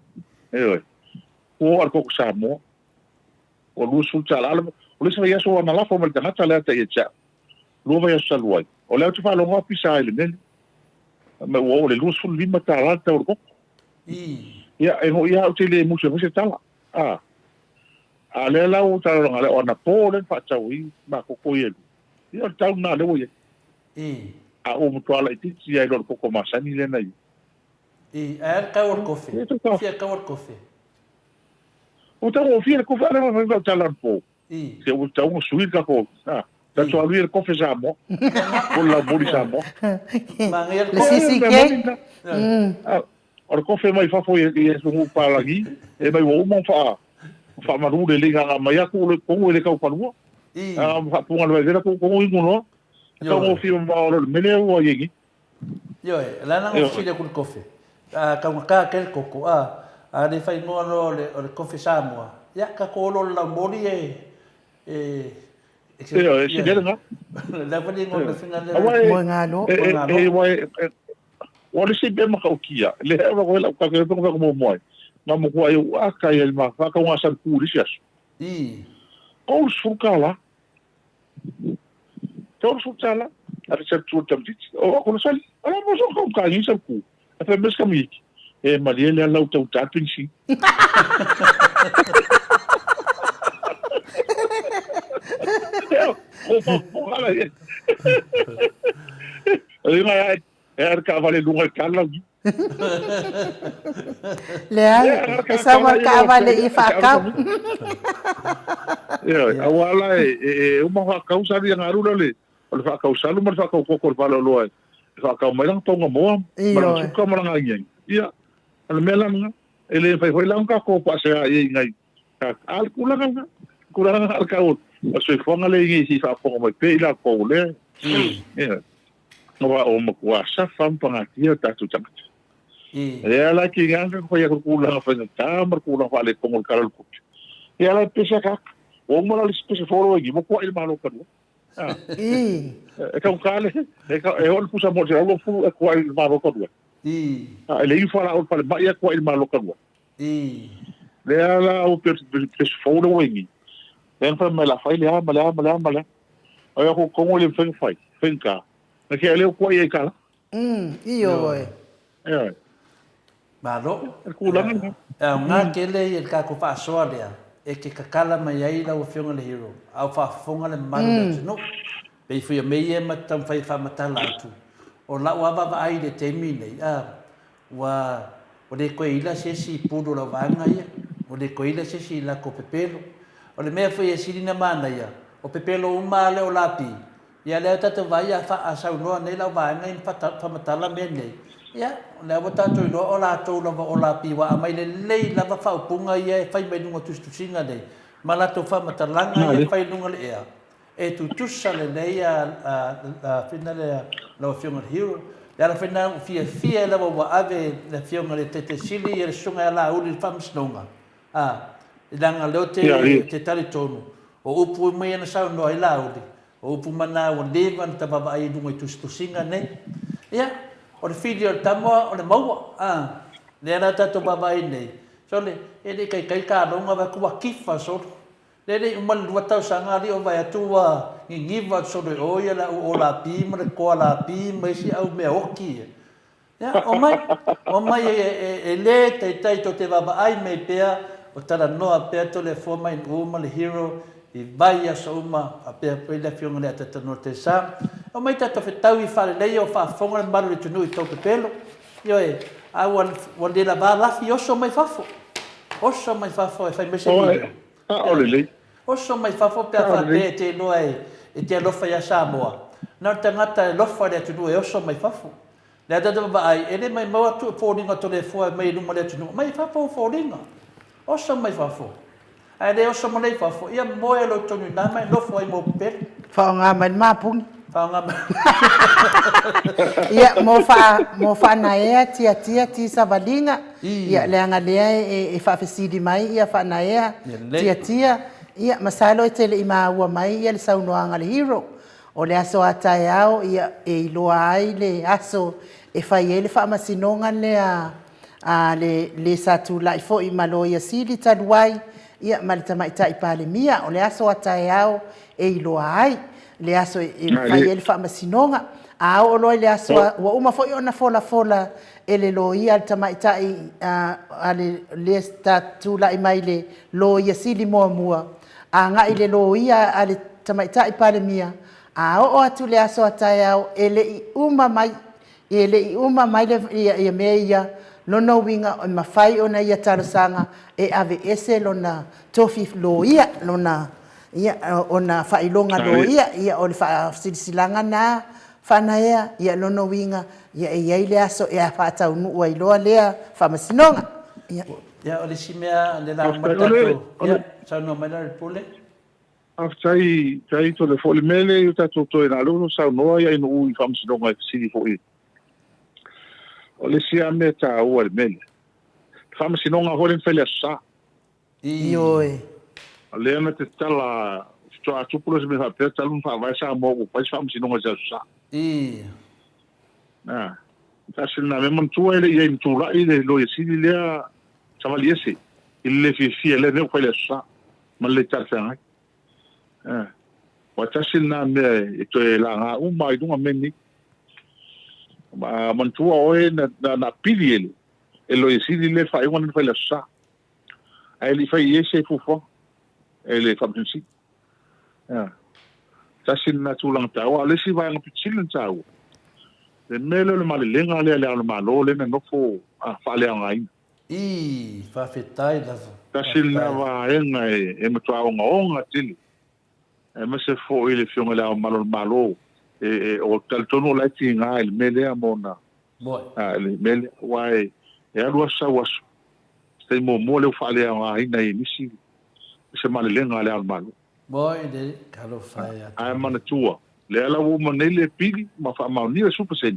Ioe. Ua oo lava le koko Samoa. Ua $20. O le isi vaiaso ua na lafo mai le tagata lea ta ia te au. 2 vaiaso talu ai. O lea ou te faalogo atu pisa ai i le mea lea. Fai mai ua oo i le $25 le tau o le koko. Ia, e moni lava ou te le musu e fai se tala. A. A o lea la ua talanoa lea, o anapo lea na faatau ai ma koko ia e lua. Ia o le tau lena lea ua i ai. A ua matua laitiiti lava i lo le koko masani lea na i ai. I, ae a le tau o le kofe? Fia tau o le kofe? Ua taugofie le kofe, a lea ua fai lau tala anapo. Se ua tatau ona sui le tatou, a, tatou alu ia i le kofe Samoa, po o le laumoli Samoa. Manaia le Le CCK. O le kofe mai fafo i atunuu palagi, e mai ua uma ona faa, faamalu lelei gaga mai atu le tonu e le tau fanua. A faapuga le vaivela tuu tonu inu loa. E taugofie mamao loa i le mea lea ua i ai nei. Ioe, o le a la ona fesili atu i le kofe, a taugata tele le koko, a, a le faaigoa loa o le, o le kofe Samoa, ia, tatou o loa i le laumoli e, e, e, Ioe, e sili ai lena. O le a foi le igoa o le mea fina lea? Aua e, e, e, aua e, o le isi mea matautia, lea e avatu ai lau tala, e fai muamua ai, na matuai ou aka ai i le ma faatauga saluku i le isi aso. $30. $30 a le saluku o le tamaitiiti. O aku le sali, ala mo so kau ka ngi saluku. A fai mai se tamaitiiti, e malie lea lau tau ta pinisi. Ko pa ko ala ye. Inga ya e ar ka vale lunga kala. Leai, e sau ma le taavale i faakau. Ioe, aua la e, e, e uma faakau salu ia galu lea o le, o le faakau salu ma le faakau koko o le faleoloa e, e faakau mai lana pauga moa, ma lana suka ma lana agiagi. Ia, o le mea la lena, e le mafai foi la ona tatou paasea i ai i nai, a o le tulaga lena, tulaga lena o le tau o le soifuaga lea i se i faafofoga mai pea i latou lea. Ioe. Aua ua matua safa ma pagatia o tatou tagata. Lea la ki ngā ka whai aku tulaga whaingatā ma le tulaga faaletonu o le Tala o le Tupe. Ia la e pese akaka. Ua uma la le isi pese fou i ua kuai le Malo talu ai. E taugata le, e e oo le pusa mo le 120 e kuai le Malo talu ai. E le iu falaau i le falemai e kuai le Malo talu ai. Lea la ua pei o le pese fou lea ua i Lea na fai mai la fai le a ma le a ma le a ma le a. Ai aku kongo le mfai fai, faigata. Na ke leo kuai ai kala. Ioe. Ioe. Malo. E tulaga lena. E aoga tele ia le tatou faasoa lea e te tatala mai ai lau Afioga i le Hero, a o faafofoga le mamalu o le atunuu. Pei foi o mea ia ma te taumafai e faamatala atu, o lau lava vaavaai i le taimi lenei, a, Ua le toe ila se isi i pulu o lau vaega ia, ua le toe ila se isi i latou pepelo. O le mea foi e sili ona manaia, o pepelo uma lava lea o lapi, ia lea tatou vaai a a saunoa nei lau vaega ia ma faamatala mea nei, ia o lea ua tatou iloa o latou lava o lapi ua aumai lelei lava faaupuga ia e fai mai luga o tusitusiga nei ma latou faamatalaga ia e fai i luga o le ea. E tutusa lelei a fina lea lau Afioga i le Hero. Le ala foi lena ua fiafia ai lava ua ave le Afioga i le Taitai Sili ia le Susuga ia Laauli i le Faamasinoga, a, leaga o lea ou te, te talitonu, o upu uma ia na saunoa ai Laauli, o upu uma na ua leva ona ta vaavaai i luga i tusitusiga nei. Ia, o le fili o le tama o le maua, a, lea la tatou vaavaai nei, sole, e le i taitai taloga vaeatu ua kifa solo. Lea le i uma le lua tausaga alii o vae atu ua niniva atu solo i o ia le au olapi ma le koa lapi ma isi au mea oti ia. Ia, omai, omai e, e, e le taitai tou te vaavaai mai pea o talanoa pea Toleafoa ma Inu ma le Hero i vai aso uma faapea foi le Afioga i le Atatanoa Tesa. Omai tatou fetau i faaleleia o faafofoga le mamalu o le atunuu i tou pepelo. Ioe, a ua, ua le lava lafi oso mai fafo. Oso mai fafo e fai mai se video. Sao lelei. Oso mai fafo pe a faapea e te iloa e te alofa ia Samoa. Na o le tagata e alofa i le atunuu e oso mai fafo. Le a tatou vaavaai, e le maimau atu o foliga o Toleafoa e aumai i luma o le atunuu. Mai fafo o foliga. Oso mai fafo. Ae le oso ma le i fafo, ia moe lou tonu i ina ma e nofo ai mo pepelo. Faaaoga mai le mapuni. Faaaoga mai. Ia, mo faa, mo faanaea tiatia ti savaliga, ia leaga lea e, e faafesili mai ia faanaea tiatia, ia masalo e te le i maua mai ia le saunoaga a le hero. O le aso a taeao ia e iloa ai le aso e fai ai le faamasinoga lea a le le sa tulai foi ma Loia Sili talu ai ia ma le Tamaitai Palemia. O le aso a taeao e iloa ai le aso e fai ai le faamasinoga. A oo loa i le aso a, ua uma foi ona folafola e le loia a le tamaitai a le lea sa tulai mai i le Loia Sili muamua, agai i le loia a le Tamaitai Palemia, a oo atu i le aso a taeao e le i uma mai, e le i uma mai le, ia, ia mea ia, lona uiga e mafai ona ia talosaga e aveese lona tofi loia, lona, ia, ona faailoga loia, ia o le faasilasilaga lena Faanaea, ia lona uiga, ia e i ai le aso e faataunuu ai loa lea faamasinoga. Ia. Ia, o le isi mea le la uma le tatou, ia, saunoa mai la le Pule. Faafetai, faafetai Tole foi. O le mea lea i o tatou toe na o lea ua saunoa ia Ainuu i faamasinoga e fesili foi. O le isi lava mea taua i le mea lea, le faamasinoga foi lea na fai i le Aso Sa. Ioe. O lea na tatala, faatoa tupu loa se mea faapea talu ona faavae Samoa ua fai se faamasinoga i se Aso Sa. Na, tasi lena mea. Manatua e le i i ai na tulai le Loia Sili lea savali ese i le le fiafia i lea mea ua fai i le Aso Sa ma le le talafeagai. Aua tasi lena mea e toe laga uma ai i luga mea nei. Ma manatua oe na, na, na pili e le, e le Loia Sili lea le faaiuga lea na fai i le Aso Sa. Ae le i fai i ai se fuafuaga e le Faamasino Sili. Ia. Tasi lena tulaga taua. A o le isi vaega pito sili ona taua, le mea lea o le malelega lea a Le Ao o le Malo lea na nofo faaleaogaina. Ii, faafetai lava. Tasi lena vaega e matua ogaoga tele, aemaise foi le Afioga i Le Ao Mamalu o le Malo, e talitonu o la e tiga i le mea lea ma ona le mea lea, aua e alu aso sau aso, se taimi muamua lea ua faaleaogaina ai e nisi se malelega a Le Ao o le Malo. Ae manatua, lea la ua uma nei le pili ma faamaonia le 10%,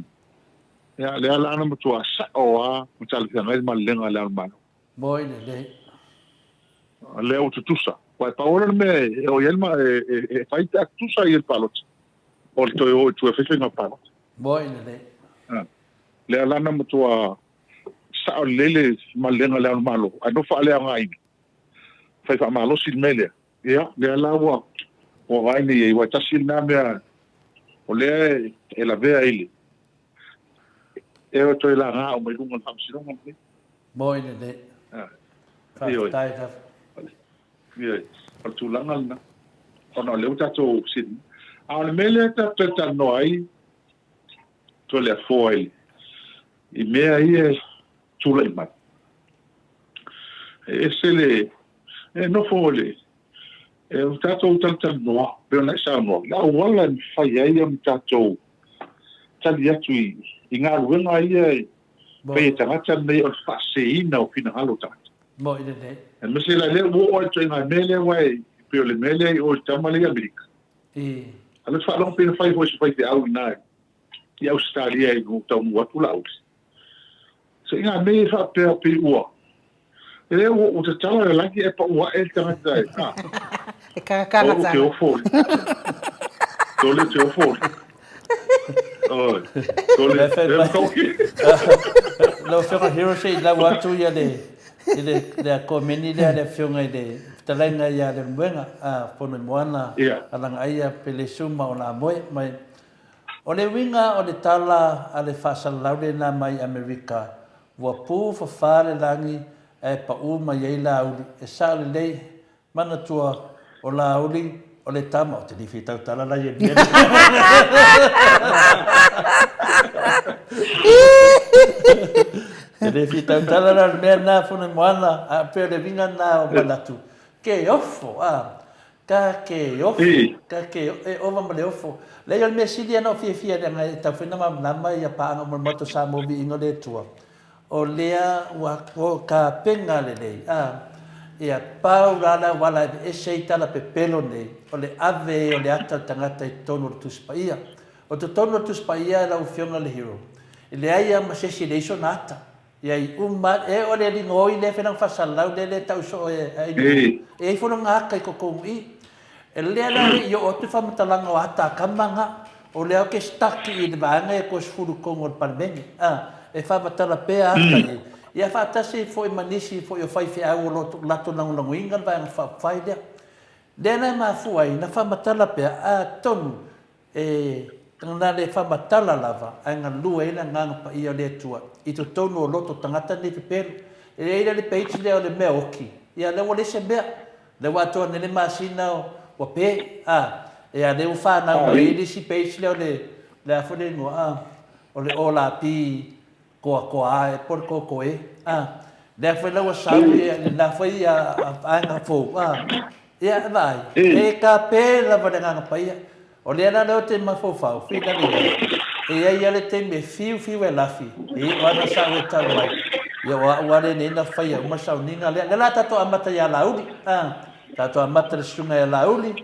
ia, lea la na matua sao lava ma talafeagai le malelega a Le Ao o le Malo. O lea ua tutusa. Aua e pau lava le mea e oo i ai le, e fai pe a tutusa ia le palota, o le toe o i tua e fai faiga palota. Lea la na matua sao lelei le malelega a Le Ao o le Malo, ae nofo faaleaogaina, fai faamalosi le mea lea. Ia, lea la ua vaai nei i ai, aua e tasi lena mea o lea e lavea i le, e toe laga uma i luga o le Faamasinoga lenei. Moi lelei. Faafetai lava. Ioe, o le tulaga lena, ona o lea ua tatou fesili. A o le mea lea tatou te talanoa ai, Toleafoa i, i mea ia e tulai mai. E ese le, e nofo le, e o tatou talatalanoa, pei ona e saunoa, le auala e mafai ai ona tatou tali atu i, i galuega ia e fai e tagata nei o le faaseseina o finagalo o tagata. Moi lelei. Aemaise la lea ua oo lava i le ituaiga mea lea aua e pei o le mea lea i o i le tama lea i Amerika. A o lea ou te faalogo pei na fai foi e se faifeau i ina i Ausetalia ina ua taunuu atu Laauli. So i ngā mea ia faapea pei ua, e lea ua, ua tatala le lagi ae pau ae le tagata e, a. E kagakaga Tolu te ofo. Tolu te ofo. Oi. Tolu. Lau Afioga Hero se i lau atu ia le i le le komeni lea le Afioga i le fetalaiga ia Leulumoega a Fonoimoana Alagaia Pelesu ma ona amoe mai. O le uiga o le tala a le faasalalau lena mai Amerika, ua pu fafā le lagi ae paʻū mai ai Lāuli, e sao lelei, manatua o Lāuli o le tama, ou te le fia tautala la i le mea lea. Te le fia tautala la le mea lena Fonoimoana, a pei o le uiga lena o manatu, ke ofo, a, Ka ke ofo, ka ke, e ova ma le ofo. Leai, o le mea sili lava na ou fiafia leaga e tatau foi ona malamalama ia paaga uma o le Maota o Samoa viiga o le Atua, o lea ua tapena lelei, a, ia pau la le auala e aveese ai tala pepelo nei, o le ave ai o le ata o le tagata i totonu o le Tusi Paia. O totonu o le Tusi Paia lau Afioga le Hero, e leai lava ma se isi e leai sona ata. Ia i uma e o le alii gaoi lea fai lana faasalalau lea lea tau soo e ai nuu. E i ai foi lona ata i totonu i. E lea la le i oo atu le faamatalaga o ata a tama na, o lea ou te stuck i le vaega ia 30 i totonu o le Palemene, a, e faamatala pea ata ia. Ia faatasi ai foi ma nisi foi o faifeau o lo o latou lagolagoina le Vaega Faaupufai lea. Lea la e mafua ai na faamatala pea, atonu e. Tagana le faamatala lava ae galue ai le Agaga Paia o le Atua i totonu o loto tagata nei pepelo. E i ai la le page lea o le mea oki, ia lea ua leai se mea. Lea ua atoa nei le masina ua pe, a, ia lea ua fanau mai ai le isi page lea o le, le a foi le igoa, a, o le Olapi Koakoa ae po o le Kokoe, a, lea foi la ua sau lena foi vaega fou, a, ia vaai, e kape lava le Agaga Paia. O lea la lea ou te mafaufau, finagalo i ai, e i ai lava le taimi e fiu fiu e lafi, e iu lava na sau e tau mai, ia o au lava lenei na faia uma le sauniga lea. Lea la tatou amata ia Laauli, a, tatou amata le susuga ia Laauli,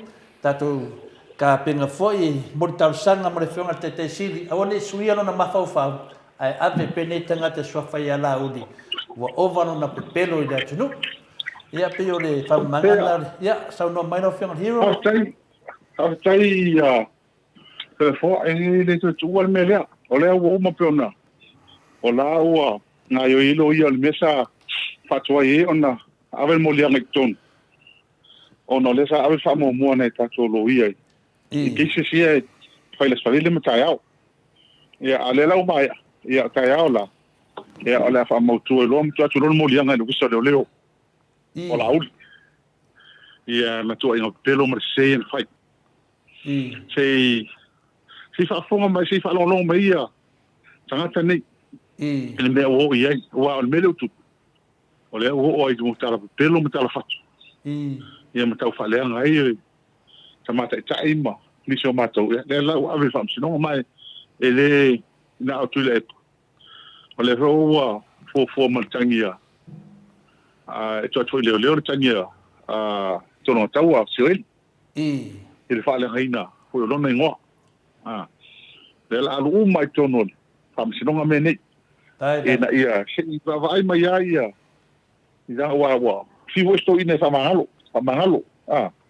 tatou tapena foi mo le talosaga mo le Afioga i le Taitai Sili, aua ne i suia lona mafaufau, ae ave pea lenei tagata e suafa ia Laauli, ua ova lona pepelo i le atunuu. Ia, pei o le faamamaga lena, ia, saunoa mai lau Afioga i le Hero. Faafetai. Faafetai ia Toleafoa, e le toe tuua le mea lea. O lea ua uma pe ona o la ua gaoioi ai loia o le mea sa faatuai ai ona ave le moliaga i totonu, ona o lea sa ave le faamuamua nai tatou loia i cases ia e fai i le Aso Faraile ma taeao. Ia, a o lea la ua maea, ia o taeao la, ia o le a faamautu ai loa ma tuu atu loa le moliaga i le Ofisa o Leoleo o Laauli. Ia na tuuaiga pepelo ma le sese ia na fai. Sei sei faafofoga mai, sei faalogologo mai ia tagata nei i le mea ua oo i ai. Aua o le mea lea ua tupu, o lea ua oo ai i tala pepelo ma tala fatu. Ia ma tau faaleaga ai le tama taitai ma nisi o matou. Ia lea la ua ave i le faamasinoga ma e le na o Tuilaepa. O lea foi ua fuafua ma le tagi a e tuu atu foi i leoleo le tagi a Tologatau a Sioeli i le faaleagaina foi o lona igoa. Lea la alu uma i totonu o le faamasinoga mea nei. Ina ia se i vaavaai mai lava ia ina aua ua fiu foi si toeaina e faamagalo, faamagalo.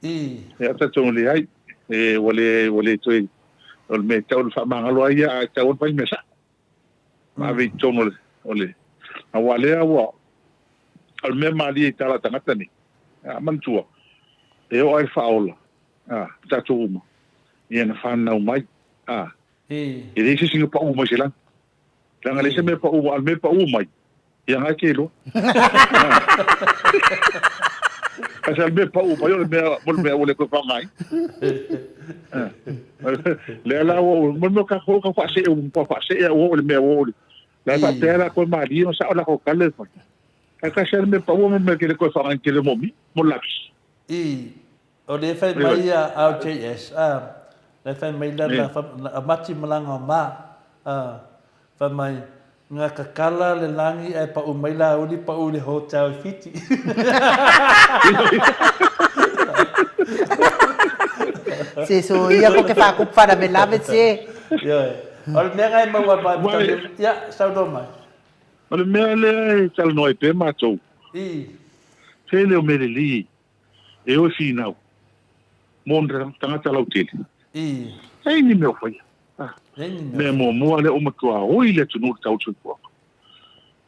Ia talitonu leai, ua le ua le toe o le mea e tatau ona faamagalo ai ia, ae tatau ona fai mea sao. Ma ave i totonu o le o le aua lea ua o le mea malie i tala a tagata nei. A manatua, e oo lava i le faaola, a, tatou uma, ia na fanau mai, a, e leai se isi na pau mai se lagi. Leaga e leai se mea e pau, a o le mea e pau mai, Ia ngai ke iloa. Kasi a le mea pau mai o le mea, mo le mea ua le toe faaaogaina. Lea la ua, mo le mea ka ka faasee, ua faasee ua oo i le mea ua oo i le. La e faapea la koe malie ma sao la ko kale fai. Ae kasi a le mea pau mo mea ke le toe faaaogaina tele mo mi, mo le lapisi. I, o lea fai mai ia RJS, a, lea fai mai lana, amati malaga o ma, a, Fai mai, Nga kakala le lagi ae pau mai Laauli pau i le hotel i Fiti. Se so ia ko ke whakupu wharavelave se. Ioe. O le mea nga e maua mai Wai. Ia, saunoa mai. O le mea lea e talanoa ai pea matou. I. Tele o mea lelei e o e finau mo tagata lautele. I. Leai ni mea o faia. Mea muamua lea ua matua oi le atunuu i le tau o le soifuaga.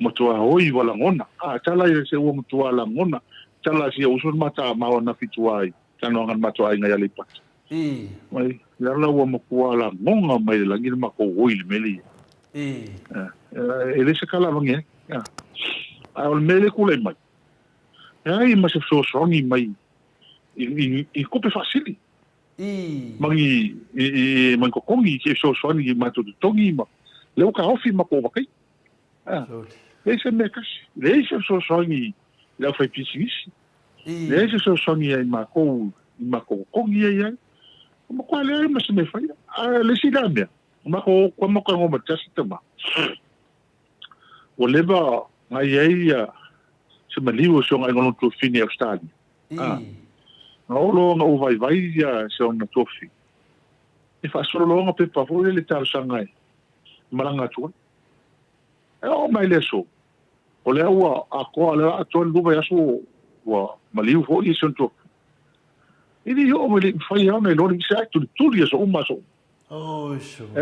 Matua oi ua lagona. A tala ia se ua matua lagona. Tala si ou uso le mata maua na fitua i talanoaga na matou aiga i Aleipata. Mai, lea la ua matua lagoga mai le lagi le matou oi i le mea lea. E le se kala avangi ai. A o le mea lea e tulai mai, e ai ma se fesoasoani mai i tupe faasili. Ma ni ma ni totogi se fesoasoani i matou totogi ma lea ua taofi matou vakai. Leai se mea e tasi, leai se fesoasoani i le aufaipisinisi, leai se fesoasoani ia i matou i matou totogi ia e i ai. Ua matua leai ma se mea e faia. A o le isi la mea, matou matou talanoa ma le tasi tama, ua leva na i ai se maliu o si ona aiga lona tuafafine i Ausetalia. Na oo loa ona ou vaivai ia si ona tuafafine, e faasolo loa ona pepa foi lele talosaga e malaga atu ai. E oo mai le aso, o lea ua atoa, o lea ua atoa le lua vaiaso ua maliu foi si ona tuafafine. E le i oo mai, e le i mafai lava ona iloa le visa, ae tulituli aso uma aso uma.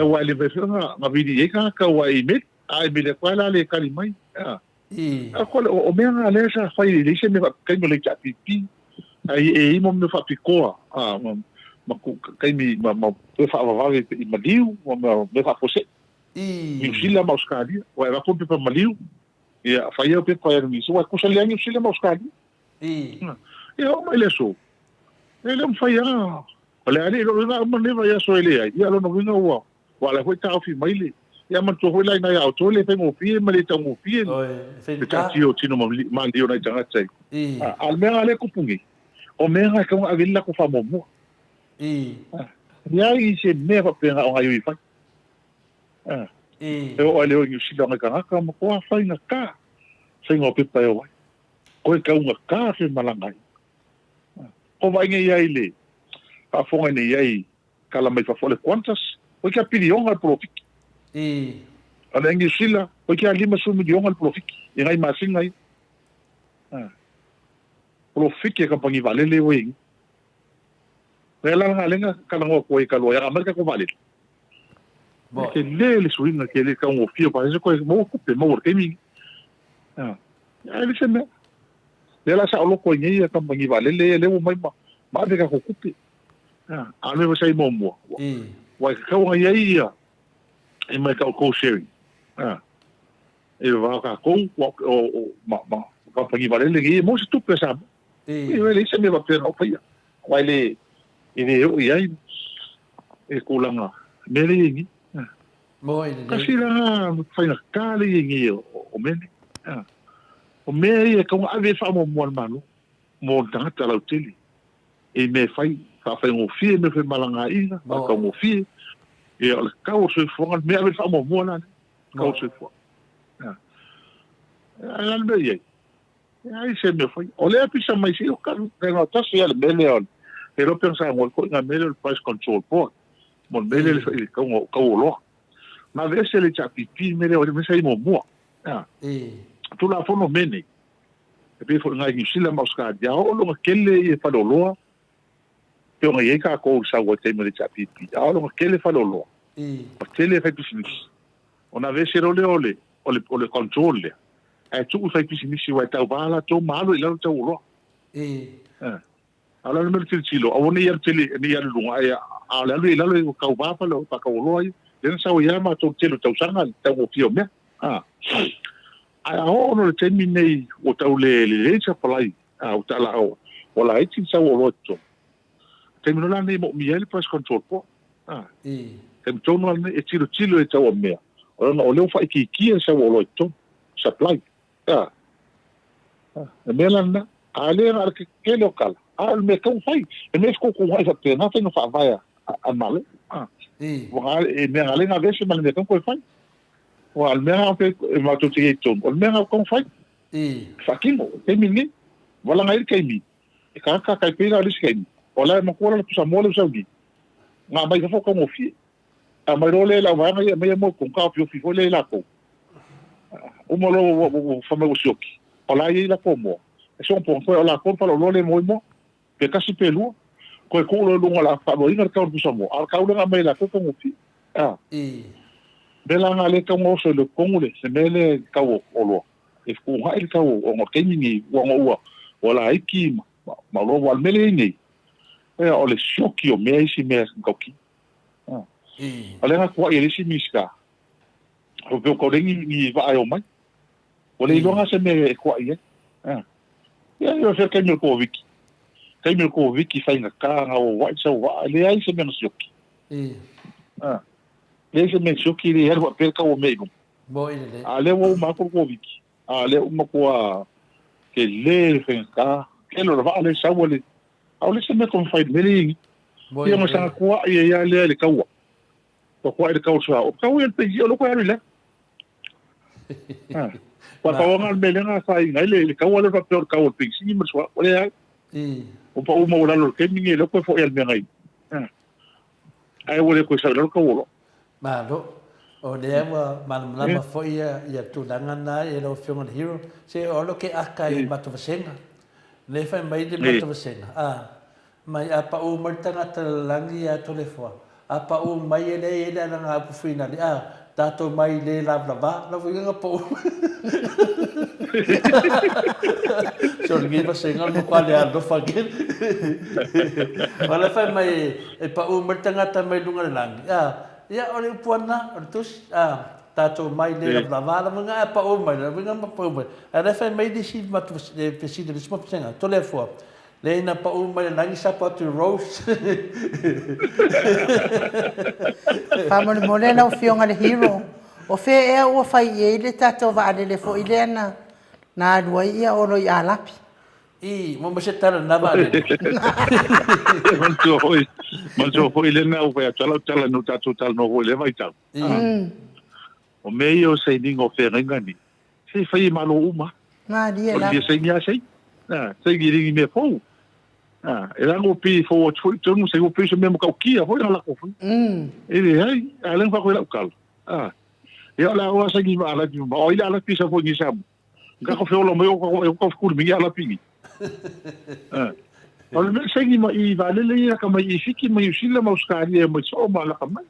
Aua e le mafai foi ona vili i ai tagata aua e imeli, a imeli atu lava la le tali mai. A ko le o mea na lea sa fai e leai se mea faapitoa mo le HRPP, ae e i ai mo mea faapitoa. Ma ku taimi ma ma toe faavavave i maliu ma mea faafuasei. Niu Sila ma Ausetalia, ua e avatu le pepa maliu, ia fai au pepa e alu i aua e tusa leai Niu Sila ma Ausetalia. Ia oo mai le aso, e le o mafai lava, o le a le i lou uiga uma lenei vaiaso e leai, ia o lona uiga ua ua ala foi taofi mai le, ia manatua foi la i ina ia outou e le faigofie ma le taugofie le taatia o tino ma liu o nai tagata i. A o le mea lena lea e tupu nei, o mea na e tatau ona ave i ai le latou faamuamua. Leai se mea faapena o gaoioi fai. E oo lava i le o i Niu Sila o nai tagata matua faigata faiga o pepa e o ai. Koe taugata femalaga ai. Ko vaai nei ai le faafofoga nei ai kala mai fafo o le Qantas, koe kia piliona le polofiki. O le Air New Sila, koe kia 50 miliona le polofiki i nai masina ia. Polofiki e kamupani vaalele ua i ai. Lea la galega talanoa atu ai talu ai a aumai le tatou vaalele. E tele le suiga, tele taugofie o pasese koe maua tupe, maua i le taimi lenei. Ae le se mea. Lea la saoloto ai nei ia kamupani vaalele ia lea ua omai ma ave tatou tupe. A o le mea foi sa i ai muamua, ua e tatau ona i ai ia e mai tau co sharing. E vavao tatou ma kamupani vaalele nei e maua se tupe a Samoa. E leai se mea faapea na ou faia, aua e le, e le oo i ai le tulaga mea lea e i ai nei. Tasi la faigata lea e i ai nei o mea nei. O mea ia e tatau ona ave i ai le faamuamua a le Malo mo le tagata lautele i mea e fai, faafaigofie mea femalagaaiga, faataugofie. Ia o le tau o le soifuaga, le mea e ave i ai le faamuamua la lea, tau o le soifuaga. Ae o le a le mea e i ai? Leai se mea fai. O lea pisa mai se o ka le tasi ia le mea lea o le iloa pe ona saunoa ai foi mea lea o le Price Control Board mo le mea lea i le tauga o tau oloa. Na aveese le HRPP mea lea o le mea sa i muamua. Tulafono mea nei, e pei foi nai Niu Sila ma Ausetalia, a oo lona tele ia faleoloa, pei ona i ai tatou i sau ai i taimi o le HRPP, a oo lona tele faleoloa, ma tele faipisinisi, Ona aveese loa lea o le, o le, o le control lea, ae tuu i faipisinisi aua e tauva latou ma alu i lalo tau oloa. Eh. A o le a le mea o le tilotilo, aua ne i alu tele, ne i alu i luga, ae a o le alu i lalo ua tauva fale o faatau oloa ia. Lea na sau ai lava matou i le tele o tausaga i le taugofie o mea. A. Ae a oo loa i le taimi lenei ua tau le lelei le supply, a ua tala, ua laiti le sau o oloa i totonu, taimi loa la lenei e moomia ai le price control board. A. Taimi tonu lava lenei e tilotilo i tau o mea, ona o lea ua faaitiitia le sau o oloa i totonu, supply. A. O le mea la lena, a le na o le tele o tala, a o le mea e tatau ona fai. E mea e fetuutuunai faapena faiga faavae a le Malo. A. Ua e mea na ala ai ona aveese ma le mea e tatau ona toe fai. Aua o le mea lena e matou te i ai i totonu, o le mea lena ua tatau ona fai. Faatino, i le taimi lenei. Valaga ai le taimi E tagata kai pei la o le isi taimi, o la e matua la le pusa moa lea ua sau nei, na aumai i fafo taugofie. Aumai loa lea e le auvaega ia aumai mo tonu taofiofi foi lea i latou. Uma loa ua ua fai mai ua sioki, o la e i ai latou moa. E soona pona toe o latou le faleoloa lea e moa ai moa, pe tasi pe lua. Toe tuu loa i luga o le a faaluaina le tau o le pusa moa, a o le tau lea na aumai e latou e taugofie. A. Mea la na lea e tatau ona oso i le totonu le mea lea i le tau o oloa. E fetuunai le tau ona o le taimi lenei ona ua ua laiti ma ma oloa aua o le mea lea e i ai nei, ia o le sioki o mea isi mea matautia. O lea na tuuai e le isi Minisita, faapea ua tau leai ni ni vaa e omai. Ua le iloa na se mea e tuuai ai. Ia ia fea le taimi o le Koviti. Taimi o le Koviti faigata na oai le sau vaa, e leai se mea na sioki. Leai se mea na sioki, le alu faapea le tau o mea i luga. Moi lelei. A lea ua uma atu le Koviti, a lea ua matua tele le faigata, tele o le vaa lea e sau a le, a o le isi mea taumafai i le mea lea e i ai nei. Moi Ia ma lelei. saga tuai ai lava lea i le taua. Ua tuai le tau o le suauu. Tau ia le peisi, o lea ua toe alu i lalo. Ah. Ua pau lava le mea lea na afaina ai le, le taua lea faapea o le tau o le penisini ma le suauu. Ua leai. Ua pau maualalo i le taimi lenei, lea ua toe foi lava i le mea na i ai. Ah. Ae ua le toe sau i lalo tau oloa. Malo. O lea ua malamalama foi ia tulaga na e lau Afioga i le Hero. Se o lo ke aka i matou vasega. Lea fai mai le matou vasega, a mai a pau mai le tagata lalagi ia Toleafoa, a pau mai e leai ai le alaga upu finale, a tatou mai le lavalava, lau afioga pau mai. Se o lenei vasega o le matua le alofa tele. O la e fai mai e pau mai le tagata mai luga o le lagi, a, ia o le upu lava lena, o le tusi, a, tatou omai le lavalava la uiga ae pau mai, la uiga ma pau mai. Ae o la e fai mai le isi matou fesili a le isi vasega, Toleafoa, Leai na pau mai le lagi sapo atu i Rose. Faamolemole lau afioga le Hero, o fea ea ua fai i ai le tatou vaalele foi lea na na alu ai ia Olo i Alapi? Ii, mo ma se tala na vaalele. Manatua foi, manatua foi lea mea ua fai atu ai lau tala ina ua tatou talanoa foi i lea vaitau. O mea ia o sainiga o feagaiga nei, se i fai e Malo uma. Malie la. O le fia saini lava saini. A, saini e le ni mea fou. A, e leaga ua pei e fou atu foi totonu, saini ua pei o se mea matautia foi na latou faia. E leai, a o lea na fai atu ai lau tala. A, ia o le a oo lava saini ma Alapi ma o ai le Alapi e sau foi i nei i Samoa? Na tatou feola mai o tatou fetuli mai nei Alapi nei. A, o le mea saini ma i vaalele ia laka mai i Fiti ma Niu Sila ma Ausetalia e omai soo ma laka mai.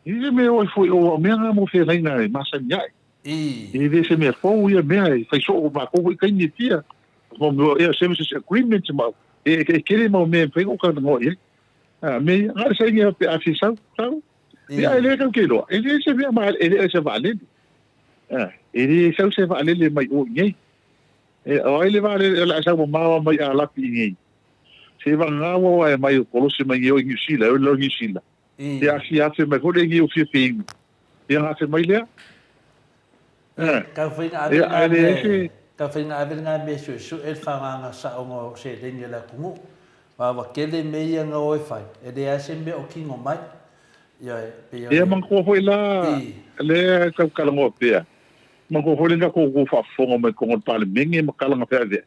E le mea o ai foi o mea na mo feagaiga e masani ae. E le se mea fou ia mea e fai soo matou foi taimi e fia. Mo mea o Air Services Agreement ma e e tele mau mea e mafai ona ou talanoa i ai. A mea ia, na o le saini lava pe a fia sau, sau. Ia e le tau te iloa, e le se mea ma e le o se vaalele. A, e le sau se vaalele mai o i nei. E, o ai le vaalele o le a sau mamao mai Alapi i nei. Se vagana ua oe mai o kolosi mai nei o i Niu Sila, e o i lalo i Niu Sila. Ia asia afe mai foi le niu fia fiu. Ia na afe mai lea. Eh. Tau fai na ave nga mea, tau fai na ave nga mea suesue le whanganga saonga o seleni a le atunuu. Ma ua tele mea ia na o e fai, e leai se mea o kino mai. Ioe, pei o le. Ia manatua foi la, lea e tau talanoa pea, manatua foi lea na tou faafofoga mai i totonu o le Palemene ma tala na feaveai.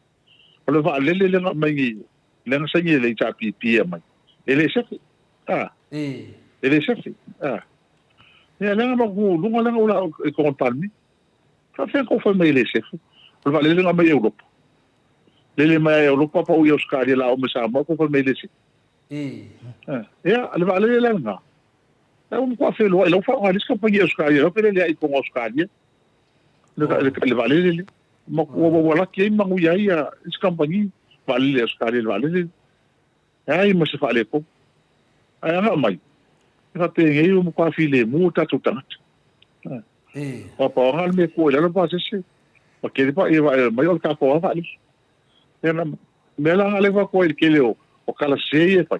O le vaalele lea na aumai nei, lea na saini e le HRPP e aumai, e le sefe. A. E le sefe. A. Ia, lea na avatu luga lea na ou laau i totonu o le Palemene. Faapefea na tou fai mai e le sefe? O le vaalele lea na aumai i Europa. Lele mai lava i Europa pau i Ausetalia la oo mai Samoa tou fai mai e le sefe. A. Ia, le vaalele la lena, la ua matua feloai, la ua faaaoga e le isi kamupani i Ausetalia, la ua feleleai i totonu o Ausetalia le vaalele lea. Ma ua laki ai ma manuia ai isi kamupani vaalele i Ausetalia i le vaalele lea. E ai ma se faaletonu. Ae agai mai, e faapenei ua matua filemu o tatou tagata. Aua pau lava le mea e tua i lalo le pasese, ma tele pa ia vaai mai o le tatou lava vaalele. Ia na mea la na lea faatoa i le tele o o tala sese ia e fai.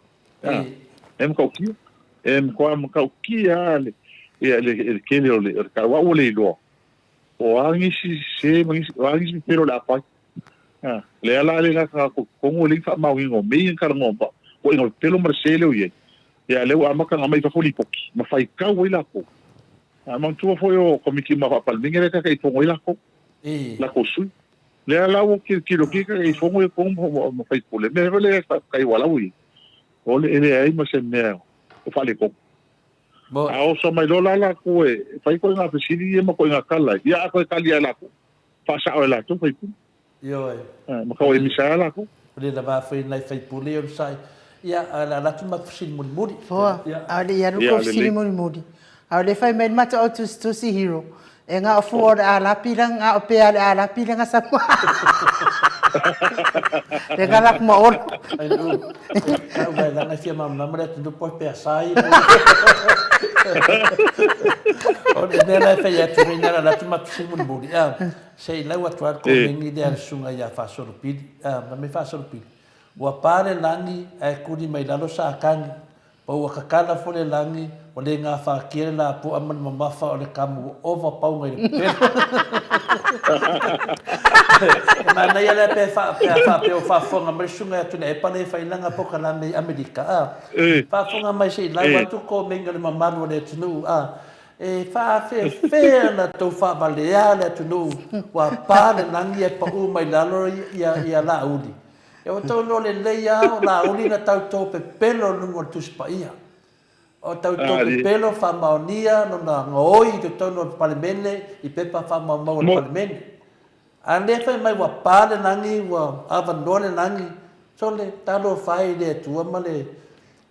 E matautia. E matua matautia lava le ia le le tele o le o le aua ua le iloa. O a nisi sese ma nisi o a nisi pepelo o le a fai. A, lea la le gata totonu e le i faamaoniga o mea ia na talanoa ma ituaiga o le pepelo ma le sese lea o i ai. Ia lea ua amata ona aumai i fafo lipoti ma faitau ai latou. A manatua foi o Komiti uma faa-Palemene lea e taitaifono ai latou, latou sui. Lea la ua tilotilo ki taitaifono ia tonu ma faipule. Mea foi lea e faafetai ua lau i ai, o le e leai ma se mea o faaletonu. A oso mai loa la latou e fai ituaiga fesili ia ma ituaiga tala, ia a toe tali lava e latou. Faasao e latou faipule. Ioe. Ma tau ai misa latou. O le lava foi nai faipule ia onosai. Ia, ae o le a alu atu le matou fesili mulimuli. Foa, a o le i alu kou fesili mulimuli, a o le fai mai le matou au tusitusi hero, e ga o fua o le alapi la ga o pea le alapi le ga sa le ga la kuma olo. Ai nu, ka uai langa fia malamalama le atunuu po o pea sa ia. O le mea la e fai atu nei na alu atu matou fesili mulimuli, se i lau atu lava le komeni lea a le susuga ia Faasolopili, fai mai Faasolopili, ua pa le lagi ae tuli mai lalo Satani, Pa ua kakala foi le lagi, ua le gafatia le lapoa ma le mamafa o le kamu ua ova pauga i le pepelo. E manaia lea pe faapea o faafofoga mai le susuga ia Tuilaepa lea e fai lana polokalame i Amerika, a. Faafofoga mai se i lau atu komeni o le mamalu o le atunuu, a. E faafefea ona tou faavalea le atunuu ua pa le lagi ae pau mai lalo ia Laauli. E outou iloa lelei lava o Laauli na tauto pepelo i luga o le Tusi Paia. O tauto pepelo faamaonia lona gaoi i totonu o le Palemene i pepa faamaumau a le Palemene. A lea fai mai ua pa le lagi, ua avanoa le lagi, sole, talofa e i le Atua ma le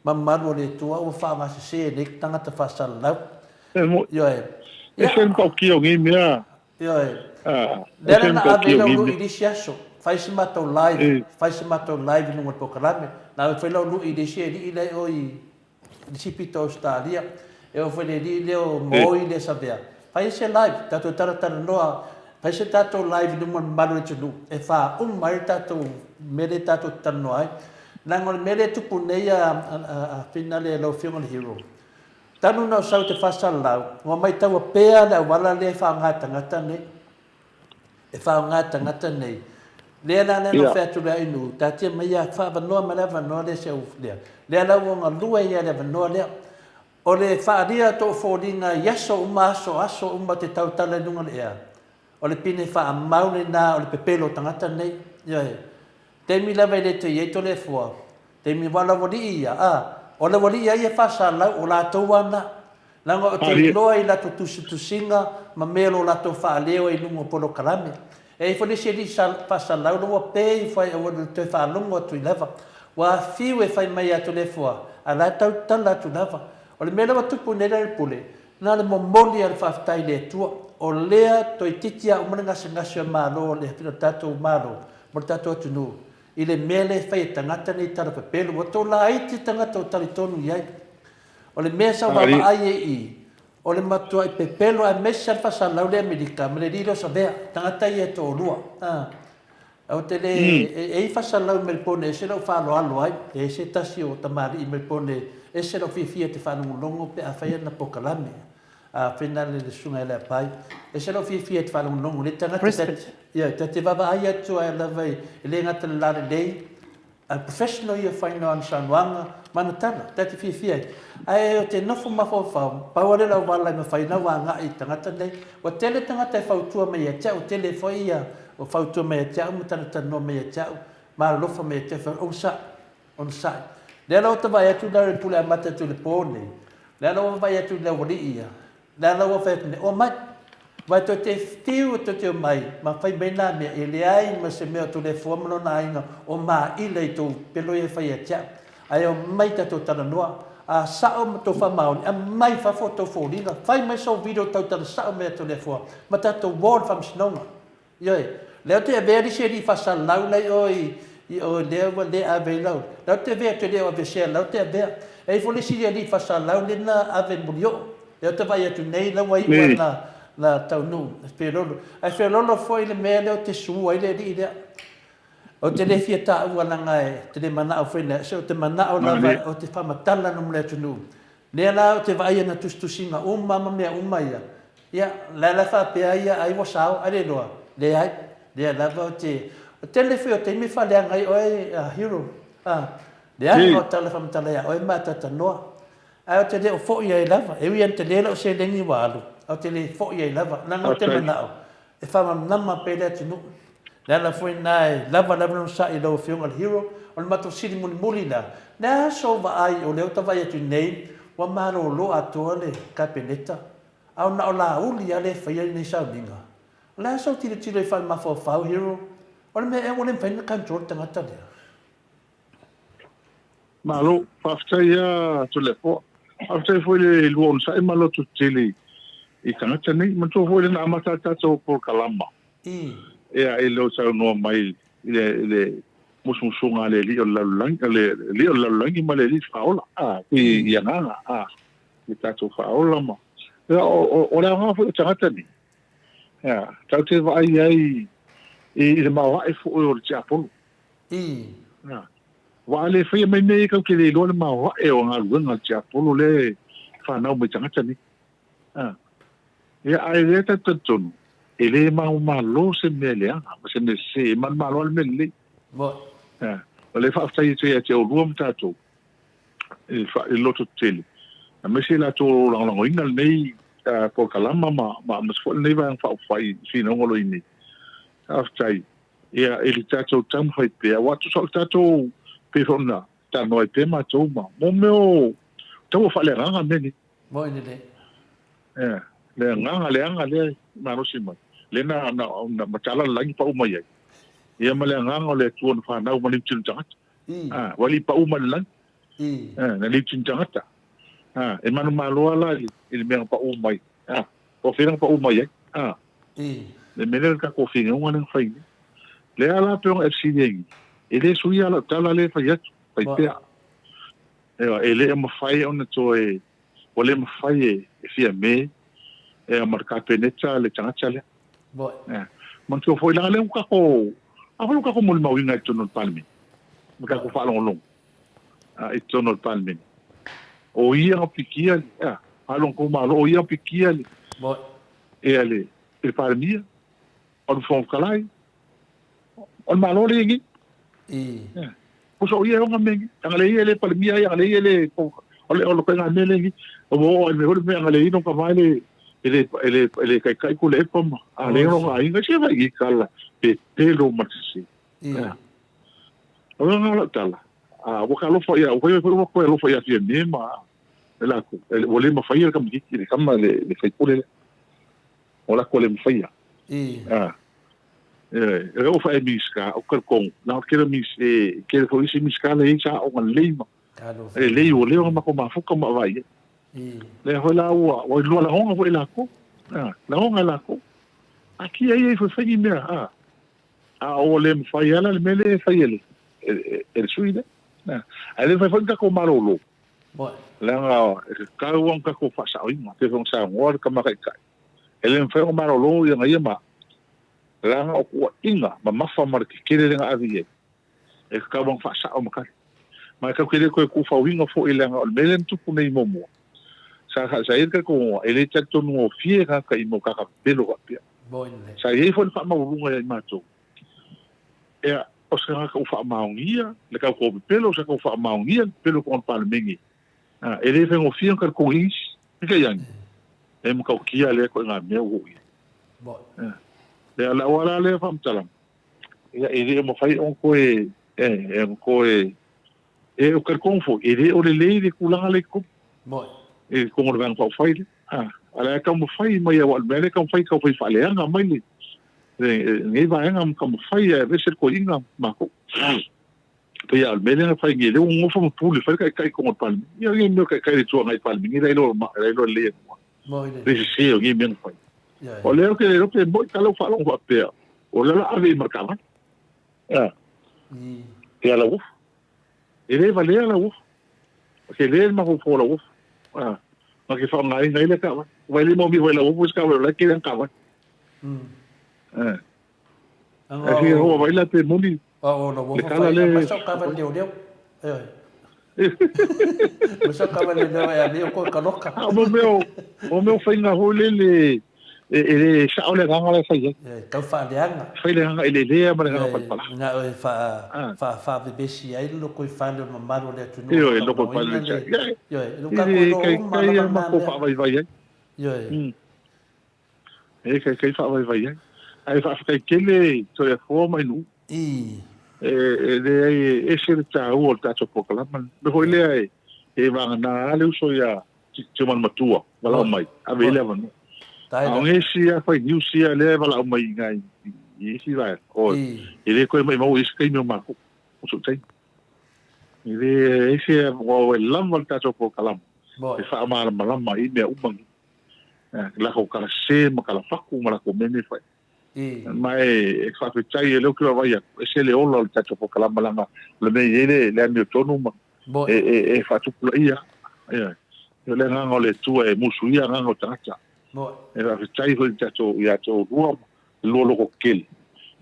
mamalu o le Atua ua faaaogasese e nei tagata faasalalau. Ioe. E se matautia o nei mea. Ioe. Lea la na ave ai lau lui i le isi aso, fai se matou live, fai se matou live i luga o le polokalame. Na ave foi lau lui i le isi alii la e o i le isi pito o Ausetalia. E oo foi i le alii lea o Moi lea Savea. Fai se live, tatou talatalanoa, fai se tatou live i luma o le mamalu o le atunuu e faauma ai le tatou mea lea tatou te talanoa ai. Leaga o le mea lea e tupu nei a Finale lau Afioga i le Hero, Talu ona ou sau i te faasalalau, ua maitaua pea le auala lea e faaaoga e tagata nei. E faaaoga e tagata nei. Lea la lea na ou fai atu lea i nuu, taatia mai ia, faaavanoa mai le avanoa lea si au lea. Lea la ua galue ai le avanoa lea. O le faaalia o tou foliga i aso uma aso, aso uma ou te tautala i luga o le ea, o le pine faamau lena o le pepelo o tagata nei. Ioe. Taimi lava e le toe i ai Toleafoa, taimi aua o le aualii ia, a, o le aualii a ia e faasalau, o latou a na. Leaga ou te iloa i latou tusitusiga ma mea o lo o latou faaleo ai i luga o polokalame. E i ai foi le isi alii faasalau la ua pe ifo ai aua le toe faalogo atu i lava. Ua fiu e fai mai ia Toleafoa, a la e tautala atu lava. O le mea la ua tupu nei Lealailepule, na o le momoli lava o le faafetai i le Atua, o lea toeitiiti lava uma le gasegase o le Malo, le tatou Malo, mo le tatou atunuu i le mea lea e fai e tagata nei tala pepelo. Ua tou laiti tagata ua talitonu i ai. O le mea sa ou vaavaai ai i i, o le matuai pepelo aemaise lava le faasalalau lea Amerika ma le alii lea o Savea, tagata ia e toalua. A, ou te le, e i ai faasalalau i Melbourne e ese lou faaaloalo ai, e i ai se tasi o tamalii i Melbourne e ese lou fiafia e te faalogologo pe a fai ana polokalame. A Finale le Susuga ia Leapai. Ese lou fiafia i te faalogologo i lenei tagata. Brisbane. Ia, ta te vaavaai atu ai lava i, e le gata i le lalelei, a o le professional ia fai ana saunoaga ma ana tala. Ta te fiafia ai. Ae ou te nofo mafaufau, pau lava lea o le auala e mafai ona ou agai i tagata nei. Ua tele tagata e fautua mai ia te au, ua tele foi ia fautua mai ia te au ma talatalanoa mai ia te au, ma alolofa mai ia te au, fai mai, onosai, onosai. Lea la ua ta vaai atu la i le pule amata atu i le po nei, Lea la ua vaai atu i le aualii ia, lea la ua fai atu nei, Omai, aua tou te fiu tou te omai ma fai mai nā mea, e leai ma se mea o Toleafoa ma lona aiga o maila i tou pelo ia e fai ia te au. Ae omai tatou talanoa, a sao ma tou faamaoni, aumai i fafo tou foliga, fai mai sou video tautala sao mai ia Toleafoa ma tatou o i le faamasinoga. Ioe, lea ou te avea le isi alii faasalalau la i o i o lea ua le ave ai lau, la ou te avea ou te le o aveesea la ou te avea. E i ai foi le isi alii faasalalau lea na ave i Mulioo, lea ou te vaai atu nei la ua iu lava na taunuu e Felolo. Ae Felolo foi le mea lea ou te sua ai le alii lea. Ou te le fia taua leaga e te le manao foi na, se ou te manao lava ou te faamatala anu ma le atunuu. Lea la ou te vaai ana tusitusiga uma ma mea uma ia, ia, la la faapea ia ai ua sao, ai le iloa, leai, lea lava ou te, o tele foi o taimi e faaleaga ai oe a Hero, a, leaga o tala faamatala ia oe ma atatanoa, ae ou te le o foi ai lava, e ui lava ina tele lau seleni ua alu, ae ou te le foi ai lava, leaga ou te manao e faamalamalama pea le atunuu. Le ala foi lena e lava lava lona sa'i i lau Afioga i le Hero, o le matou fesili mulimuli la, le a sou vaai o lea ou ta vaai atu nei ua malolo atoa le Kapeneta, a o na o Laauli lava lea e faia lenei sauniga. O le a sou tilotilo i faalemafaofau Hero? O le mea ea ua le mafai ona control le tagata lea? Malo, faafetai a Toleafoa. Faafetai foi le lua onosai ma loto tele i tagata nei. Manatua foi le na amata le tatou polokalama. Ia, i lou saunoa mai i le, i le musumusuga a le alii o le lalolagi, le alii o le lalolagi ma le alii faaola, a, i, i agaga, a, le tatou faaola ma, ia, o, o, o le aoga foi o tagata nei, ia, tatou te vaai ai i, i le maoae foi o le tiapolo. I. Ia. Aua a le faia mai mea ia, tatou te le iloa le maoae o galuega a le tiapolo lea e fanau mai tagata nei. A. Ia, ae lea tatou te talitonu, e le manumalo se mea leaga ma se mea sese, e manumalo lava le mea lelei. Moni. Ia. O lea e faafetai atu ia te oulua ma tatou i le loto tetele, aemaise i latou o lo o lagolagoina lenei polokalama ma aemaise foi lenei Vaega Faaupufai i finauga o lo o i ai nei. Faafetai. Ia, i le tatou taumafai pea, aua tusa o le tatou, pei foi ona talanoa ai pea matou ma, mo mea o taua faaleagaga mea nei. Moni lelei. Ia, le agaga leaga lea e malosi mai, lea na, na, na matala le lagi pau mai ai. Ia ma le agaga o le Atua na fanau ma liutinu tagata. I. Ah, ua li pau mai le lagi. I. Ah, na liutinu tagata. Ah, e manumalo lava la i le mea na pau mai. Ah, o fea na pau mai ai. Ah. I. Le mea lea o le tatou finauga lea na fai nei. Lea la pei ona e fesili ai nei, e le suia lau tala lea e fai atu, fai pea. Ewa, e le o mafai ona toe, ua le mafai e Fiame ea ma le Kapeneta le tagata lea. Ea. Manatua foi leaga lea ua tatou, a foi ua tatou molimauina i totonu o le Palemene, ma tatou faalogologo i totonu o le Palemene. O ia na pikia, ea, alu tou Malo, o ia na pikia le, ea le, le Palemia, o le Fofoga Fetalai, o le Malo lea e i ai nei. Ea. Pusa o ia e ona mea nei. Ana le ia e le Palemia ai, ana le ia e le, o le, o le koiga mea lea nei. O mo o le mea hoi mea ana le ino ka mai le, e le, e le, e le kaikai ko le epa ma, a le ona aiga, se vai i kala, pe pelo ma te se. Ea. O le nga lau tala, a, ua ka alofa ia, ua foi ua koe alofa ia Fiame ma, e lako, e, ua le mawhaia le kamakiki, le kama le, le faipule le. O lako le mawhaia. A, e, e o fa e miska, o ka kong, na o kere mis, e, kere fo isi miska le isa o nga leima. E lei o leo ma ko mafuka ma vai. Le hoi la ua, ua lua la honga foi lako. A, la honga lako. A ki ai ai foi fai mea, a. A ua le mafai lava la le mea lea e fai e le, e le sui lea. Ae le mafai foi ona tatou malolo, leaga e tatau lava ona tatou faasaoina. Pei foi ona saunoa le Tama Taitai, e le mafai ona malolo ia ia ma au, leaga o tuuaiga mamafa ma le tetele lea na ave i ai, e tatau lava ona faasao ma tali. Ma e tatou te le toe tuufauina foi leaga o le mea lea na tupu nei muamua, sa sa i ai le talitonuga e le talitonugofie tagata i mau tagata pepelo faapea. Sa i ai foi le faamaualuga ia i matou, ea, o se tagata ua faamaonia le tauto pepelo, o se tagata ua faamaonia le pepelo i totonu o le Palemene, a, e le faigofie ona talitonu i isi. Peitai ane, e matautia lea ituaiga mea ua oo i ai. Ea, lea, o le auala lea faamatalaga, ia, e le o mafai ona toe, e, e ona toe, e, o talitonu foi, e le o lelei le tulaga lea i totonu. I totonu o le Vaega Faaupufai lea. A, a o le a taumafai mai aua o le mea lea e taumafai taufai faaleaga mai le, lenei vaega ma taumafai e aveese le toeaina matou. Pei lava o le mea lea na fai nei, lea ua nofo ma pule fai le taitai i totonu o le Palemene. Ia, ia mea o taitai le Itu Agai Palemene, la iloa la iloa lelei atu. Le sese o nei mea na fai. O lea ou te le iloa pe moni ta lau faalogo faapea, o lea o le a ave i ma le taavale. A. Ia Lauofo. E le valea Lauofo. E le le mafaufau o Lauofo. A. Na te faaaogaina ai le taavale. Aua e le maomia foi e Lauofo se taavale o la e tele ana taavale. A. Ae fia hoa vai la pe moni le tala lea. Ma sau kava leoleo. Ma sau kava leoleo e ave o koe kaloka. A mo mea o mea o faiga foi lele e le sao le agaga la e fai ai. E tau faaleaga. Fai le agaga eleelea ma le agaga palapala. Na o e faavevesi ai le lotoifale o le mamalu o le atunuu. Ioe, lotoifale o le atunuu. Ioe, e le kai a matou faavaivai ai. Ioe. E kaikai faavaivai ai. Ae faafetai tele Toleafoa ma Inuu. I. E leai e ese le taua o le tatou polokalama lenei. O le mea foi lea e e vagana lava le uso ia Tiomalamatua valaau mai, ave i ai le avanoa. A o isi lava fai news ia lea e valaau mai i ina i isi vaega, oi, e le toe maimau i isi taimi o matou, o sou taimi. E le ese aua e lava le tatou polokalama e faamalamalama ai mea uma nei. Lakou kalase ma kalafaku ma lakou mea nei fai. Ma e faafetai o lea ou te vaavaai atu, ese le ola o le tatou polokalama leaga o le mea e i ai le, le amiotonu ma e, e, e faatupulaia. Ioe. O le agaga o le Atua e musuia agaga o tagata. E faafetai foi i tatou ia te oulua ma le lua loko tetele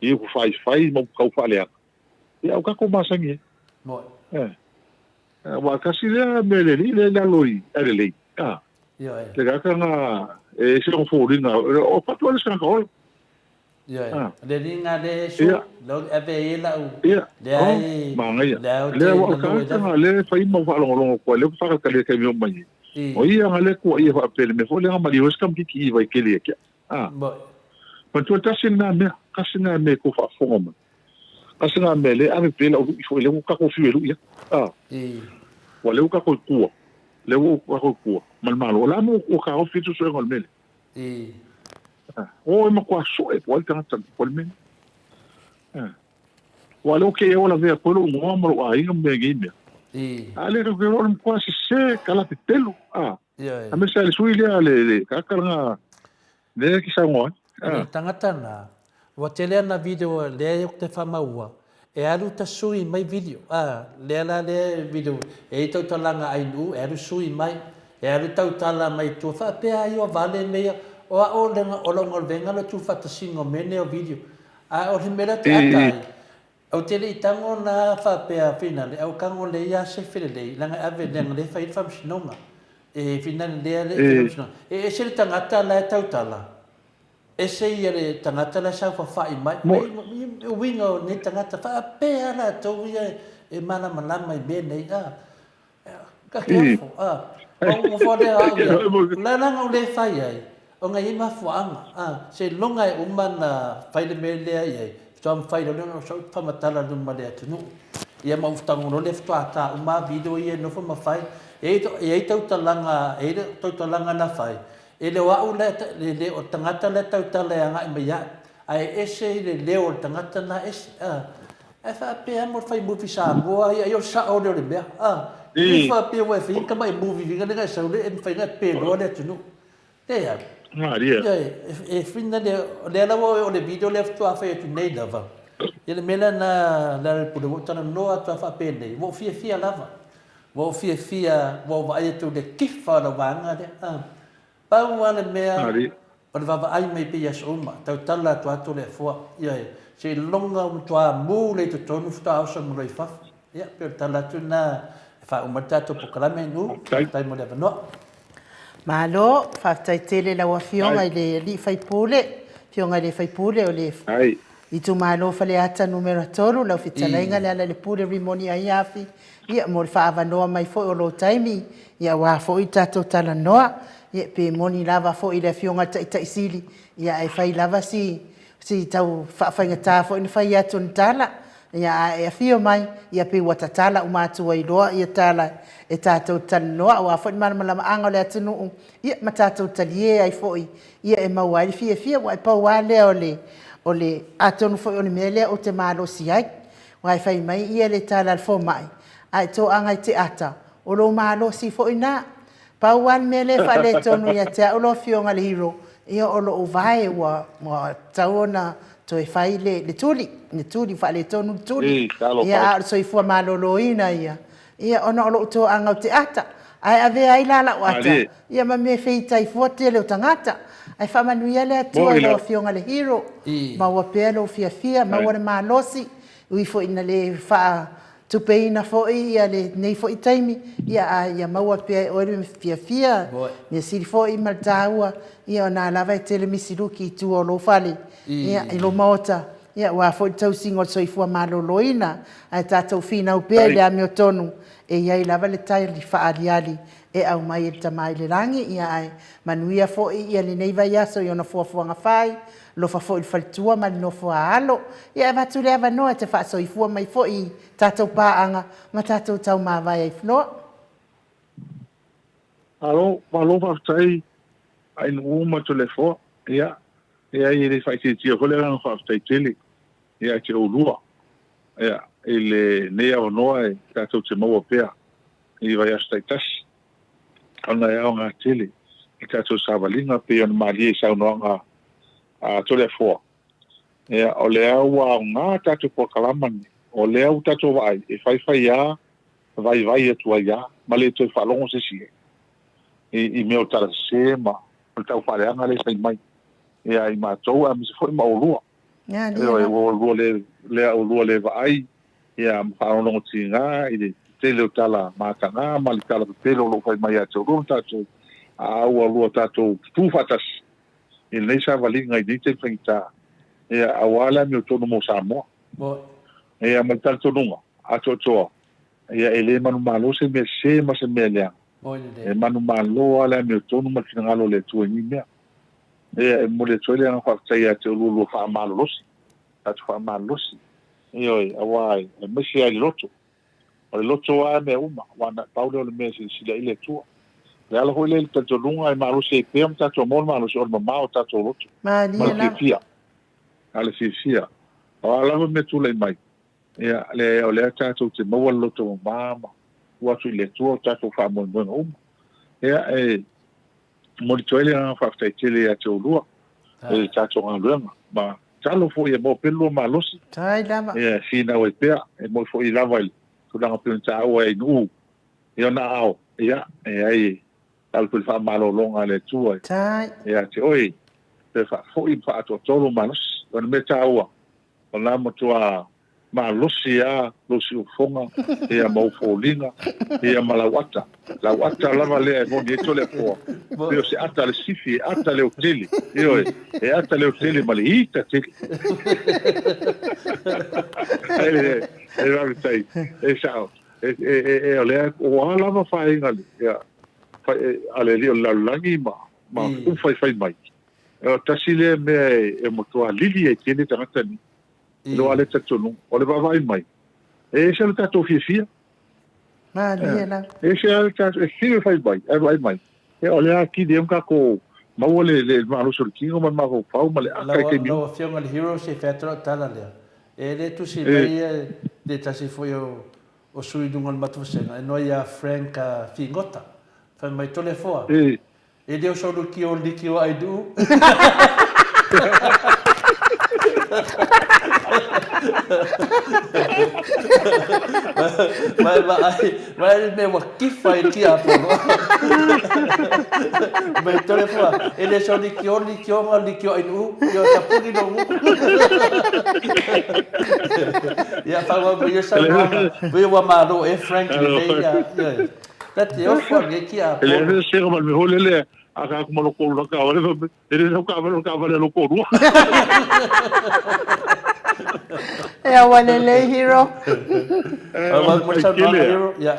i upu faifai ma upu taufaaleaga. Ia, o tatou masani ai. Eh. Aua tasi lea mea lelei lea i lalo i Adelaide. Ah. Ioe. Le tagata na e ese lona foliga, o fatu ale se tagata ola. Ioe. Ah. Le liga le eso, le ave ai lau. Ia. Le ai. Manaia. Le ua o tagata na le fai ma faalogologo koa le whakatalia kai mea mai. O ia nga le kua ia whaapele me fo le nga mali oe kamikiki i vai kele e kia. Ah. Matua tasi lena mea, tasi lena mea ko faafofoga mai. Tasi lena mea le ave pea lau lui foi lea ua tatou fiu e lui atu. Ah. Ua lea ua tatou i tua. Lea ua tatou i tua ma le Malo. O le a mo ua taofi ai suesuega o le mea lea? Ah. O e matua soe po o ai le tagata po o le mea lea. Ah. Ua lea ua kei au lavea koe lou igoa ma lou aiga ma mea nei mea. A lea tatou te iloa o le matua sese tala pepelo. Ah. Aemaise lava le sui lea le tagata lena lea e te saunoa ai. O le tagata na, ua tele ana video lea ou te faamaua, e alu ta sui mai video, a, lea la lea video, e i ai tautalaga Ainu, e alu sui mai, e alu tautala mai tua, faapea ai ua vale mea ia, o au o lau galuega o le tuufaatasiga o mea nei o video. A o le mea lea ou te ata ai, Ou te le i tago la faapea finale, a ua tago lelei a sefe lelei, leaga e ave leaga lea e fai ai le faamasinoga. E finale lea e fai le faamasinoga. E ese le tagata la e tautala, ese ia le tagata la e saofafai mai. O uiga o nei tagata, faapea a latou ia e malamalama i mea nei, a. Ka careful, a. Ua fua lea au ia. O le ala na ou le fai ai, ona e i ai mafuaaga, a. Seiloga e uma ona fai le mea lea i ai, faatoa mafai loa lea ona ou faamatala i luma o le atunuu. Ia ma ou tago loa lea faatoa ta uma lava video ia e nofo ma fai. E i ai tautalaga, e i ai tautalaga na fai, e le o au la e, le o le tagata la e tautala e agai mai ia au, ae ese i le leo o le tagata lena ese, a. Ae faapea mo le fai movie Samoa ia, ia o le sao lea o le mea. A, i faapea ua e fai ni tamai movie viga lea e sau lea e mafai ona e peloa le atunuu. Leai. Malie. Ia, e fina le, o lea lava o le video lea faatoa fai atu nei lava. Ia le mea lea na Lealailepule ua ou talanoa atu lava faapenei, ua ou fiafia lava. Ua ou fiafia, ua ou vaai atu i le kifa o lau vaega lea. A, Pau lava le mea o le vaavaai mai pea i aso uma, tautala atu atu le afoa, ioe, seiloga ua matua mu lea i totonu faatoa oso mai loa i fafo. Ia, pei o le tala atu lena e faauma ai le tatou polokalame, Nu, faafetai mo le avanoa. Malo, faafetai tele i lau Afioga i le Alii Faipule, Afioga i le Faipule o le Itumalo Faleata Numera 3, lau fetalaiga Lealailepule Rimoni Aiafi, Ia, mo le faaavanoa mai foi o lou taimi, ia, aua foi le tatou talanoa. Ia, pe moni lava foi le Afioga i le Taitai Sili, ia, ae fai lava si, si tau faafaigata foi ona fai atu o ni tala. Ia, a e afio mai, ia, pei ua tatala uma atu ai loa ia tala e tatou te talanoa, aua foi le malamalamaaga o le atunuu, ia, ma tatou talie ai foi, ia, e maua ai le fiafia. Aua e pau lava lea o le, o le, atonu foi o le mea lea ou te malosi ai, Aua e fai mai ia le tala a le fomai, a e toaga i te ata, o lou malosi foi na. Pau lava le mea lea e faaletonu ia te au lau Afioga i le Hero, ia o lou vae ua tatau ona toe fai le tuli, le tuli, ua faaletonu le tuli. Ia a o le soifua maloloina ia, ia ona o lou toaga o te ata. Ae avea ai la lau ata, ia ma mea e feita ai fua tele o tagata. Ae faamanuia le Atua i lau Afioga i le Hero, maua pea lou fiafia, maua le malosi, ui foi ina le faatupeina foi ia lenei foi taimi, ia a ia maua pea e oe le fiafia, mea sili foi ma le taua, ia ona lava e tele misiluki i tua o lou fale, ia i lou maota, ia aua foi le tausiga o le soifua maloloina. Ae tatou finau pea i le amiotonu e i ai lava le tali faaaliali e aumai e le Tama i le Lagi, ia ae manuia foi ia lenei vaiaso i ona fuafuaga fai, alofa foi i le faletua ma le nofo a alo. Ia e avatu le avanoa e te faasoifua mai foi i tatou paaga ma tatou taumavae ai floa. Malo, malo faafetai Ainuu ma Toleafoa. Ia, leai e le faaitiitia foi le agaga faafetai tele ia te oulua ia i lenei avanoa e tatou te maua pea i vaiaso taitasi, ona e aoga tele i tatou savaliga pei ona malie i saunoaga a Toleafoa. Ia, o lea ua aoga tatou polokalama lenei, o lea ua tatou vaai e faifai lava, vaivai atu ai lava, ma le toe faalogo se isi i mea o tala sese ma o le taufaaleaga lea e fai mai ia i matou aemaise foi ma oulua. Ioe, ua oulua le, lea oulua le vaai ia ma faalogologo tiga i le tele o tala mataga ma le tala pepelo o lo o fai mai ia te oulua ma tatou, a ua lua tatou tutu faatasi i lenei savaliga i lenei taimi faigata, ia, aua le amiotonu mo Samoa. Ia, ma le talitonuga atoatoa, ia, e le manumalo se mea sese ma se mea leaga. E manumalo lava le amiotonu ma le finagalo o le Atua i nei mea. Ia, e momoli atu ai le agaga faafetai ia te oulua lua faamalolosi, tatou faamalolosi. Ioe, aua aemaise lava i le loto. O le loto lava mea uma, aua na pau lea o le mea e silasila i ai le Atua. O le ala foi lea i le talitonuga e malosi ai pea ma tatou maua le malosi, o le mamao o tatou loto. Ma le fiafia. A le fiafia. O a lava mea tulai mai, ia, le, o lea tatou te maua le loto mama ma tuu atu i le Atua o tatou faamoemoega uma. Ia, e momoli atu ai le agaga faafetai tele ia te oulua. i le tatou galuega. Ma tatalo foi ia maua pea le lua malosi. Faafetai lava. Ia e finau ai pea, e moi foi lava i le tulaga pei ona taua ai i Nu'u i ona aao, ia, e ai e alu foi le faamalologa a le Atua ia te oe, toe faafoi ma faaatoatoa lou malosi. O le mea taua, o la matua malosi lava lou siufofoga ia ma ou foliga ia ma lau ata. Lau ata lava lea e moni ai Toleafoa, pei o se ata a le sifi e ata leotele, ioe, e ata leotele ma le ita tele. E faafetai, e sao. E, e, e, e, o lea, o a lava faiga ia, a le alii o le lalolagi ma, ma upu faifai mai. O tasi lea mea e, e matua lili ai tele tagata ni. I lou lava lea talitonuga. O le vaavaai mai, e ese lo tatou fiafia. Malie lava. E ese lava le tatou, e fiu e fai mai, ae vaai mai, e o le a kili ai ma tatou maua le, le malosi o le tino ma le mafaufau ma le aka i taimi uma. Lau Afioga i le Hero, se i fai atu lau tala lea. E le tusi mai le tasi foi o, o sui i luga o le matou vasega, e noa ia Frank Figota. Fai mai, Toleafoa, E le o sou lukio liki o Ailuu. Vai vaai, vai le mea ua kifa i le tiapolo. Mai Toleafoa, e le sou likio likioga likio Ailuu, ia tapuni lou gutu. Ia faaauau mai ia saunoaga, pei ua malo e Frank lenei ia. Ta te ofo a nei tiapolo. E leai se sega ma le mea foi lele a ka atu ma lou toalua taavale fai mai, e le sau taavale o le taavale a lou toalua. E aua lelei Hero. Faaauau mai saunoaga Hero. Ia.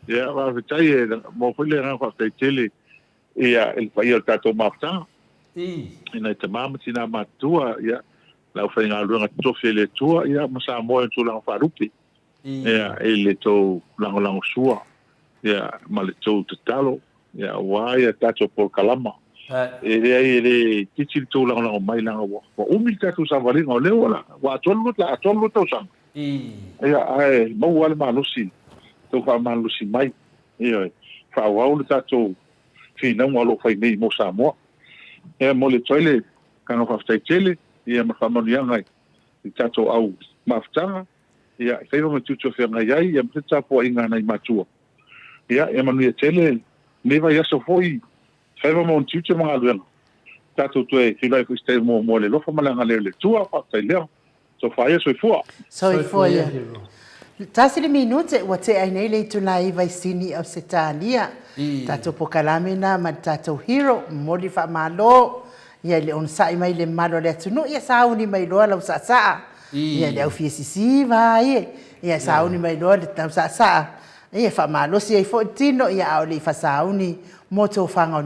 Ia, faafetai e momoli foi le agaga faafetai tele ia i le paia o le tatou mafutaga. I nai tama ma tina matutua, ia, le aufaigaluega totofi a le Atua, ia, ma Samoa i ona tulaga faalupe. Ia, i le tou lagolagosua, ia, ma le tou tatalo, ia, aua ia tatou polokalama. E leai, e le itiiti le tou lagolago mai, leaga ua, ua umi le tatou savaliga, o lea ua, ua atoa le lua, atoa le lua tausaga. Ia, ae maua lava le malosi, tou faamalolosi mai, ioe, faaauau le tatou finauga o lo o fai nei mo Samoa. Ia, e momoli atu ai le agaga faafetai tele, ia, ma faamanuiaga i le tatou au mafutaga. Ia, e faiva ma tiute o feagai ai, ia ma se tapuaiga a nai matua. Ia, ia manuia tele lenei vaiaso foi, faiva ma ona tiute ma galuega. Tatou toe feiloai foi i se taimi muamua i le alofa ma le agalelei o le Atua. Faafetai lea. Tofa ia, soifua. Soifua ia. Tasi le minute ua tea ai nei le itula e iva i Sini Ausetalia. Tatou pokalame na ma le tatou hero, momoli faamalo ia i le onosai mai i le mamalu o le atunuu, ia sauni mai loa lau saasaa. Ia le au fia sisiva ie, ia sauni mai loa le lau saasaa. Ia faamalosi ai foi le tino, ia a o le i fasauni mo tofaga o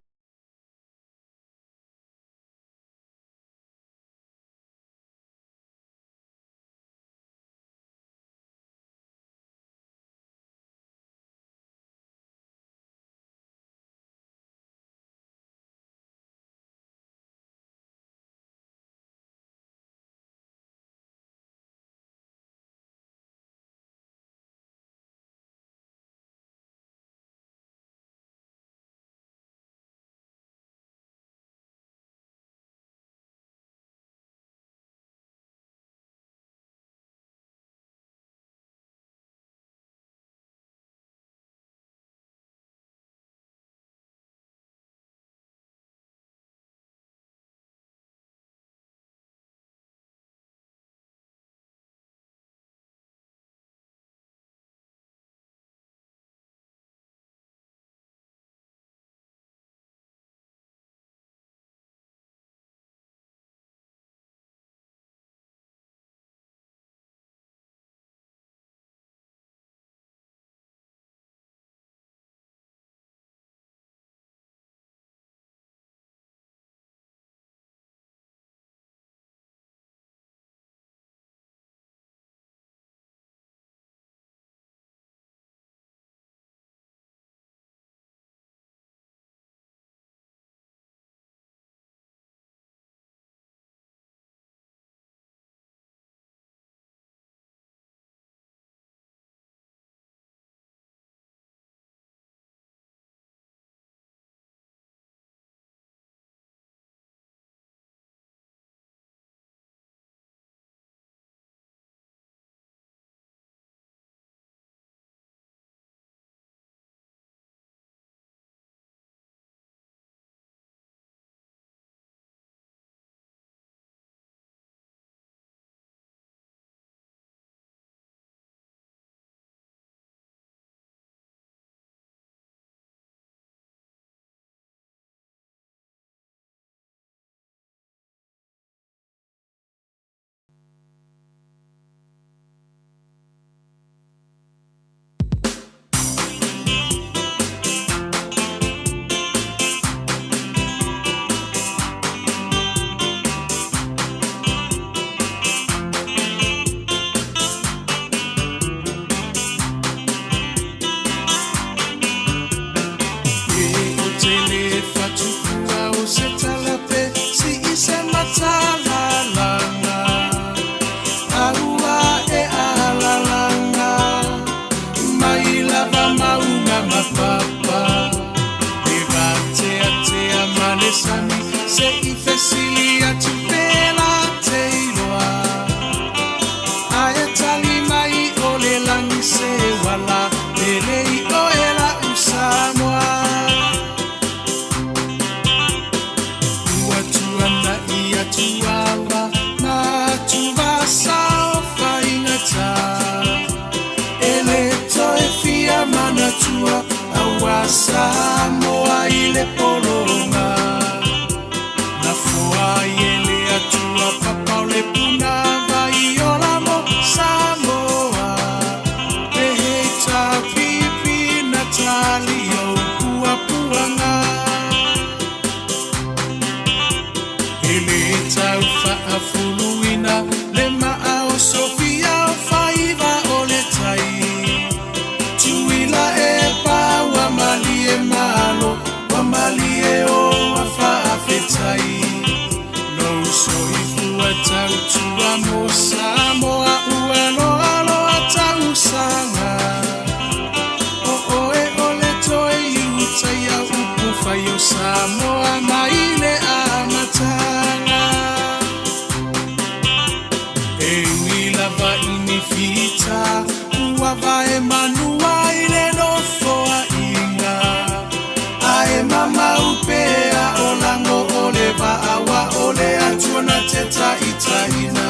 lava aua o le Atua na te taitaiina.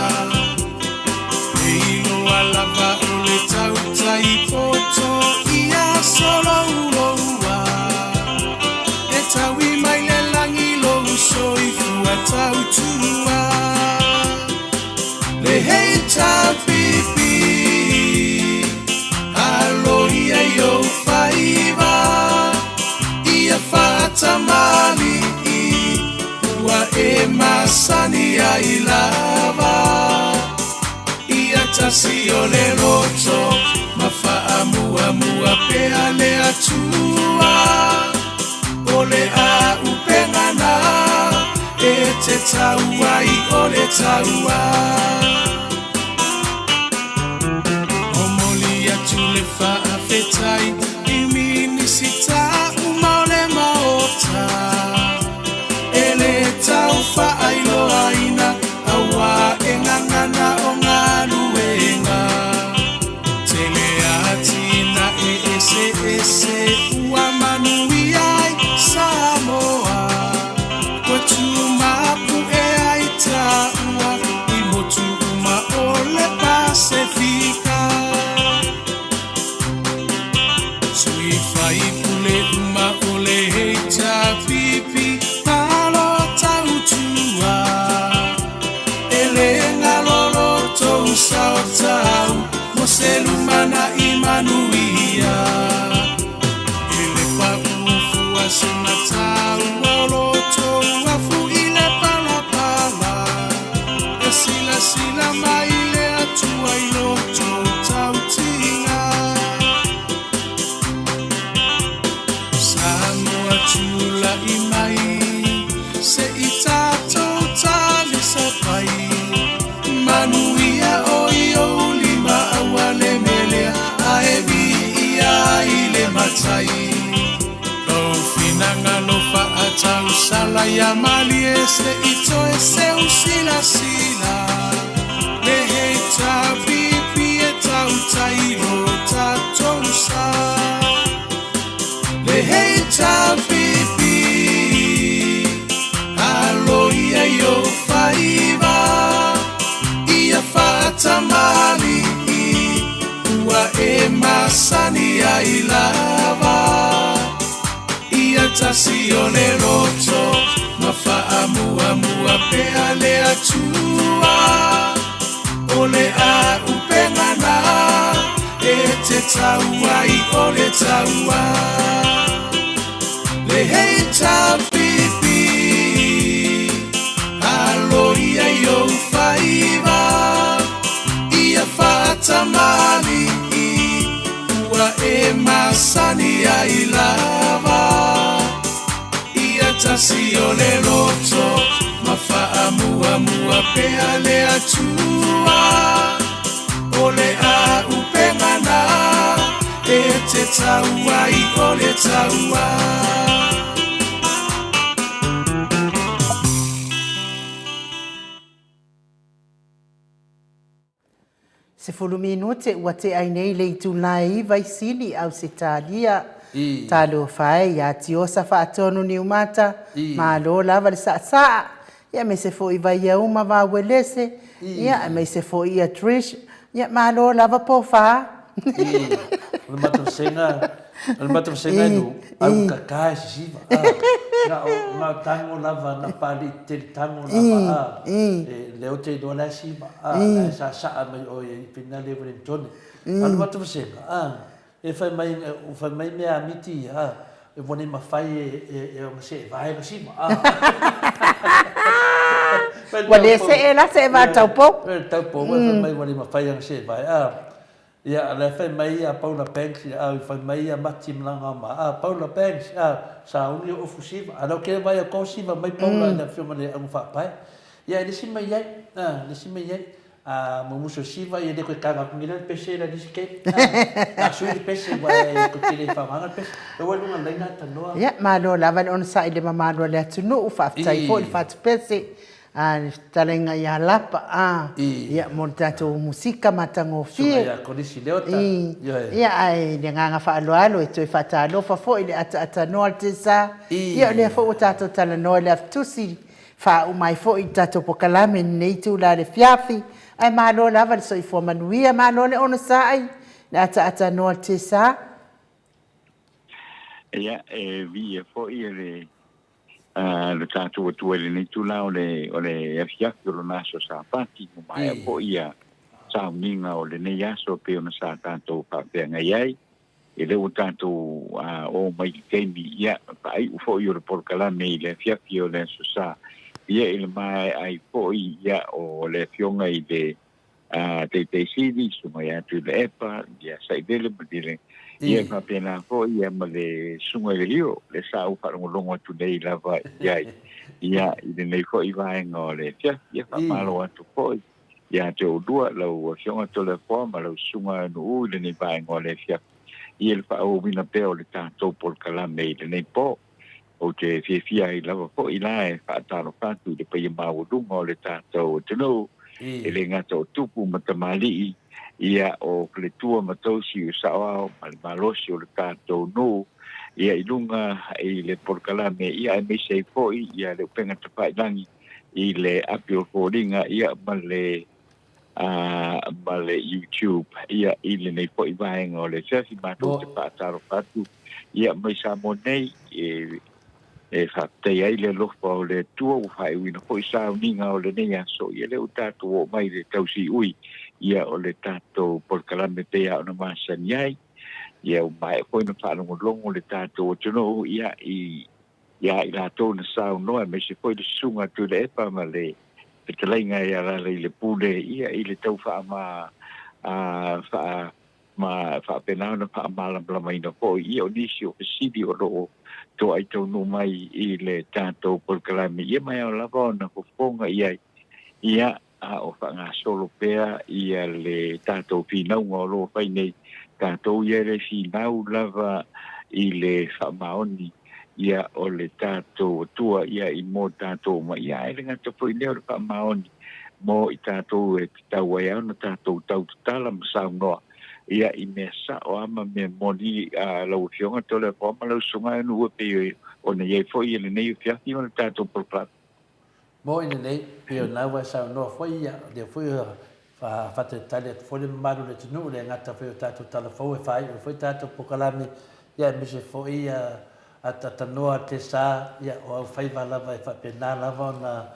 E iloa lava o le tautai poto ia solouloua. E taui mai le lagi lou soifua tautua. Le HRPP, aloia i ou faiva, ia faatamalii, ua e masani ai lava. Ia tasi o le loto, ma faamuamua pea le Atua. O le a'upega na e te tau ai o le taua. Momoli atu le faafetai i Minisita uma o le Maota e le tau faailoaina auā e gagana o galuega. Tele atinae eseese ua manuia ai Samoa, ua tumapu'e ai taua i motu uma o le Pasefika. Sui faipule uma o le HRPP, malo tautua. E le galo lo tou sao tau mo se lumanai manuia. E le paʻu fua se mataua o lo tou afu i le palapala. E silasila mai le Atua i lo tou tautiga. Samoa tulai mai se i tatou talisapai. Manuia o i ou lima aua le melea ae viia ai le matai. Lou finagalo faatausala ia malie se i toe seu silasila. Le HRPP e tautai lo tatou sa. Le HRPP, aloia i ou faiva, ia faatamalii, ua e masani ai lava. Ia tasi o le loto, ma faamuamua pea le Atua. O le a'upega na e te tau ai o le taua. Le HRPP, aloia i ou faiva, ia faatamalii, ua e masani ai lava. Ia tasi o le loto, ma faamuamua pea le Atua. O le a'upega na e te tau ai o le taua. 10 minute ua tea ai nei le itula e 9 i Sili, Ausetalia. Talofa e ia Tiosa Faatonu Niumata, malo lava le saasaa, ia aemaise foi Vaiauma Vauelese, ia aemaise foi ia Trish, ia malo lava Pofa. O le matou vasega, o le matou vasega e nuu, au kaka e sisiva. Na o, na o tago lava, na pali tele tago lava. E lea ou te iloa la e siva. La e saasaa mai oe i finale Wellington. A o le matou vasega, e fai mai, fai mai mea a miti ia, e ua le mafai e e ona see vae le siva. Ua le see la see vae taupou. Taupou, fai mai ua le mafai ona see vae. Ia, la e fai mai ia Paula Banks, ia, a, fai mai ia Mati Malagaoma, a, Paula Banks, a, sauni o ofu siva. A lau ke vai a ko siva mai Paula i le afioga i le auga faapae. Ia, e le isi mai ai, a, le isi mai ai. A, mumusu siva, ia le koe kaga atu nei la le pese la nisi ke. A, na sui le pese, ua e koe te le whaongaga le pese. E ua lunga laina tanoa. Ia, malo lava le onosai i le mamalu o le atunuu, faafetai foi le fatupese. A, le fetalaiga ia Lapa, a, ia, mo le tatou musika matagofie. Susuga ia Kolisi Leota, ioe. Ia, ae i le agaga faaaloalo e toe faatalofa foi i le ataatanua o le Tesa. Ia, o lea foi ua tatou talanoa i le Afitusi. Faauma ai foi le tatou pokalame i lenei itula i le afiafi, ae malo lava le soifua manuia, malo le onosai, le ataatanoa le tesa. Ia, e viia foi e le le tatou Atua i lenei itula o le o le afiafi o lona aso Sapati, ua maea foi ia sauniga o lenei aso e pei ona sa tatou faafeagai ai. Ia lea ua tatou oo mai i le taimi, ia, faaiu foi o le polokalame i le afiafi o le Aso Sa, ia i le maea ai foi, ia, o le Afioga i le Taitaisili, Susuga ia Tuilaepa, ia Sailele ma le, ia, e faapena foi, ia, ma le Susuga i le Hero, lea sa ou faalogologo atu nei lava i ai, ia, i lenei foi vaega o le afiafi, ia, faamalo atu foi. Ia te oulua, lau Afioga Toleafoa ma lau Susuga Nuu i lenei vaega o le afiafi, ia le faaauauina pea o le tatou polokalame i lenei po. Ou te fiafia ai lava foi la e faatalofa atu i le paia maualuga o le tatou atunuu, e le gata o tupu ma tamalii, ia o faletua ma tausi o saoao ma le malosi o le tatou nuu, ia i luga i le polokalame, ia aemaise ai foi ia le upega tafailagi i le api o foliga ia ma le ma le YouTube ia i lenei foi vaega o le afiafi matou te faatalofa atu ia mai Samoa nei e e faafetai ai le alofa o le Atua ua faaiuina foi sauniga o lenei aso ia lea ua tatou oo mai i le tausiui ia o le tatou polokalame pei lava ona masani ai ia ua maea foi ona faalogologo le tatou atunuu ia i Ia i latou na saunoa, aemaise foi le Susuga Tuilaepa ma le fetalaiga ia Lāleilepule, ia i le tau faama, a, faa, ma faapena ona faamalamalamaina foi, ia o nisi o fesili o lo o toai taunuu mai i le tatou polokalame, ia ma e ao lava ona fofoga i ai, ia, a o faagasolo pea ia le tatou finauga o lo o fai nei, tatou ia e le finau lava i le faamaoni ia o le tatou Atua ia i mo tatou uma, ia ae le gata foi lea o le faamaoni mo i tatou e tatau ai ona tatou tau tatala ma saunoa ia i mea sao a ma mea moni a lau Afioga Toleafoa ma lau Susuga Nuu e pei ona i ai foi lenei afiafi ma le tatou polokalame. Mo i lenei, pei o lena ua e saunoa foi, ia, o lea foi ua faatalitali atu foi le mamalu o le atunuu, le gata foi o tatou tala fou e faaiu ai foi tatou polokalame, ia aemaise foi ia ataatanoa a le tesa, ia o aufaiva lava e faapena lava ona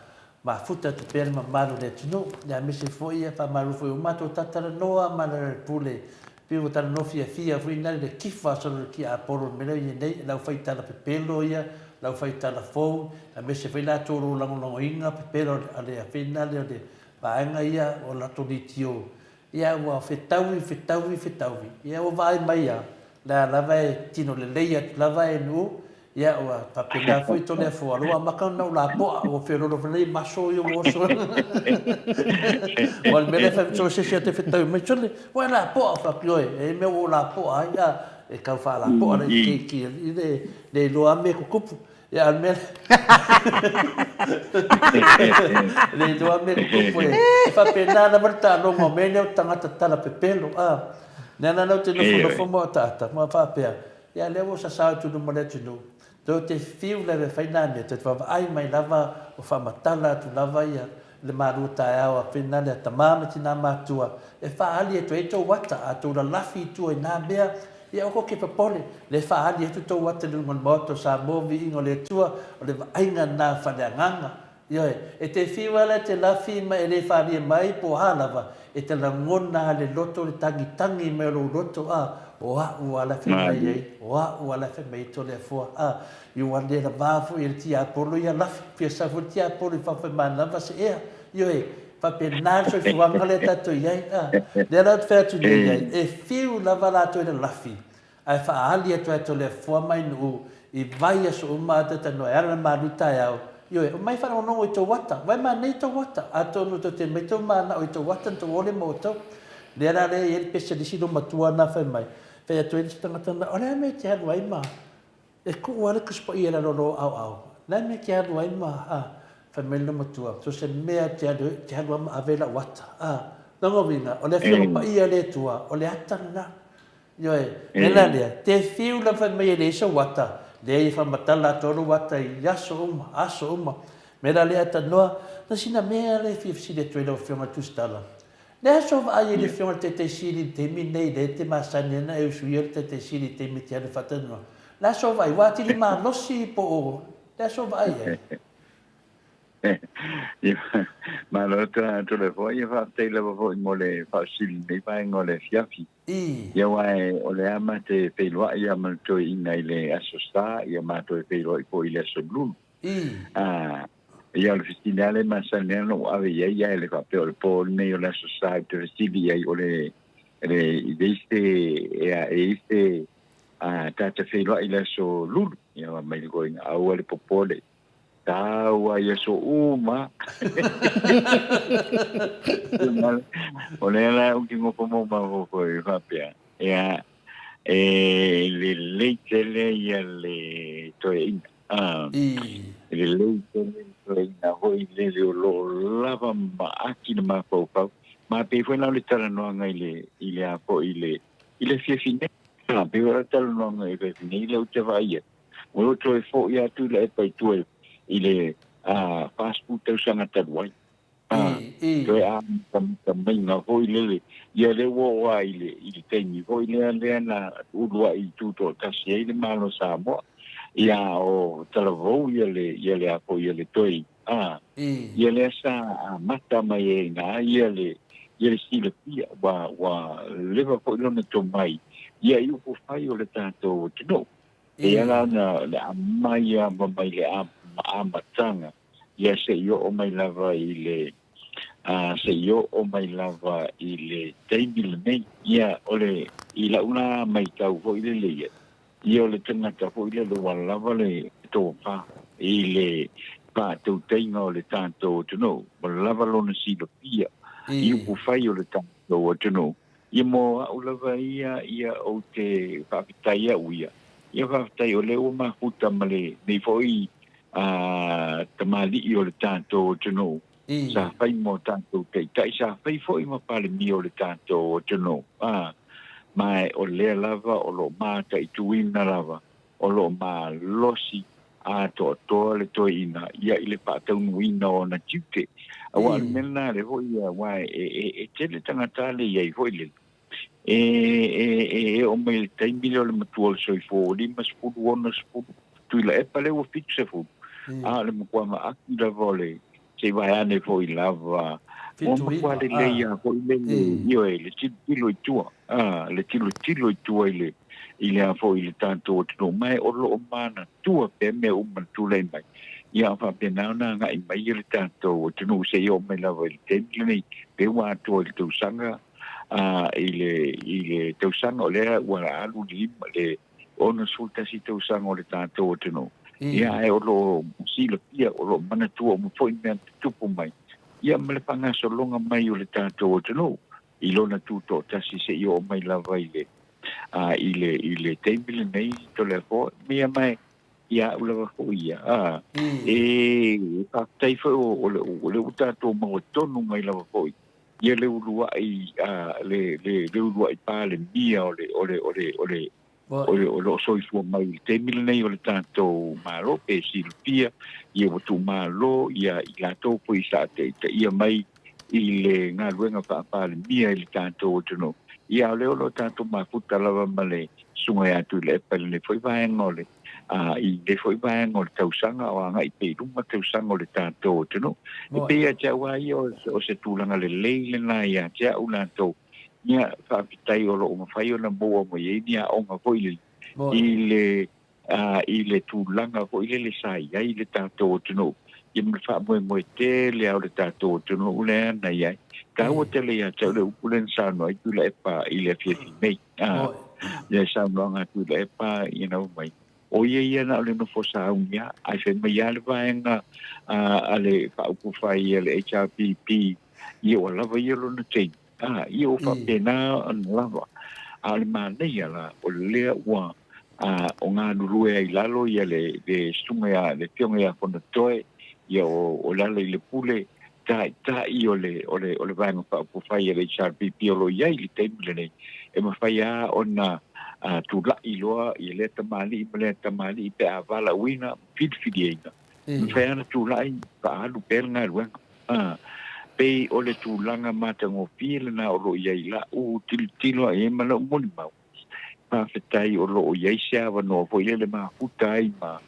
mafuta atu pea le mamalu o le atunuu, ia aemaise foi ia faamalu foi o matou talatalanoa ma le pule Pei ua talanoa fiafia foi na le kifa solo le tiapolo le mea lea ua i ai nei, lau fai tala pepelo ia, lau fai tala fou, aemaise foi latou o lo o lagolagoina pepelo a le afena lea o le vaega ia o latou leitio, ia ua fetaui, fetaui, fetaui, ia ua vaai mai lava, la lava e tino lelei atu lava e nuu, Ia, ua faapena foi Toleafoa, ua amata ona ou lapoa, ua feololo foi nei maso ia ua oso. Aua o le mea lea e fai atu, so o se isi lava e te fetaui mai, sole, ua e lapoa, ou fai atu, ioe, e i ai mea ua ou lapoa ai, a, e tau faalapoa le keiki i le le iloa lava mea e tutupu. Ia, a o le mea lea, le iloa lava mea e tutupu, e faapena lava le taaloga o mea nei o tagata talapepelo, a. Lea la ou te nofonofo ma ataata ma faapea, Ia lea ua sasao atu i luma o le atunuu, tou te fiu lava e fai nā mea, tou te vaavaai mai lava o faamatala atu lava ia le malu taeao a fena lea tama ma tina matua e faaali atu ai tou ata, a tou lalafi i tua i nā mea, ia aua tou te popole, lea e faaali atu tou ata i luga o le Maota o Samoa, viiga o le Atua, o le vaaiga lena faaleagaga. Ioe, e te fiu lava e te lafi ma e le falie mai po o a lava, e te lagona lava le loto le tagitagi mai o lou loto, a, o a'u a la e fai mai ai, o a'u a la e fai mai ai Toleafoa, a, i ua le lavā foi e le tiapolo ia lafi, fia sau foi le tiapolo i fafo e manava se ea, ioe, faapena le soifuaga lea tatou i ai, a, lea la ou te fai atu nei ai, e fiu lava latou i le lafi, Ae faaali atu ai Toleafoa mai Nuu i vai aso uma a tatanoa e ala malu taeao, ioe, omai faalogologo i tou ata, vai manei tou ata, atonu tou te mai tou manao i tou ata na tou ole ma outou. Lea la lea e i ai le pese a le isi loomatua na fai mai, fai atu ai le isi tagata na, o le a mea e te alu ai ma, e tuu lava le Tusi Paia i lalo o lou aoao, o le a mea e te alu ai ma, a, fai mai le loomatua, so se mea e te alu ai, e te alu lava ma ave lau ata, a, lona uiga, o le Afioga Paia a le Atua, o le ata lena. Ioe, mea la lea, te whiu lava fai mai e leai sou ata, leai e faamatala atu ai lou ata i aso uma, aso uma. Mea la lea talanoa, na sina mea lea e fia fesili atu ai lau Afioga i le Tusitala. Le aso vaai ai le Afioga i le Taitai Sili i le taimi lenei lea e te masani ana e usuia le Taitai Sili i le taimi e te alu e faatalanoa. Le aso vaai, ua atili malosi po o le aso vaai ai? Malo atu Toleafoa, ia faafetai lava foi mo le faafesili i lenei vaega o le afiafi. Ia aua o lea ma te feiloai lava ma le toeaina i le Aso Sa, ia ma toe feiloai foi i le Aso Lulu. Ia o le fesili lava lea e masani lava ona ou ave i ai, ae le faapea o le po lenei o le Aso Sa ou te fesili i ai, o le, le, i ai se, e i ai se ta te feiloai i le Aso Lulu. Ia fai mai le toeaina, aua le popole. Taua i aso uma. O lea la ou te nofo maumau foi faapea, ia, e lelei tele ia le toeaina. E lelei tele le toeaina foi lele o lo o lava ma ati le mafaufau. Ma pei foi la o le talanoaga i le, i le a foi i le, i le afiafi nei. Pei foi la o le talanoaga i le afiafi nei lea ou te vaai atu. Ua ou toe foi atu i le epa i tua i le 40 tausaga talu ai. Toe amatamataga foi lele, ia lea ua oo lava i le, i le taimi foi lea lea na uluai tutoatasi ai le Malo o Samoa. Ia o talavou ia le, ia le a foi ia le toe, ia lea sa amata mai ai i ina ia le, ia le silafia ua, ua leva foi lona tomai ia i upufai o le tatou atunuu. E ala ona le aumai lava mai le amataga ia se i oo mai lava i le se i oo mai lava i le taimi lenei. Ia o le i lau la maitau foi lele ia, ia o le tagata foi lele ua lava le tofa i le faatautaiga o le tatou atunuu, ua lava lona silafia i upufai o le tatou atunuu. Ia mo au lava ia, ia ou te faafetai au ia. Ia faafetai o lea ua mafuta ma lenei foi tamalii o le tatou atunuu sa fai mo tatou taitai, sa fai foi ma Palemia o le tatou atunuu. Ma o lea lava o lo o mataituina lava, o lo o malosi atoatoa le toeaina ia i le faataunuuina o ona tiute. Aua o le mea lena lea foi ia, aua e tele tagata le i ai foi lele, e oo mai i le taimi lea o le matua o le soifua ua 50, 60, Tuilaepa lea ua 70, a o le matua maaki lava o le, se i vae ane foi lava, ua matua lelei lava foi lele, ioe, le tilotilo i tua, le tilotilo i tua i le, i le a foi i le tatou atunuu, ma o lo o manatua pea mea uma na tulai mai, ia a faapena ona agai mai le tatou atunuu seia oo mai lava i le taimi lenei, pe ua atoa i le tausaga, i le, i le tausaga o lea ua alu le 5, le 61 tausaga o le tatou atunuu, ia ae o lo o silafia, o lo o manatua uma foi mea na tutupu mai, ia ma le faagasologa mai o le tatou atunuu. i lona tutoatasi seia oo mai lava i le, a, i le, i le taimi lenei, Toleafoa, ia ma ia au lava foi ia, a, e faafetai foi o, o le, o lea ua tatou maua tonu mai lava foi ia le uluai, a, le, le, le uluai Palemia o le, o le, o le, o le, o lo o soifua mai i le taimi lenei o le tatou Malo, pe silafia ia ua tuumalo ia i latou foi sa taitaia mai i le galuega faa-Palemia i le tatou atunuu. Ia, o lea o lo o tatou mafuta lava ma le Susuga ia Tuilaepa i lenei foi vaega o le i lenei foi vaega o le tausaga o agai pea i luma tausaga o le tatou atunuu. E pei ia te au lava ia o se tulaga lelei lena ia te au latou. Ia, faafetai o lo o mafai ona maua mai ai ni aoga foi lele i le, i le tulaga foi lele sa i ai le tatou atunuu, ia ma le faamoemoe tele lava o le tatou atunuu lea na i ai. Taua tele ia te au le upu lea na saunoa ai Tuilaepa i le afiafi nei. Le saunoaga a Tuilaepa, you know, mai, o ia ia na o le nofo sauni lava, ae fai mai lava le vaega a le faaupufai a le HRPP, ia ua lava ia lona taimi. A, ia ua faapena ona lava. A o le manaia la, o lea ua a, o galulue ai i lalo ia le, le susuga ia, le Afioga ia Fonotoe, ia o, o Lealailepule, taitai o le, o le, o le Vaega Faaupufai a le HRPP o lo o i ai i le taimi lenei, e mafai lava ona a, tulai loa ia lea tamalii ma lea tamalii pe a valaauina ma filifiliaina. E mafai lava ona tulai faaalu pea le galuega. A, pei o le tulaga matagofie lena o lo o i ai i la'u tilotilo i ai ma la'u molimau. Faafetai o lo o i ai se avanoa foi lele mafuta ai ma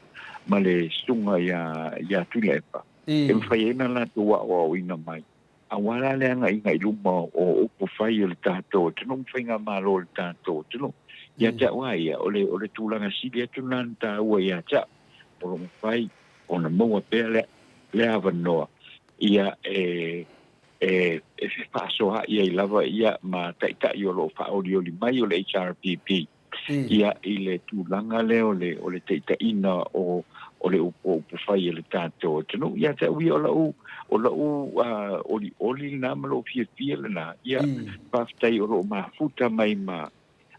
ma le susuga ia ia Tuilaepa e mafai ai ona latou aoaoina mai aua la le agaiga i luma o upu fai o le tatou atunuu ma faigamalo o le tatou atunuu. Ia te au lava ia, o le o le tulaga sili atu lena ona taua ia te au, o lo o mafai ona maua pea le le avanoa ia e e fefaasoaai ai lava ia ma taitai o lo o faaolioli mai o le HRPP ia i le tulaga lea o le o le taitaiina o o le upu upufai a le tatou atunuu. Ia te au ia o la'u o la'u olioli lena ma lou fiafia lena, ia faafetai o lo o mafuta mai ma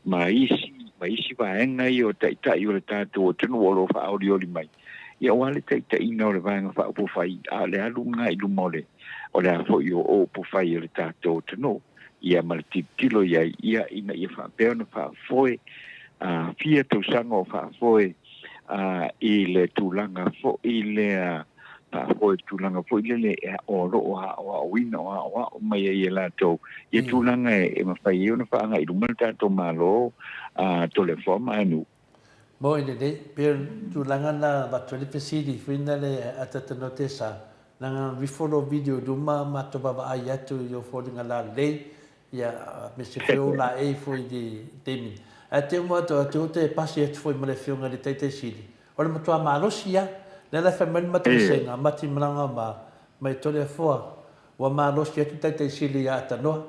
ma isi ma isi vaega ia o taitai o le tatou atunuu o lo o faaolioli mai, ia aua le taitaiga o le Vaega Faaupufai, a o le alu lena i luma o le o le a foi o upufai o le tatou atunuu, ia ma le tilotilo i ai, ia ina ia faapea ona faafoe a fia tausaga o faafoe a i le tulaga foi lea faafoe i le tulaga foi lele o lo o aoaoina o aoao mai ai e latou ia tulaga e mafai ai ona faaagai i luma le tatou Malo a Toleafoa ma Aenu. Mo i lenei, pei o le tulaga na avatu ai le fesili foi na le ataatanote sa, leaga na rifo lou video i luma matou vaavaai atu i ou foliga lalelei, ia aemaise foi ou laei foi i le taimi. Ae te uma atu atu ou te pasi atu foi ma le afioga i le Taitaisili, O le matua malosi ia. Lea la e fai mai le matou vasega, mati malaga ma mai Toleafoa, ua malosi atu le Taitai Sili ia Atanoa.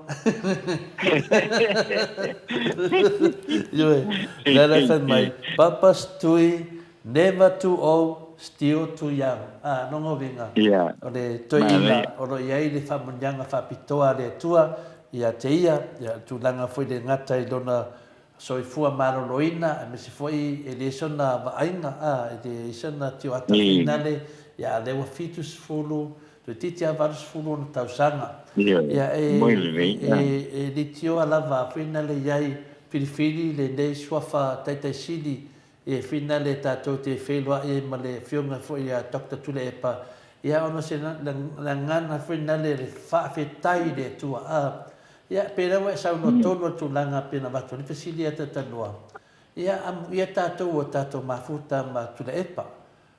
Ioe, lea la e fai mai, Papa's tui never too old, still too young. A, lona uiga, o le toeaina o lo o i ai le faamanuiaga faapitoa a le Atua ia te ia, ia le tulaga foi le gata i lona Soifua maloloina aemaise foi e leai sona vaaiga a, e leai sona tioata finale, ia a lea ua 70, toeitiiti a 80 ona tausaga. Ia e, e, e litioa lava finale i ai filifili lenei suafa taitai sili e finale tatou te feiloai ai ma le afioga foi ia Doctor Tuilaepa, ia ona se lagana finale le faafetai i le Atua a. Ia, pei lea ua e saunoa tonu i le tulaga pei ona avatu ai le fesili ia Talanoa, ia, amuia tatou ua tatou mafuta ma Tuilaepa,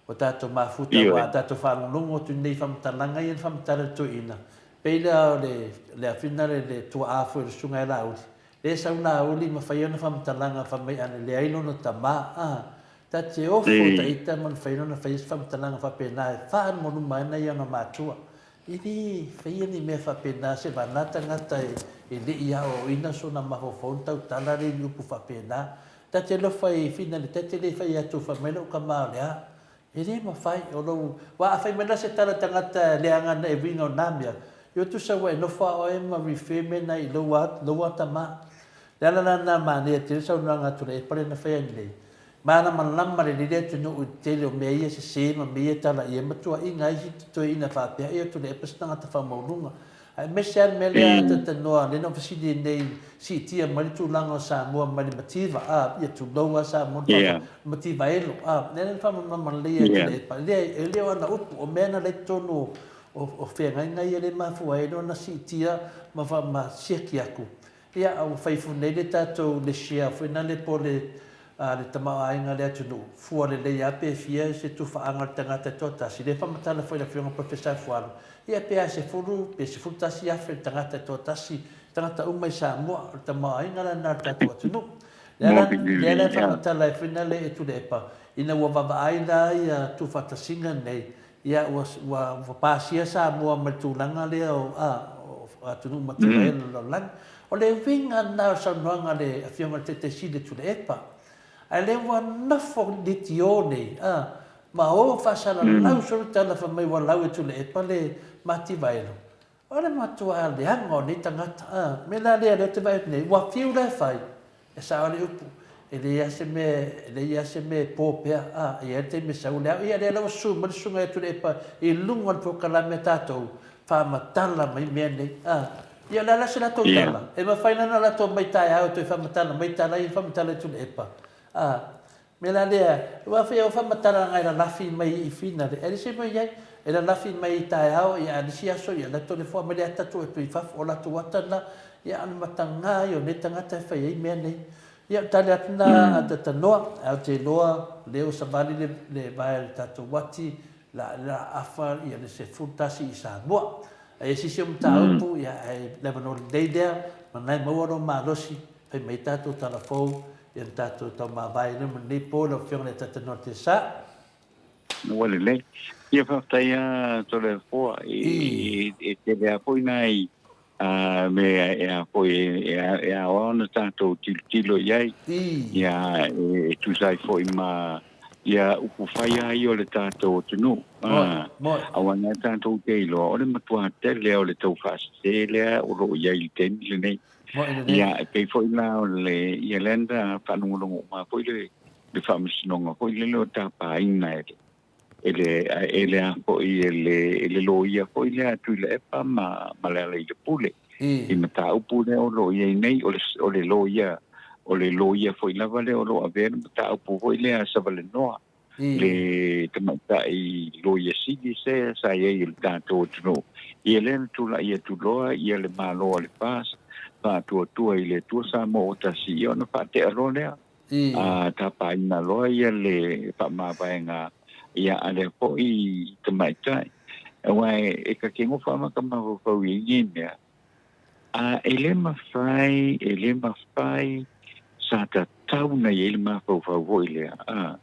ua tatou mafuta ua tatou faalogologo atu i nei faamatalaga ia na faamatala e le toeaina, pei lea o le le afina le le tuaa foi o le Susuga ia Laauli, lea e sau Laauli ma fai ana faamatalaga fai mai ana leai lona tama, a, ta te ofo ta ita ma mafai ona faia se faamatalaga faapena e faalumaluma ai nai ona matua. E le faia ni mea faapena se vana tagata e le i aoaoina sona mafaufau ona tautala lea i ni upu faapena. Ta te alofa i Fina le ta te le fai atu fai mai lou tama o le a. E le mafai, o lou, aua a fai mai la se tala tagata e leaga ana e uiga o na mea, io tusa ua e nofo a oe ma refer mea na i lou a, lou a tama. Le ala la na manaia tele saunoaga atu le Epale na fai anilei. Malamalama lelei le atunuu i le tele o mea ia sese ma mea ia talaia e matuaiga ai si toeaina faapea e atu le epa se tagata faamaualuga. Aemaise lava le mea lea a Talanoa lea na ou fesili ai nei siitia mai le tulaga o Samoa mai le mativa a ia tulou lava Samoa na faapea mativa elo a lea na faamalamalama lelei atu le epa e le o ana upu o mea na la i totonu o feagaiga ia lea e mafua ai ona siitia ma siaki atu Ia, a ua fai foi nei le tatou le share foi na le po o le le tamaoaiga a le atunuu, fua lelei lava pe fia se tufaaga o le tagata e toatasi, lea e faamatala foi e le Afioga Professor Fualo, ia pe a 10 pe 11,000 le tagata e toatasi, tagata uma i Samoa, o le tamaoaiga la lena o le tatou atunuu. Lea la, lea la e faamatala ai foi na le e Tuilaepa, ina ua vaavaai la ia tuufaatasiga nei, Ia, ua, ua, ua pasia Samoa ma le tulaga lea o, a, o atunuu mativa ai le lalolagi. O le uiga lena o le saunoaga a le Afioga i le Taitai Sili o Tuilaepa. Ae lea ua nofo leitio nei, a, ma o faasalalau solo tala fai mai ua lau e Tuilaepa le mativaelo. O le matua leaga o nei tagata, a, mea la lea lea ou te vaai atu nei, ua fiu la e fai, e sao le upu, e leai lava se mea, e leai lava se mea e po pea, a, e i ai le taimi e sau le ao, ia lea la ua susu mai le susuga ia Tuilaepa i luga o le polokalame a tatou, faamatala mai mea nei, a. Ia o le a la se latou tala? E mafai la ona latou omai taeao e toe faamatala mai tala ia na faamatala e Tuilaepa, a. Mea la lea, ua fia o faamatalaga e lalafi mai i Finale, ae le se mea i ai, e lalafi mai i taeao, ia a le isi aso, ia latou le foa mai le ata tuu atu i fafo, o latou ata na, ia a o le mataga ia o nei tagata e fai ai mea nei. Ia o le tali atu na a Tatanoa, ae ou te iloa o lea ua savali le le vae o le tatou uati, la la afa ia le 11 i Samoa. A i ai se isi o mataupu, ia ae le avanoa lelei lea, ma na e maua lou malosi, fai mai tatou tala fou, ia na tatou taumavae ai ma lenei po lau Afioga i le Tatanoa Tesa. Ua lelei. Ia faafetai lava Toleafoa e tele lava foi nai mea e a foi e ao lava ona tatou tilotilo i ai ia e tusa ai foi ma ia upu fai lava ia o le tatou atunuu. Aua na tatou te iloa o le matua tele o le taufaasese lea o lo o i ai i le taimi lenei. Ia, e pei foi la o le, ia lea na faalogologo uma foi le, le faamasinoga foi lele o tapaina e le, e le, e le a foi, e le, e le loia foi lea a Tuilaepa ma, ma Lealailepule. I mataupu lea o lo o i ai nei, o le, o le loia, o le loia foi lava lea o lo o avea le mataupu foi lea a Savalenoa. le tamaitai loia sili se sa i ai i le tatou atunuu. Ia lea na tulai atu loa ia le Malo a le FAST, faatuatua i le Atua Samoa ua tasi, ia ona faatea loa lea. A tapaina loa ia le faamavaega ia a lea foi tamaitai. Aua e kakegofa ma ka mafaufau i nei mea, A e le mafai, e le mafai sa tatau ona i ai le mafaufau foi lea, a.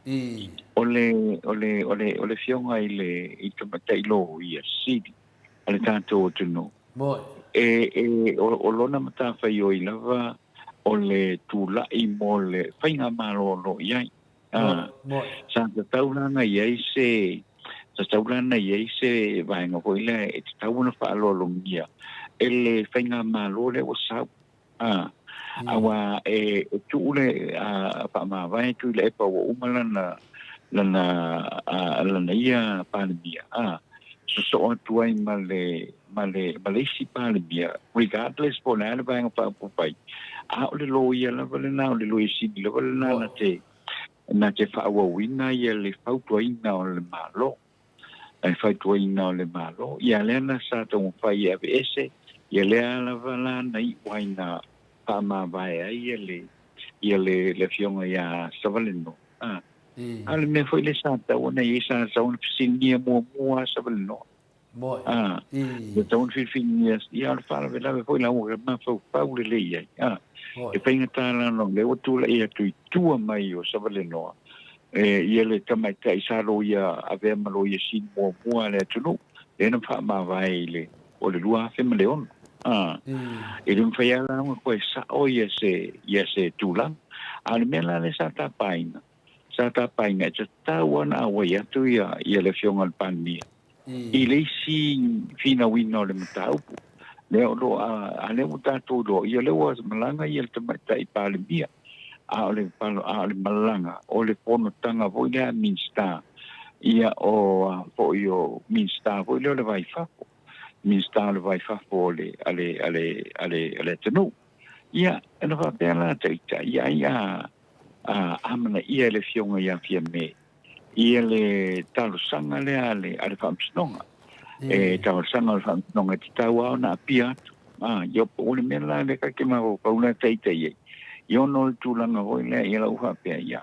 O le, o le, o le, o le Afioga i le, i le Tamaitai Loia Sili a le tatou atunuu, e, e, o, o lona matafaioi lava o le tulai mo le faigamalo o lo o i ai. Ah, sa tatau la ona i ai se tatau la ona i ai se vaega foi lea e tatau ona faaaloalogia e le faigamalo lea ua sau. Ah, aua e, e tuu le a, faamavae Tuilaepa ua uma lana lana a, lana ia Palemia, ah, sosoo atu ai ma le ma le ma le isi Palemia regardless po o le a le Vaega Faaupufai, a o le loia lava lena, o le loia sili lava lena na te na te faaauauina ia le fautuaina o le Malo, le fautuaina o le Malo. Ia lea na sa taumafai e aveese, ia lea lava la na iu ai na faamavae ai ia le ia le le Afioga ia Savaleno. A, a o le mea foi lea sa tatau ona i ai, sa tatau ona fesiligia muamua Savalenoa. Moe. A, ua tatau ona filifiligia, ia o le faalavelave foi la ua mafaufau lelei ai. A, e faigata la ona o lea ua tulai atu i tua mai o Savalenoa, e, ia le tamaitai sa loia avea ma loia sili muamua a le atunuu, lea na faamavae i le, o le 2006. A, e le mafai lava la ona toe sao ia se, ia se tulaga. A o le mea la lea sa tapaina, sa tapaina e tatau lava ona auai atu ia, ia le Afioga i le Palemia i le isi finauina o le mataupu. Lea o lo o, a lea ua tatou iloa, ia lea ua malaga ia le Tamaitai Palemia, a o le, a o le malaga o le fonotaga foi lea a Minisita, ia o a foi o Minisita foi lea o le Va i Fafo, Minisita o le Va i Fafo o le, a le, a le, a le, a le atunuu. Ia, ona faapea la Taitai, ai a, a amanaia e le Afioga ia Fiame ia le talosaga lea a le, a le Faamasinoga. E talosaga o le Faamasinoga e tatau lava ona apia atu. A, ia po o le mea la lea ka te mafaufau la Taitai ai. Ia ona o le tulaga foi lea, ia la ua faapea, ia,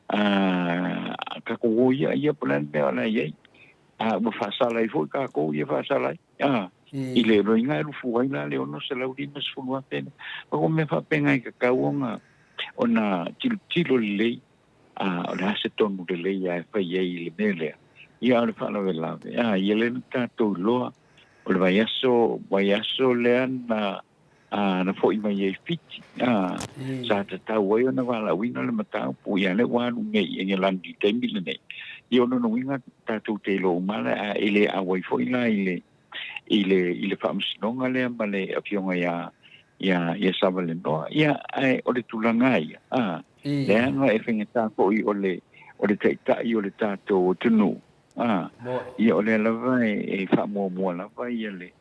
a, tatou o ia, ia po o le a le mea o le a i ai. A ua faasala ai foi tatou, ia faasala ai. A, i le loiga e lufu ai la le 650,000 lea. O mea faapena e tatau ona, ona tilotilo lelei, a o le a se tonu lelei lava e fai ai i le mea lea. Ia, a o le faalavelave, a ia lea na tatou iloa, o le vaiaso, vaiaso lea na, a, na foi mai ai Fiti, a, sa tatau ai ona valaauina le mataupu, ia lea ua alu nei i Engelani i le taimi lenei. Ia o lona uiga, tatou te iloa uma lava, a e le auai foi la i le, i le, i le faamasinoga lea ma le afioga ia, ia, ia Savalenoa. Ia, ae o le tulaga ia, a, leaga e faigata foi o le, o le taitai o le tatou atunuu, a, ia o lea lava e, e faamuamua lava ia le,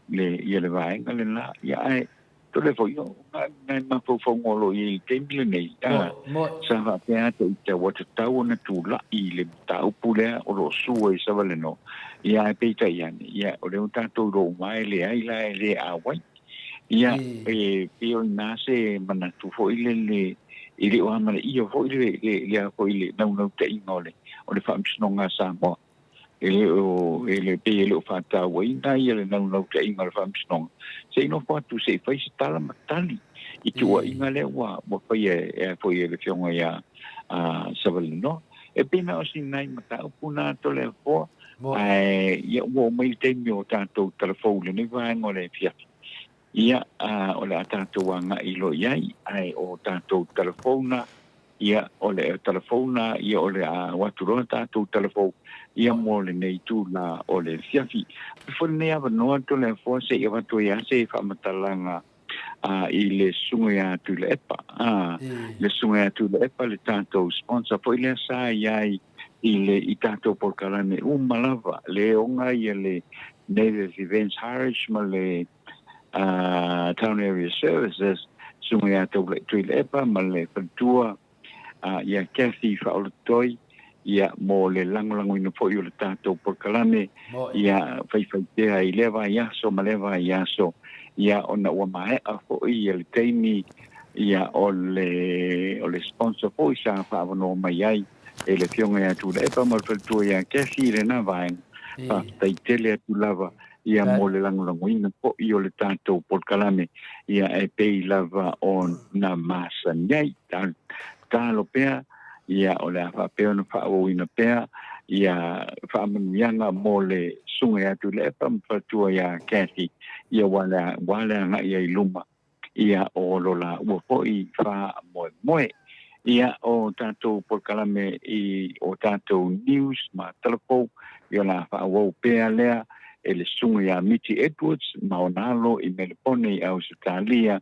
le, ia le vaega lena. Ia, ae Tole foi, o nai mafaufauga o lo o i ai i le taimi lenei, a, sa faapea ata ita ua tatau ona tula'i i le mataupu lea o lo o sua i Savaleno, ia ae peitai ane, ia, o lea ua tatou iloa uma e leai la e le auai. Ia, e pei o i ina se manatu foi lele, e le o amanaia foi le, le, le a foi le naunautaiga o le, o le Faamasinoga a Samoa. E le o, e le, pei e le o faatauaina ia le naunautaiga o le Faamasinoga, se i nofo atu se i fai se tala ma tali i tuuaiga lea ua, ua faia e, foi e le Afioga ia a Savalinoa. E pei na o si nai mataupu na Toleafoa, ae ia ua oo mai le taimi o tatou talafou i lenei vaega o le afiafi. Ia, a, o le a tatou agai loa i ai, ae o tatou talafou na, ia, o le talafou na, ia, o le a o atu loa tatou talafou, ia, mo lenei itula o le afiafi. E foi lenei avanoa Toleafoa se i avatu ai lava se faamatalaga a, i le Susuga ia Tuilaepa, a, le Susuga ia Tuilaepa le tatou sponsor foi lea sa i ai i le i tatou polokalame uma lava, le oga ia le Native Events Harris ma le uh, Town Area Services, susuga ia Taulai Tuilaepa ma le faletua uh, ia Kathy Faaolotoi, ia mo le lagolagoina foi o le tatou polokalame, ia faifaitea i lea vaiaso ma lea vaiaso, ia ona ua maea foi ia le taimi ia o le o le sponsor foi sa faaavanoa mai ai e le Afioga ia Tuilaepa ma le faletua ia Kathy i lena vaega. Faafetai tele atu lava ia mo le lagolagoina foi o le tatou polokalame ia e pei lava ona masani ai. Tatalo pea ia o le a faapea ona faaauauina pea ia faamanuiaga mo le Susuga ia Tuilaepa ma faletua ia Kathy ia ua le agai ai i luma ia o lo laua foi faamoemoe. Ia o tatou polokalame i o tatou news ma talafou, ia o le a faaauau pea lea e le Susuga ia Miti Edwards ma ona alo i Melepone i Ausetalia,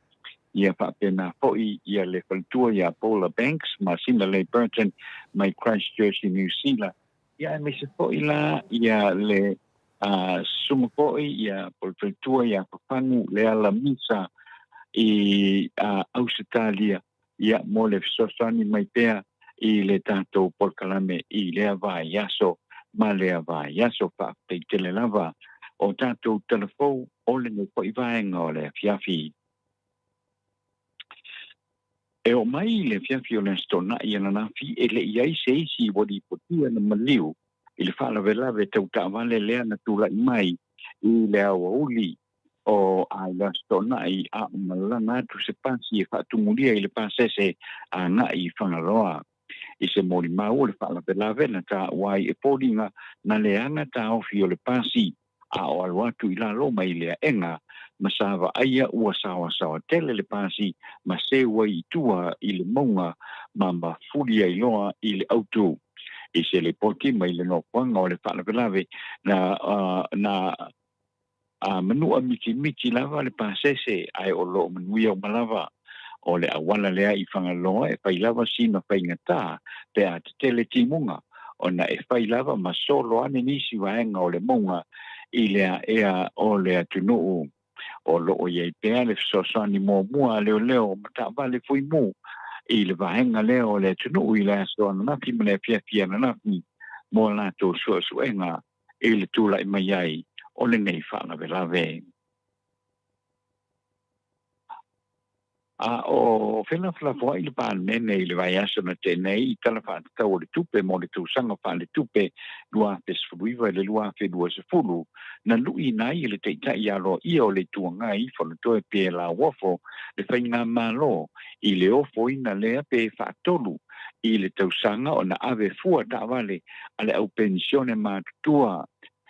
ia faapena foi ia le faletua ia Paula Banks ma Sinalei Burton mai Christchurch i Niu Sila, Ia aemaise foi la ia le susuga foi ia po o le faletua ia Fafagu Leala Misa i Ausetalia ia mo le fesoasoani mai pea i le tatou polokalame i lea vaiaso ma lea vaiaso. Faafetai tele lava o tatou talafou o lenei foi vaega o le afiafi. E oo mai i le afiafi o le Aso Toonai ananafi e le i ai se isi ua lipotia na maliu i le faalavelave tau taavale lea na tulai mai i le aoauli o a i le Aso Toonai a o malaga atu se pasi e faatumulia i le pasese agai i Fagaloa. I se molimau o le faalavelave na taua ai e foliga na leaga taofi o le pasi a o alo atu i lalo mai le aega ma sa vaaia ua saoasaoa tele le pasi ma seu ai i tua i le mauga ma mafuli ai loa i le autu. I se lipoti mai le nofoaga o le faalavelave na na a manua mitimiti lava le pasese ae o lo o manuia uma lava. O le auala lea i Fagaloa e fai lava sina faigata pe a tetele timuga ona e fai lava ma solo ane nisi vaega o le mauga i le aea o le atunuu. O lo o i ai pea le fesoasoani muamua a leoleo ma taavale fuimu i le vaega lea o le atunuu i le aso ananafi ma le afiafi ananafi mo a latou suesuega i le tulai mai ai o lenei faalavelave. A o felafolafoai le Palemene i le vaiaso na tea nei i Tala Faatatau o le Tupe mo le tausaga faaletupe 2019 i le 2020, na luiina ai e le Taitai aloaia o le Itu Agai, Fonotoe Pierre Lauofo, le Faigamalo i le ofoina lea pe faatolu i le tausaga ona ave fua taavale a le au penisione matutua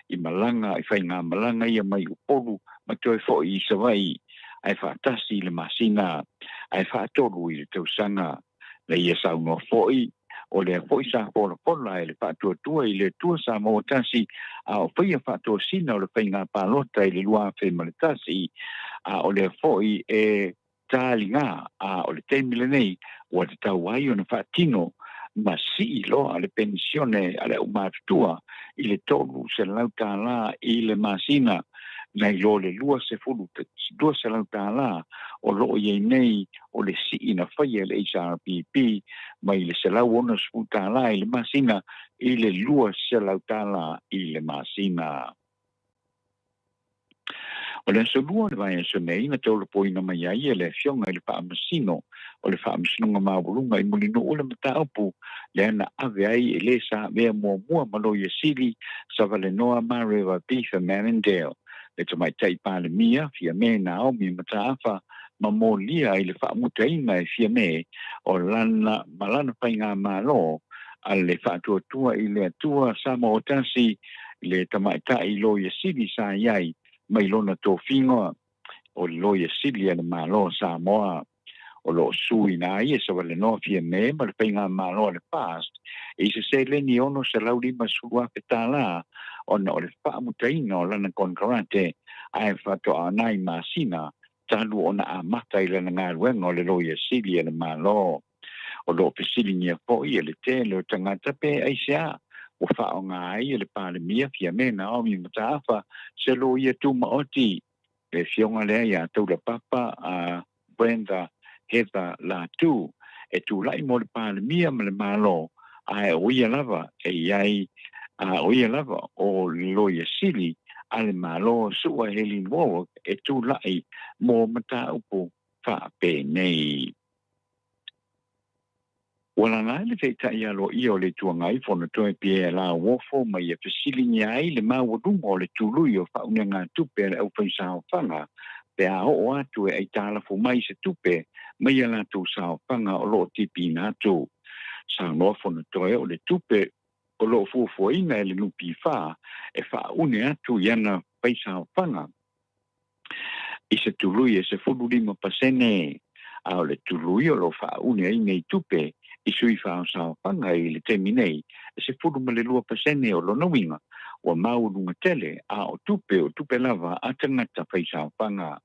i malaga i faigamalaga ia mai Upolu ma toe foi i Savaii ae faatasi i le masina ae faatolu i le tausaga. Na ia saunoa foi, o lea foi sa folafola e le faatuatua i le Atua Samoa Tasi a o faia faatosina o le faiga palota i le 2001, a o lea foi e taliga, a o le taimi lenei ua tatau ai ona faatino ma sii loa le penisione a le aumatutua i le $300 i le masina. nai lo le 20, 200 tālā o lo o i ai nei o le sii na faia e le HRPP mai le 160 tālā i le masina i le 200 tālā i le masina. O le aso Lua o le vaiaso nei na tolopoina mai ai e le Afioga i le Faamasino o le Faamasinoga Maualuga i Mulinuu le mataupu lea na ave ai e le sa avea muamua ma Loia Sili Savalenoa Mareva Beaver Marindale le Tamaitai Palemia Fiame Naomi Mataafa ma molia i le faamutaina e Fiame o lana ma lana faigamalo a le Faatuatua i le Atua Samoa Tasi le tamaitai Loia Sili sa i ai mai lona tofiga o le Loia Sili a le Malo o Samoa. O lo o suina ai e Savalenoa Fiame ma le Faigamalo a le FAST i se seleni e $650,000 tālā ona o le faamutaina o lana konekarate ae faatoa nai masina talu ona amata i lana galuega o le Loia Sili a le Malo. O lo o fesiligia foi e le tele o tagata pe aisea ua faaaoga ai e le Palemia Fiame Naomi Mataafa se loia tumaoti, le afioga lea ia Taulapapa a Brenda Heather Latu e tulai mo le Palemia ma le Malo, ae o ia lava e i ai, a o ia lava o le Loia Sili a le Malo Su'a Helene Warwick e tulai mo mataupu faapenei. Ua lala ai le Taitai Aloaia o le Itu Agai Fonotoe Pierre Lauofo ma ia fesiligia ai le maualuga o le tului o faaunegatupe a le aufaisaofaga pe a oo atu e aitalafu mai se tupe mai a latou saofaga o lo o tipiina atu. Saunoa Fonotoe o le tupe o lo o fuafuaina e le NPF e faaune atu i ana faisaofaga i se tului e 15%, a o le tului o lo o faaune ai nei tupe i sui faaosaofaga i le taimi nei e 12% o lona uiga ua maualuga tele, a o tupe o tupe lava a tagata faisaofaga.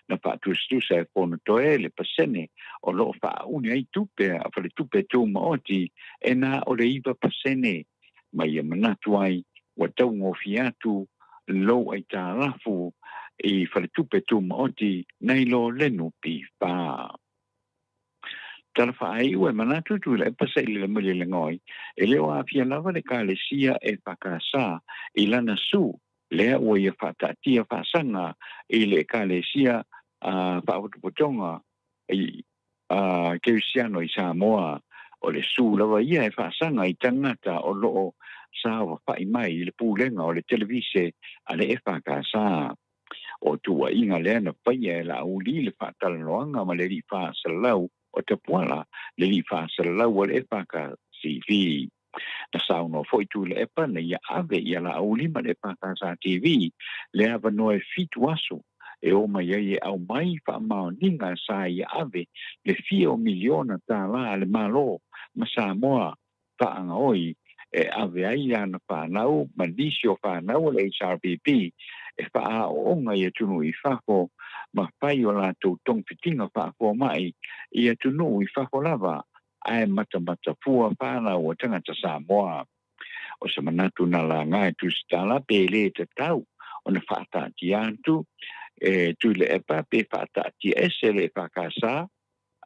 Na faatusatusa e Fonotoe le pasene o lo o faaune ai tupe a faletupe tumaoti e na o le 9%, ma ia manatu ai ua taugofie atu lou aitalafu i faletupe tumaoti nai lo le NPF. Tala faaiu e manatu Tuilaepa Sailele Malielegaoi e le o aafia lava le Ekalesia EFKS i lana su lea ua ia faataatia faasaga i le Ekalesia Faapotopotoga i Kerisiano i Samoa. O le su lava ia e faasaga i tagata o lo o saofafai mai i le pulega o le televise a le EFKS. O tuuaiga lea na faia e Laauli i le faatalanoaga ma le alii faasalalau o Tapuala, le alii faasalalau o le EFKCV. Na saunoa foi Tuilaepa na ia ave ia Laauli ma le EFKS TV le avanoa e fitu aso e o mai ai e aumai faamaoniga sa ia ave le fia o miliona tālā a le Malo ma Samoa faagaoi e ave ai ana fanau ma nisi o fanau a le HRPP e faaaooga i atunuu i fafo ma fai o latou togafitiga faafomai i atunuu i fafo lava ae matamatafua fanau a tagata Samoa. O se manatu na laga e Tusitala pe le tatau ona faataatia atu e Tuilaepa pe faataatia ese le EFKS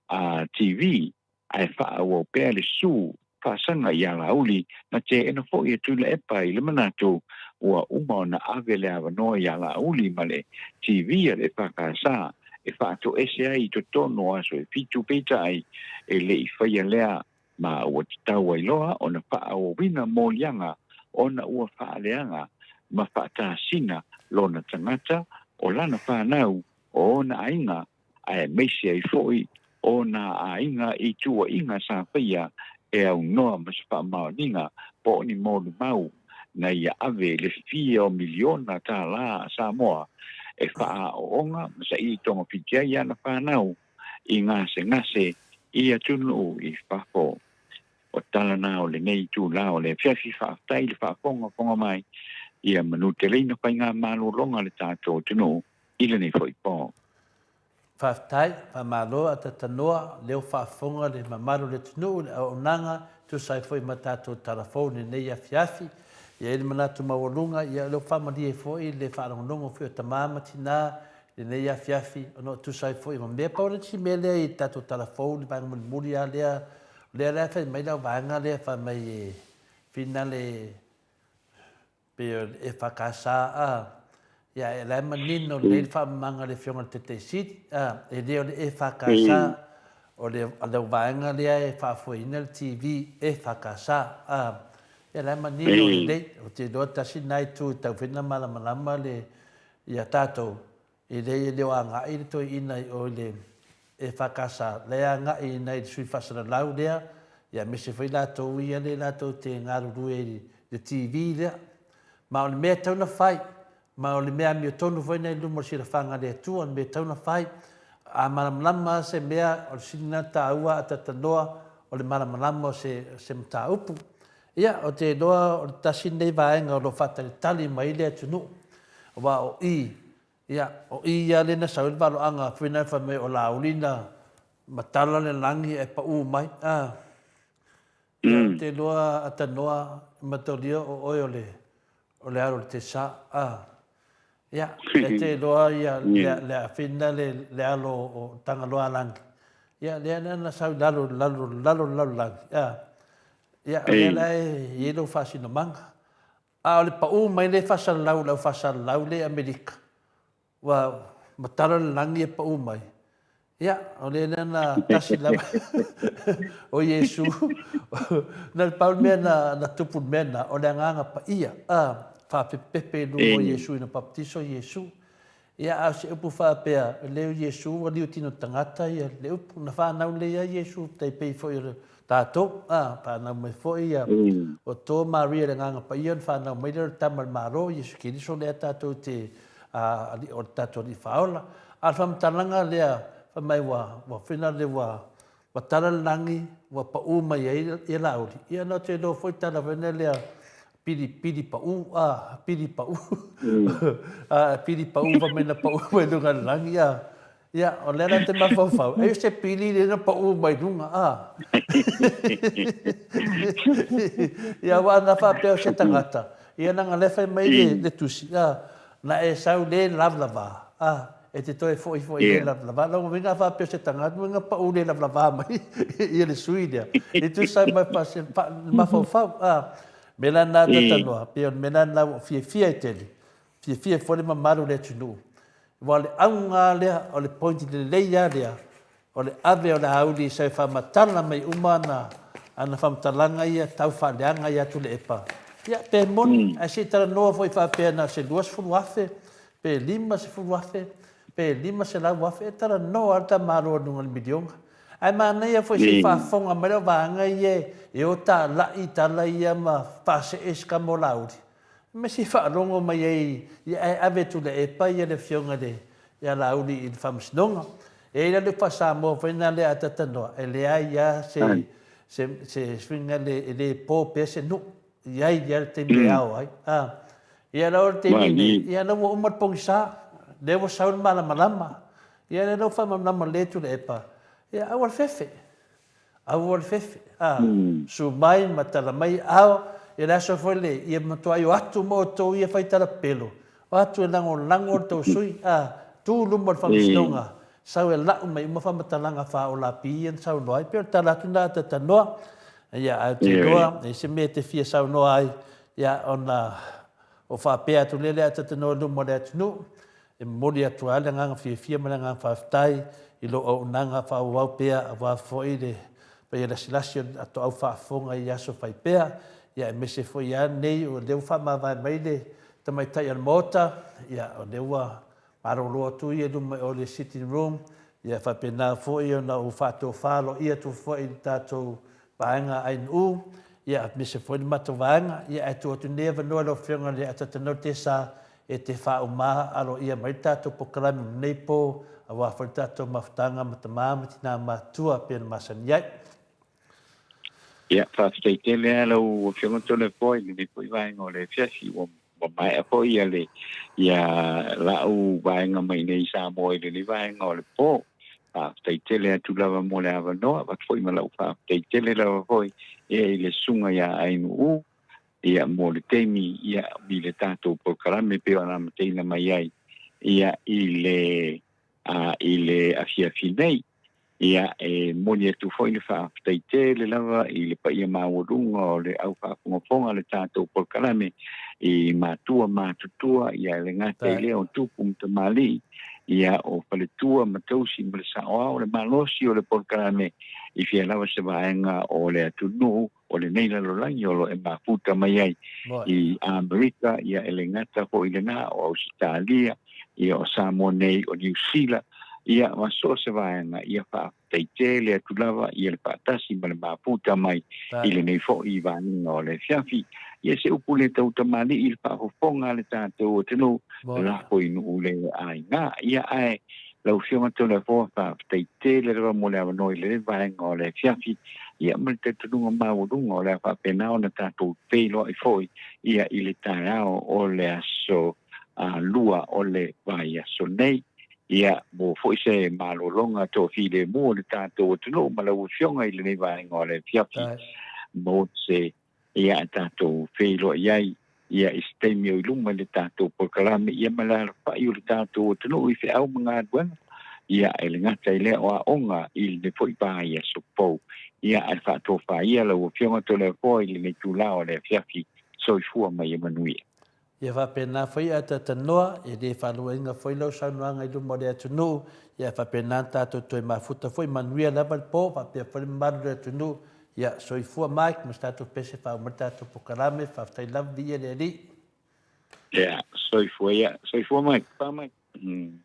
a TV ae faaauau pea le su faasaga i Alauli na teena foi e Tuilaepa i le manatu ua uma ona ave le avanoa i Alauli ma le TV a le EFKS e faatoese ai i totonu o aso e fitu peitai e le i faia lea ma ua tatau ai loa ona faaauauina moliaga ona ua faaleaga ma faatasina lona tagata, o lana fanau, o ona aiga, aemaise ai foi o nā aiga i tuuaiga sa faia e aunoa ma se faamaoniga po o ni molimau na ia ave le fia o miliona tālā a Samoa e faaaooga ma saili togafiti ai ana fanau i gasegase i atunuu i fafo. O tala na o lenei itulā o le afiafi faafetai i le faafogafoga mai ia manuteleina faigamalologa a le tatou atunuu i lenei foi po. Faafetai, faamalo a Tatanoa, leo faafofoga le mamalu o le atunuu i le auaunaga e tusa ai foi ma tatou tala fou i lenei afiafi. I ai le manatu maualuga, ia o lea ua faamalie foi le faalogologo foi o tama ma tina i lenei afiafi ona o tusa ai foi ma mea. Pau le isi mea lea i le tatou tala fou i le vaega mulimuli lava lea, o lea la e fai mai lau vaega lea fai mai e finale pei o le EFKS a, ia e la e manino lelei le faamamaga a le Afioga i le Taitai Sili, a, e le o le EFKS, o le au vaega lea e faafoeina le TV EFKS, a, ia la e manino lelei. Ou te iloa tasi lena itu e tatau foi ona malamalama le ia tatou, E leai e le o agai le toeaina i o i le EFKS, la e agai ina i le sui faasalalau lea, ia aemaise foi latou ia lea latou te galulue i le TV lea. Ma o le mea e tatau ona fai, ma o le mea amiotonu foi lena i luma o le silafaga a le Atua, o le mea e tatau ona fai. A malamalama lava se mea, o le sili lena taua a talanoa o le malamalama o se, se mataupu. Ia, ou te iloa o le tasi lenei vaega o lo o faatalitali mai ai le atunuu, aua o i, ia, o i lava lea na sau ai le valoaga foi lena fai mai o Laauli na matala le lagi ae pau mai, a. Ia, ou te iloa a tanoa mataulia o oe o le, o le alo o le Tesa, a. Ia, e te iloa ia, le, le afina le, le alo o Tagaloaalagi, ia, lea na sau i lalo, lalo, lalo le lalolagi, a. Ia, o lea la e i ai lou faasinomaga. A o le pau mai lea e faasalalau i le au faasalalau lea i Amerika, ua matala le lagi e pau mai, ia, o lea lea na tasi lava o Iesu. Na o le pau le mea na, na tupu i le mea lena, o le Agaga Paia, a, faapepepe i luga o Iesu ina baptiso Iesu. Ia, a o se upu faapea, e leo Iesu ua liutino tagata ia le upu. Na fanau lelei lava Iesu, tai pei foi o tatou, a, fanau mai foi ia, ua to Maria i le Agaga Paia ona fanau mai lea o le Tama a le Malo, Iesu Keriso lea tatou te, a, o le tatou Alii Faaola. A o le faamatalaga lea, fai mai ua, ua fina le ua, Ua tala le lagi, ua pau mai ai ia Laauli. Ia na te iloa foi tala foi lea pili pili pau a pili pau a pili pau fa mai na pau mai luga le lagi a. Ia o lea la te mafaufau ai o se pili lea na pau mai luga a. Ia aua ana faapea o se tagata ia leaga lea fai mai le tusi a na e sau le lavalava a. E te toe foi foi le lavalava. Lona uiga a faapea o se tagata, lona uiga pau le lavalava mai ia le sui lea. E tusa ai ma se mafaufau. A, mea la na talanoa, pei o le mea la na ua fiafia ai tele, fiafia foi le mamalu o le atunuu. Aua o le auga lava lea, o le point lelei lava lea, O le ave o le auli i sau faamatala mai uma ana ana faamatalaga ia tau faaleaga ia Tuilaepa. Ia, pe moni, ae se i talanoa foi faapea na o se 20,000, pe 50,000, pe 500,000, e talanoa lava le tamaloa i luga o le miliona. Ae manaia foi se i faafofoga mai lau vaega ia e o talai tala ia ma faasee se tama o Laauli. Ma se i faalogo mai ai ia ae ave e Tuilaepa ia le afioga i le ia Laauli i le faamasinoga. E i ai la le upu faa-Samoa foi lena lea a talanoa, e leai lava se, se, se suiga le, e le po pea se nuu. E i ai lava le taimi e ao ai. A, ia la o le taimi lenei, ia la ua uma le pogisa, lea ua sau le malamalama. Ia lea la ua faamalamalama lelei e Tuilaepa, ia aua le fefe. Aua le fefe, a, su mai ma tala mai ao, ia le aso foi le, ia matuai o atu ma outou ia fai tala pepelo, o atu e lagolago le tou sui, a, tu luma o le faamasinoga, sau e lau mai uma faamatalaga faaola pi ia na saunoa ai, pei o le tala atu lena a Tatanoa, ia, ae ou te iloa, e i ai se mea e te fia saunoa ai, ia, ona o faapea atu lea le a Tatanoa i luma o le atunuu, E momoli atu ai le agaga fiafia ma le agaga faafetai i lou auaunaga faaauau pea aua foi le paia lasilasi o le toau faafofoga i aso fai pea, ia aemaise foi lava lenei o lea ua faamavae mai le tamaitai o le Maota, ia o lea ua malolo atu ia i luma o le sitting room, ia faapena foi ona ou faatofa aloaia atu foi i le tatou vaega ANU, ia aemaise foi le matou vaega, ia ae tuu atu lenei avanoa i lau Afioga i le Atatanoa Tesa e te faauma aloaia mai le tatou polokalame i lenei po, aua foi le tatou mafutaga ma tama ma tina matutua pei ona masani ai. Ia, faafetai tele lava lau Afioga Toleafoa i lenei foi vaega o le afiafi. Ua maea foi ia le, ia la'u vaega mai nei i Samoa i lenei vaega o le po. Faafetai tele atu lava mo le avanoa, avatu foi ma la'u faafetai tele lava foi ia i le Susuga ia Ainuu. Ia, mo le taimi, ia, i le tatou polokalame pei ona amataina mai ai, ia, i le, a, i le afiafi nei. Ia, e moni atu foi le faafetai tele lava i le paia maualuga o le au faafogafoga a le tatou polokalame i matua matutua, ia, e le gata i lea o tupu ma tamalii, ia, o faletua ma tausi ma le saoao, le malosi o le polokalame i fea lava se vaega o le atunuu o lenei lalolagi o lo o e mafuta mai ai i Amerika, ia e le gata foi i lena, o Ausetalia, ia o Samoa nei, o Niu Sila, ia ma so o se vaega, ia faafetai tele atu lava ia le faatasi ma le mafuta mai i lenei foi vaega o le afiafi. Ia se upu le tau tamalii i le faafofoga a le tatou atunuu, lafo i nuu le aiga. Ia ae Lau Afioga Toleafoa, faafetai tele lava mo le avanoa i lenei vaega o le afiafi, ia ma le talitonuga maualuga o le a faapena ona tatou feiloai foi ia i le taeao o le aso Lua o le vaiaso nei. Ia, maua foi se malologa toafilemu o le tatou atunuu ma lau Afioga i lenei vaega o le afiafi, maua se ia tatou feiloai ai ia i se taimi o i luma i le tatou polokalame ia ma le alafai o le tatou atunuu i feau ma galuega ia e le gata i lea o aoga i lenei foi vaiaso fou ia ae faatofa ia lau Afioga Toleafoa i lenei itula o le afiafi. Soifua ma ia manuia. Ia faapena foi ae talanoa, e le faaluaina foi lau saunoaga i luma o le atunuu, ia faapena ona tatou toe mafuta foi, manuia lava le po, faapea foi le mamalu o le atunuu. Ia soifua Mike ma se tatou pese faauma le tatou polokalame, faafetai lava, viia le Alii. Ia, soifua ia, soifua Mike. Bye Mike.